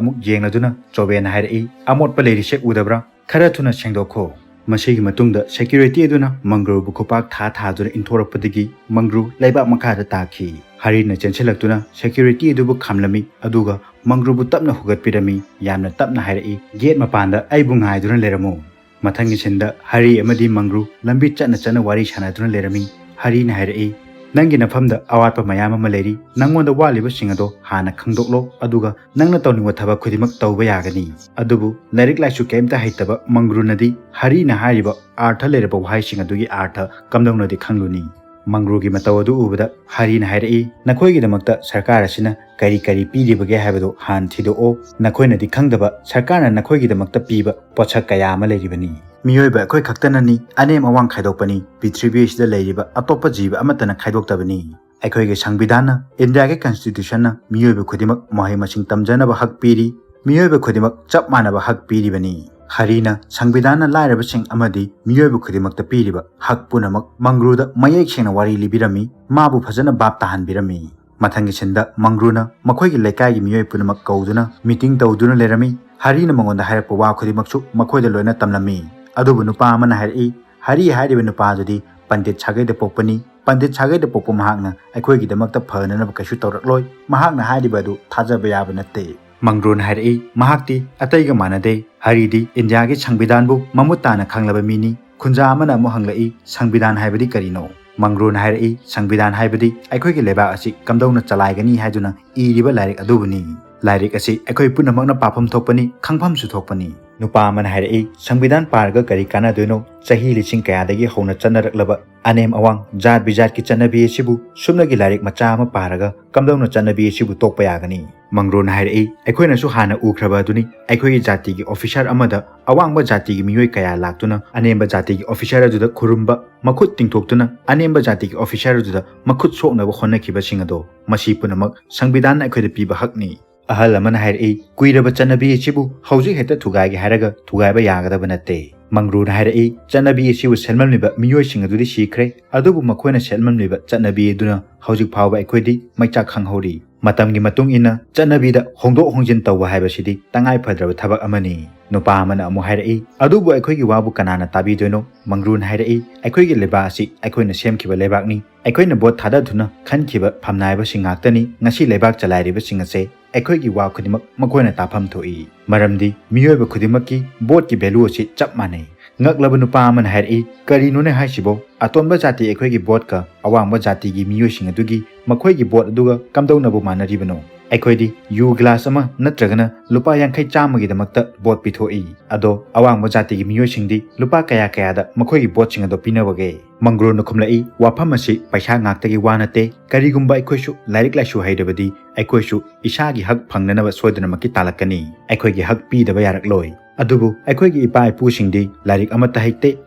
ꯑꯃꯨꯛ ꯌꯦꯡꯂꯗꯨꯅ ꯆꯣꯕꯦꯅ ꯍꯥꯏꯔꯛꯏ, "ꯑꯃꯣꯠꯄ ꯂꯩꯔꯤꯁꯦ ꯎꯗꯕ꯭ꯔꯥ? ꯈꯔ ꯊꯨꯅ ꯁꯦꯡꯗꯣꯛꯈꯣ"꯫ ꯃꯁꯤꯒꯤ ꯃꯇꯨꯡꯗ ꯁꯦꯀ꯭ꯌꯨꯔꯤꯇꯤ ꯑꯗꯨꯅ ꯃꯪꯒ꯭ꯔꯨꯕꯨ ꯈꯨꯄꯥꯛ ꯊꯥ ꯊꯥꯗꯨꯅ ꯏꯟꯊꯣꯔꯛꯄꯗꯒꯤ ꯃꯪꯒ꯭ꯔꯨ ꯂꯩꯕꯥꯛ ꯃꯈꯥꯗ ꯇꯥꯈꯤ꯫ ꯍꯔꯤꯅ ꯆꯦꯟꯁꯤꯜꯂꯛꯇꯨꯅ ꯁꯦꯀ꯭ꯌꯨꯔꯤꯇꯤ ꯑꯗꯨꯕꯨ ꯈꯥꯝꯂꯝꯃꯤ, ꯑꯗꯨꯒ ꯃꯪꯒ꯭ꯔꯨꯕꯨ ꯇꯞꯅ ꯍꯨꯒꯠꯄꯤꯔꯝꯃꯤ꯫ ꯌꯥꯝꯅ ꯇꯞꯅ ꯍꯥꯏꯔꯛꯏ, "ꯒꯦꯠ ꯃꯄꯥꯟꯗ ꯑꯩꯕꯨ ꯉꯥꯏꯗꯨꯅ ꯂꯩꯔꯝꯃꯨ"꯫ ꯃꯊꯪꯒꯤ ꯁꯤꯟꯗ ꯍꯔꯤ ꯑꯃꯗꯤ ꯃꯪꯒ꯭ꯔꯨ ꯂꯝꯕꯤ ꯆꯠꯅ ꯆꯠꯅ ꯋꯥꯔꯤ ꯁꯥꯟꯅꯗꯨꯅ ꯂꯩꯔꯝꯃꯤ꯫ ꯍꯔꯤꯅ ꯍꯥꯏꯔꯛꯏ, "ꯅꯪꯒꯤ ꯅꯐꯝꯗ ꯑꯋꯥꯠꯄ ꯃꯌꯥꯝ ꯑꯃ ꯂꯩꯔꯤ꯫ ꯅꯪꯉꯣꯟꯗ ꯋꯥꯠꯂꯤꯕꯁꯤꯡ ꯑꯗꯣ ꯍꯥꯟꯅ ꯈꯪꯗꯣꯛꯂꯣ, ꯑꯗꯨꯒ ꯅꯪꯅ ꯇꯧꯅꯤꯡꯕ ꯊꯕꯛ ꯈꯨꯗꯤꯡꯃꯛ ꯇꯧꯕ ꯌꯥꯒꯅꯤ"꯫ ꯑꯗꯨꯕꯨ ꯂꯥꯏꯔꯤꯛ ꯂꯥꯏꯁꯨ ꯀꯔꯤꯝꯇ ꯍꯩꯇꯕ ꯃꯪꯒ꯭ꯔꯨꯅꯗꯤ ꯍꯔꯤꯅ ꯍꯥꯏꯔꯤꯕ ꯑꯥꯔꯊ ꯂꯩꯔꯕ ꯋꯥꯍꯩꯁꯤꯡ ꯑꯗꯨꯒꯤ ꯑꯥꯔꯊ ꯀꯝꯗꯧꯅꯗꯤ ꯈꯪꯂꯨꯅꯤ? ꯃꯪꯒ꯭ꯔꯨꯒꯤ ꯃꯇꯧ ꯑꯗꯨ ꯎꯕꯗ ꯍꯔꯤꯅ ꯍꯥꯏꯔꯛꯏ, "ꯅꯈꯣꯏꯒꯤꯗꯃꯛꯇ ꯁꯔꯀꯥꯔ ꯑꯁꯤꯅ ꯀꯔꯤ ꯀꯔꯤ ꯄꯤꯔꯤꯕꯒꯦ ꯍꯥꯏꯕꯗꯨ ꯍꯥꯟꯅ ꯊꯤꯗꯣꯛꯑꯣ꯫ ꯅꯈꯣꯏꯅꯗꯤ ꯈꯪꯗꯕ ꯁꯔꯀꯥꯔꯅ ꯅꯈꯣꯏꯒꯤꯗꯃꯛꯇ ꯄꯤꯕ ꯄꯣꯠꯁꯛ ꯀꯌꯥ ꯑꯃ ꯂꯩꯔꯤꯕꯅꯤ꯫ ꯃꯤꯑꯣꯏꯕ ꯑꯩꯈꯣꯏ ꯈꯛꯇꯅꯅꯤ ꯑꯅꯦꯝ ꯑꯋꯥꯡ ꯈꯥꯏꯗꯣꯛꯄꯅꯤ, ꯄ꯭ꯔꯤꯊꯤꯕꯤ ꯑꯁꯤꯗ ꯂꯩꯔꯤꯕ ꯑꯇꯣꯞꯄ ꯖꯤꯕ ꯑꯃꯠꯇꯅ ꯈꯥꯏꯗꯣꯛꯇꯕꯅꯤ꯫ ꯑꯩꯈꯣꯏꯒꯤ ꯁꯪꯕꯤꯙꯥꯟꯅ, ꯏꯟꯗꯤꯌꯥꯒꯤ ꯀꯟꯁꯇꯤꯇ꯭ꯌꯨꯁꯟꯅ ꯃꯤꯑꯣꯏꯕ ꯈꯨꯗꯤꯡꯃꯛ ꯃꯍꯩ ꯃꯁꯤꯡ ꯇꯝꯖꯅꯕ ꯍꯛ ꯄꯤꯔꯤ꯫ ꯃꯤꯑꯣꯏꯕ ꯈꯨꯗꯤꯡꯃꯛ ꯆꯞ ꯃꯥꯟꯅꯕ ꯍꯛ ꯄꯤꯔꯤꯕꯅꯤ"꯫ ꯍꯔꯤꯅ ꯁꯪꯕꯤꯙꯥꯟꯅ ꯂꯥꯏꯔꯕꯁꯤꯡ ꯑꯃꯗꯤ ꯃꯤꯑꯣꯏꯕ ꯈꯨꯗꯤꯡꯃꯛꯇ ꯄꯤꯔꯤꯕ ꯍꯛ ꯄꯨꯝꯅꯃꯛ ꯃꯪꯒ꯭ꯔꯨꯗ ꯃꯌꯦꯛ ꯁꯦꯡꯅ ꯋꯥꯔꯤ ꯂꯤꯕꯤꯔꯝꯃꯤ, ꯃꯥꯕꯨ ꯐꯖꯅ ꯚꯥꯞ ꯇꯥꯍꯟꯕꯤꯔꯝꯃꯤ꯫ ꯃꯊꯪꯒꯤ ꯁꯤꯟꯗ ꯃꯪꯒ꯭ꯔꯨꯅ ꯃꯈꯣꯏꯒꯤ ꯂꯩꯀꯥꯏꯒꯤ ꯃꯤꯑꯣꯏ ꯄꯨꯝꯅꯃꯛ ꯀꯧꯗꯨꯅ ꯃꯤꯇꯤꯡ ꯇꯧꯗꯨꯅ ꯂꯩꯔꯝꯃꯤ꯫ ꯍꯔꯤꯅ ꯃꯉꯣꯟꯗ ꯍꯥꯏꯔꯛꯄ ꯋꯥ ꯈꯨꯗꯤꯡꯃꯛꯁꯨ ꯃꯈꯣꯏꯗ ꯂꯣꯏꯅ ꯇꯝꯂꯝꯃꯤ꯫ ꯑꯗꯨꯕꯨ ꯅꯨꯄꯥ ꯑꯃꯅ ꯍꯥꯏꯔꯛꯏ, "ꯍꯔꯤ ꯍꯥꯏꯔꯤꯕ ꯅꯨꯄꯥ ꯑꯗꯨꯗꯤ ꯄꯟꯗꯤꯠ ꯁꯥꯒꯩꯗ ꯄꯣꯛꯄꯅꯤ꯫ ꯄꯟꯗꯤꯠ ꯁꯥꯒꯩꯗ ꯄꯣꯛꯄ ꯃꯍꯥꯛꯅ ꯑꯩꯈꯣꯏꯒꯤꯗꯃꯛꯇ ꯐꯅꯅꯕ ꯀꯩꯁꯨ ꯇꯧꯔꯛꯂꯣꯏ꯫ ꯃꯍꯥꯛꯅ ꯍꯥꯏꯔꯤꯕ ꯑꯗꯨ ꯊꯥꯖꯕ ꯌꯥꯕ ꯅꯠꯇꯦ"꯫ ꯃꯪꯒ꯭ꯔꯨꯅ ꯍꯥꯏꯔꯛꯏ, "ꯃꯍꯥꯛꯇꯤ ꯑꯇꯩꯒ ꯃꯥꯟꯅꯗꯦ꯫ ꯍꯔꯤꯗꯤ ꯏꯟꯗꯤꯌꯥꯒꯤ ꯁꯪꯕꯤꯙꯥꯟꯕꯨ ꯃꯃꯨꯠ ꯇꯥꯅ ꯈꯪꯂꯕ ꯃꯤꯅꯤ"꯫ ꯈꯨꯟꯖꯥ ꯑꯃꯅ ꯑꯃꯨꯛ ꯍꯪꯂꯛꯏ, "ꯁꯪꯕꯤꯙꯥꯟ ꯍꯥꯏꯕꯗꯤ ꯀꯔꯤꯅꯣ?" ꯃꯪꯒ꯭ꯔꯨꯅ ꯍꯥꯏꯔꯛꯏ, "ꯁꯪꯕꯤꯙꯥꯟ ꯍꯥꯏꯕꯗꯤ ꯑꯩꯈꯣꯏꯒꯤ ꯂꯩꯕꯥꯛ ꯑꯁꯤ ꯀꯝꯗꯧꯅ ꯆꯂꯥꯏꯒꯅꯤ ꯍꯥꯏꯗꯨꯅ ꯏꯔꯤꯕ ꯂꯥꯏꯔꯤꯛ ꯑꯗꯨꯕꯨꯅꯤ꯫ ꯂꯥꯏꯔꯤꯛ ꯑꯁꯤ ꯑꯩꯈꯣꯏ ꯄꯨꯝꯅꯃꯛꯅ ꯄꯥꯐꯝ ꯊꯣꯛꯄꯅꯤ, ꯈꯪꯐꯝꯁꯨ ꯊꯣꯛꯄꯅꯤ"꯫ ꯅꯨꯄꯥ ꯑꯃꯅ ꯍꯥꯏꯔꯛꯏ, "ꯁꯪꯕꯤꯙꯥꯟ ꯄꯥꯔꯒ ꯀꯔꯤ ꯀꯥꯟꯅꯗꯣꯏꯅꯣ? ꯆꯍꯤ ꯂꯤꯁꯤꯡ ꯀꯌꯥꯗꯒꯤ ꯍꯧꯅ ꯆꯠꯅꯔꯛꯂꯕ ꯑꯅꯦꯝ ꯑꯋꯥꯡ, ꯖꯥꯠ ꯕꯤꯖꯥꯠꯀꯤ ꯆꯠꯅꯕꯤ ꯑꯁꯤꯕꯨ ꯁꯨꯞꯅꯒꯤ ꯂꯥꯏꯔꯤꯛ ꯃꯆꯥ ꯑꯃ ꯄꯥꯔꯒ ꯀꯝꯗꯧꯅ ꯆꯠꯅꯕꯤ ꯑꯁꯤꯕꯨ ꯇꯣꯛꯄ ꯌꯥꯒꯅꯤ?" ꯃꯪꯒ꯭ꯔꯨꯅ ꯍꯥꯏꯔꯛꯏ, "ꯑꯩꯈꯣꯏꯅꯁꯨ ꯍꯥꯟꯅ ꯎꯈ꯭ꯔꯕ ꯑꯗꯨꯅꯤ, ꯑꯩꯈꯣꯏꯒꯤ ꯖꯥꯇꯤꯒꯤ ꯑꯣꯐꯤꯁꯥꯔ ꯑꯃꯗ ꯑꯋꯥꯡꯕ ꯖꯥꯇꯤꯒꯤ ꯃꯤꯑꯣꯏ ꯀꯌꯥ ꯂꯥꯛꯇꯨꯅ ꯑꯅꯦꯝꯕ ꯖꯥꯇꯤꯒꯤ ꯑꯣꯐꯤꯁꯥꯔ ꯑꯗꯨꯗ ꯈꯨꯔꯨꯝꯕ, ꯃꯈꯨꯠ ꯇꯤꯡꯊꯣꯛꯇꯨꯅ ꯑꯅꯦꯝꯕ ꯖꯥꯇꯤꯒꯤ ꯑꯣꯐꯤꯁꯥꯔ ꯑꯗꯨꯗ ꯃꯈꯨꯠ ꯁꯣꯛꯅꯕ ꯍꯣꯠꯅꯈꯤꯕꯁꯤꯡ ꯑꯗꯣ꯫ ꯃꯁꯤ ꯄꯨꯝꯅꯃꯛ ꯁꯪꯕꯤꯙꯥꯟꯅ ꯑꯩꯈꯣꯏꯗ ꯄꯤꯕ ꯍꯛꯅꯤ"꯫ ꯑꯍꯜ ꯑꯃꯅ ꯍꯥꯏꯔꯛꯏ, "ꯀꯨꯏꯔꯕ ꯆꯠꯅꯕꯤ ꯑꯁꯤꯕꯨ ꯍꯧꯖꯤꯛ ꯍꯦꯛꯇ ꯊꯨꯒꯥꯏꯒꯦ ꯍꯥꯏꯔꯒ ꯊꯨꯒꯥꯏꯕ ꯌꯥꯒꯗꯕ ꯅꯠꯇꯦ"꯫ ꯃꯪꯒ꯭ꯔꯨꯅ ꯍꯥꯏꯔꯛꯏ, "ꯆꯠꯅꯕꯤ ꯑꯁꯤꯕꯨ ꯁꯦꯝꯂꯝꯂꯤꯕ ꯃꯤꯑꯣꯏꯁꯤꯡ ꯑꯗꯨꯗꯤ ꯁꯤꯈ꯭ꯔꯦ, ꯑꯗꯨꯕꯨ ꯃꯈꯣꯏꯅ ꯁꯦꯝꯂꯝꯂꯤꯕ ꯆꯠꯅꯕꯤ ꯑꯗꯨꯅ ꯍꯧꯖꯤꯛ ꯐꯥꯎꯕ ꯑꯩꯈꯣꯏꯗꯤ ꯃꯩꯆꯥꯛ ꯈꯪꯍꯧꯔꯤ꯫ ꯃꯇꯝꯒꯤ ꯃꯇꯨꯡ ꯏꯟꯅ ꯆꯠꯅꯕꯤꯗ ꯍꯣꯡꯗꯣꯛ ꯍꯣꯡꯖꯤꯟ ꯇꯧꯕ ꯍꯥꯏꯕꯁꯤꯗꯤ ꯇꯉꯥꯏ ꯐꯗ꯭ꯔꯕ ꯊꯕꯛ ꯑꯃꯅꯤ"꯫ ꯅꯨꯄꯥ ꯑꯃꯅ ꯑꯃꯨꯛ ꯍꯥꯏꯔꯛꯏ, "ꯑꯗꯨꯕꯨ ꯑꯩꯈꯣꯏꯒꯤ ꯋꯥꯕꯨ ꯀꯅꯥꯅ ꯇꯥꯕꯤꯗꯣꯏꯅꯣ?" ꯃꯪꯒ꯭ꯔꯨꯅ ꯍꯥꯏꯔꯛꯏ, "ꯑꯩꯈꯣꯏꯒꯤ ꯂꯩꯕꯥꯛ ꯑꯁꯤ ꯑꯩꯈꯣꯏꯅ ꯁꯦꯝꯈꯤꯕ ꯂꯩꯕꯥꯛꯅꯤ꯫ ꯑꯩꯈꯣꯏꯅ ꯚꯣꯠ ꯊꯥꯗꯗꯨꯅ ꯈꯟꯈꯤꯕ ꯐꯝꯅꯥꯏꯕꯁꯤꯡ ꯉꯥꯛꯇꯅꯤ ꯉꯁꯤ ꯂꯩꯕꯥꯛ ꯆꯂꯥꯏꯔꯤꯕꯁꯤꯡ ꯑꯁꯦ꯫ ꯑꯩꯈꯣꯏꯒꯤ ꯋꯥ ꯈꯨꯗꯤꯡꯃꯛ ꯃꯈꯣꯏꯅ ꯇꯥꯐꯝ ꯊꯣꯛꯏ, ꯃꯔꯝꯗꯤ ꯃꯤꯑꯣꯏꯕ ꯈꯨꯗꯤꯡꯃꯛꯀꯤ ꯚꯣꯠꯀꯤ ꯚꯦꯂꯨ ꯑꯁꯤ ꯆꯞ ꯃꯥꯟꯅꯩ"꯫ ꯉꯛꯂꯕ ꯅꯨꯄꯥ ꯑꯃꯅ ꯍꯥꯏꯔꯛꯏ, "ꯀꯔꯤꯅꯣꯅꯦ ꯍꯥꯏꯁꯤꯕꯣ? ꯑꯇꯣꯟꯕ ꯖꯥꯇꯤ ꯑꯩꯈꯣꯏꯒꯤ ꯚꯣꯠꯀ ꯑꯋꯥꯡꯕ ꯖꯥꯇꯤꯒꯤ ꯃꯤꯑꯣꯏꯁꯤꯡ ꯑꯗꯨꯒꯤ ꯃꯈꯣꯏꯒꯤ ꯚꯣꯠ ꯑꯗꯨꯒ ꯀꯝꯗꯧꯅꯕꯨ ꯃꯥꯟꯅꯔꯤꯕꯅꯣ? ꯑꯩꯈꯣꯏꯗꯤ ꯌꯨ ꯒꯤꯂꯥꯁ ꯑꯃ ꯅꯠꯇ꯭ꯔꯒꯅ ꯂꯨꯄꯥ ꯌꯥꯡꯈꯩ ꯆꯥꯝꯃꯒꯤꯗꯃꯛꯇ ꯚꯣꯠ ꯄꯤꯊꯣꯛꯏ꯫ ꯑꯗꯣ ꯑꯋꯥꯡꯕ ꯖꯥꯇꯤꯒꯤ ꯃꯤꯑꯣꯏꯁꯤꯡꯗꯤ ꯂꯨꯄꯥ ꯀꯌꯥ ꯀꯌꯥꯗ ꯃꯈꯣꯏꯒꯤ ꯚꯣꯠꯁꯤꯡ ꯑꯗꯣ ꯄꯤꯅꯕꯒꯦ?" ꯃꯪꯒ꯭ꯔꯣꯅ ꯈꯨꯝꯂꯛꯏ, "ꯋꯥꯐꯝ ꯑꯁꯤ ꯄꯩꯁꯥ ꯉꯥꯛꯇꯒꯤ ꯋꯥ ꯅꯠꯇꯦ꯫ ꯀꯔꯤꯒꯨꯝꯕ ꯑꯩꯈꯣꯏꯁꯨ ꯂꯥꯏꯔꯤꯛ ꯂꯥꯏꯁꯨ ꯍꯩꯔꯕꯗꯤ ꯑꯩꯈꯣꯏꯁꯨ ꯏꯁꯥꯒꯤ ꯍꯛ ꯐꯪꯅꯅꯕ ꯁꯣꯏꯗꯅꯃꯛꯀꯤ ꯇꯥꯜꯂꯛꯀꯅꯤ꯫ ꯑꯩꯈꯣꯏꯒꯤ ꯍꯛ ꯄꯤꯗꯕ ꯌꯥꯔꯛꯂꯣꯏ꯫ ꯑꯗꯨꯕꯨ ꯑꯩꯈꯣꯏꯒꯤ ꯏꯄꯥ ꯏꯄꯨꯁꯤꯡꯗꯤ ꯂꯥꯏꯔꯤꯛ ꯑꯃꯠꯇ ꯍꯩꯇꯦ,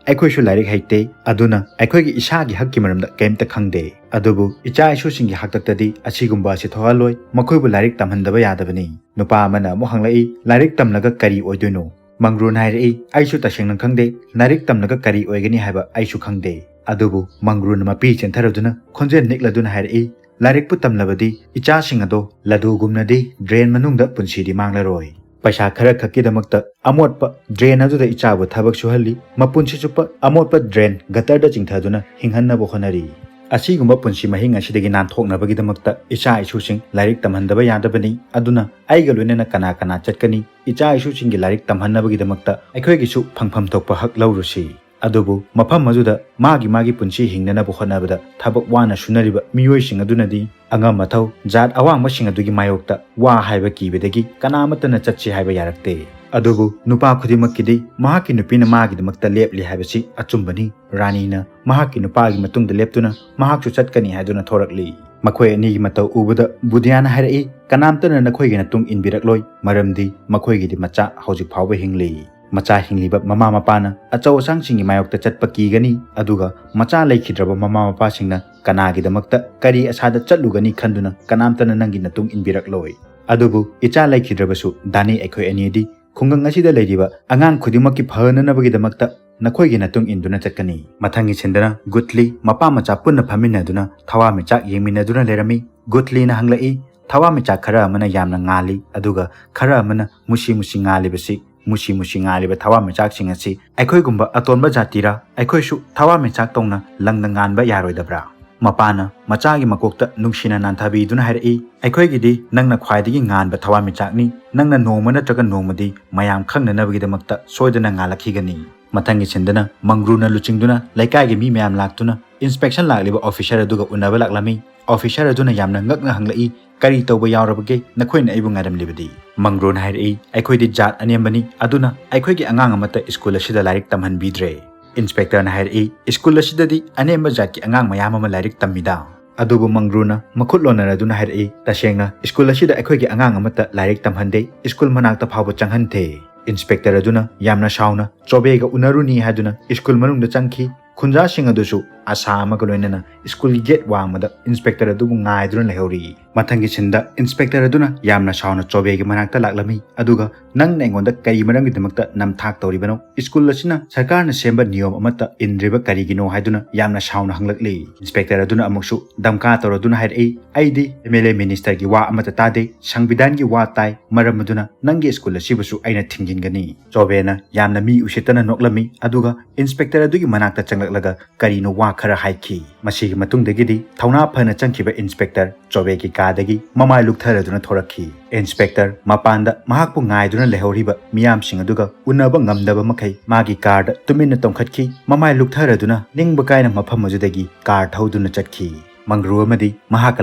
ꯑꯩꯈꯣꯏꯁꯨ ꯂꯥꯏꯔꯤꯛ ꯍꯩꯇꯦ꯫ ꯑꯗꯨꯅ ꯑꯩꯈꯣꯏꯒꯤ ꯏꯁꯥꯒꯤ ꯍꯛꯀꯤ ꯃꯔꯝꯗ ꯀꯔꯤꯝꯇ ꯈꯪꯗꯦ꯫ ꯑꯗꯨꯕꯨ ꯏꯆꯥ ꯏꯁꯨꯁꯤꯡꯒꯤ ꯍꯥꯛꯇꯛꯇꯗꯤ ꯑꯁꯤꯒꯨꯝꯕ ꯑꯁꯤ ꯊꯣꯛꯍꯜꯂꯣꯏ꯫ ꯃꯈꯣꯏꯕꯨ ꯂꯥꯏꯔꯤꯛ ꯇꯝꯍꯟꯗꯕ ꯌꯥꯗꯕꯅꯤ"꯫ ꯅꯨꯄꯥ ꯑꯃꯅ ꯑꯃꯨꯛ ꯍꯪꯂꯛꯏ, "ꯂꯥꯏꯔꯤꯛ ꯇꯝꯂꯒ ꯀꯔꯤ ꯑꯣꯏꯗꯣꯏꯅꯣ?" ꯃꯪꯒ꯭ꯔꯨꯅ ꯍꯥꯏꯔꯛꯏ, "ꯑꯩꯁꯨ ꯇꯁꯦꯡꯅ ꯈꯪꯗꯦ꯫ ꯂꯥꯏꯔꯤꯛ ꯇꯝꯂꯒ ꯀꯔꯤ ꯑꯣꯏꯒꯅꯤ ꯍꯥꯏꯕ ꯑꯩꯁꯨ ꯈꯪꯗꯦ"꯫ ꯑꯗꯨꯕꯨ ꯃꯪꯒ꯭ꯔꯨꯅ ꯃꯄꯤ ꯆꯦꯟꯊꯔꯗꯨꯅ ꯈꯣꯟꯖꯦꯜ ꯅꯤꯛꯂꯗꯨꯅ ꯍꯥꯏꯔꯛꯏ, ꯂꯥꯏꯔꯤꯛꯄꯨ ꯇꯝꯂꯕꯗꯤ ꯏꯆꯥꯁꯤꯡ ꯑꯗꯣ ꯂꯗꯨꯒꯨꯝꯅꯗꯤ drain ꯃꯅꯨꯡꯗ ꯄꯨꯟꯁꯤꯗꯤ ꯃꯥꯡꯂꯔꯣꯏ꯫ ꯄꯩꯁꯥ ꯈꯔ ꯈꯛꯀꯤꯗꯃꯛꯇ ꯑꯃꯣꯠꯄ drain ꯑꯗꯨꯗ ꯏꯆꯥꯕꯨ ꯊꯕꯛ ꯁꯨꯍꯜꯂꯤ, ꯃꯄꯨꯟꯁꯤ ꯆꯨꯞꯄ ꯑꯃꯣꯠꯄ drain, gutter ꯗ ꯆꯤꯡꯊꯗꯨꯅ ꯍꯤꯡꯍꯟꯅꯕ ꯍꯣꯠꯅꯔꯤ꯫ ꯑꯁꯤꯒꯨꯝꯕ ꯄꯨꯟꯁꯤ ꯃꯍꯤꯡ ꯑꯁꯤꯗꯒꯤ ꯅꯥꯟꯊꯣꯛꯅꯕꯒꯤꯗꯃꯛꯇ ꯏꯆꯥ ꯏꯁꯨꯁꯤꯡ ꯂꯥꯏꯔꯤꯛ ꯇꯝꯍꯟꯗꯕ ꯌꯥꯗꯕꯅꯤ꯫ ꯑꯗꯨꯅ ꯑꯩꯒ ꯂꯣꯏꯅꯅ ꯀꯅꯥ ꯀꯅꯥ ꯆꯠꯀꯅꯤ? ꯏꯆꯥ ꯏꯁꯨꯁꯤꯡꯒꯤ ꯂꯥꯏꯔꯤꯛ ꯇꯝꯍꯟꯅꯕꯒꯤꯗꯃꯛꯇ ꯑꯩꯈꯣꯏꯒꯤꯁꯨ ꯐꯪꯐꯝ ꯊꯣꯛꯄ ꯍꯛ ꯂꯧꯔꯨꯁꯤ꯫ ꯑꯗꯨꯕꯨ ꯃꯐꯝ ꯑꯗꯨꯗ ꯃꯥꯒꯤ ꯃꯥꯒꯤ ꯄꯨꯟꯁꯤ ꯍꯤꯡꯅꯅꯕ ꯍꯣꯠꯅꯕꯗ ꯊꯕꯛ ꯋꯥꯅ ꯁꯨꯅꯔꯤꯕ ꯃꯤꯑꯣꯏꯁꯤꯡ ꯑꯗꯨꯅꯗꯤ ꯑꯉꯝ ꯑꯊꯧ ꯖꯥꯠ ꯑꯋꯥꯡꯕꯁꯤꯡ ꯑꯗꯨꯒꯤ ꯃꯥꯌꯣꯛꯇ ꯋꯥ ꯍꯥꯏꯕ ꯀꯤꯕꯗꯒꯤ ꯀꯅꯥꯃꯠꯇꯅ ꯆꯠꯁꯤ ꯍꯥꯏꯕ ꯌꯥꯔꯛꯇꯦ꯫ ꯑꯗꯨꯕꯨ ꯅꯨꯄꯥ ꯈꯨꯗꯤꯡꯃꯛꯀꯤꯗꯤ ꯃꯍꯥꯛꯀꯤ ꯅꯨꯄꯤꯅ ꯃꯥꯒꯤꯗꯃꯛꯇ ꯂꯦꯞꯂꯤ ꯍꯥꯏꯕꯁꯤ ꯑꯆꯨꯝꯕꯅꯤ꯫ ꯔꯥꯅꯤꯅ ꯃꯍꯥꯛꯀꯤ ꯅꯨꯄꯥꯒꯤ ꯃꯇꯨꯡꯗ ꯂꯦꯞꯇꯨꯅ ꯃꯍꯥꯛꯁꯨ ꯆꯠꯀꯅꯤ ꯍꯥꯏꯗꯨꯅ ꯊꯣꯔꯛꯂꯤ꯫ ꯃꯈꯣꯏ ꯑꯅꯤꯒꯤ ꯃꯇꯧ ꯎꯕꯗ ꯕꯨꯙꯤꯌꯥꯅ ꯍꯥꯏꯔꯛꯏ, "ꯀꯅꯥꯝꯇꯅ ꯅꯈꯣꯏꯒꯤ ꯃꯇꯨꯡ ꯏꯟꯕꯤꯔꯛꯂꯣꯏ, ꯃꯔꯝꯗꯤ ꯃꯈꯣꯏꯒꯤꯗꯤ ꯃꯆꯥ ꯍꯧꯖꯤꯛ ꯐꯥꯎꯕ ꯍꯤꯡꯂꯤ꯫" ꯃꯆꯥ ꯍꯤꯡꯂꯤꯕ ꯃꯃꯥ ꯃꯄꯥꯅ ꯑꯆꯧ ꯑꯁꯥꯡꯁꯤꯡꯒꯤ ꯃꯥꯌꯣꯛꯇ ꯆꯠꯄ ꯀꯤꯒꯅꯤ, ꯑꯗꯨꯒ ꯃꯆꯥ ꯂꯩꯈꯤꯗ꯭ꯔꯕ ꯃꯃꯥ ꯃꯄꯥꯁꯤꯡꯅ ꯀꯅꯥꯒꯤꯗꯃꯛꯇ ꯀꯔꯤ ꯑꯁꯥꯗ ꯆꯠꯂꯨꯒꯅꯤ ꯈꯟꯗꯨꯅ ꯀꯅꯥꯝꯇꯅ ꯅꯪꯒꯤ ꯃꯇꯨꯡ ꯏꯟꯕꯤꯔꯛꯂꯣꯏ꯫ ꯑꯗꯨꯕꯨ ꯏꯆꯥ ꯂꯩꯈꯤꯗ꯭ꯔꯕꯁꯨ ꯗꯥꯅꯤ ꯑꯩꯈꯣꯏ ꯑꯅꯤꯗꯤ ꯈꯨꯡꯒꯪ ꯑꯁꯤꯗ ꯂꯩꯔꯤꯕ ꯑꯉꯥꯡ ꯈꯨꯗꯤꯡꯃꯛꯀꯤ ꯐꯅꯅꯕꯒꯤꯗꯃꯛꯇ ꯅꯈꯣꯏꯒꯤ ꯃꯇꯨꯡ ꯏꯟꯗꯨꯅ ꯆꯠꯀꯅꯤ꯫ ꯃꯊꯪꯒꯤ ꯁꯤꯟꯗꯅ ꯒꯨꯠꯂꯤ ꯃꯄꯥ ꯃꯆꯥ ꯄꯨꯟꯅ ꯐꯝꯃꯤꯟꯅꯗꯨꯅ ꯊꯋꯥꯟꯃꯤꯆꯥꯛ ꯌꯦꯡꯃꯤꯟꯅꯗꯨꯅ ꯂꯩꯔꯝꯃꯤ꯫ ꯒꯨꯠꯂꯤꯅ ꯍꯪꯂꯛꯏ, "ꯊꯋꯥꯟꯃꯤꯆꯥꯛ ꯈꯔ ꯑꯃꯅ ꯌꯥꯝꯅ ꯉꯥꯜꯂꯤ, ꯑꯗꯨꯒ ꯈꯔ ꯑꯃꯅ ꯃꯨꯁꯤ ꯃꯨꯁꯤ ꯉꯥꯜꯂꯤꯕꯁꯤ, ꯃꯨꯁꯤ ꯃꯨꯁꯤ ꯉꯥꯜꯂꯤꯕ ꯊꯋꯥꯟꯃꯤꯆꯥꯛꯁꯤꯡ ꯑꯁꯤ ꯑꯩꯈꯣꯏꯒꯨꯝꯕ ꯑꯇꯣꯟꯕ ꯖꯥꯇꯤꯔ? ꯑꯩꯈꯣꯏꯁꯨ ꯊꯋꯥꯟꯃꯤꯆꯥꯛ ꯇꯧꯅ ꯂꯪꯅ ꯉꯥꯟꯕ ꯌꯥꯔꯣꯏꯗꯕ꯭ꯔꯥ?" ꯃꯄꯥꯅ ꯃꯆꯥꯒꯤ ꯃꯀꯣꯛꯇ ꯅꯨꯡꯁꯤꯅ ꯅꯥꯟꯊꯕꯤꯗꯨꯅ ꯍꯥꯏꯔꯛꯏ, "ꯑꯩꯈꯣꯏꯒꯤꯗꯤ ꯅꯪꯅ ꯈ꯭ꯋꯥꯏꯗꯒꯤ ꯉꯥꯟꯕ ꯊꯋꯥꯟꯃꯤꯆꯥꯛꯅꯤ꯫ ꯅꯪꯅ ꯅꯣꯡꯃ ꯅꯠꯇ꯭ꯔꯒ ꯅꯣꯡꯃꯗꯤ ꯃꯌꯥꯝ ꯈꯪꯅꯅꯕꯒꯤꯗꯃꯛꯇ ꯁꯣꯏꯗꯅ ꯉꯥꯜꯂꯛꯈꯤꯒꯅꯤ꯫" ꯃꯊꯪꯒꯤ ꯁꯤꯟꯗꯅ ꯃꯪꯒ꯭ꯔꯨꯅ ꯂꯨꯆꯤꯡꯗꯨꯅ ꯂꯩꯀꯥꯏꯒꯤ ꯃꯤ ꯃꯌꯥꯝ ꯂꯥꯛꯇꯨꯅ inspection ꯂꯥꯛꯂꯤꯕ officer ꯑꯗꯨꯒ ꯎꯅꯕ ꯂꯥꯛꯂꯝꯃꯤ꯫ Officer ꯑꯗꯨꯅ ꯌꯥꯝꯅ ꯉꯛꯅ ꯍꯪꯂꯛꯏ, "ꯀꯔꯤ ꯇꯧꯕ ꯌꯥꯎꯔꯕꯒꯦ? ꯅꯈꯣꯏꯅ ꯑꯩꯕꯨ ꯉꯥꯏꯔꯝꯂꯤꯕꯗꯤ?" ꯃꯪꯒ꯭ꯔꯨꯅ ꯍꯥꯏꯔꯛꯏ, "ꯑꯩꯈꯣꯏꯗꯤ ꯖꯥꯠ ꯑꯅꯦꯝꯕꯅꯤ, ꯑꯗꯨꯅ ꯑꯩꯈꯣꯏꯒꯤ ꯑꯉꯥꯡ ꯑꯃꯠꯇ ꯁ꯭ꯀꯨꯜ ꯑꯁꯤꯗ ꯂꯥꯏꯔꯤꯛ ꯇꯝꯍꯟꯕꯤꯗ꯭ꯔꯦ꯫" Inspectorꯅ ꯍꯥꯏꯔꯛꯏ, "ꯁ꯭ꯀꯨꯜ ꯑꯁꯤꯗꯗꯤ ꯑꯅꯦꯝꯕ ꯖꯥꯠꯀꯤ ꯑꯉꯥꯡ ꯃꯌꯥꯝ ꯑꯃ ꯂꯥꯏꯔꯤꯛ ꯇꯝꯃꯤꯗ꯫" ꯑꯗꯨꯕꯨ ꯃꯪꯒ꯭ꯔꯨꯅ ꯃꯈꯨꯠ ꯂꯣꯟꯅꯔꯗꯨꯅ ꯍꯥꯏꯔꯛꯏ, "ꯇꯁꯦꯡꯅ ꯁ꯭ꯀꯨꯜ ꯑꯁꯤꯗ ꯑꯩꯈꯣꯏꯒꯤ ꯑꯉꯥꯡ ꯑꯃꯠꯇ ꯂꯥꯏꯔꯤꯛ ꯇꯝꯍꯟꯗꯦ, ꯁ꯭ꯀꯨꯜ ꯃꯅꯥꯛꯇ ꯐꯥꯎꯕ ꯆꯪꯍꯟꯗꯦ꯫" Inspector ꯑꯗꯨꯅ ꯌꯥꯝꯅ ꯁꯥꯎꯅ, "ꯆꯣꯕꯦꯒ ꯎꯅꯔꯨꯅꯤ ꯍꯥꯏꯗꯨꯅ ꯁ꯭ꯀꯨꯜ ꯃꯅꯨꯡꯗ ꯆꯪꯈꯤ꯫ ꯈꯨꯟꯖꯥꯁꯤꯡ ꯑꯗꯨꯁꯨ ꯑꯁꯥ ꯑꯃꯒ ꯂꯣꯏꯅꯅ ꯁ꯭ꯀꯨꯜꯒꯤ ꯒꯦꯠ ꯋꯥꯡꯃꯗ ꯏꯟꯁꯄꯦꯛꯇꯔ ꯑꯗꯨꯕꯨ ꯉꯥꯏꯗꯨꯅ ꯂꯩꯍꯧꯔꯤ꯫ ꯃꯊꯪꯒꯤ ꯁꯤꯟꯗ ꯏꯟꯁꯄꯦꯛꯇꯔ ꯑꯗꯨꯅ ꯌꯥꯝꯅ ꯁꯥꯎꯅ ꯆꯣꯕꯦꯒꯤ ꯃꯅꯥꯛꯇ ꯂꯥꯛꯂꯝꯃꯤ, ꯑꯗꯨꯒ "ꯅꯪꯅ ꯑꯩꯉꯣꯟꯗ ꯀꯔꯤ ꯃꯔꯝꯒꯤꯗꯃꯛꯇ ꯅꯝꯊꯥꯛ ꯇꯧꯔꯤꯕꯅꯣ? ꯁ꯭ꯀꯨꯜ ꯑꯁꯤꯅ ꯁꯔꯀꯥꯔꯅ ꯁꯦꯝꯕ ꯅꯤꯌꯣꯝ ꯑꯃꯠꯇ ꯏꯟꯗ꯭ꯔꯤꯕ ꯀꯔꯤꯒꯤꯅꯣ?" ꯍꯥꯏꯗꯨꯅ ꯌꯥꯝꯅ ꯁꯥꯎꯅ ꯍꯪꯂꯛꯂꯤ꯫ ꯏꯟꯁꯄꯦꯛꯇꯔ ꯑꯗꯨꯅ ꯑꯃꯨꯛꯁꯨ ꯗꯝꯀꯥ ꯇꯧꯔꯗꯨꯅ ꯍꯥꯏꯔꯛꯏ, "ꯑꯩꯗꯤ ꯑꯦꯝ ꯑꯦꯜ ꯑꯦ ꯃꯤꯅꯤꯁꯇꯔꯒꯤ ꯋꯥ ꯑꯃꯠꯇ ꯇꯥꯗꯦ, ꯁꯪꯕꯤꯙꯥꯟꯒꯤ ꯋꯥ ꯇꯥꯏ, ꯃꯔꯝ ꯑꯗꯨꯅ ꯅꯪꯒꯤ ꯁ꯭ꯀꯨꯜ ꯑꯁꯤꯕꯨꯁꯨ ꯑꯩꯅ ꯊꯤꯡꯖꯤꯟꯒꯅꯤ"꯫ ꯆꯣꯕꯦꯅ ꯌꯥꯝꯅ ꯃꯤ ꯎꯁꯤꯠꯇꯅ ꯅꯣꯛꯂꯝꯃꯤ, ꯑꯗꯨꯒ ꯏꯟꯁꯄꯦꯛꯇꯔ ꯑꯗꯨꯒꯤ ꯃꯅꯥꯛꯇ ꯆꯪꯂꯛꯂꯒ ꯀꯔꯤꯅꯣ ꯋꯥ ꯈꯔ ꯍꯥꯏꯈꯤ꯫ ꯃꯁꯤꯒꯤ ꯃꯇꯨꯡꯗꯒꯤꯗꯤ ꯊꯧꯅꯥ ꯐꯅ ꯆꯪꯈꯤꯕ ꯏꯟꯁꯄꯦꯛꯇꯔ ꯆꯣꯕꯦꯒꯤ ꯀꯥꯗꯒꯤ ꯃꯃꯥꯏ ꯂꯨꯛꯊꯔꯗꯨꯅ ꯊꯣꯔꯛꯈꯤ꯫ ꯏꯟꯁꯄꯦꯛꯇꯔ ꯃꯄꯥꯟꯗ ꯃꯍꯥꯛꯄꯨ ꯉꯥꯏꯗꯨꯅ ꯂꯩꯍꯧꯔꯤꯕ ꯃꯤꯌꯥꯝꯁꯤꯡ ꯑꯗꯨꯒ ꯎꯅꯕ ꯉꯝꯗꯕ ꯃꯈꯩ ꯃꯥꯒꯤ ꯀꯥꯔꯗ ꯇꯨꯃꯤꯟꯅ ꯇꯣꯡꯈꯠꯈꯤ꯫ ꯃꯃꯥꯏ ꯂꯨꯛꯊꯔꯗꯨꯅ ꯅꯤꯡꯕ ꯀꯥꯏꯅ ꯃꯐꯝ ꯑꯗꯨꯗꯒꯤ ꯀꯥꯔ ꯊꯧꯗꯨꯅ ꯆꯠꯈꯤ꯫ ꯃꯪꯒ꯭ꯔꯨ ꯑꯃꯗꯤ ꯃꯍꯥꯛꯀ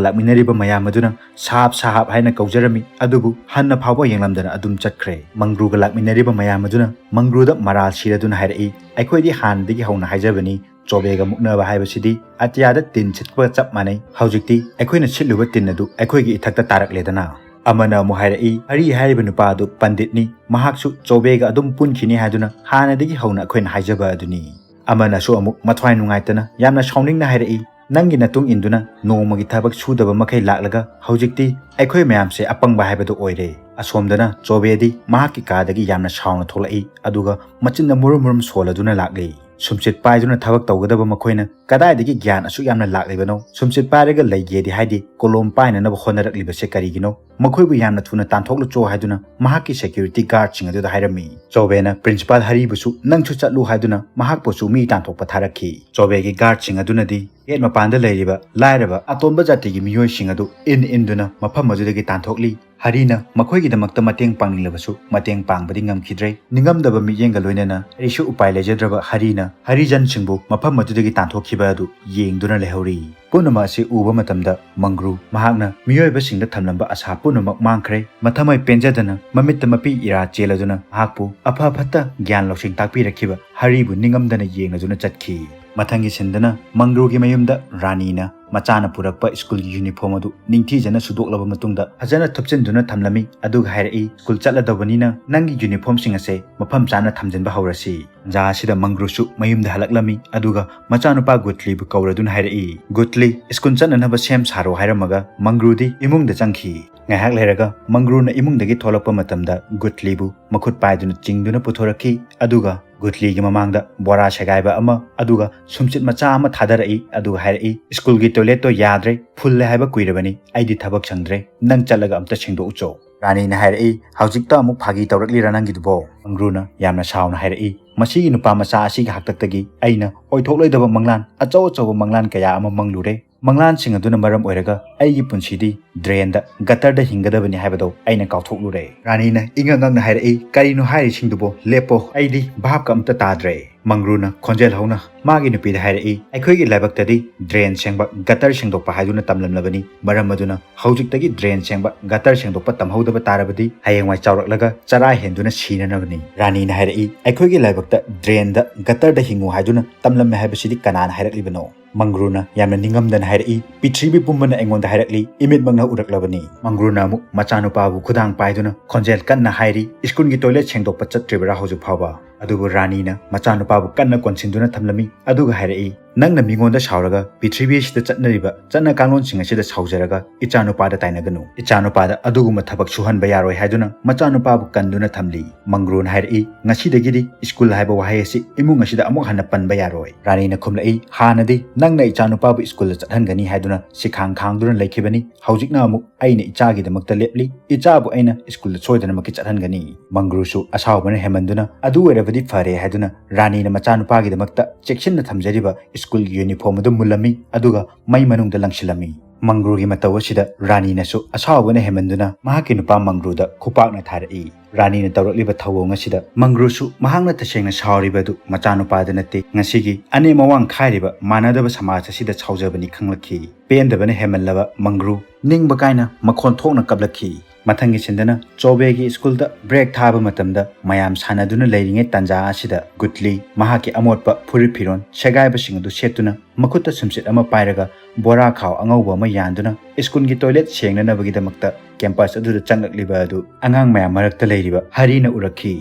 ꯂꯥꯛꯃꯤꯟꯅꯔꯤꯕ ꯃꯌꯥꯝ ꯑꯗꯨꯅ "ꯁꯥꯍꯥꯕ, ꯁꯥꯍꯥꯕ" ꯍꯥꯏꯅ ꯀꯧꯖꯔꯝꯃꯤ, ꯑꯗꯨꯕꯨ ꯍꯟꯅ ꯐꯥꯎꯕ ꯌꯦꯡꯂꯝꯗꯅ ꯑꯗꯨꯝ ꯆꯠꯈ꯭ꯔꯦ꯫ ꯃꯪꯒ꯭ꯔꯨꯒ ꯂꯥꯛꯃꯤꯟꯅꯔꯤꯕ ꯃꯌꯥꯝ ꯑꯗꯨꯅ ꯃꯪꯒ꯭ꯔꯨꯗ ꯃꯔꯥꯜ ꯁꯤꯔꯗꯨꯅ ꯍꯥꯏꯔꯛꯏ, "ꯑꯩꯈꯣꯏꯗꯤ ꯍꯥꯟꯅꯗꯒꯤ ꯍꯧꯅ ꯍꯥꯏꯖꯕꯅꯤ, ꯆꯣꯕꯦꯒ ꯃꯨꯛꯅꯕ ꯍꯥꯏꯕꯁꯤꯗꯤ ꯑꯇꯤꯌꯥꯗ ꯇꯤꯟ ꯁꯤꯠꯄꯒ ꯆꯞ ꯃꯥꯟꯅꯩ꯫ ꯍꯧꯖꯤꯛꯇꯤ ꯑꯩꯈꯣꯏꯅ ꯁꯤꯠꯂꯨꯕ ꯇꯤꯟ ꯑꯗꯨ ꯑꯩꯈꯣꯏꯒꯤ ꯏꯊꯛꯇ ꯇꯥꯔꯛꯂꯦꯗꯅ"꯫ ꯑꯃꯅ ꯑꯃꯨꯛ ꯍꯥꯏꯔꯛꯏ, "ꯍꯔꯤ ꯍꯥꯏꯔꯤꯕ ꯅꯨꯄꯥ ꯑꯗꯨ ꯄꯟꯗꯤꯠꯅꯤ, ꯃꯍꯥꯛꯁꯨ ꯆꯣꯕꯦꯒ ꯑꯗꯨꯝ ꯄꯨꯟꯈꯤꯅꯤ ꯍꯥꯏꯗꯨꯅ ꯍꯥꯟꯅꯗꯒꯤ ꯍꯧꯅ ꯑꯩꯈꯣꯏꯅ ꯍꯥꯏꯖꯕ ꯑꯗꯨꯅꯤ"꯫ ꯑꯃꯅꯁꯨ ꯑꯃꯨꯛ ꯃꯊ꯭ꯋꯥꯏ ꯅꯨꯡꯉꯥꯏꯇꯅ ꯌꯥꯝꯅ ꯁꯥꯎꯅꯤꯡꯅ ꯍꯥꯏꯔꯛꯏ, "ꯅꯪꯒꯤ ꯅꯇꯨꯡ ꯏꯟꯗꯨꯅ ꯅꯣꯡꯃꯒꯤ ꯊꯕꯛ ꯁꯨꯗꯕ ꯃꯈꯩ ꯂꯥꯛꯂꯒ ꯍꯧꯖꯤꯛꯇꯤ ꯑꯩꯈꯣꯏ ꯃꯌꯥꯝꯁꯦ ꯑꯄꯪꯕ ꯍꯥꯏꯕꯗꯨ ꯑꯣꯏꯔꯦ"꯫ ꯑꯁꯣꯝꯗꯅ ꯆꯣꯕꯦꯗꯤ ꯃꯍꯥꯛꯀꯤ ꯀꯥꯗꯒꯤ ꯌꯥꯝꯅ ꯁꯥꯎꯅ ꯊꯣꯛꯂꯛꯏ, ꯑꯗꯨꯒ ꯃꯆꯤꯟꯗ ꯃꯨꯔꯨꯝ ꯃꯨꯔꯨꯝ ꯁꯣꯜꯂꯗꯨꯅ ꯂꯥꯛꯂꯤ꯫ ꯁꯨꯝꯆꯤꯠ ꯄꯥꯏꯗꯨꯅ ꯊꯕꯛ ꯇꯧꯒꯗꯕ ꯃꯈꯣꯏꯅ ꯀꯗꯥꯏꯗꯒꯤ ꯒ꯭ꯌꯥꯟ ꯑꯁꯨꯛ ꯌꯥꯝꯅ ꯂꯥꯛꯂꯤꯕꯅꯣ? ꯁꯨꯝꯆꯤꯠ ꯄꯥꯏꯔꯒ ꯂꯩꯒꯦꯗꯤ ꯍꯥꯏꯗꯦ, ꯀꯣꯂꯣꯝ ꯄꯥꯏꯅꯅꯕ ꯍꯣꯠꯅꯔꯛꯂꯤꯕꯁꯦ ꯀꯔꯤꯒꯤꯅꯣ? "ꯃꯈꯣꯏꯕꯨ ꯌꯥꯝꯅ ꯊꯨꯅ ꯇꯥꯟꯊꯣꯛꯂꯨꯆꯣ" ꯍꯥꯏꯗꯨꯅ ꯃꯍꯥꯛꯀꯤ ꯁꯦꯀ꯭ꯌꯨꯔꯤꯇꯤ ꯒꯥꯔꯗꯁꯤꯡ ꯑꯗꯨꯗ ꯍꯥꯏꯔꯝꯃꯤ꯫ ꯆꯣꯕꯦꯅ ꯄ꯭ꯔꯤꯟꯁꯤꯄꯥꯜ ꯍꯔꯤꯕꯨꯁꯨ "ꯅꯪꯁꯨ ꯆꯠꯂꯨ" ꯍꯥꯏꯗꯨꯅ ꯃꯍꯥꯛꯄꯨꯁꯨ ꯃꯤ ꯇꯥꯟꯊꯣꯛꯄ ꯊꯥꯔꯛꯈꯤ꯫ ꯆꯣꯕꯦꯒꯤ ꯒꯥꯔꯗꯁꯤꯡ ꯑꯗꯨꯅꯗꯤ ꯒꯦꯠ ꯃꯄꯥꯟꯗ ꯂꯩꯔꯤꯕ ꯂꯥꯏꯔꯕ ꯑꯇꯣꯟꯕ ꯖꯥꯇꯤꯒꯤ ꯃꯤꯑꯣꯏꯁꯤꯡ ꯑꯗꯨ ꯏꯟ ꯏꯟꯗꯨꯅ ꯃꯐꯝ ꯑꯗꯨꯗꯒꯤ ꯇꯥꯟꯊꯣꯛꯂꯤ꯫ ꯍꯔꯤꯅ ꯃꯈꯣꯏꯒꯤꯗꯃꯛꯇ ꯃꯇꯦꯡ ꯄꯥꯡꯅꯤꯡꯂꯕꯁꯨ ꯃꯇꯦꯡ ꯄꯥꯡꯕꯗꯤ ꯉꯝꯈꯤꯗ꯭ꯔꯦ꯫ ꯅꯤꯡꯉꯝꯗꯕ ꯃꯤꯠꯌꯦꯡꯒ ꯂꯣꯏꯅꯅ ꯀꯔꯤꯁꯨ ꯎꯄꯥꯏ ꯂꯩꯖꯗ꯭ꯔꯕ ꯍꯔꯤꯅ ꯍꯔꯤꯖꯟꯁꯤꯡꯕꯨ ꯃꯐꯝ ꯑꯗꯨꯗꯒꯤ ꯇꯥꯟꯊꯣꯛꯈꯤꯕ ꯑꯗꯨ ꯌꯦꯡꯗꯨꯅ ꯂꯩꯍꯧꯔꯤ꯫ ꯄꯨꯝꯅꯃꯛ ꯑꯁꯤ ꯎꯕ ꯃꯇꯝꯗ ꯃꯪꯒ꯭ꯔꯨ ꯃꯍꯥꯛꯅ ꯃꯤꯑꯣꯏꯕꯁꯤꯡꯗ ꯊꯝꯂꯝꯕ ꯑꯁꯥ ꯄꯨꯝꯅꯃꯛ ꯃꯥꯡꯈ꯭ꯔꯦ꯫ ꯃꯊꯃꯣꯏ ꯄꯦꯟꯖꯗꯅ ꯃꯃꯤꯠꯇ ꯃꯄꯤ ꯏꯔꯥ ꯆꯦꯜꯂꯗꯨꯅ ꯃꯍꯥꯛꯄꯨ ꯑꯐ ꯐꯠꯇ ꯒ꯭ꯌꯥꯟ ꯂꯧꯁꯤꯡ ꯇꯥꯛꯄꯤꯔꯛꯈꯤꯕ ꯍꯔꯤꯕꯨ ꯅꯤꯡꯉꯝꯗꯅ ꯌꯦꯡꯂꯗꯨꯅ ꯆꯠꯈꯤ꯫ ꯃꯊꯪꯒꯤ ꯁꯤꯟꯗꯅ ꯃꯪꯒ꯭ꯔꯨꯒꯤ ꯃꯌꯨꯝꯗ ꯔꯥꯅꯤꯅ ꯃꯆꯥꯅ ꯄꯨꯔꯛꯄ ꯁ꯭ꯀꯨꯜꯒꯤ ꯌꯨꯅꯤꯐꯣꯔꯝ ꯑꯗꯨ ꯅꯤꯡꯊꯤꯖꯅ ꯁꯨꯗꯣꯛꯂꯕ ꯃꯇꯨꯡꯗ ꯐꯖꯅ ꯊꯨꯞꯆꯤꯟꯗꯨꯅ ꯊꯝꯂꯝꯃꯤ꯫ ꯑꯗꯨꯒ ꯍꯥꯏꯔꯛꯏ, "ꯁ꯭ꯀꯨꯜ ꯆꯠꯂꯗꯧꯕꯅꯤꯅ ꯅꯪꯒꯤ ꯌꯨꯅꯤꯐꯣꯔꯝꯁꯤꯡ ꯑꯁꯦ ꯃꯐꯝ ꯆꯥꯅ ꯊꯝꯖꯤꯟꯕ ꯍꯧꯔꯁꯤ"꯫ ꯇꯥꯟꯖꯥ ꯑꯁꯤꯗ ꯃꯪꯒ꯭ꯔꯨꯁꯨ ꯃꯌꯨꯝꯗ ꯍꯜꯂꯛꯂꯝꯃꯤ꯫ ꯑꯗꯨꯒ ꯃꯆꯥꯅꯨꯄꯥ ꯒꯨꯠꯂꯤꯕꯨ ꯀꯧꯔꯗꯨꯅ ꯍꯥꯏꯔꯛꯏ, "ꯒꯨꯠꯂꯤ, ꯁ꯭ꯀꯨꯜ ꯆꯠꯅꯅꯕ ꯁꯦꯝ ꯁꯥꯔꯣ" ꯍꯥꯏꯔꯝꯃꯒ ꯃꯪꯒ꯭ꯔꯨꯗꯤ ꯏꯃꯨꯡꯗ ꯆꯪꯈꯤ꯫ ꯉꯥꯏꯍꯥꯛ ꯂꯩꯔꯒ ꯃꯪꯒ꯭ꯔꯨꯅ ꯏꯃꯨꯡꯗꯒꯤ ꯊꯣꯛꯂꯛꯄ ꯃꯇꯝꯗ ꯒꯨꯠꯂꯤꯕꯨ ꯃꯈꯨꯠ ꯄꯥꯏꯗꯨꯅ ꯆꯤꯡꯗꯨꯅ ꯄꯨꯊꯣꯔꯛꯈꯤ꯫ ꯑꯗꯨꯒ ꯒꯨꯠꯂꯤꯒꯤ ꯃꯃꯥꯡꯗ ꯕꯣꯔꯥ ꯁꯦꯒꯥꯏꯕ ꯑꯃ, ꯑꯗꯨꯒ ꯁꯨꯝꯆꯤꯠ ꯃꯆꯥ ꯑꯃ ꯊꯥꯗꯔꯛꯏ꯫ ꯑꯗꯨꯒ ꯍꯥꯏꯔꯛꯏ, "ꯁ꯭ꯀꯨꯜꯒꯤ ꯇꯣꯏꯂꯦꯠꯇꯣ ꯌꯥꯗ꯭ꯔꯦ, ꯐꯨꯜꯂꯦ ꯍꯥꯏꯕ ꯀꯨꯏꯔꯕꯅꯤ, ꯑꯩꯗꯤ ꯊꯕꯛ ꯁꯪꯗ꯭ꯔꯦ, ꯅꯪ ꯆꯠꯂꯒ ꯑꯝꯇ ꯁꯦꯡꯗꯣꯛꯎꯆꯣ"꯫ ꯔꯥꯅꯤꯅ ꯍꯥꯏꯔꯛꯏ, "ꯍꯧꯖꯤꯛꯇ ꯑꯃꯨꯛ ꯐꯥꯒꯤ ꯇꯧꯔꯛꯂꯤꯔꯥ ꯅꯪꯒꯤꯗꯨꯕꯣ?" ꯃꯪꯒ꯭ꯔꯨꯅ ꯌꯥꯝꯅ ꯁꯥꯎꯅ ꯍꯥꯏꯔꯛꯏ, "ꯃꯁꯤꯒꯤ ꯅꯨꯄꯥ ꯃꯆꯥ ꯑꯁꯤꯒꯤ ꯍꯥꯛꯇꯛꯇꯒꯤ ꯑꯩꯅ ꯑꯣꯏꯊꯣꯛꯂꯣꯏꯗꯕ ꯃꯪꯂꯥꯟ, ꯑꯆꯧ ꯑꯆꯧꯕ ꯃꯪꯂꯥꯟ ꯀꯌꯥ ꯑꯃ ꯃꯪꯂꯨꯔꯦ꯫ ꯃꯪꯂꯥꯟꯁꯤꯡ ꯑꯗꯨꯅ ꯃꯔꯝ ꯑꯣꯏꯔꯒ ꯑꯩꯒꯤ ꯄꯨꯟꯁꯤꯗꯤ ꯗ꯭ꯔꯦꯟꯗ, ꯒꯇꯔꯗ ꯍꯤꯡꯒꯗꯕꯅꯤ ꯍꯥꯏꯕꯗꯣ ꯑꯩꯅ ꯀꯥꯎꯊꯣꯛꯂꯨꯔꯦ"꯫ ꯔꯥꯅꯤꯅ ꯏꯉꯛ ꯉꯛꯅ ꯍꯥꯏꯔꯛꯏ, "ꯀꯔꯤꯅꯣ ꯍꯥꯏꯔꯤꯁꯤꯡꯗꯨꯕꯣ? ꯂꯦꯞꯄꯣ, ꯑꯩꯗꯤ ꯚꯥꯞꯀ ꯑꯝꯇ ꯇꯥꯗ꯭ꯔꯦ"꯫ ꯃꯪꯒ꯭ꯔꯨꯅ ꯈꯣꯟꯖꯦꯜ ꯍꯧꯅ ꯃꯥꯒꯤ ꯅꯨꯄꯤꯗ ꯍꯥꯏꯔꯛꯏ, "ꯑꯩꯈꯣꯏꯒꯤ ꯂꯥꯏꯕꯛꯇꯗꯤ ꯗ꯭ꯔꯦꯟ ꯁꯦꯡꯕ, ꯒꯇꯔ ꯁꯦꯡꯗꯣꯛꯄ ꯍꯥꯏꯗꯨꯅ ꯇꯝꯂꯝꯂꯕꯅꯤ꯫ ꯃꯔꯝ ꯑꯗꯨꯅ ꯍꯧꯖꯤꯛꯇꯒꯤ ꯗ꯭ꯔꯦꯟ ꯁꯦꯡꯕ, ꯒꯇꯔ ꯁꯦꯡꯗꯣꯛꯄ ꯇꯝꯍꯧꯗꯕ ꯇꯥꯔꯕꯗꯤ ꯍꯌꯦꯡꯋꯥꯏ ꯆꯥꯎꯔꯛꯂꯒ ꯆꯔꯥ ꯍꯦꯟꯗꯨꯅ ꯁꯤꯅꯅꯕꯅꯤ"꯫ ꯔꯥꯅꯤꯅ ꯍꯥꯏꯔꯛꯏ, "ꯑꯩꯈꯣꯏꯒꯤ ꯂꯥꯏꯕꯛꯇ ꯗ꯭ꯔꯦꯟꯗ, ꯒꯇꯔꯗ ꯍꯤꯡꯉꯨ ꯍꯥꯏꯗꯨꯅ ꯇꯝꯂꯝꯃꯦ ꯍꯥꯏꯕꯁꯤꯗꯤ ꯀꯅꯥꯅ ꯍꯥꯏꯔꯛꯂꯤꯕꯅꯣ?" ꯃꯪꯒ꯭ꯔꯨꯅ ꯌꯥꯝꯅ ꯅꯤꯡꯉꯝꯗꯅ ꯍꯥꯏꯔꯛꯏ, "ꯄ꯭ꯔꯤꯊꯤꯕꯤ ꯄꯨꯝꯕꯅ ꯑꯩꯉꯣꯟꯗ ꯍꯥꯏꯔꯛꯂꯤ, ꯏꯃꯤꯠꯃꯛꯅ ꯎꯔꯛꯂꯕꯅꯤ"꯫ ꯃꯪꯒ꯭ꯔꯨꯅ ꯑꯃꯨꯛ ꯃꯆꯥꯅꯨꯄꯥꯕꯨ ꯈꯨꯗꯥꯡ ꯄꯥꯏꯗꯨꯅ ꯈꯣꯟꯖꯦꯜ ꯀꯟꯅ ꯍꯥꯏꯔꯤ, "ꯁ꯭ꯀꯨꯜꯒꯤ ꯇꯣꯏꯂꯦꯠ ꯁꯦꯡꯗꯣꯛꯄ ꯆꯠꯇ꯭ꯔꯤꯕꯔꯥ ꯍꯧꯖꯤꯛ ꯐꯥꯎꯕ?" ꯑꯗꯨꯕꯨ ꯔꯥꯅꯤꯅ ꯃꯆꯥꯅꯨꯄꯥꯕꯨ ꯀꯟꯅ ꯀꯣꯟꯁꯤꯟꯗꯨꯅ ꯊꯝꯂꯝꯃꯤ꯫ ꯑꯗꯨꯒ ꯍꯥꯏꯔꯛꯏ, "ꯅꯪꯅ ꯃꯤꯉꯣꯟꯗ ꯁꯥꯎꯔꯒ ꯄ꯭ꯔꯤꯊꯤꯕꯤ ꯑꯁꯤꯗ ꯆꯠꯅꯔꯤꯕ ꯆꯠꯅ ꯀꯥꯡꯂꯣꯟꯁꯤꯡ ꯑꯁꯤꯗ ꯁꯥꯎꯖꯔꯒ ꯏꯆꯥꯅꯨꯄꯥꯗ ꯇꯥꯏꯅꯒꯅꯨ꯫ ꯏꯆꯥꯅꯨꯄꯥꯗ ꯑꯗꯨꯒꯨꯝꯕ ꯊꯕꯛ ꯁꯨꯍꯟꯕ ꯌꯥꯔꯣꯏ" ꯍꯥꯏꯗꯨꯅ ꯃꯆꯥꯅꯨꯄꯥꯕꯨ ꯀꯟꯗꯨꯅ ꯊꯝꯂꯤ꯫ ꯃꯪꯒ꯭ꯔꯨꯅ ꯍꯥꯏꯔꯛꯏ, "ꯉꯁꯤꯗꯒꯤꯗꯤ ꯁ꯭ꯀꯨꯜ ꯍꯥꯏꯕ ꯋꯥꯍꯩ ꯑꯁꯤ ꯏꯃꯨꯡ ꯑꯁꯤꯗ ꯑꯃꯨꯛ ꯍꯟꯅ ꯄꯟꯕ ꯌꯥꯔꯣꯏ"꯫ ꯔꯥꯅꯤꯅ ꯈꯨꯝꯂꯛꯏ, "ꯍꯥꯟꯅꯗꯤ ꯅꯪꯅ ꯏꯆꯥꯅꯨꯄꯥꯕꯨ ꯁ꯭ꯀꯨꯜꯗ ꯆꯠꯍꯟꯒꯅꯤ ꯍꯥꯏꯗꯨꯅ ꯁꯤꯈꯥꯡ ꯈꯥꯡꯗꯨꯅ ꯂꯩꯈꯤꯕꯅꯤ, ꯍꯧꯖꯤꯛꯅ ꯑꯃꯨꯛ ꯑꯩꯅ ꯏꯆꯥꯒꯤꯗꯃꯛꯇ ꯂꯦꯞꯂꯤ, ꯏꯆꯥꯕꯨ ꯑꯩꯅ ꯁ꯭ꯀꯨꯜꯗ ꯁꯣꯏꯗꯅꯃꯛꯀꯤ ꯆꯠꯍꯟꯒꯅꯤ"꯫ ꯃꯪꯒ꯭ꯔꯨꯁꯨ ꯑꯁꯥꯎꯕꯅ ꯍꯦꯟꯃꯟꯗꯨꯅ, "ꯑꯗꯨ ꯑꯣꯏꯔꯕꯗꯤ ꯐꯔꯦ" ꯍꯥꯏꯗꯨꯅ ꯔꯥꯅꯤꯅ ꯃꯆꯥꯅꯨꯄꯥꯒꯤꯗꯃꯛꯇ ꯆꯦꯛꯁꯤꯟꯅ ꯊꯝꯖꯔꯤꯕ ꯁ꯭ꯀꯨꯜꯒꯤ ꯌꯨꯅꯤꯐꯣꯔꯝ ꯑꯗꯨ ꯃꯨꯜꯂꯝꯃꯤ, ꯑꯗꯨꯒ ꯃꯩ ꯃꯅꯨꯡꯗ ꯂꯪꯁꯤꯜꯂꯝꯃꯤ꯫ ꯃꯪꯒ꯭ꯔꯨꯒꯤ ꯃꯇꯧ ꯑꯁꯤꯗ ꯔꯥꯅꯤꯅꯁꯨ ꯑꯁꯥꯎꯕꯅ ꯍꯦꯟꯃꯟꯗꯨꯅ ꯃꯍꯥꯛꯀꯤ ꯅꯨꯄꯥ ꯃꯪꯒ꯭ꯔꯨꯗ ꯈꯨꯄꯥꯛꯅ ꯊꯥꯔꯛꯏ꯫ ꯔꯥꯅꯤꯅ ꯇꯧꯔꯛꯂꯤꯕ ꯊꯧꯑꯣꯡ ꯑꯁꯤꯗ ꯃꯪꯒ꯭ꯔꯨꯁꯨ ꯃꯍꯥꯛꯅ ꯇꯁꯦꯡꯅ ꯁꯥꯎꯔꯤꯕ ꯑꯗꯨ ꯃꯆꯥꯅꯨꯄꯥꯗ ꯅꯠꯇꯦ, ꯉꯁꯤꯒꯤ ꯑꯅꯦꯝ ꯑꯋꯥꯡ ꯈꯥꯏꯔꯤꯕ ꯃꯥꯟꯅꯗꯕ ꯁꯃꯥꯖ ꯑꯁꯤꯗ ꯁꯥꯎꯖꯕꯅꯤ ꯈꯪꯂꯛꯈꯤ꯫ ꯄꯦꯟꯗꯕꯅ ꯍꯦꯟꯃꯜꯂꯕ ꯃꯪꯒ꯭ꯔꯨ ꯅꯤꯡꯕ ꯀꯥꯏꯅ ꯃꯈꯣꯟ ꯊꯣꯛꯅ ꯀꯞꯂꯛꯈꯤ꯫ ꯃꯊꯪꯒꯤ ꯁꯤꯟꯗꯅ ꯆꯣꯕꯦꯒꯤ ꯁ꯭ꯀꯨꯜꯗ ꯕ꯭ꯔꯦꯛ ꯊꯥꯕ ꯃꯇꯝꯗ ꯃꯌꯥꯝ ꯁꯥꯟꯅꯗꯨꯅ ꯂꯩꯔꯤꯉꯩ ꯇꯥꯟꯖꯥ ꯑꯁꯤꯗ ꯒꯨꯠꯂꯤ ꯃꯍꯥꯛꯀꯤ ꯑꯃꯣꯠꯄ ꯐꯨꯔꯤꯠ ꯐꯤꯔꯣꯜ ꯁꯦꯒꯥꯏꯕꯁꯤꯡ ꯑꯗꯨ ꯁꯦꯠꯇꯨꯅ ꯃꯈꯨꯠꯇ ꯁꯨꯝꯆꯤꯠ ꯑꯃ ꯄꯥꯏꯔꯒ ꯕꯣꯔꯥ ꯈꯥꯎ ꯑꯉꯧꯕ ꯑꯃ ꯌꯥꯟꯗꯨꯅ ꯁ꯭ꯀꯨꯜꯒꯤ ꯇꯣꯏꯂꯦꯠ ꯁꯦꯡꯅꯅꯕꯒꯤꯗꯃꯛꯇ ꯀꯦꯝꯄꯁ ꯑꯗꯨꯗ ꯆꯪꯂꯛꯂꯤꯕ ꯑꯗꯨ ꯑꯉꯥꯡ ꯃꯌꯥꯝ ꯃꯔꯛꯇ ꯂꯩꯔꯤꯕ ꯍꯔꯤꯅ ꯎꯔꯛꯈꯤ꯫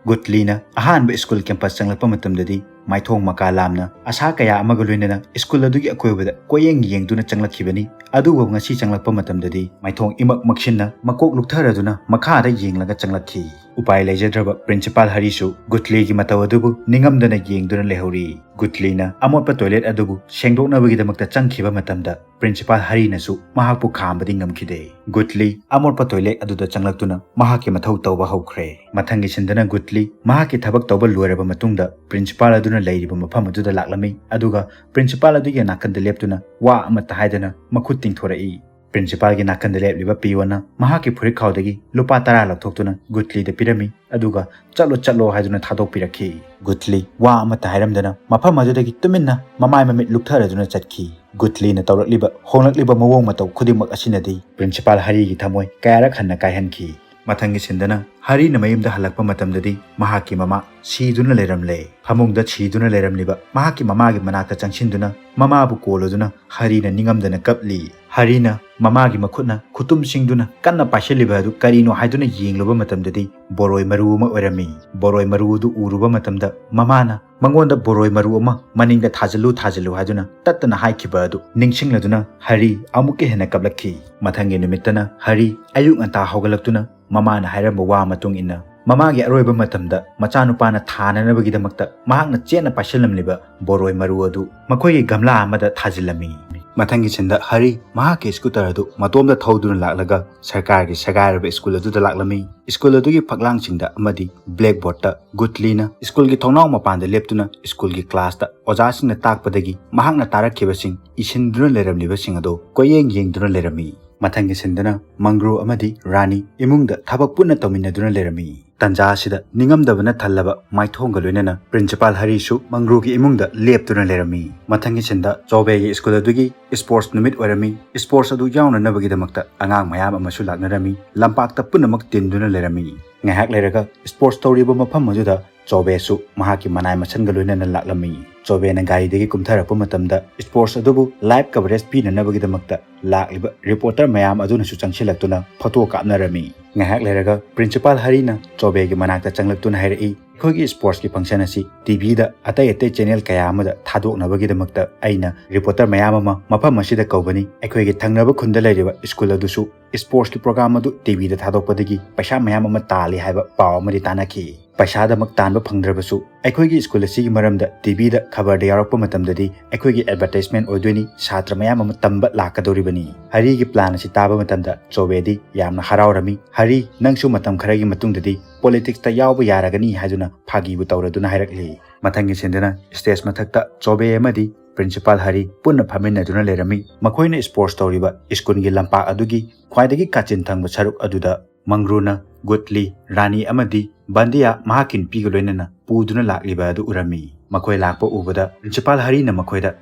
ꯒꯨꯠꯂꯤꯅ ꯑꯍꯥꯟꯕ ꯁ꯭ꯀꯨꯜ ꯀꯦꯝꯄꯁ ꯆꯪꯂꯛꯄ ꯃꯇꯝꯗꯗꯤ ꯃꯥꯏꯊꯣꯡ ꯃꯀꯥ ꯂꯥꯝꯅ ꯑꯁꯥ ꯀꯌꯥ ꯑꯃꯒ ꯂꯣꯏꯅꯅ ꯁ꯭ꯀꯨꯜ ꯑꯗꯨꯒꯤ ꯑꯀꯣꯏꯕꯗ ꯀꯣꯏꯌꯦꯡ ꯌꯦꯡꯗꯨꯅ ꯆꯪꯂꯛꯈꯤꯕꯅꯤ꯫ ꯑꯗꯨꯕꯨ ꯉꯁꯤ ꯆꯪꯂꯛꯄ ꯃꯇꯝꯗꯗꯤ ꯃꯥꯏꯊꯣꯡ ꯏꯃꯛ ꯃꯛꯁꯤꯟꯅ ꯃꯀꯣꯛ ꯂꯨꯛꯊꯔꯗꯨꯅ ꯃꯈꯥꯗ ꯌꯦꯡꯂꯒ ꯆꯪꯂꯛꯈꯤ꯫ ꯎꯄꯥꯏ ꯂꯩꯖꯗ꯭ꯔꯕ ꯄ꯭ꯔꯤꯟꯁꯤꯄꯥꯜ ꯍꯔꯤꯁꯨ ꯒꯨꯠꯂꯤꯒꯤ ꯃꯇꯧ ꯑꯗꯨꯕꯨ ꯅꯤꯡꯉꯝꯗꯅ ꯌꯦꯡꯗꯨꯅ ꯂꯩꯍꯧꯔꯤ꯫ ꯒꯨꯠꯂꯤꯅ ꯑꯃꯣꯠꯄ ꯇꯣꯏꯂꯦꯠ ꯑꯗꯨꯕꯨ ꯁꯦꯡꯗꯣꯛꯅꯕꯒꯤꯗꯃꯛꯇ ꯆꯪꯈꯤꯕ ꯃꯇꯝꯗ ꯄ꯭ꯔꯤꯟꯁꯤꯄꯥꯜ ꯍꯔꯤꯅꯁꯨ ꯃꯍꯥꯛꯄꯨ ꯈꯥꯝꯕꯗꯤ ꯉꯝꯈꯤꯗꯦ꯫ ꯒꯨꯠꯂꯤ ꯑꯃꯣꯠꯄ ꯇꯣꯏꯂꯦꯠ ꯑꯗꯨꯗ ꯆꯪꯂꯛꯇꯨꯅ ꯃꯍꯥꯛꯀꯤ ꯃꯊꯧ ꯇꯧꯕ ꯍꯧꯈ꯭ꯔꯦ꯫ ꯃꯊꯪꯒꯤ ꯁꯤꯟꯗꯅ ꯒꯨꯠꯂꯤ ꯃꯍꯥꯛꯀꯤ ꯊꯕꯛ ꯇꯧꯕ ꯂꯣꯏꯔꯕ ꯃꯇꯨꯡꯗ ꯄ꯭ꯔꯤꯟꯁꯤꯄꯥꯜ ꯑꯗꯨꯅ ꯂꯩꯔꯤꯕ ꯃꯐꯝ ꯑꯗꯨꯗ ꯂꯥꯛꯂꯝꯃꯤ, ꯑꯗꯨꯒ ꯄ꯭ꯔꯤꯟꯁꯤꯄꯥꯜ ꯑꯗꯨꯒꯤ ꯅꯥꯀꯟꯗ ꯂꯦꯞꯇꯨꯅ ꯋꯥ ꯑꯃꯠꯇ ꯍꯥꯏꯗꯅ ꯃꯈꯨꯠ ꯇꯤꯡꯊꯣꯔꯛꯏ꯫ ꯄ꯭ꯔꯤꯟꯁꯤꯄꯥꯜꯒꯤ ꯅꯥꯀꯟꯗ ꯂꯦꯞꯂꯤꯕ ꯄꯤꯌꯣꯟꯅ ꯃꯍꯥꯛꯀꯤ ꯐꯨꯔꯤꯠꯈꯥꯎꯗꯒꯤ ꯂꯨꯄꯥ ꯇꯔꯥ ꯂꯧꯊꯣꯛꯇꯨꯅ ꯒꯨꯠꯂꯤꯗ ꯄꯤꯔꯝꯃꯤ, ꯑꯗꯨꯒ "ꯆꯠꯂꯣ, ꯆꯠꯂꯣ" ꯍꯥꯏꯗꯨꯅ ꯊꯥꯗꯣꯛꯄꯤꯔꯛꯈꯤ꯫ ꯒꯨꯠꯂꯤ ꯋꯥ ꯑꯃꯠꯇ ꯍꯥꯏꯔꯝꯗꯅ ꯃꯐꯝ ꯑꯗꯨꯗꯒꯤ ꯇꯨꯃꯤꯟꯅ ꯃꯃꯥꯏ ꯃꯃꯤꯠ ꯂꯨꯛꯊꯔꯗꯨꯅ ꯆꯠꯈꯤ꯫ ꯒꯨꯠꯂꯤꯅ ꯇꯧꯔꯛꯂꯤꯕ ꯍꯣꯡꯂꯛꯂꯤꯕ ꯃꯑꯣꯡ ꯃꯇꯧ ꯈꯨꯗꯤꯡꯃꯛ ꯑꯁꯤꯅꯗꯤ ꯄ꯭ꯔꯤꯟꯁꯤꯄꯥꯜ ꯍꯔꯤꯒꯤ ꯊꯃꯣꯏ ꯀꯌꯥꯔꯛ ꯍꯟꯅ ꯀꯥꯏꯍꯟꯈꯤ꯫ ꯃꯊꯪꯒꯤ ꯁꯤꯟꯗꯅ ꯍꯔꯤꯅ ꯃꯌꯨꯝꯗ ꯍꯜꯂꯛꯄ ꯃꯇꯝꯗꯗꯤ ꯃꯍꯥꯛꯀꯤ ꯃꯃꯥ ꯁꯤꯗꯨꯅ ꯂꯩꯔꯝꯂꯦ꯫ ꯐꯃꯨꯡꯗ ꯁꯤꯗꯨꯅ ꯂꯩꯔꯝꯂꯤꯕ ꯃꯍꯥꯛꯀꯤ ꯃꯃꯥꯒꯤ ꯃꯅꯥꯛꯇ ꯆꯪꯁꯤꯟꯗꯨꯅ ꯃꯃꯥꯕꯨ ꯀꯣꯜꯂꯗꯨꯅ ꯍꯔꯤꯅ ꯅꯤꯡꯉꯝꯗꯅ ꯀꯞꯂꯤ꯫ ꯍꯔꯤꯅ ꯃꯃꯥꯒꯤ ꯃꯈꯨꯠꯅ ꯈꯨꯇꯨꯝꯁꯤꯡꯗꯨꯅ ꯀꯟꯅ ꯄꯥꯏꯁꯤꯜꯂꯤꯕ ꯑꯗꯨ ꯀꯔꯤꯅꯣ ꯍꯥꯏꯗꯨꯅ ꯌꯦꯡꯂꯨꯕ ꯃꯇꯝꯗꯗꯤ ꯕꯣꯔꯣꯏ ꯃꯔꯨ ꯑꯃ ꯑꯣꯏꯔꯝꯃꯤ꯫ ꯕꯣꯔꯣꯏ ꯃꯔꯨ ꯑꯗꯨ ꯎꯔꯨꯕ ꯃꯇꯝꯗ ꯃꯃꯥꯅ ꯃꯉꯣꯟꯗ ꯕꯣꯔꯣꯏ ꯃꯔꯨ ꯑꯃ ꯃꯅꯤꯡꯗ ꯊꯥꯖꯤꯜꯂꯨ, ꯊꯥꯖꯤꯜꯂꯨ ꯍꯥꯏꯗꯨꯅ ꯇꯠꯇꯅ ꯍꯥꯏꯈꯤꯕ ꯑꯗꯨ ꯅꯤꯡꯁꯤꯡꯂꯗꯨꯅ ꯍꯔꯤ ꯑꯃꯨꯛꯀ ꯍꯦꯟꯅ ꯀꯞꯂꯛꯈꯤ꯫ ꯃꯊꯪꯒꯤ ꯅꯨꯃꯤꯠꯇꯅ ꯍꯔꯤ ꯑꯌꯨꯛ ꯉꯟꯇꯥ ꯍꯧꯒꯠꯂꯛꯇꯨꯅ ꯃꯃꯥꯅ ꯍꯥꯏꯔꯝꯕ ꯋꯥ ꯃꯇꯨꯡ ꯏꯟꯅ ꯃꯃꯥꯒꯤ ꯑꯔꯣꯏꯕ ꯃꯇꯝꯗ ꯃꯆꯥꯅꯨꯄꯥꯅ ꯊꯥꯅꯅꯕꯒꯤꯗꯃꯛꯇ ꯃꯍꯥꯛꯅ ꯆꯦꯠꯅ ꯄꯥꯏꯁꯤꯜꯂꯝꯂꯤꯕ ꯕꯣꯔꯣꯏ ꯃꯔꯨ ꯑꯗꯨ ꯃꯈꯣꯏꯒꯤ ꯒꯝꯂꯥ ꯑꯃꯗ ꯊꯥꯖꯤꯜꯂꯝꯃꯤ꯫ ꯃꯊꯪꯒꯤ ꯁꯤꯟꯗ ꯍꯔꯤ ꯃꯍꯥꯛꯀꯤ ꯁ꯭ꯀꯨꯇꯔ ꯑꯗꯨ ꯃꯇꯣꯝꯗ ꯊꯧꯗꯨꯅ ꯂꯥꯛꯂꯒ ꯁꯔꯀꯥꯔꯒꯤ ꯁꯦꯒꯥꯏꯔꯕ ꯁ꯭ꯀꯨꯜ ꯑꯗꯨꯗ ꯂꯥꯛꯂꯝꯃꯤ꯫ ꯁ꯭ꯀꯨꯜ ꯑꯗꯨꯒꯤ ꯐꯛꯂꯥꯡꯁꯤꯡꯗ ꯑꯃꯗꯤ ꯕ꯭ꯂꯦꯛꯕꯣꯔꯗꯇ ꯒꯨꯠꯂꯤꯅ ꯁ꯭ꯀꯨꯜꯒꯤ ꯊꯣꯡꯅꯥꯎ ꯃꯄꯥꯟꯗ ꯂꯦꯞꯇꯨꯅ ꯁ꯭ꯀꯨꯜꯒꯤ ꯀ꯭ꯂꯥꯁꯇ ꯑꯣꯖꯥꯁꯤꯡꯅ ꯇꯥꯛꯄꯗꯒꯤ ꯃꯍꯥꯛꯅ ꯇꯥꯔꯛꯈꯤꯕꯁꯤꯡ ꯏꯁꯤꯟꯗꯨꯅ ꯂꯩꯔꯝꯂꯤꯕꯁꯤꯡ ꯑꯗꯨ ꯀꯣꯏꯌꯦꯡ ꯌꯦꯡꯗꯨꯅ ꯂꯩꯔꯝꯃꯤ꯫ ꯃꯊꯪꯒꯤ ꯁꯤꯟꯗꯅ ꯃꯪꯒ꯭ꯔꯨ ꯑꯃꯗꯤ ꯔꯥꯅꯤ ꯏꯃꯨꯡꯗ ꯊꯕꯛ ꯄꯨꯟꯅ ꯇꯧꯃꯤꯟꯅꯗꯨꯅ ꯂꯩꯔꯝꯃꯤ꯫ ꯇꯟꯖꯥ ꯑꯁꯤꯗ ꯅꯤꯡꯉꯝꯗꯕꯅ ꯊꯜꯂꯕ ꯃꯥꯏꯊꯣꯡꯒ ꯂꯣꯏꯅꯅ ꯄ꯭ꯔꯤꯟꯁꯤꯄꯥꯜ ꯍꯔꯤꯁꯨ ꯃꯪꯒ꯭ꯔꯨꯒꯤ ꯏꯃꯨꯡꯗ ꯂꯦꯞꯇꯨꯅ ꯂꯩꯔꯝꯃꯤ꯫ ꯃꯊꯪꯒꯤ ꯁꯤꯟꯗ ꯆꯣꯕꯦꯒꯤ ꯁ꯭ꯀꯨꯜ ꯑꯗꯨꯒꯤ ꯁ꯭ꯄꯣꯔꯠꯁ ꯅꯨꯃꯤꯠ ꯑꯣꯏꯔꯝꯃꯤ꯫ ꯁ꯭ꯄꯣꯔꯠꯁ ꯑꯗꯨ ꯌꯥꯎꯅꯅꯕꯒꯤꯗꯃꯛꯇ ꯑꯉꯥꯡ ꯃꯌꯥꯝ ꯑꯃꯁꯨ ꯂꯥꯛꯅꯔꯝꯃꯤ꯫ ꯂꯝꯄꯥꯛꯇ ꯄꯨꯝꯅꯃꯛ ꯇꯤꯟꯗꯨꯅ ꯂꯩꯔꯝꯃꯤ꯫ ꯉꯥꯏꯍꯥꯛ ꯂꯩꯔꯒ ꯁ꯭ꯄꯣꯔꯠꯁ ꯇꯧꯔꯤꯕ ꯃꯐꯝ ꯑꯗꯨꯗ ꯆꯣꯕꯦꯁꯨ ꯃꯍꯥꯛꯀꯤ ꯃꯅꯥꯏ ꯃꯁꯟꯒ ꯂꯣꯏꯅꯅ ꯂꯥꯛꯂꯝꯃꯤ꯫ ꯆꯣꯕꯦꯅ ꯒꯥꯔꯤꯗꯒꯤ ꯀꯨꯝꯊꯔꯛꯄ ꯃꯇꯝꯗ ꯁ꯭ꯄꯣꯔꯠꯁ ꯑꯗꯨꯕꯨ ꯂꯥꯏꯚ ꯀꯚꯔꯦꯖ ꯄꯤꯅꯅꯕꯒꯤꯗꯃꯛꯇ ꯂꯥꯛꯂꯤꯕ ꯔꯤꯄꯣꯔꯇꯔ ꯃꯌꯥꯝ ꯑꯗꯨꯅꯁꯨ ꯆꯪꯁꯤꯜꯂꯛꯇꯨꯅ ꯐꯣꯇꯣ ꯀꯥꯞꯅꯔꯝꯃꯤ꯫ ꯉꯥꯏꯍꯥꯛ ꯂꯩꯔꯒ ꯄ꯭ꯔꯤꯟꯁꯤꯄꯥꯜ ꯍꯔꯤꯅ ꯆꯣꯕꯦꯒꯤ ꯃꯅꯥꯛꯇ ꯆꯪꯂꯛꯇꯨꯅ ꯍꯥꯏꯔꯛꯏ, "ꯑꯩꯈꯣꯏꯒꯤ ꯁ꯭ꯄꯣꯔꯠꯁꯀꯤ ꯐꯪꯁꯟ ꯑꯁꯤ ꯇꯤꯚꯤꯗ ꯑꯇꯩ ꯑꯇꯩ ꯆꯦꯅꯦꯜ ꯀꯌꯥ ꯑꯃꯗ ꯊꯥꯗꯣꯛꯅꯕꯒꯤꯗꯃꯛꯇ ꯑꯩꯅ ꯔꯤꯄꯣꯔꯇꯔ ꯃꯌꯥꯝ ꯑꯃ ꯃꯐꯝ ꯑꯁꯤꯗ ꯀꯧꯒꯅꯤ꯫ ꯑꯩꯈꯣꯏꯒꯤ ꯊꯪꯅꯕ ꯈꯨꯟꯗ ꯂꯩꯔꯤꯕ ꯁ꯭ꯀꯨꯜ ꯑꯗꯨꯁꯨ ꯁ꯭ꯄꯣꯔꯠꯁꯀꯤ ꯄ꯭ꯔꯣꯒ꯭ꯔꯥꯝ ꯑꯗꯨ ꯇꯤꯚꯤꯗ ꯊꯥꯗꯣꯛꯄꯗꯒꯤ ꯄꯩꯁꯥ ꯃꯌꯥꯝ ꯑꯃ ꯇꯥꯜꯂꯤ ꯍꯥꯏꯕ ꯄꯥꯎ ꯑꯃꯗꯤ ꯇꯥꯟꯅꯈꯤ꯫ ꯄꯩꯁꯥꯗꯃꯛ ꯇꯥꯟꯕ ꯐꯪꯗ꯭ꯔꯕꯁꯨ ꯑꯩꯈꯣꯏꯒꯤ ꯁ꯭ꯀꯨꯜ ꯑꯁꯤꯒꯤ ꯃꯔꯝꯗ ꯇꯤꯚꯤꯗ ꯈꯕꯔꯗ ꯌꯥꯎꯔꯛꯄ ꯃꯇꯝꯗꯗꯤ ꯑꯩꯈꯣꯏꯒꯤ ꯑꯦꯗꯚꯔꯇꯥꯏꯁꯃꯦꯟ ꯑꯣꯏꯗꯣꯏꯅꯤ, ꯁꯥꯇ꯭ꯔ ꯃꯌꯥꯝ ꯑꯃ ꯇꯝꯕ ꯂꯥꯛꯀꯗꯧꯔꯤꯕꯅꯤ꯫" ꯍꯔꯤꯒꯤ ꯄ꯭ꯂꯥꯟ ꯑꯁꯤ ꯇꯥꯕ ꯃꯇꯝꯗ ꯆꯣꯕꯦꯗꯤ ꯌꯥꯝꯅ ꯍꯔꯥꯎꯔꯝꯃꯤ꯫ "ꯍꯔꯤ, ꯅꯪꯁꯨ ꯃꯇꯝ ꯈꯔꯒꯤ ꯃꯇꯨꯡꯗꯗꯤ ꯄꯣꯂꯤꯇꯤꯛꯁꯇ ꯌꯥꯎꯕ ꯌꯥꯔꯒꯅꯤ" ꯍꯥꯏꯗꯨꯅ ꯐꯥꯒꯤꯕꯨ ꯇꯧꯔꯗꯨꯅ ꯍꯥꯏꯔꯛꯂꯤ꯫ ꯃꯊꯪꯒꯤ ꯁꯤꯟꯗꯅ ꯁ꯭ꯇꯦꯖ ꯃꯊꯛꯇ ꯆꯣꯕꯦ ꯑꯃꯗꯤ ꯄ꯭ꯔꯤꯟꯁꯤꯄꯥꯜ ꯍꯔꯤ ꯄꯨꯟꯅ ꯐꯝꯃꯤꯟꯅꯗꯨꯅ ꯂꯩꯔꯝꯃꯤ꯫ ꯃꯈꯣꯏꯅ ꯁ꯭ꯄꯣꯔꯠꯁ ꯇꯧꯔꯤꯕ ꯁ꯭ꯀꯨꯜꯒꯤ ꯂꯝꯄꯥꯛ ꯑꯗꯨꯒꯤ ꯈ꯭ꯋꯥꯏꯗꯒꯤ ꯀꯥꯆꯤꯟ ꯊꯪꯕ ꯁꯔꯨꯛ ꯑꯗꯨꯗ ꯃꯪꯒ꯭ꯔꯨꯅ ꯒꯨꯠꯂꯤ, ꯔꯥꯅꯤ ꯑꯃꯗꯤ ꯕꯟꯗꯤꯌꯥ ꯃꯍꯥꯛꯀꯤ ꯅꯨꯄꯤꯒ ꯂꯣꯏꯅꯅ ꯄꯨꯗꯨꯅ ꯂꯥꯛꯂꯤꯕ ꯑꯗꯨ ꯎꯔꯝꯃꯤ꯫ ꯃꯈꯣꯏ ꯂꯥꯛꯄ ꯎꯕꯗ ꯄ꯭ꯔꯤꯟꯁꯤꯄꯥꯜ ꯍꯔꯤꯅ ꯃꯈꯣꯏꯗ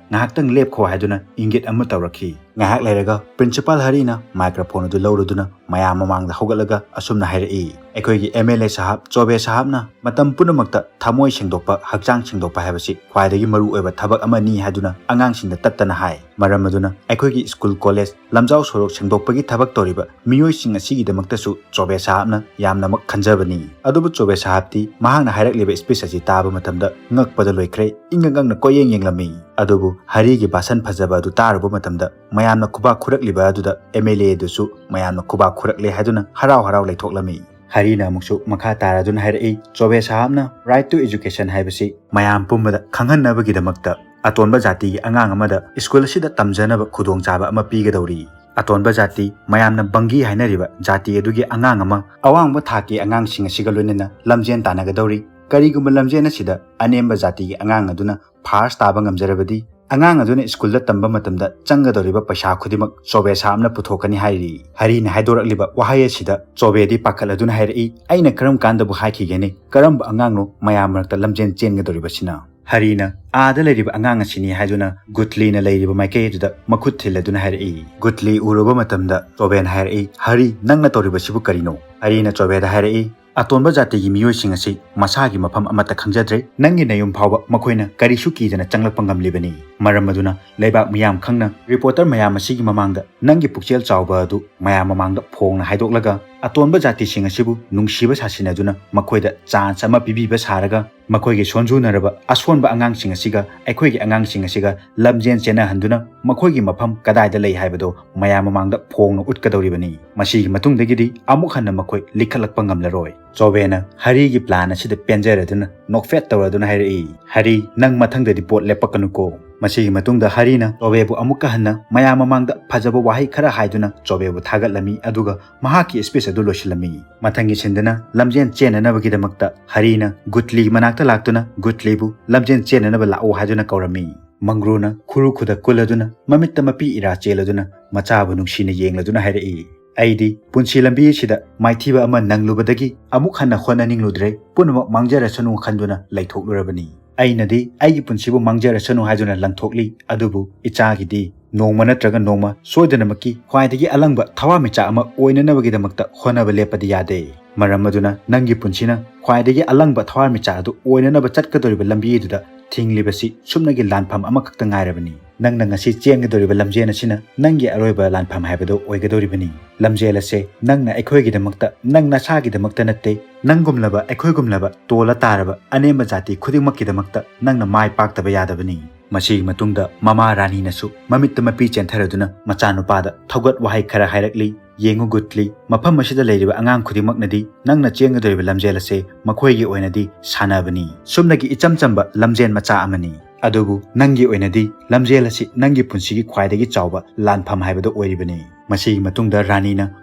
ꯉꯥꯏꯍꯥꯛꯇꯪ ꯂꯦꯞꯈꯣ ꯍꯥꯏꯗꯨꯅ ꯏꯪꯒꯤꯠ ꯑꯃ ꯇꯧꯔꯛꯈꯤ꯫ ꯉꯥꯏꯍꯥꯛ ꯂꯩꯔꯒ ꯄ꯭ꯔꯤꯟꯁꯤꯄꯥꯜ ꯍꯔꯤꯅ ꯃꯥꯏꯀ꯭ꯔꯣꯐꯣꯟ ꯑꯗꯨ ꯂꯧꯔꯗꯨꯅ ꯃꯌꯥꯝ ꯃꯃꯥꯡꯗ ꯍꯧꯒꯠꯂꯒ ꯑꯁꯨꯝꯅ ꯍꯥꯏꯔꯛꯏ, "ꯑꯩꯈꯣꯏꯒꯤ ꯑꯦꯝ ꯑꯦꯜ ꯑꯦ ꯁꯥꯍꯕ, ꯆꯣꯕꯦ ꯁꯥꯍꯕꯅ ꯃꯇꯝ ꯄꯨꯝꯅꯃꯛꯇ ꯊꯃꯣꯏ ꯁꯦꯡꯗꯣꯛꯄ, ꯍꯛꯆꯥꯡ ꯁꯦꯡꯗꯣꯛꯄ ꯍꯥꯏꯕꯁꯤ ꯈ꯭ꯋꯥꯏꯗꯒꯤ ꯃꯔꯨ ꯑꯣꯏꯕ ꯊꯕꯛ ꯑꯃꯅꯤ ꯍꯥꯏꯗꯨꯅ ꯑꯉꯥꯡꯁꯤꯡꯗ ꯇꯠꯇꯅ ꯍꯥꯏ꯫ ꯃꯔꯝ ꯑꯗꯨꯅ ꯑꯩꯈꯣꯏꯒꯤ ꯁ꯭ꯀꯨꯜ, ꯀꯣꯂꯦꯖ, ꯂꯝꯖꯥꯎ ꯁꯣꯔꯣꯛ ꯁꯦꯡꯗꯣꯛꯄꯒꯤ ꯊꯕꯛ ꯇꯧꯔꯤꯕ ꯃꯤꯑꯣꯏꯁꯤꯡ ꯑꯁꯤꯒꯤꯗꯃꯛꯇꯁꯨ ꯆꯣꯕꯦ ꯁꯥꯍꯕꯅ ꯌꯥꯝꯅꯃꯛ ꯈꯟꯖꯕꯅꯤ꯫" ꯑꯗꯨꯕꯨ ꯆꯣꯕꯦ ꯁꯥꯍꯕꯇꯤ ꯃꯍꯥꯛꯅ ꯍꯥꯏꯔꯛꯂꯤꯕ ꯁ꯭ꯄꯤꯆ ꯑꯁꯤ ꯇꯥꯕ ꯃꯇꯝꯗ ꯉꯛꯄꯗ ꯂꯣꯏꯈ꯭ꯔꯦ꯫ ꯏꯪꯉꯛ ꯉꯛꯅ ꯀꯣꯏꯌꯦꯡ ꯌꯦꯡꯂꯝꯃꯤ꯫ ꯑꯗꯨꯕꯨ ꯍꯔꯤꯒꯤ ꯚꯥꯁꯟ ꯐꯖꯕ ꯑꯗꯨ ꯇꯥꯔꯨꯕ ꯃꯇꯝꯗ ꯃꯌꯥꯝꯅ ꯈꯨꯕꯥꯛ ꯈꯨꯔꯛꯂꯤꯕ ꯑꯗꯨꯗ ꯑꯦꯝ ꯑꯦꯜ ꯑꯦ ꯑꯗꯨꯁꯨ ꯃꯌꯥꯝꯅ ꯈꯨꯕꯥꯛ ꯈꯨꯔꯛꯂꯦ ꯍꯥꯏꯗꯨꯅ ꯍꯔꯥꯎ ꯍꯔꯥꯎ ꯂꯩꯊꯣꯛꯂꯝꯃꯤ꯫ ꯍꯔꯤꯅ ꯑꯃꯨꯛꯁꯨ ꯃꯈꯥ ꯇꯥꯔꯗꯨꯅ ꯍꯥꯏꯔꯛꯏ, "ꯆꯣꯕꯦ ꯁꯥꯍꯕꯅ right to education ꯍꯥꯏꯕꯁꯤ ꯃꯌꯥꯝ ꯄꯨꯝꯕꯗ ꯈꯪꯍꯟꯅꯕꯒꯤꯗꯃꯛꯇ ꯑꯇꯣꯟꯕ ꯖꯥꯇꯤꯒꯤ ꯑꯉꯥꯡ ꯑꯃꯗ ꯁ꯭ꯀꯨꯜ ꯑꯁꯤꯗ ꯇꯝꯖꯅꯕ ꯈꯨꯗꯣꯡꯆꯥꯕ ꯑꯃ ꯄꯤꯒꯗꯧꯔꯤ꯫ ꯑꯇꯣꯟꯕ ꯖꯥꯇꯤ, ꯃꯌꯥꯝꯅ ꯕꯪꯒꯤ ꯍꯥꯏꯅꯔꯤꯕ ꯖꯥꯇꯤ ꯑꯗꯨꯒꯤ ꯑꯉꯥꯡ ꯑꯃ ꯑꯋꯥꯡꯕ ꯊꯥꯛꯀꯤ ꯑꯉꯥꯡꯁꯤꯡ ꯑꯁꯤꯒ ꯂꯣꯏꯅꯅ ꯂꯝꯖꯦꯟ ꯇꯥꯟꯅꯒꯗꯧꯔꯤ꯫ ꯀꯔꯤꯒꯨꯝꯕ ꯂꯝꯖꯦꯟ ꯑꯁꯤꯗ ꯑꯅꯦꯝꯕ ꯖꯥꯇꯤꯒꯤ ꯑꯉꯥꯡ ꯑꯗꯨꯅ ꯐꯥꯔꯁ ꯇꯥꯕ ꯉꯝꯖꯔꯕꯗꯤ ꯑꯉꯥꯡ ꯑꯗꯨꯅ ꯁ꯭ꯀꯨꯜꯗ ꯇꯝꯕ ꯃꯇꯝꯗ ꯆꯪꯒꯗꯧꯔꯤꯕ ꯄꯩꯁꯥ ꯈꯨꯗꯤꯡꯃꯛ ꯆꯣꯕꯦ ꯁꯥꯍꯕꯅ ꯄꯨꯊꯣꯛꯀꯅꯤ ꯍꯥꯏꯔꯤ꯫ ꯍꯔꯤꯅ ꯍꯥꯏꯗꯣꯔꯛꯂꯤꯕ ꯋꯥꯍꯩ ꯑꯁꯤꯗ ꯆꯣꯕꯦꯗꯤ ꯄꯥꯈꯠꯂꯗꯨꯅ ꯍꯥꯏꯔꯛꯏ, "ꯑꯩꯅ ꯀꯔꯝ ꯀꯥꯟꯗꯕꯨ ꯍꯥꯏꯈꯤꯒꯦꯅꯦ? ꯀꯔꯝꯕ ꯑꯉꯥꯡꯅꯣ ꯃꯌꯥꯝ ꯃꯔꯛꯇ ꯂꯝꯖꯦꯟ ꯆꯦꯟꯒꯗꯧꯔꯤꯕꯁꯤꯅ?" ꯍꯔꯤꯅ ꯑꯥꯗ ꯂꯩꯔꯤꯕ ꯑꯉꯥꯡ ꯑꯁꯤꯅꯤ ꯍꯥꯏꯗꯨꯅ ꯒꯨꯠꯂꯤꯅ ꯂꯩꯔꯤꯕ ꯃꯥꯏꯀꯩ ꯑꯗꯨꯗ ꯃꯈꯨꯠ ꯊꯤꯜꯂꯗꯨꯅ ꯍꯥꯏꯔꯛꯏ꯫ ꯒꯨꯠꯂꯤ ꯎꯔꯨꯕ ꯃꯇꯝꯗ ꯆꯣꯕꯦꯅ ꯍꯥꯏꯔꯛꯏ, "ꯍꯔꯤ, ꯅꯪꯅ ꯇꯧꯔꯤꯕꯁꯤꯕꯨ ꯀꯔꯤꯅꯣ?" ꯍꯔꯤꯅ ꯆꯣꯕꯦꯗ ꯍꯥꯏꯔꯛꯏ, "ꯑꯇꯣꯟꯕ ꯖꯥꯇꯤꯒꯤ ꯃꯤꯑꯣꯏꯁꯤꯡ ꯑꯁꯤ ꯃꯁꯥꯒꯤ ꯃꯐꯝ ꯑꯃꯠꯇ ꯈꯪꯖꯗ꯭ꯔꯦ꯫ ꯅꯪꯒꯤ ꯅꯌꯨꯝ ꯐꯥꯎꯕ ꯃꯈꯣꯏꯅ ꯀꯔꯤꯁꯨ ꯀꯤꯗꯅ ꯆꯪꯂꯛꯄ ꯉꯝꯂꯤꯕꯅꯤ꯫ ꯃꯔꯝ ꯑꯗꯨꯅ ꯂꯩꯕꯥꯛ ꯃꯤꯌꯥꯝ ꯈꯪꯅ ꯔꯤꯄꯣꯔꯇꯔ ꯃꯌꯥꯝ ꯑꯁꯤꯒꯤ ꯃꯃꯥꯡꯗ ꯅꯪꯒꯤ ꯄꯨꯛꯆꯦꯜ ꯆꯥꯎꯕ ꯑꯗꯨ ꯃꯌꯥꯝ ꯃꯃꯥꯡꯗ ꯐꯣꯡꯅ ꯍꯥꯏꯗꯣꯛꯂꯒ ꯑꯇꯣꯟꯕ ꯖꯥꯇꯤꯁꯤꯡ ꯑꯁꯤꯕꯨ ꯅꯨꯡꯁꯤꯕ ꯁꯥꯁꯤꯟꯅꯗꯨꯅ ꯃꯈꯣꯏꯗ ꯆꯥꯟꯁ ꯑꯃ ꯄꯤꯕꯤꯕ ꯁꯥꯔꯒ ꯃꯈꯣꯏꯒꯤ ꯁꯣꯟꯖꯨꯅꯔꯕ ꯑꯁꯣꯟꯕ ꯑꯉꯥꯡꯁꯤꯡ ꯑꯁꯤꯒ ꯑꯩꯈꯣꯏꯒꯤ ꯑꯉꯥꯡꯁꯤꯡ ꯑꯁꯤꯒ ꯂꯝꯖꯦꯟ ꯆꯦꯟꯅꯍꯟꯗꯨꯅ ꯃꯈꯣꯏꯒꯤ ꯃꯐꯝ ꯀꯗꯥꯏꯗ ꯂꯩ ꯍꯥꯏꯕꯗꯨ ꯃꯌꯥꯝ ꯃꯃꯥꯡꯗ ꯐꯣꯡꯅ ꯎꯠꯀꯗꯧꯔꯤꯕꯅꯤ꯫ ꯃꯁꯤꯒꯤ ꯃꯇꯨꯡꯗꯒꯤꯗꯤ ꯑꯃꯨꯛ ꯍꯟꯅ ꯃꯈꯣꯏ ꯂꯤꯈꯠꯂꯛꯄ ꯉꯝꯂꯔꯣꯏ꯫" ꯆꯣꯕꯦꯅ ꯍꯔꯤꯒꯤ ꯄ꯭ꯂꯥꯟ ꯑꯁꯤꯗ ꯄꯦꯟꯖꯔꯗꯨꯅ ꯅꯣꯛꯐꯦꯠ ꯇꯧꯔꯗꯨꯅ ꯍꯥꯏꯔꯛꯏ, "ꯍꯔꯤ, ꯅꯪ ꯃꯊꯪꯗꯗꯤ ꯄꯣꯠ ꯂꯦꯞꯄꯛꯀꯅꯨꯀꯣ꯫" ꯃꯁꯤꯒꯤ ꯃꯇꯨꯡꯗ ꯍꯔꯤꯅ ꯆꯣꯕꯦꯕꯨ ꯑꯃꯨꯛꯀ ꯍꯟꯅ ꯃꯌꯥꯝ ꯃꯃꯥꯡꯗ ꯐꯖꯕ ꯋꯥꯍꯩ ꯈꯔ ꯍꯥꯏꯗꯨꯅ ꯆꯣꯕꯦꯕꯨ ꯊꯥꯒꯠꯂꯝꯃꯤ, ꯑꯗꯨꯒ ꯃꯍꯥꯛꯀꯤ ꯁ꯭ꯄꯤꯆ ꯑꯗꯨ ꯂꯣꯏꯁꯤꯜꯂꯝꯃꯤ꯫ ꯃꯊꯪꯒꯤ ꯁꯤꯟꯗꯅ ꯂꯝꯖꯦꯟ ꯆꯦꯟꯅꯅꯕꯒꯤꯗꯃꯛꯇ ꯍꯔꯤꯅ ꯒꯨꯠꯂꯤ ꯃꯅꯥꯛꯇ ꯂꯥꯛꯇꯨꯅ ꯒꯨꯠꯂꯤꯕꯨ ꯂꯝꯖꯦꯟ ꯆꯦꯟꯅꯅꯕ ꯂꯥꯛꯑꯣ ꯍꯥꯏꯗꯨꯅ ꯀꯧꯔꯝꯃꯤ꯫ ꯃꯪꯒ꯭ꯔꯨꯅ ꯈꯨꯔꯨ ꯈꯨꯗ ꯀꯨꯜꯂꯗꯨꯅ ꯃꯃꯤꯠꯇ ꯃꯄꯤ ꯏꯔꯥ ꯆꯦꯜꯂꯗꯨꯅ ꯃꯆꯥꯕꯨ ꯅꯨꯡꯁꯤꯅ ꯌꯦꯡꯂꯗꯨꯅ ꯍꯥꯏꯔꯛꯏ, "ꯑꯩꯗꯤ ꯄꯨꯟꯁꯤ ꯂꯝꯕꯤ ꯑꯁꯤꯗ ꯃꯥꯏꯊꯤꯕ ꯑꯃ ꯅꯪꯂꯨꯕꯗꯒꯤ ꯑꯃꯨꯛ ꯍꯟꯅ ꯍꯣꯠꯅꯅꯤꯡꯂꯨꯗ꯭ꯔꯦ, ꯄꯨꯝꯅꯃꯛ ꯃꯥꯡꯖꯔꯁꯅꯨ ꯈꯟꯗꯨꯅ ꯂꯩꯊꯣꯛꯂꯨꯔꯕꯅꯤ꯫ ꯑꯩꯅꯗꯤ ꯑꯩꯒꯤ ꯄꯨꯟꯁꯤꯕꯨ ꯃꯥꯡꯖꯔꯁꯅꯨ ꯍꯥꯏꯗꯨꯅ ꯂꯪꯊꯣꯛꯂꯤ, ꯑꯗꯨꯕꯨ ꯏꯆꯥꯒꯤꯗꯤ ꯅꯣꯡꯃ ꯅꯠꯇ꯭ꯔꯒ ꯅꯣꯡꯃ ꯁꯣꯏꯗꯅꯃꯛꯀꯤ ꯈ꯭ꯋꯥꯏꯗꯒꯤ ꯑꯂꯪꯕ ꯊꯋꯥꯟꯃꯤꯆꯥꯛ ꯑꯃ ꯑꯣꯏꯅꯅꯕꯒꯤꯗꯃꯛꯇ ꯍꯣꯠꯅꯕ ꯂꯦꯞꯄꯗꯤ ꯌꯥꯗꯦ꯫ ꯃꯔꯝ ꯑꯗꯨꯅ ꯅꯪꯒꯤ ꯄꯨꯟꯁꯤꯅ ꯈ꯭ꯋꯥꯏꯗꯒꯤ ꯑꯂꯪꯕ ꯊꯋꯥꯟꯃꯤꯆꯥꯛ ꯑꯗꯨ ꯑꯣꯏꯅꯅꯕ ꯆꯠꯀꯗꯧꯔꯤꯕ ꯂꯝꯕꯤ ꯑꯗꯨꯗ ꯊꯤꯡꯂꯤꯕꯁꯤ ꯁꯨꯞꯅꯒꯤ ꯂꯥꯟꯐꯝ ꯑꯃꯈꯛꯇ ꯉꯥꯏꯔꯕꯅꯤ꯫ ꯅꯪꯅ ꯉꯁꯤ ꯆꯦꯟꯒꯗꯧꯔꯤꯕ ꯂꯝꯖꯦꯟ ꯑꯁꯤꯅ ꯅꯪꯒꯤ ꯑꯔꯣꯏꯕ ꯂꯥꯟꯐꯝ ꯍꯥꯏꯕꯗꯨ ꯑꯣꯏꯒꯗꯧꯔꯤꯕꯅꯤ꯫ ꯂꯝꯖꯦꯜ ꯑꯁꯦ ꯅꯪꯅ ꯑꯩꯈꯣꯏꯒꯤꯗꯃꯛꯇ, ꯅꯪ ꯅꯁꯥꯒꯤꯗꯃꯛꯇ ꯅꯠꯇꯦ, ꯅꯪꯒꯨꯝꯂꯕ ꯑꯩꯈꯣꯏꯒꯨꯝꯂꯕ ꯇꯣꯜꯂ ꯇꯥꯔꯕ ꯑꯅꯦꯝꯕ ꯖꯥꯇꯤ ꯈꯨꯗꯤꯡꯃꯛꯀꯤꯗꯃꯛꯇ ꯅꯪꯅ ꯃꯥꯏ ꯄꯥꯛꯇꯕ ꯌꯥꯗꯕꯅꯤ꯫" ꯃꯁꯤꯒꯤ ꯃꯇꯨꯡꯗ ꯃꯃꯥ ꯔꯥꯅꯤꯅꯁꯨ ꯃꯃꯤꯠꯇ ꯃꯄꯤ ꯆꯦꯟꯊꯔꯗꯨꯅ ꯃꯆꯥꯅꯨꯄꯥꯗ ꯊꯧꯒꯠ ꯋꯥꯍꯩ ꯈꯔ ꯍꯥꯏꯔꯛꯂꯤ, "ꯌꯦꯡꯉꯨ ꯒꯨꯠꯂꯤ, ꯃꯐꯝ ꯑꯁꯤꯗ ꯂꯩꯔꯤꯕ ꯑꯉꯥꯡ ꯈꯨꯗꯤꯡꯃꯛꯅꯗꯤ ꯅꯪꯅ ꯆꯦꯟꯒꯗꯧꯔꯤꯕ ꯂꯝꯖꯦꯜ ꯑꯁꯦ ꯃꯈꯣꯏꯒꯤ ꯑꯣꯏꯅꯗꯤ ꯁꯥꯟꯅꯕꯅꯤ, ꯁꯨꯞꯅꯒꯤ ꯏꯆꯝ ꯆꯝꯕ ꯂꯝꯖꯦꯜ ꯃꯆꯥ ꯑꯃꯅꯤ꯫ ꯑꯗꯨꯕꯨ ꯅꯪꯒꯤ ꯑꯣꯏꯅꯗꯤ ꯂꯝꯖꯦꯜ ꯑꯁꯤ ꯅꯪꯒꯤ ꯄꯨꯟꯁꯤꯒꯤ ꯈ꯭ꯋꯥꯏꯗꯒꯤ ꯆꯥꯎꯕ ꯂꯥꯟꯐꯝ ꯍꯥꯏꯕꯗꯨ ꯑꯣꯏꯔꯤꯕꯅꯤ꯫" ꯃꯁꯤꯒꯤ ꯃꯇꯨꯡꯗ ꯔꯥꯅꯤꯅ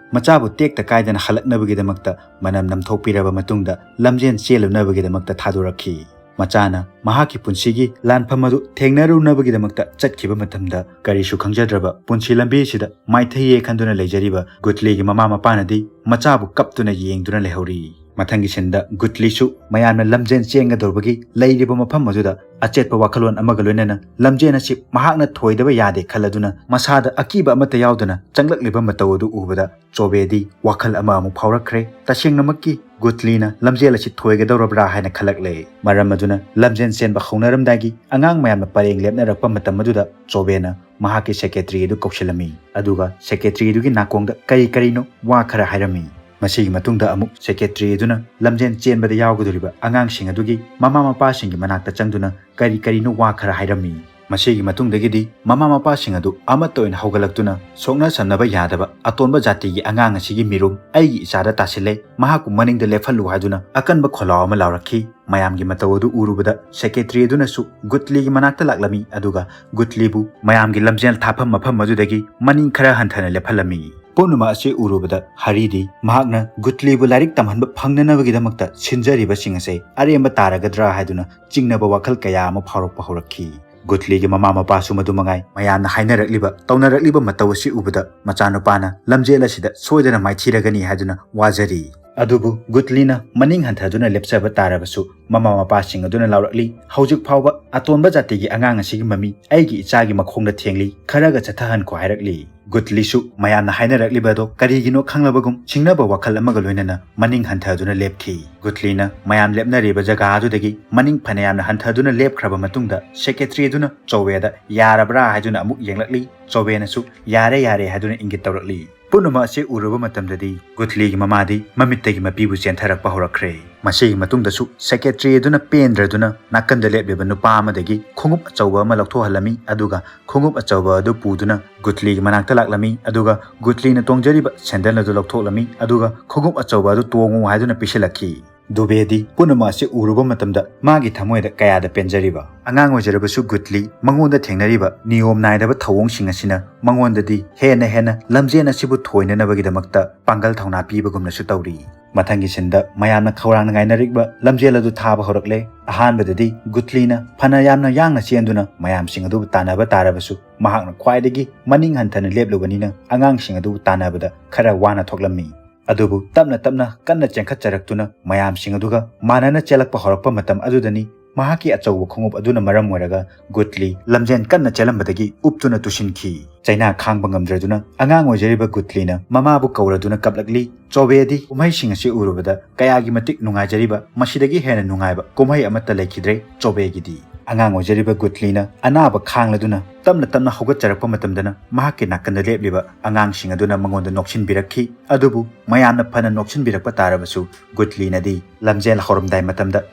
ꯃꯆꯥꯕꯨ ꯇꯦꯛꯇ ꯀꯥꯏꯗꯅ ꯍꯜꯂꯛꯅꯕꯒꯤꯗꯃꯛꯇ ꯃꯅꯝ ꯅꯝꯊꯣꯛꯄꯤꯔꯕ ꯃꯇꯨꯡꯗ ꯂꯝꯖꯦꯜ ꯆꯦꯜꯂꯨꯅꯕꯒꯤꯗꯃꯛꯇ ꯊꯥꯗꯣꯔꯛꯈꯤ꯫ ꯃꯆꯥꯅ ꯃꯍꯥꯛꯀꯤ ꯄꯨꯟꯁꯤꯒꯤ ꯂꯥꯟꯐꯝ ꯑꯗꯨ ꯊꯦꯡꯅꯔꯨꯅꯕꯒꯤꯗꯃꯛꯇ ꯆꯠꯈꯤꯕ ꯃꯇꯝꯗ, ꯀꯔꯤꯁꯨ ꯈꯪꯖꯗ꯭ꯔꯕ ꯄꯨꯟꯁꯤ ꯂꯝꯕꯤ ꯑꯁꯤꯗ ꯃꯥꯏꯊꯩꯌꯦ ꯈꯟꯗꯨꯅ ꯂꯩꯖꯔꯤꯕ ꯒꯨꯠꯂꯤꯒꯤ ꯃꯃꯥ ꯃꯄꯥꯅꯗꯤ ꯃꯆꯥꯕꯨ ꯀꯞꯇꯨꯅ ꯌꯦꯡꯗꯨꯅ ꯂꯩꯍꯧꯔꯤ꯫ ꯃꯊꯪꯒꯤ ꯁꯤꯟꯗ ꯒꯨꯠꯂꯤꯁꯨ ꯃꯌꯥꯝꯅ ꯂꯝꯖꯦꯟ ꯆꯦꯟꯒꯗꯧꯕꯒꯤ ꯂꯩꯔꯤꯕ ꯃꯐꯝ ꯑꯗꯨꯗ ꯑꯆꯦꯠꯄ ꯋꯥꯈꯜꯂꯣꯟ ꯑꯃꯒ ꯂꯣꯏꯅꯅ ꯂꯝꯖꯦꯟ ꯑꯁꯤ ꯃꯍꯥꯛꯅ ꯊꯣꯏꯗꯕ ꯌꯥꯗꯦ ꯈꯜꯂꯗꯨꯅ ꯃꯁꯥꯗ ꯑꯀꯤꯕ ꯑꯃꯠꯇ ꯌꯥꯎꯗꯅ ꯆꯪꯂꯛꯂꯤꯕ ꯃꯇꯧ ꯑꯗꯨ ꯎꯕꯗ ꯆꯣꯕꯦꯗꯤ ꯋꯥꯈꯜ ꯑꯃ ꯑꯃꯨꯛ ꯐꯥꯎꯔꯛꯈ꯭ꯔꯦ꯫ ꯇꯁꯦꯡꯅꯃꯛꯀꯤ ꯒꯨꯠꯂꯤꯅ ꯂꯝꯖꯦꯜ ꯑꯁꯤ ꯊꯣꯏꯒꯗꯧꯔꯕ꯭ꯔꯥ ꯍꯥꯏꯅ ꯈꯜꯂꯛꯂꯦ꯫ ꯃꯔꯝ ꯑꯗꯨꯅ ꯂꯝꯖꯦꯟ ꯆꯦꯟꯕ ꯍꯧꯅꯔꯝꯗꯥꯏꯒꯤ ꯑꯉꯥꯡ ꯃꯌꯥꯝꯅ ꯄꯔꯦꯡ ꯂꯦꯞꯅꯔꯛꯄ ꯃꯇꯝ ꯑꯗꯨꯗ ꯆꯣꯕꯦꯅ ꯃꯍꯥꯛꯀꯤ ꯁꯦꯀ꯭ꯔꯦꯇꯔꯤ ꯑꯗꯨ ꯀꯧꯁꯤꯜꯂꯝꯃꯤ, ꯑꯗꯨꯒ ꯁꯦꯀ꯭ꯔꯦꯇꯔꯤ ꯑꯗꯨꯒꯤ ꯅꯥꯀꯣꯡꯗ ꯀꯔꯤ ꯀꯔꯤꯅꯣ ꯋꯥ ꯈꯔ ꯍꯥꯏꯔꯝꯃꯤ꯫ ꯃꯁꯤꯒꯤ ꯃꯇꯨꯡꯗ ꯑꯃꯨꯛ ꯁꯦꯀ꯭ꯔꯦꯇꯔꯤ ꯑꯗꯨꯅ ꯂꯝꯖꯦꯟ ꯆꯦꯟꯕꯗ ꯌꯥꯎꯒꯗꯧꯔꯤꯕ ꯑꯉꯥꯡꯁꯤꯡ ꯑꯗꯨꯒꯤ ꯃꯃꯥ ꯃꯄꯥꯁꯤꯡꯒꯤ ꯃꯅꯥꯛꯇ ꯆꯪꯗꯨꯅ ꯀꯔꯤ ꯀꯔꯤꯅꯣ ꯋꯥ ꯈꯔ ꯍꯥꯏꯔꯝꯃꯤ꯫ ꯃꯁꯤꯒꯤ ꯃꯇꯨꯡꯗꯒꯤꯗꯤ ꯃꯃꯥ ꯃꯄꯥꯁꯤꯡ ꯑꯗꯨ ꯑꯃꯠꯇ ꯑꯣꯏꯅ ꯍꯧꯒꯠꯂꯛꯇꯨꯅ ꯁꯣꯛꯅ ꯁꯝꯅꯕ ꯌꯥꯗꯕ ꯑꯇꯣꯟꯕ ꯖꯥꯇꯤꯒꯤ ꯑꯉꯥꯡ ꯑꯁꯤꯒꯤ ꯃꯤꯔꯨꯝ ꯑꯩꯒꯤ ꯏꯆꯥꯗ ꯇꯥꯁꯤꯜꯂꯦ, ꯃꯍꯥꯛꯄꯨ ꯃꯅꯤꯡꯗ ꯂꯦꯞꯍꯜꯂꯨ ꯍꯥꯏꯗꯨꯅ ꯑꯀꯟꯕ ꯈꯣꯜꯂꯥꯎ ꯑꯃ ꯂꯥꯎꯔꯛꯈꯤ꯫ ꯃꯌꯥꯝꯒꯤ ꯃꯇꯧ ꯑꯗꯨ ꯎꯔꯨꯕꯗ ꯁꯦꯀ꯭ꯔꯦꯇꯔꯤ ꯑꯗꯨꯅꯁꯨ ꯒꯨꯠꯂꯤꯒꯤ ꯃꯅꯥꯛꯇ ꯂꯥꯛꯂꯝꯃꯤ, ꯑꯗꯨꯒ ꯒꯨꯠꯂꯤꯕꯨ ꯃꯌꯥꯝꯒꯤ ꯂꯝꯖꯦꯜ ꯊꯥꯐꯝ ꯃꯐꯝ ꯑꯗꯨꯗꯒꯤ ꯃꯅꯤꯡ ꯈꯔ ꯍꯟꯊꯅ ꯂꯦꯞꯍꯜꯂꯝꯃꯤ꯫ ꯄꯨꯝꯅꯃꯛ ꯑꯁꯤ ꯎꯔꯨꯕꯗ ꯍꯔꯤꯗꯤ ꯃꯍꯥꯛꯅ ꯒꯨꯠꯂꯤꯕꯨ ꯂꯥꯏꯔꯤꯛ ꯇꯝꯍꯟꯕ ꯐꯪꯅꯅꯕꯒꯤꯗꯃꯛꯇ ꯁꯤꯟꯖꯔꯤꯕꯁꯤꯡ ꯑꯁꯦ ꯑꯔꯦꯝꯕ ꯇꯥꯔꯒꯗ꯭ꯔꯥ ꯍꯥꯏꯗꯨꯅ ꯆꯤꯡꯅꯕ ꯋꯥꯈꯜ ꯀꯌꯥ ꯑꯃ ꯐꯥꯎꯔꯛꯄ ꯍꯧꯔꯛꯈꯤ꯫ ꯒꯨꯠꯂꯤꯒꯤ ꯃꯃꯥ ꯃꯄꯥꯁꯨ ꯃꯗꯨ ꯃꯉꯥꯏ꯫ ꯃꯌꯥꯝꯅ ꯍꯥꯏꯅꯔꯛꯂꯤꯕ, ꯇꯧꯅꯔꯛꯂꯤꯕ ꯃꯇꯧ ꯑꯁꯤ ꯎꯕꯗ ꯃꯆꯥꯅꯨꯄꯥꯅ ꯂꯝꯖꯦꯜ ꯑꯁꯤꯗ ꯁꯣꯏꯗꯅ ꯃꯥꯏꯊꯤꯔꯒꯅꯤ ꯍꯥꯏꯗꯨꯅ ꯋꯥꯖꯔꯤ꯫ ꯑꯗꯨꯕꯨ ꯒꯨꯠꯂꯤꯅ ꯃꯅꯤꯡ ꯍꯟꯊꯗꯨꯅ ꯂꯦꯞꯆꯕ ꯇꯥꯔꯕꯁꯨ, ꯃꯃꯥ ꯃꯄꯥꯁꯤꯡ ꯑꯗꯨꯅ ꯂꯥꯎꯔꯛꯂꯤ, "ꯍꯧꯖꯤꯛ ꯐꯥꯎꯕ ꯑꯇꯣꯟꯕ ꯖꯥꯇꯤꯒꯤ ꯑꯉꯥꯡ ꯑꯁꯤꯒꯤ ꯃꯃꯤ ꯑꯩꯒꯤ ꯏꯆꯥꯒꯤ ꯃꯈꯣꯡꯗ ꯊꯦꯡꯂꯤ, ꯈꯔꯒ ꯆꯠꯊꯍꯟꯈꯣ" ꯍꯥꯏꯔꯛꯂꯤ꯫ ꯒꯨꯠꯂꯤꯁꯨ ꯃꯌꯥꯝꯅ ꯍꯥꯏꯅꯔꯛꯂꯤꯕ ꯑꯗꯣ ꯀꯔꯤꯒꯤꯅꯣ ꯈꯪꯂꯕꯒꯨꯝ ꯆꯤꯡꯅꯕ ꯋꯥꯈꯜ ꯑꯃꯒ ꯂꯣꯏꯅꯅ ꯃꯅꯤꯡ ꯍꯟꯊꯗꯨꯅ ꯂꯦꯞꯈꯤ꯫ ꯒꯨꯠꯂꯤꯅ ꯃꯌꯥꯝ ꯂꯦꯞꯅꯔꯤꯕ ꯖꯒꯥ ꯑꯗꯨꯗꯒꯤ ꯃꯅꯤꯡ ꯐꯅꯌꯥꯝꯅ ꯍꯟꯊꯗꯨꯅ ꯂꯦꯞꯈ꯭ꯔꯕ ꯃꯇꯨꯡꯗ ꯁꯦꯀ꯭ꯔꯦꯇꯔꯤ ꯑꯗꯨꯅ ꯆꯧꯋꯦꯗ "ꯌꯥꯔꯕ꯭ꯔꯥ?" ꯍꯥꯏꯗꯨꯅ ꯑꯃꯨꯛ ꯌꯦꯡꯂꯛꯂꯤ꯫ ꯆꯧꯋꯦꯅꯁꯨ "ꯌꯥꯔꯦ, ꯌꯥꯔꯦ" ꯍꯥꯏꯗꯨꯅ ꯏꯪꯒꯤꯠ ꯇꯧꯔꯛꯂꯤ꯫ ꯄꯨꯝꯅꯃꯛ ꯑꯁꯤ ꯎꯔꯨꯕ ꯃꯇꯝꯗꯗꯤ ꯒꯨꯠꯂꯤꯒꯤ ꯃꯃꯥꯗꯤ ꯃꯃꯤꯠꯇꯒꯤ ꯃꯄꯤꯕꯨ ꯆꯦꯟꯊꯔꯛꯄ ꯍꯧꯔꯛꯈ꯭ꯔꯦ꯫ ꯃꯁꯤꯒꯤ ꯃꯇꯨꯡꯗꯁꯨ ꯁꯦꯀ꯭ꯔꯦꯇꯔꯤ ꯑꯗꯨꯅ ꯄꯦꯟꯗ꯭ꯔꯗꯨꯅ ꯅꯥꯀꯟꯗ ꯂꯦꯞꯂꯤꯕ ꯅꯨꯄꯥ ꯑꯃꯗꯒꯤ ꯈꯣꯡꯎꯞ ꯑꯆꯧꯕ ꯑꯃ ꯂꯧꯊꯣꯛꯍꯜꯂꯝꯃꯤ, ꯑꯗꯨꯒ ꯈꯣꯡꯎꯞ ꯑꯆꯧꯕ ꯑꯗꯨ ꯄꯨꯗꯨꯅ ꯒꯨꯠꯂꯤꯒꯤ ꯃꯅꯥꯛꯇ ꯂꯥꯛꯂꯝꯃꯤ, ꯑꯗꯨꯒ ꯒꯨꯠꯂꯤꯅ ꯇꯣꯡꯖꯔꯤꯕ ꯁꯦꯟꯗꯜ ꯑꯗꯨ ꯂꯧꯊꯣꯛꯂꯝꯃꯤ, ꯑꯗꯨꯒ "ꯈꯣꯡꯎꯞ ꯑꯆꯧꯕ ꯑꯗꯨ ꯇꯣꯡꯉꯨ" ꯍꯥꯏꯗꯨꯅ ꯄꯤꯁꯤꯜꯂꯛꯈꯤ꯫ ꯗꯨꯕꯦꯗꯤ ꯄꯨꯝꯅꯃꯛ ꯑꯁꯤ ꯎꯔꯨꯕ ꯃꯇꯝꯗ ꯃꯥꯒꯤ ꯊꯃꯣꯏꯗ ꯀꯌꯥꯗ ꯄꯦꯟꯖꯔꯤꯕ꯫ ꯑꯉꯥꯡ ꯑꯣꯏꯖꯔꯕꯁꯨ ꯒꯨꯠꯂꯤ ꯃꯉꯣꯟꯗ ꯊꯦꯡꯅꯔꯤꯕ ꯅꯤꯌꯣꯝ ꯅꯥꯏꯗꯕ ꯊꯧꯑꯣꯡꯁꯤꯡ ꯑꯁꯤꯅ ꯃꯉꯣꯟꯗꯗꯤ ꯍꯦꯟꯅ ꯍꯦꯟꯅ ꯂꯝꯖꯦꯟ ꯑꯁꯤꯕꯨ ꯊꯣꯏꯅꯅꯕꯒꯤꯗꯃꯛꯇ ꯄꯥꯡꯒꯜ ꯊꯧꯅꯥ ꯄꯤꯕꯒꯨꯝꯅꯁꯨ ꯇꯧꯔꯤ꯫ ꯃꯊꯪꯒꯤ ꯁꯤꯟꯗ ꯃꯌꯥꯝꯅ ꯈꯧꯔꯥꯡꯅ ꯉꯥꯏꯅꯔꯤꯕ ꯂꯝꯖꯦꯜ ꯑꯗꯨ ꯊꯥꯕ ꯍꯧꯔꯛꯂꯦ꯫ ꯑꯍꯥꯟꯕꯗꯗꯤ ꯒꯨꯠꯂꯤꯅ ꯐꯅ ꯌꯥꯝꯅ ꯌꯥꯡꯅ ꯆꯦꯟꯗꯨꯅ ꯃꯌꯥꯝꯁꯤꯡ ꯑꯗꯨꯕꯨ ꯇꯥꯟꯅꯕ ꯇꯥꯔꯕꯁꯨ, ꯃꯍꯥꯛꯅ ꯈ꯭ꯋꯥꯏꯗꯒꯤ ꯃꯅꯤꯡ ꯍꯟꯊꯅ ꯂꯦꯞꯂꯨꯕꯅꯤꯅ ꯑꯉꯥꯡꯁꯤꯡ ꯑꯗꯨꯕꯨ ꯇꯥꯟꯅꯕꯗ ꯈꯔ ꯋꯥꯅ ꯊꯣꯛꯂꯝꯃꯤ꯫ ꯑꯗꯨꯕꯨ ꯇꯞꯅ ꯇꯞꯅ ꯀꯟꯅ ꯆꯦꯟꯈꯠꯆꯔꯛꯇꯨꯅ ꯃꯌꯥꯝꯁꯤꯡ ꯑꯗꯨꯒ ꯃꯥꯟꯅꯅ ꯆꯦꯜꯂꯛꯄ ꯍꯧꯔꯛꯄ ꯃꯇꯝ ꯑꯗꯨꯗꯅꯤ ꯃꯍꯥꯛꯀꯤ ꯑꯆꯧꯕ ꯈꯣꯡꯎꯞ ꯑꯗꯨꯅ ꯃꯔꯝ ꯑꯣꯏꯔꯒ ꯒꯨꯠꯂꯤ ꯂꯝꯖꯦꯟ ꯀꯟꯅ ꯆꯦꯜꯂꯝꯕꯗꯒꯤ ꯎꯞꯇꯨꯅ ꯇꯨꯁꯤꯟꯈꯤ꯫ ꯆꯩꯅꯥ ꯈꯥꯡꯕ ꯉꯝꯗ꯭ꯔꯗꯨꯅ ꯑꯉꯥꯡ ꯑꯣꯏꯖꯔꯤꯕ ꯒꯨꯠꯂꯤꯅ ꯃꯃꯥꯕꯨ ꯀꯧꯔꯗꯨꯅ ꯀꯞꯂꯛꯂꯤ꯫ ꯆꯣꯕꯦꯗꯤ ꯀꯨꯝꯍꯩꯁꯤꯡ ꯑꯁꯤ ꯎꯔꯨꯕꯗ ꯀꯌꯥꯒꯤ ꯃꯇꯤꯛ ꯅꯨꯡꯉꯥꯏꯖꯔꯤꯕ, ꯃꯁꯤꯗꯒꯤ ꯍꯦꯟꯅ ꯅꯨꯡꯉꯥꯏꯕ ꯀꯨꯝꯍꯩ ꯑꯃꯠꯇ ꯂꯩꯈꯤꯗ꯭ꯔꯦ ꯆꯣꯕꯦꯒꯤꯗꯤ꯫ ꯑꯉꯥꯡ ꯑꯣꯏꯖꯔꯤꯕ ꯒꯨꯠꯂꯤꯅ ꯑꯅꯥꯕ ꯈꯥꯡꯂꯗꯨꯅ ꯇꯞꯅ ꯇꯞꯅ ꯍꯧꯒꯠꯆꯔꯛꯄ ꯃꯇꯝꯗꯅ ꯃꯍꯥꯛꯀꯤ ꯅꯥꯀꯟꯗ ꯂꯦꯞꯂꯤꯕ ꯑꯉꯥꯡꯁꯤꯡ ꯑꯗꯨꯅ ꯃꯉꯣꯟꯗ ꯅꯣꯛꯁꯤꯟꯕꯤꯔꯛꯈꯤ꯫ ꯑꯗꯨꯕꯨ ꯃꯌꯥꯝꯅ ꯐꯅ ꯅꯣꯛꯁꯤꯟꯕꯤꯔꯛꯄ ꯇꯥꯔꯕꯁꯨ ꯒꯨꯠꯂꯤꯅꯗꯤ ꯂꯝꯖꯦꯜ ꯍꯧꯔꯝꯗꯥꯏ ꯃꯇꯝꯗ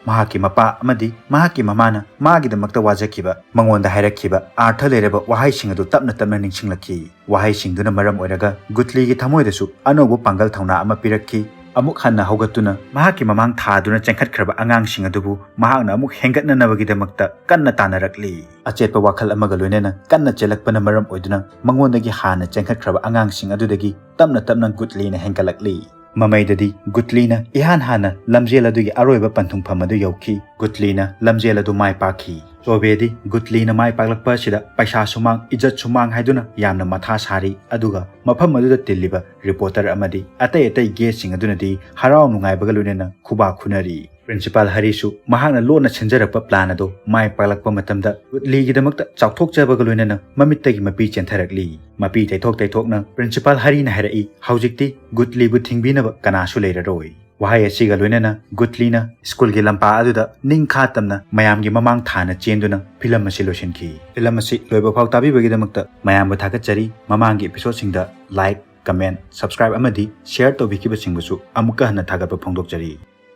ꯃꯍꯥꯛꯀꯤ ꯃꯄꯥ ꯑꯃꯗꯤ ꯃꯍꯥꯛꯀꯤ ꯃꯃꯥꯅ ꯃꯥꯒꯤꯗꯃꯛꯇ ꯋꯥꯖꯈꯤꯕ, ꯃꯉꯣꯟꯗ ꯍꯥꯏꯔꯛꯈꯤꯕ ꯑꯥꯔꯊ ꯂꯩꯔꯕ ꯋꯥꯍꯩꯁꯤꯡ ꯑꯗꯨ ꯇꯞꯅ ꯇꯞꯅ ꯅꯤꯡꯁꯤꯡꯂꯛꯈꯤ꯫ ꯋꯥꯍꯩꯁꯤꯡꯗꯨꯅ ꯃꯔꯝ ꯑꯣꯏꯔꯒ ꯒꯨꯠꯂꯤꯒꯤ ꯊꯃꯣꯏꯗꯁꯨ ꯑꯅꯧꯕ ꯄꯥꯡꯒꯜ ꯊꯧꯅꯥ ꯑꯃ ꯄꯤꯔꯛꯈꯤ꯫ ꯑꯃꯨꯛ ꯍꯟꯅ ꯍꯧꯒꯠꯇꯨꯅ ꯃꯍꯥꯛꯀꯤ ꯃꯃꯥꯡ ꯊꯥꯗꯨꯅ ꯆꯦꯟꯈꯠꯈ꯭ꯔꯕ ꯑꯉꯥꯡꯁꯤꯡ ꯑꯗꯨꯕꯨ ꯃꯍꯥꯛꯅ ꯑꯃꯨꯛ ꯍꯦꯟꯒꯠꯅꯅꯕꯒꯤꯗꯃꯛꯇ ꯀꯟꯅ ꯇꯥꯟꯅꯔꯛꯂꯤ꯫ ꯑꯆꯦꯠꯄ ꯋꯥꯈꯜ ꯑꯃꯒ ꯂꯣꯏꯅꯅ ꯀꯟꯅ ꯆꯦꯜꯂꯛꯄꯅ ꯃꯔꯝ ꯑꯣꯏꯗꯨꯅ ꯃꯉꯣꯟꯗꯒꯤ ꯍꯥꯟꯅ ꯆꯦꯟꯈꯠꯈ꯭ꯔꯕ ꯑꯉꯥꯡꯁꯤꯡ ꯑꯗꯨꯗꯒꯤ ꯇꯞꯅ ꯇꯞꯅ ꯒꯨꯠꯂꯤꯅ ꯍꯦꯟꯒꯠꯂꯛꯂꯤ꯫ ꯃꯃꯩꯗꯗꯤ ꯒꯨꯠꯂꯤꯅ ꯏꯍꯥꯟ ꯍꯥꯟꯅ ꯂꯝꯖꯦꯜ ꯑꯗꯨꯒꯤ ꯑꯔꯣꯏꯕ ꯄꯟꯊꯨꯡꯐꯝ ꯑꯗꯨ ꯌꯧꯈꯤ꯫ ꯒꯨꯠꯂꯤꯅ ꯂꯝꯖꯦꯜ ꯑꯗꯨ ꯃꯥꯏ ꯄꯥꯛꯈꯤ꯫ ꯆꯣꯕꯦꯗꯤ ꯒꯨꯠꯂꯤꯅ ꯃꯥꯏ ꯄꯥꯛꯂꯛꯄ ꯑꯁꯤꯗ ꯄꯩꯁꯥꯁꯨ ꯃꯥꯡ, ꯏꯖꯠꯁꯨ ꯃꯥꯡ ꯍꯥꯏꯗꯨꯅ ꯌꯥꯝꯅ ꯃꯊꯥ ꯁꯥꯔꯤ꯫ ꯑꯗꯨꯒ ꯃꯐꯝ ꯑꯗꯨꯗ ꯇꯤꯜꯂꯤꯕ ꯔꯤꯄꯣꯔꯇꯔ ꯑꯃꯗꯤ ꯑꯇꯩ ꯑꯇꯩ ꯒꯦꯁꯁꯤꯡ ꯑꯗꯨꯅꯗꯤ ꯍꯔꯥꯎ ꯅꯨꯡꯉꯥꯏꯕꯒ ꯂꯣꯏꯅꯅ ꯈꯨꯕꯥꯛ ꯈꯨꯅꯔꯤ꯫ ꯄ꯭ꯔꯤꯟꯁꯤꯄꯥꯜ ꯍꯔꯤꯁꯨ ꯃꯍꯥꯛꯅ ꯂꯣꯟꯅ ꯁꯤꯟꯖꯔꯛꯄ ꯄ꯭ꯂꯥꯟ ꯑꯗꯨ ꯃꯥꯏ ꯄꯥꯛꯂꯛꯄ ꯃꯇꯝꯗ ꯒꯨꯠꯂꯤꯒꯤꯗꯃꯛꯇ ꯆꯥꯎꯊꯣꯛꯆꯕꯒ ꯂꯣꯏꯅꯅ ꯃꯃꯤꯠꯇꯒꯤ ꯃꯄꯤ ꯆꯦꯟꯊꯔꯛꯂꯤ꯫ ꯃꯄꯤ ꯇꯩꯊꯣꯛ ꯇꯩꯊꯣꯛꯅ ꯄ꯭ꯔꯤꯟꯁꯤꯄꯥꯜ ꯍꯔꯤꯅ ꯍꯥꯏꯔꯛꯏ, "ꯍꯧꯖꯤꯛꯇꯤ ꯒꯨꯠꯂꯤꯕꯨ ꯊꯤꯡꯕꯤꯅꯕ ꯀꯅꯥꯁꯨ ꯂꯩꯔꯔꯣꯏ"꯫ ꯋꯥꯍꯩ ꯑꯁꯤꯒ ꯂꯣꯏꯅꯅ ꯒꯨꯠꯂꯤꯅ ꯁ꯭ꯀꯨꯜꯒꯤ ꯂꯝꯄꯥꯛ ꯑꯗꯨꯗ ꯅꯤꯡꯈꯥ ꯇꯝꯅ ꯃꯌꯥꯝꯒꯤ ꯃꯃꯥꯡ ꯊꯥꯅ ꯆꯦꯟꯗꯨꯅ ꯐꯤꯂꯝ ꯑꯁꯤ ꯂꯣꯏꯁꯤꯟꯈꯤ꯫ ꯐꯤꯂꯝ ꯑꯁꯤ ꯂꯣꯏꯕ ꯐꯥꯎ ꯇꯥꯕꯤꯕꯒꯤꯗꯃꯛꯇ ꯃꯌꯥꯝꯕꯨ ꯊꯥꯒꯠꯆꯔꯤ꯫ ꯃꯃꯥꯡꯒꯤ ꯏꯄꯤꯁꯣꯗꯁꯤꯡꯗ ꯂꯥꯏꯛ, ꯀꯃꯦꯟ, ꯁꯕꯁꯀ꯭ꯔꯥꯏꯕ ꯑꯃꯗꯤ ꯁꯤꯌꯔ ꯇꯧꯕꯤꯈꯤꯕꯁꯤꯡꯕꯨꯁꯨ ꯑꯃꯨꯛꯀ ꯍꯟꯅ ꯊꯥꯒꯠꯄ ꯐꯣꯡꯗꯣꯛꯆꯔꯤ꯫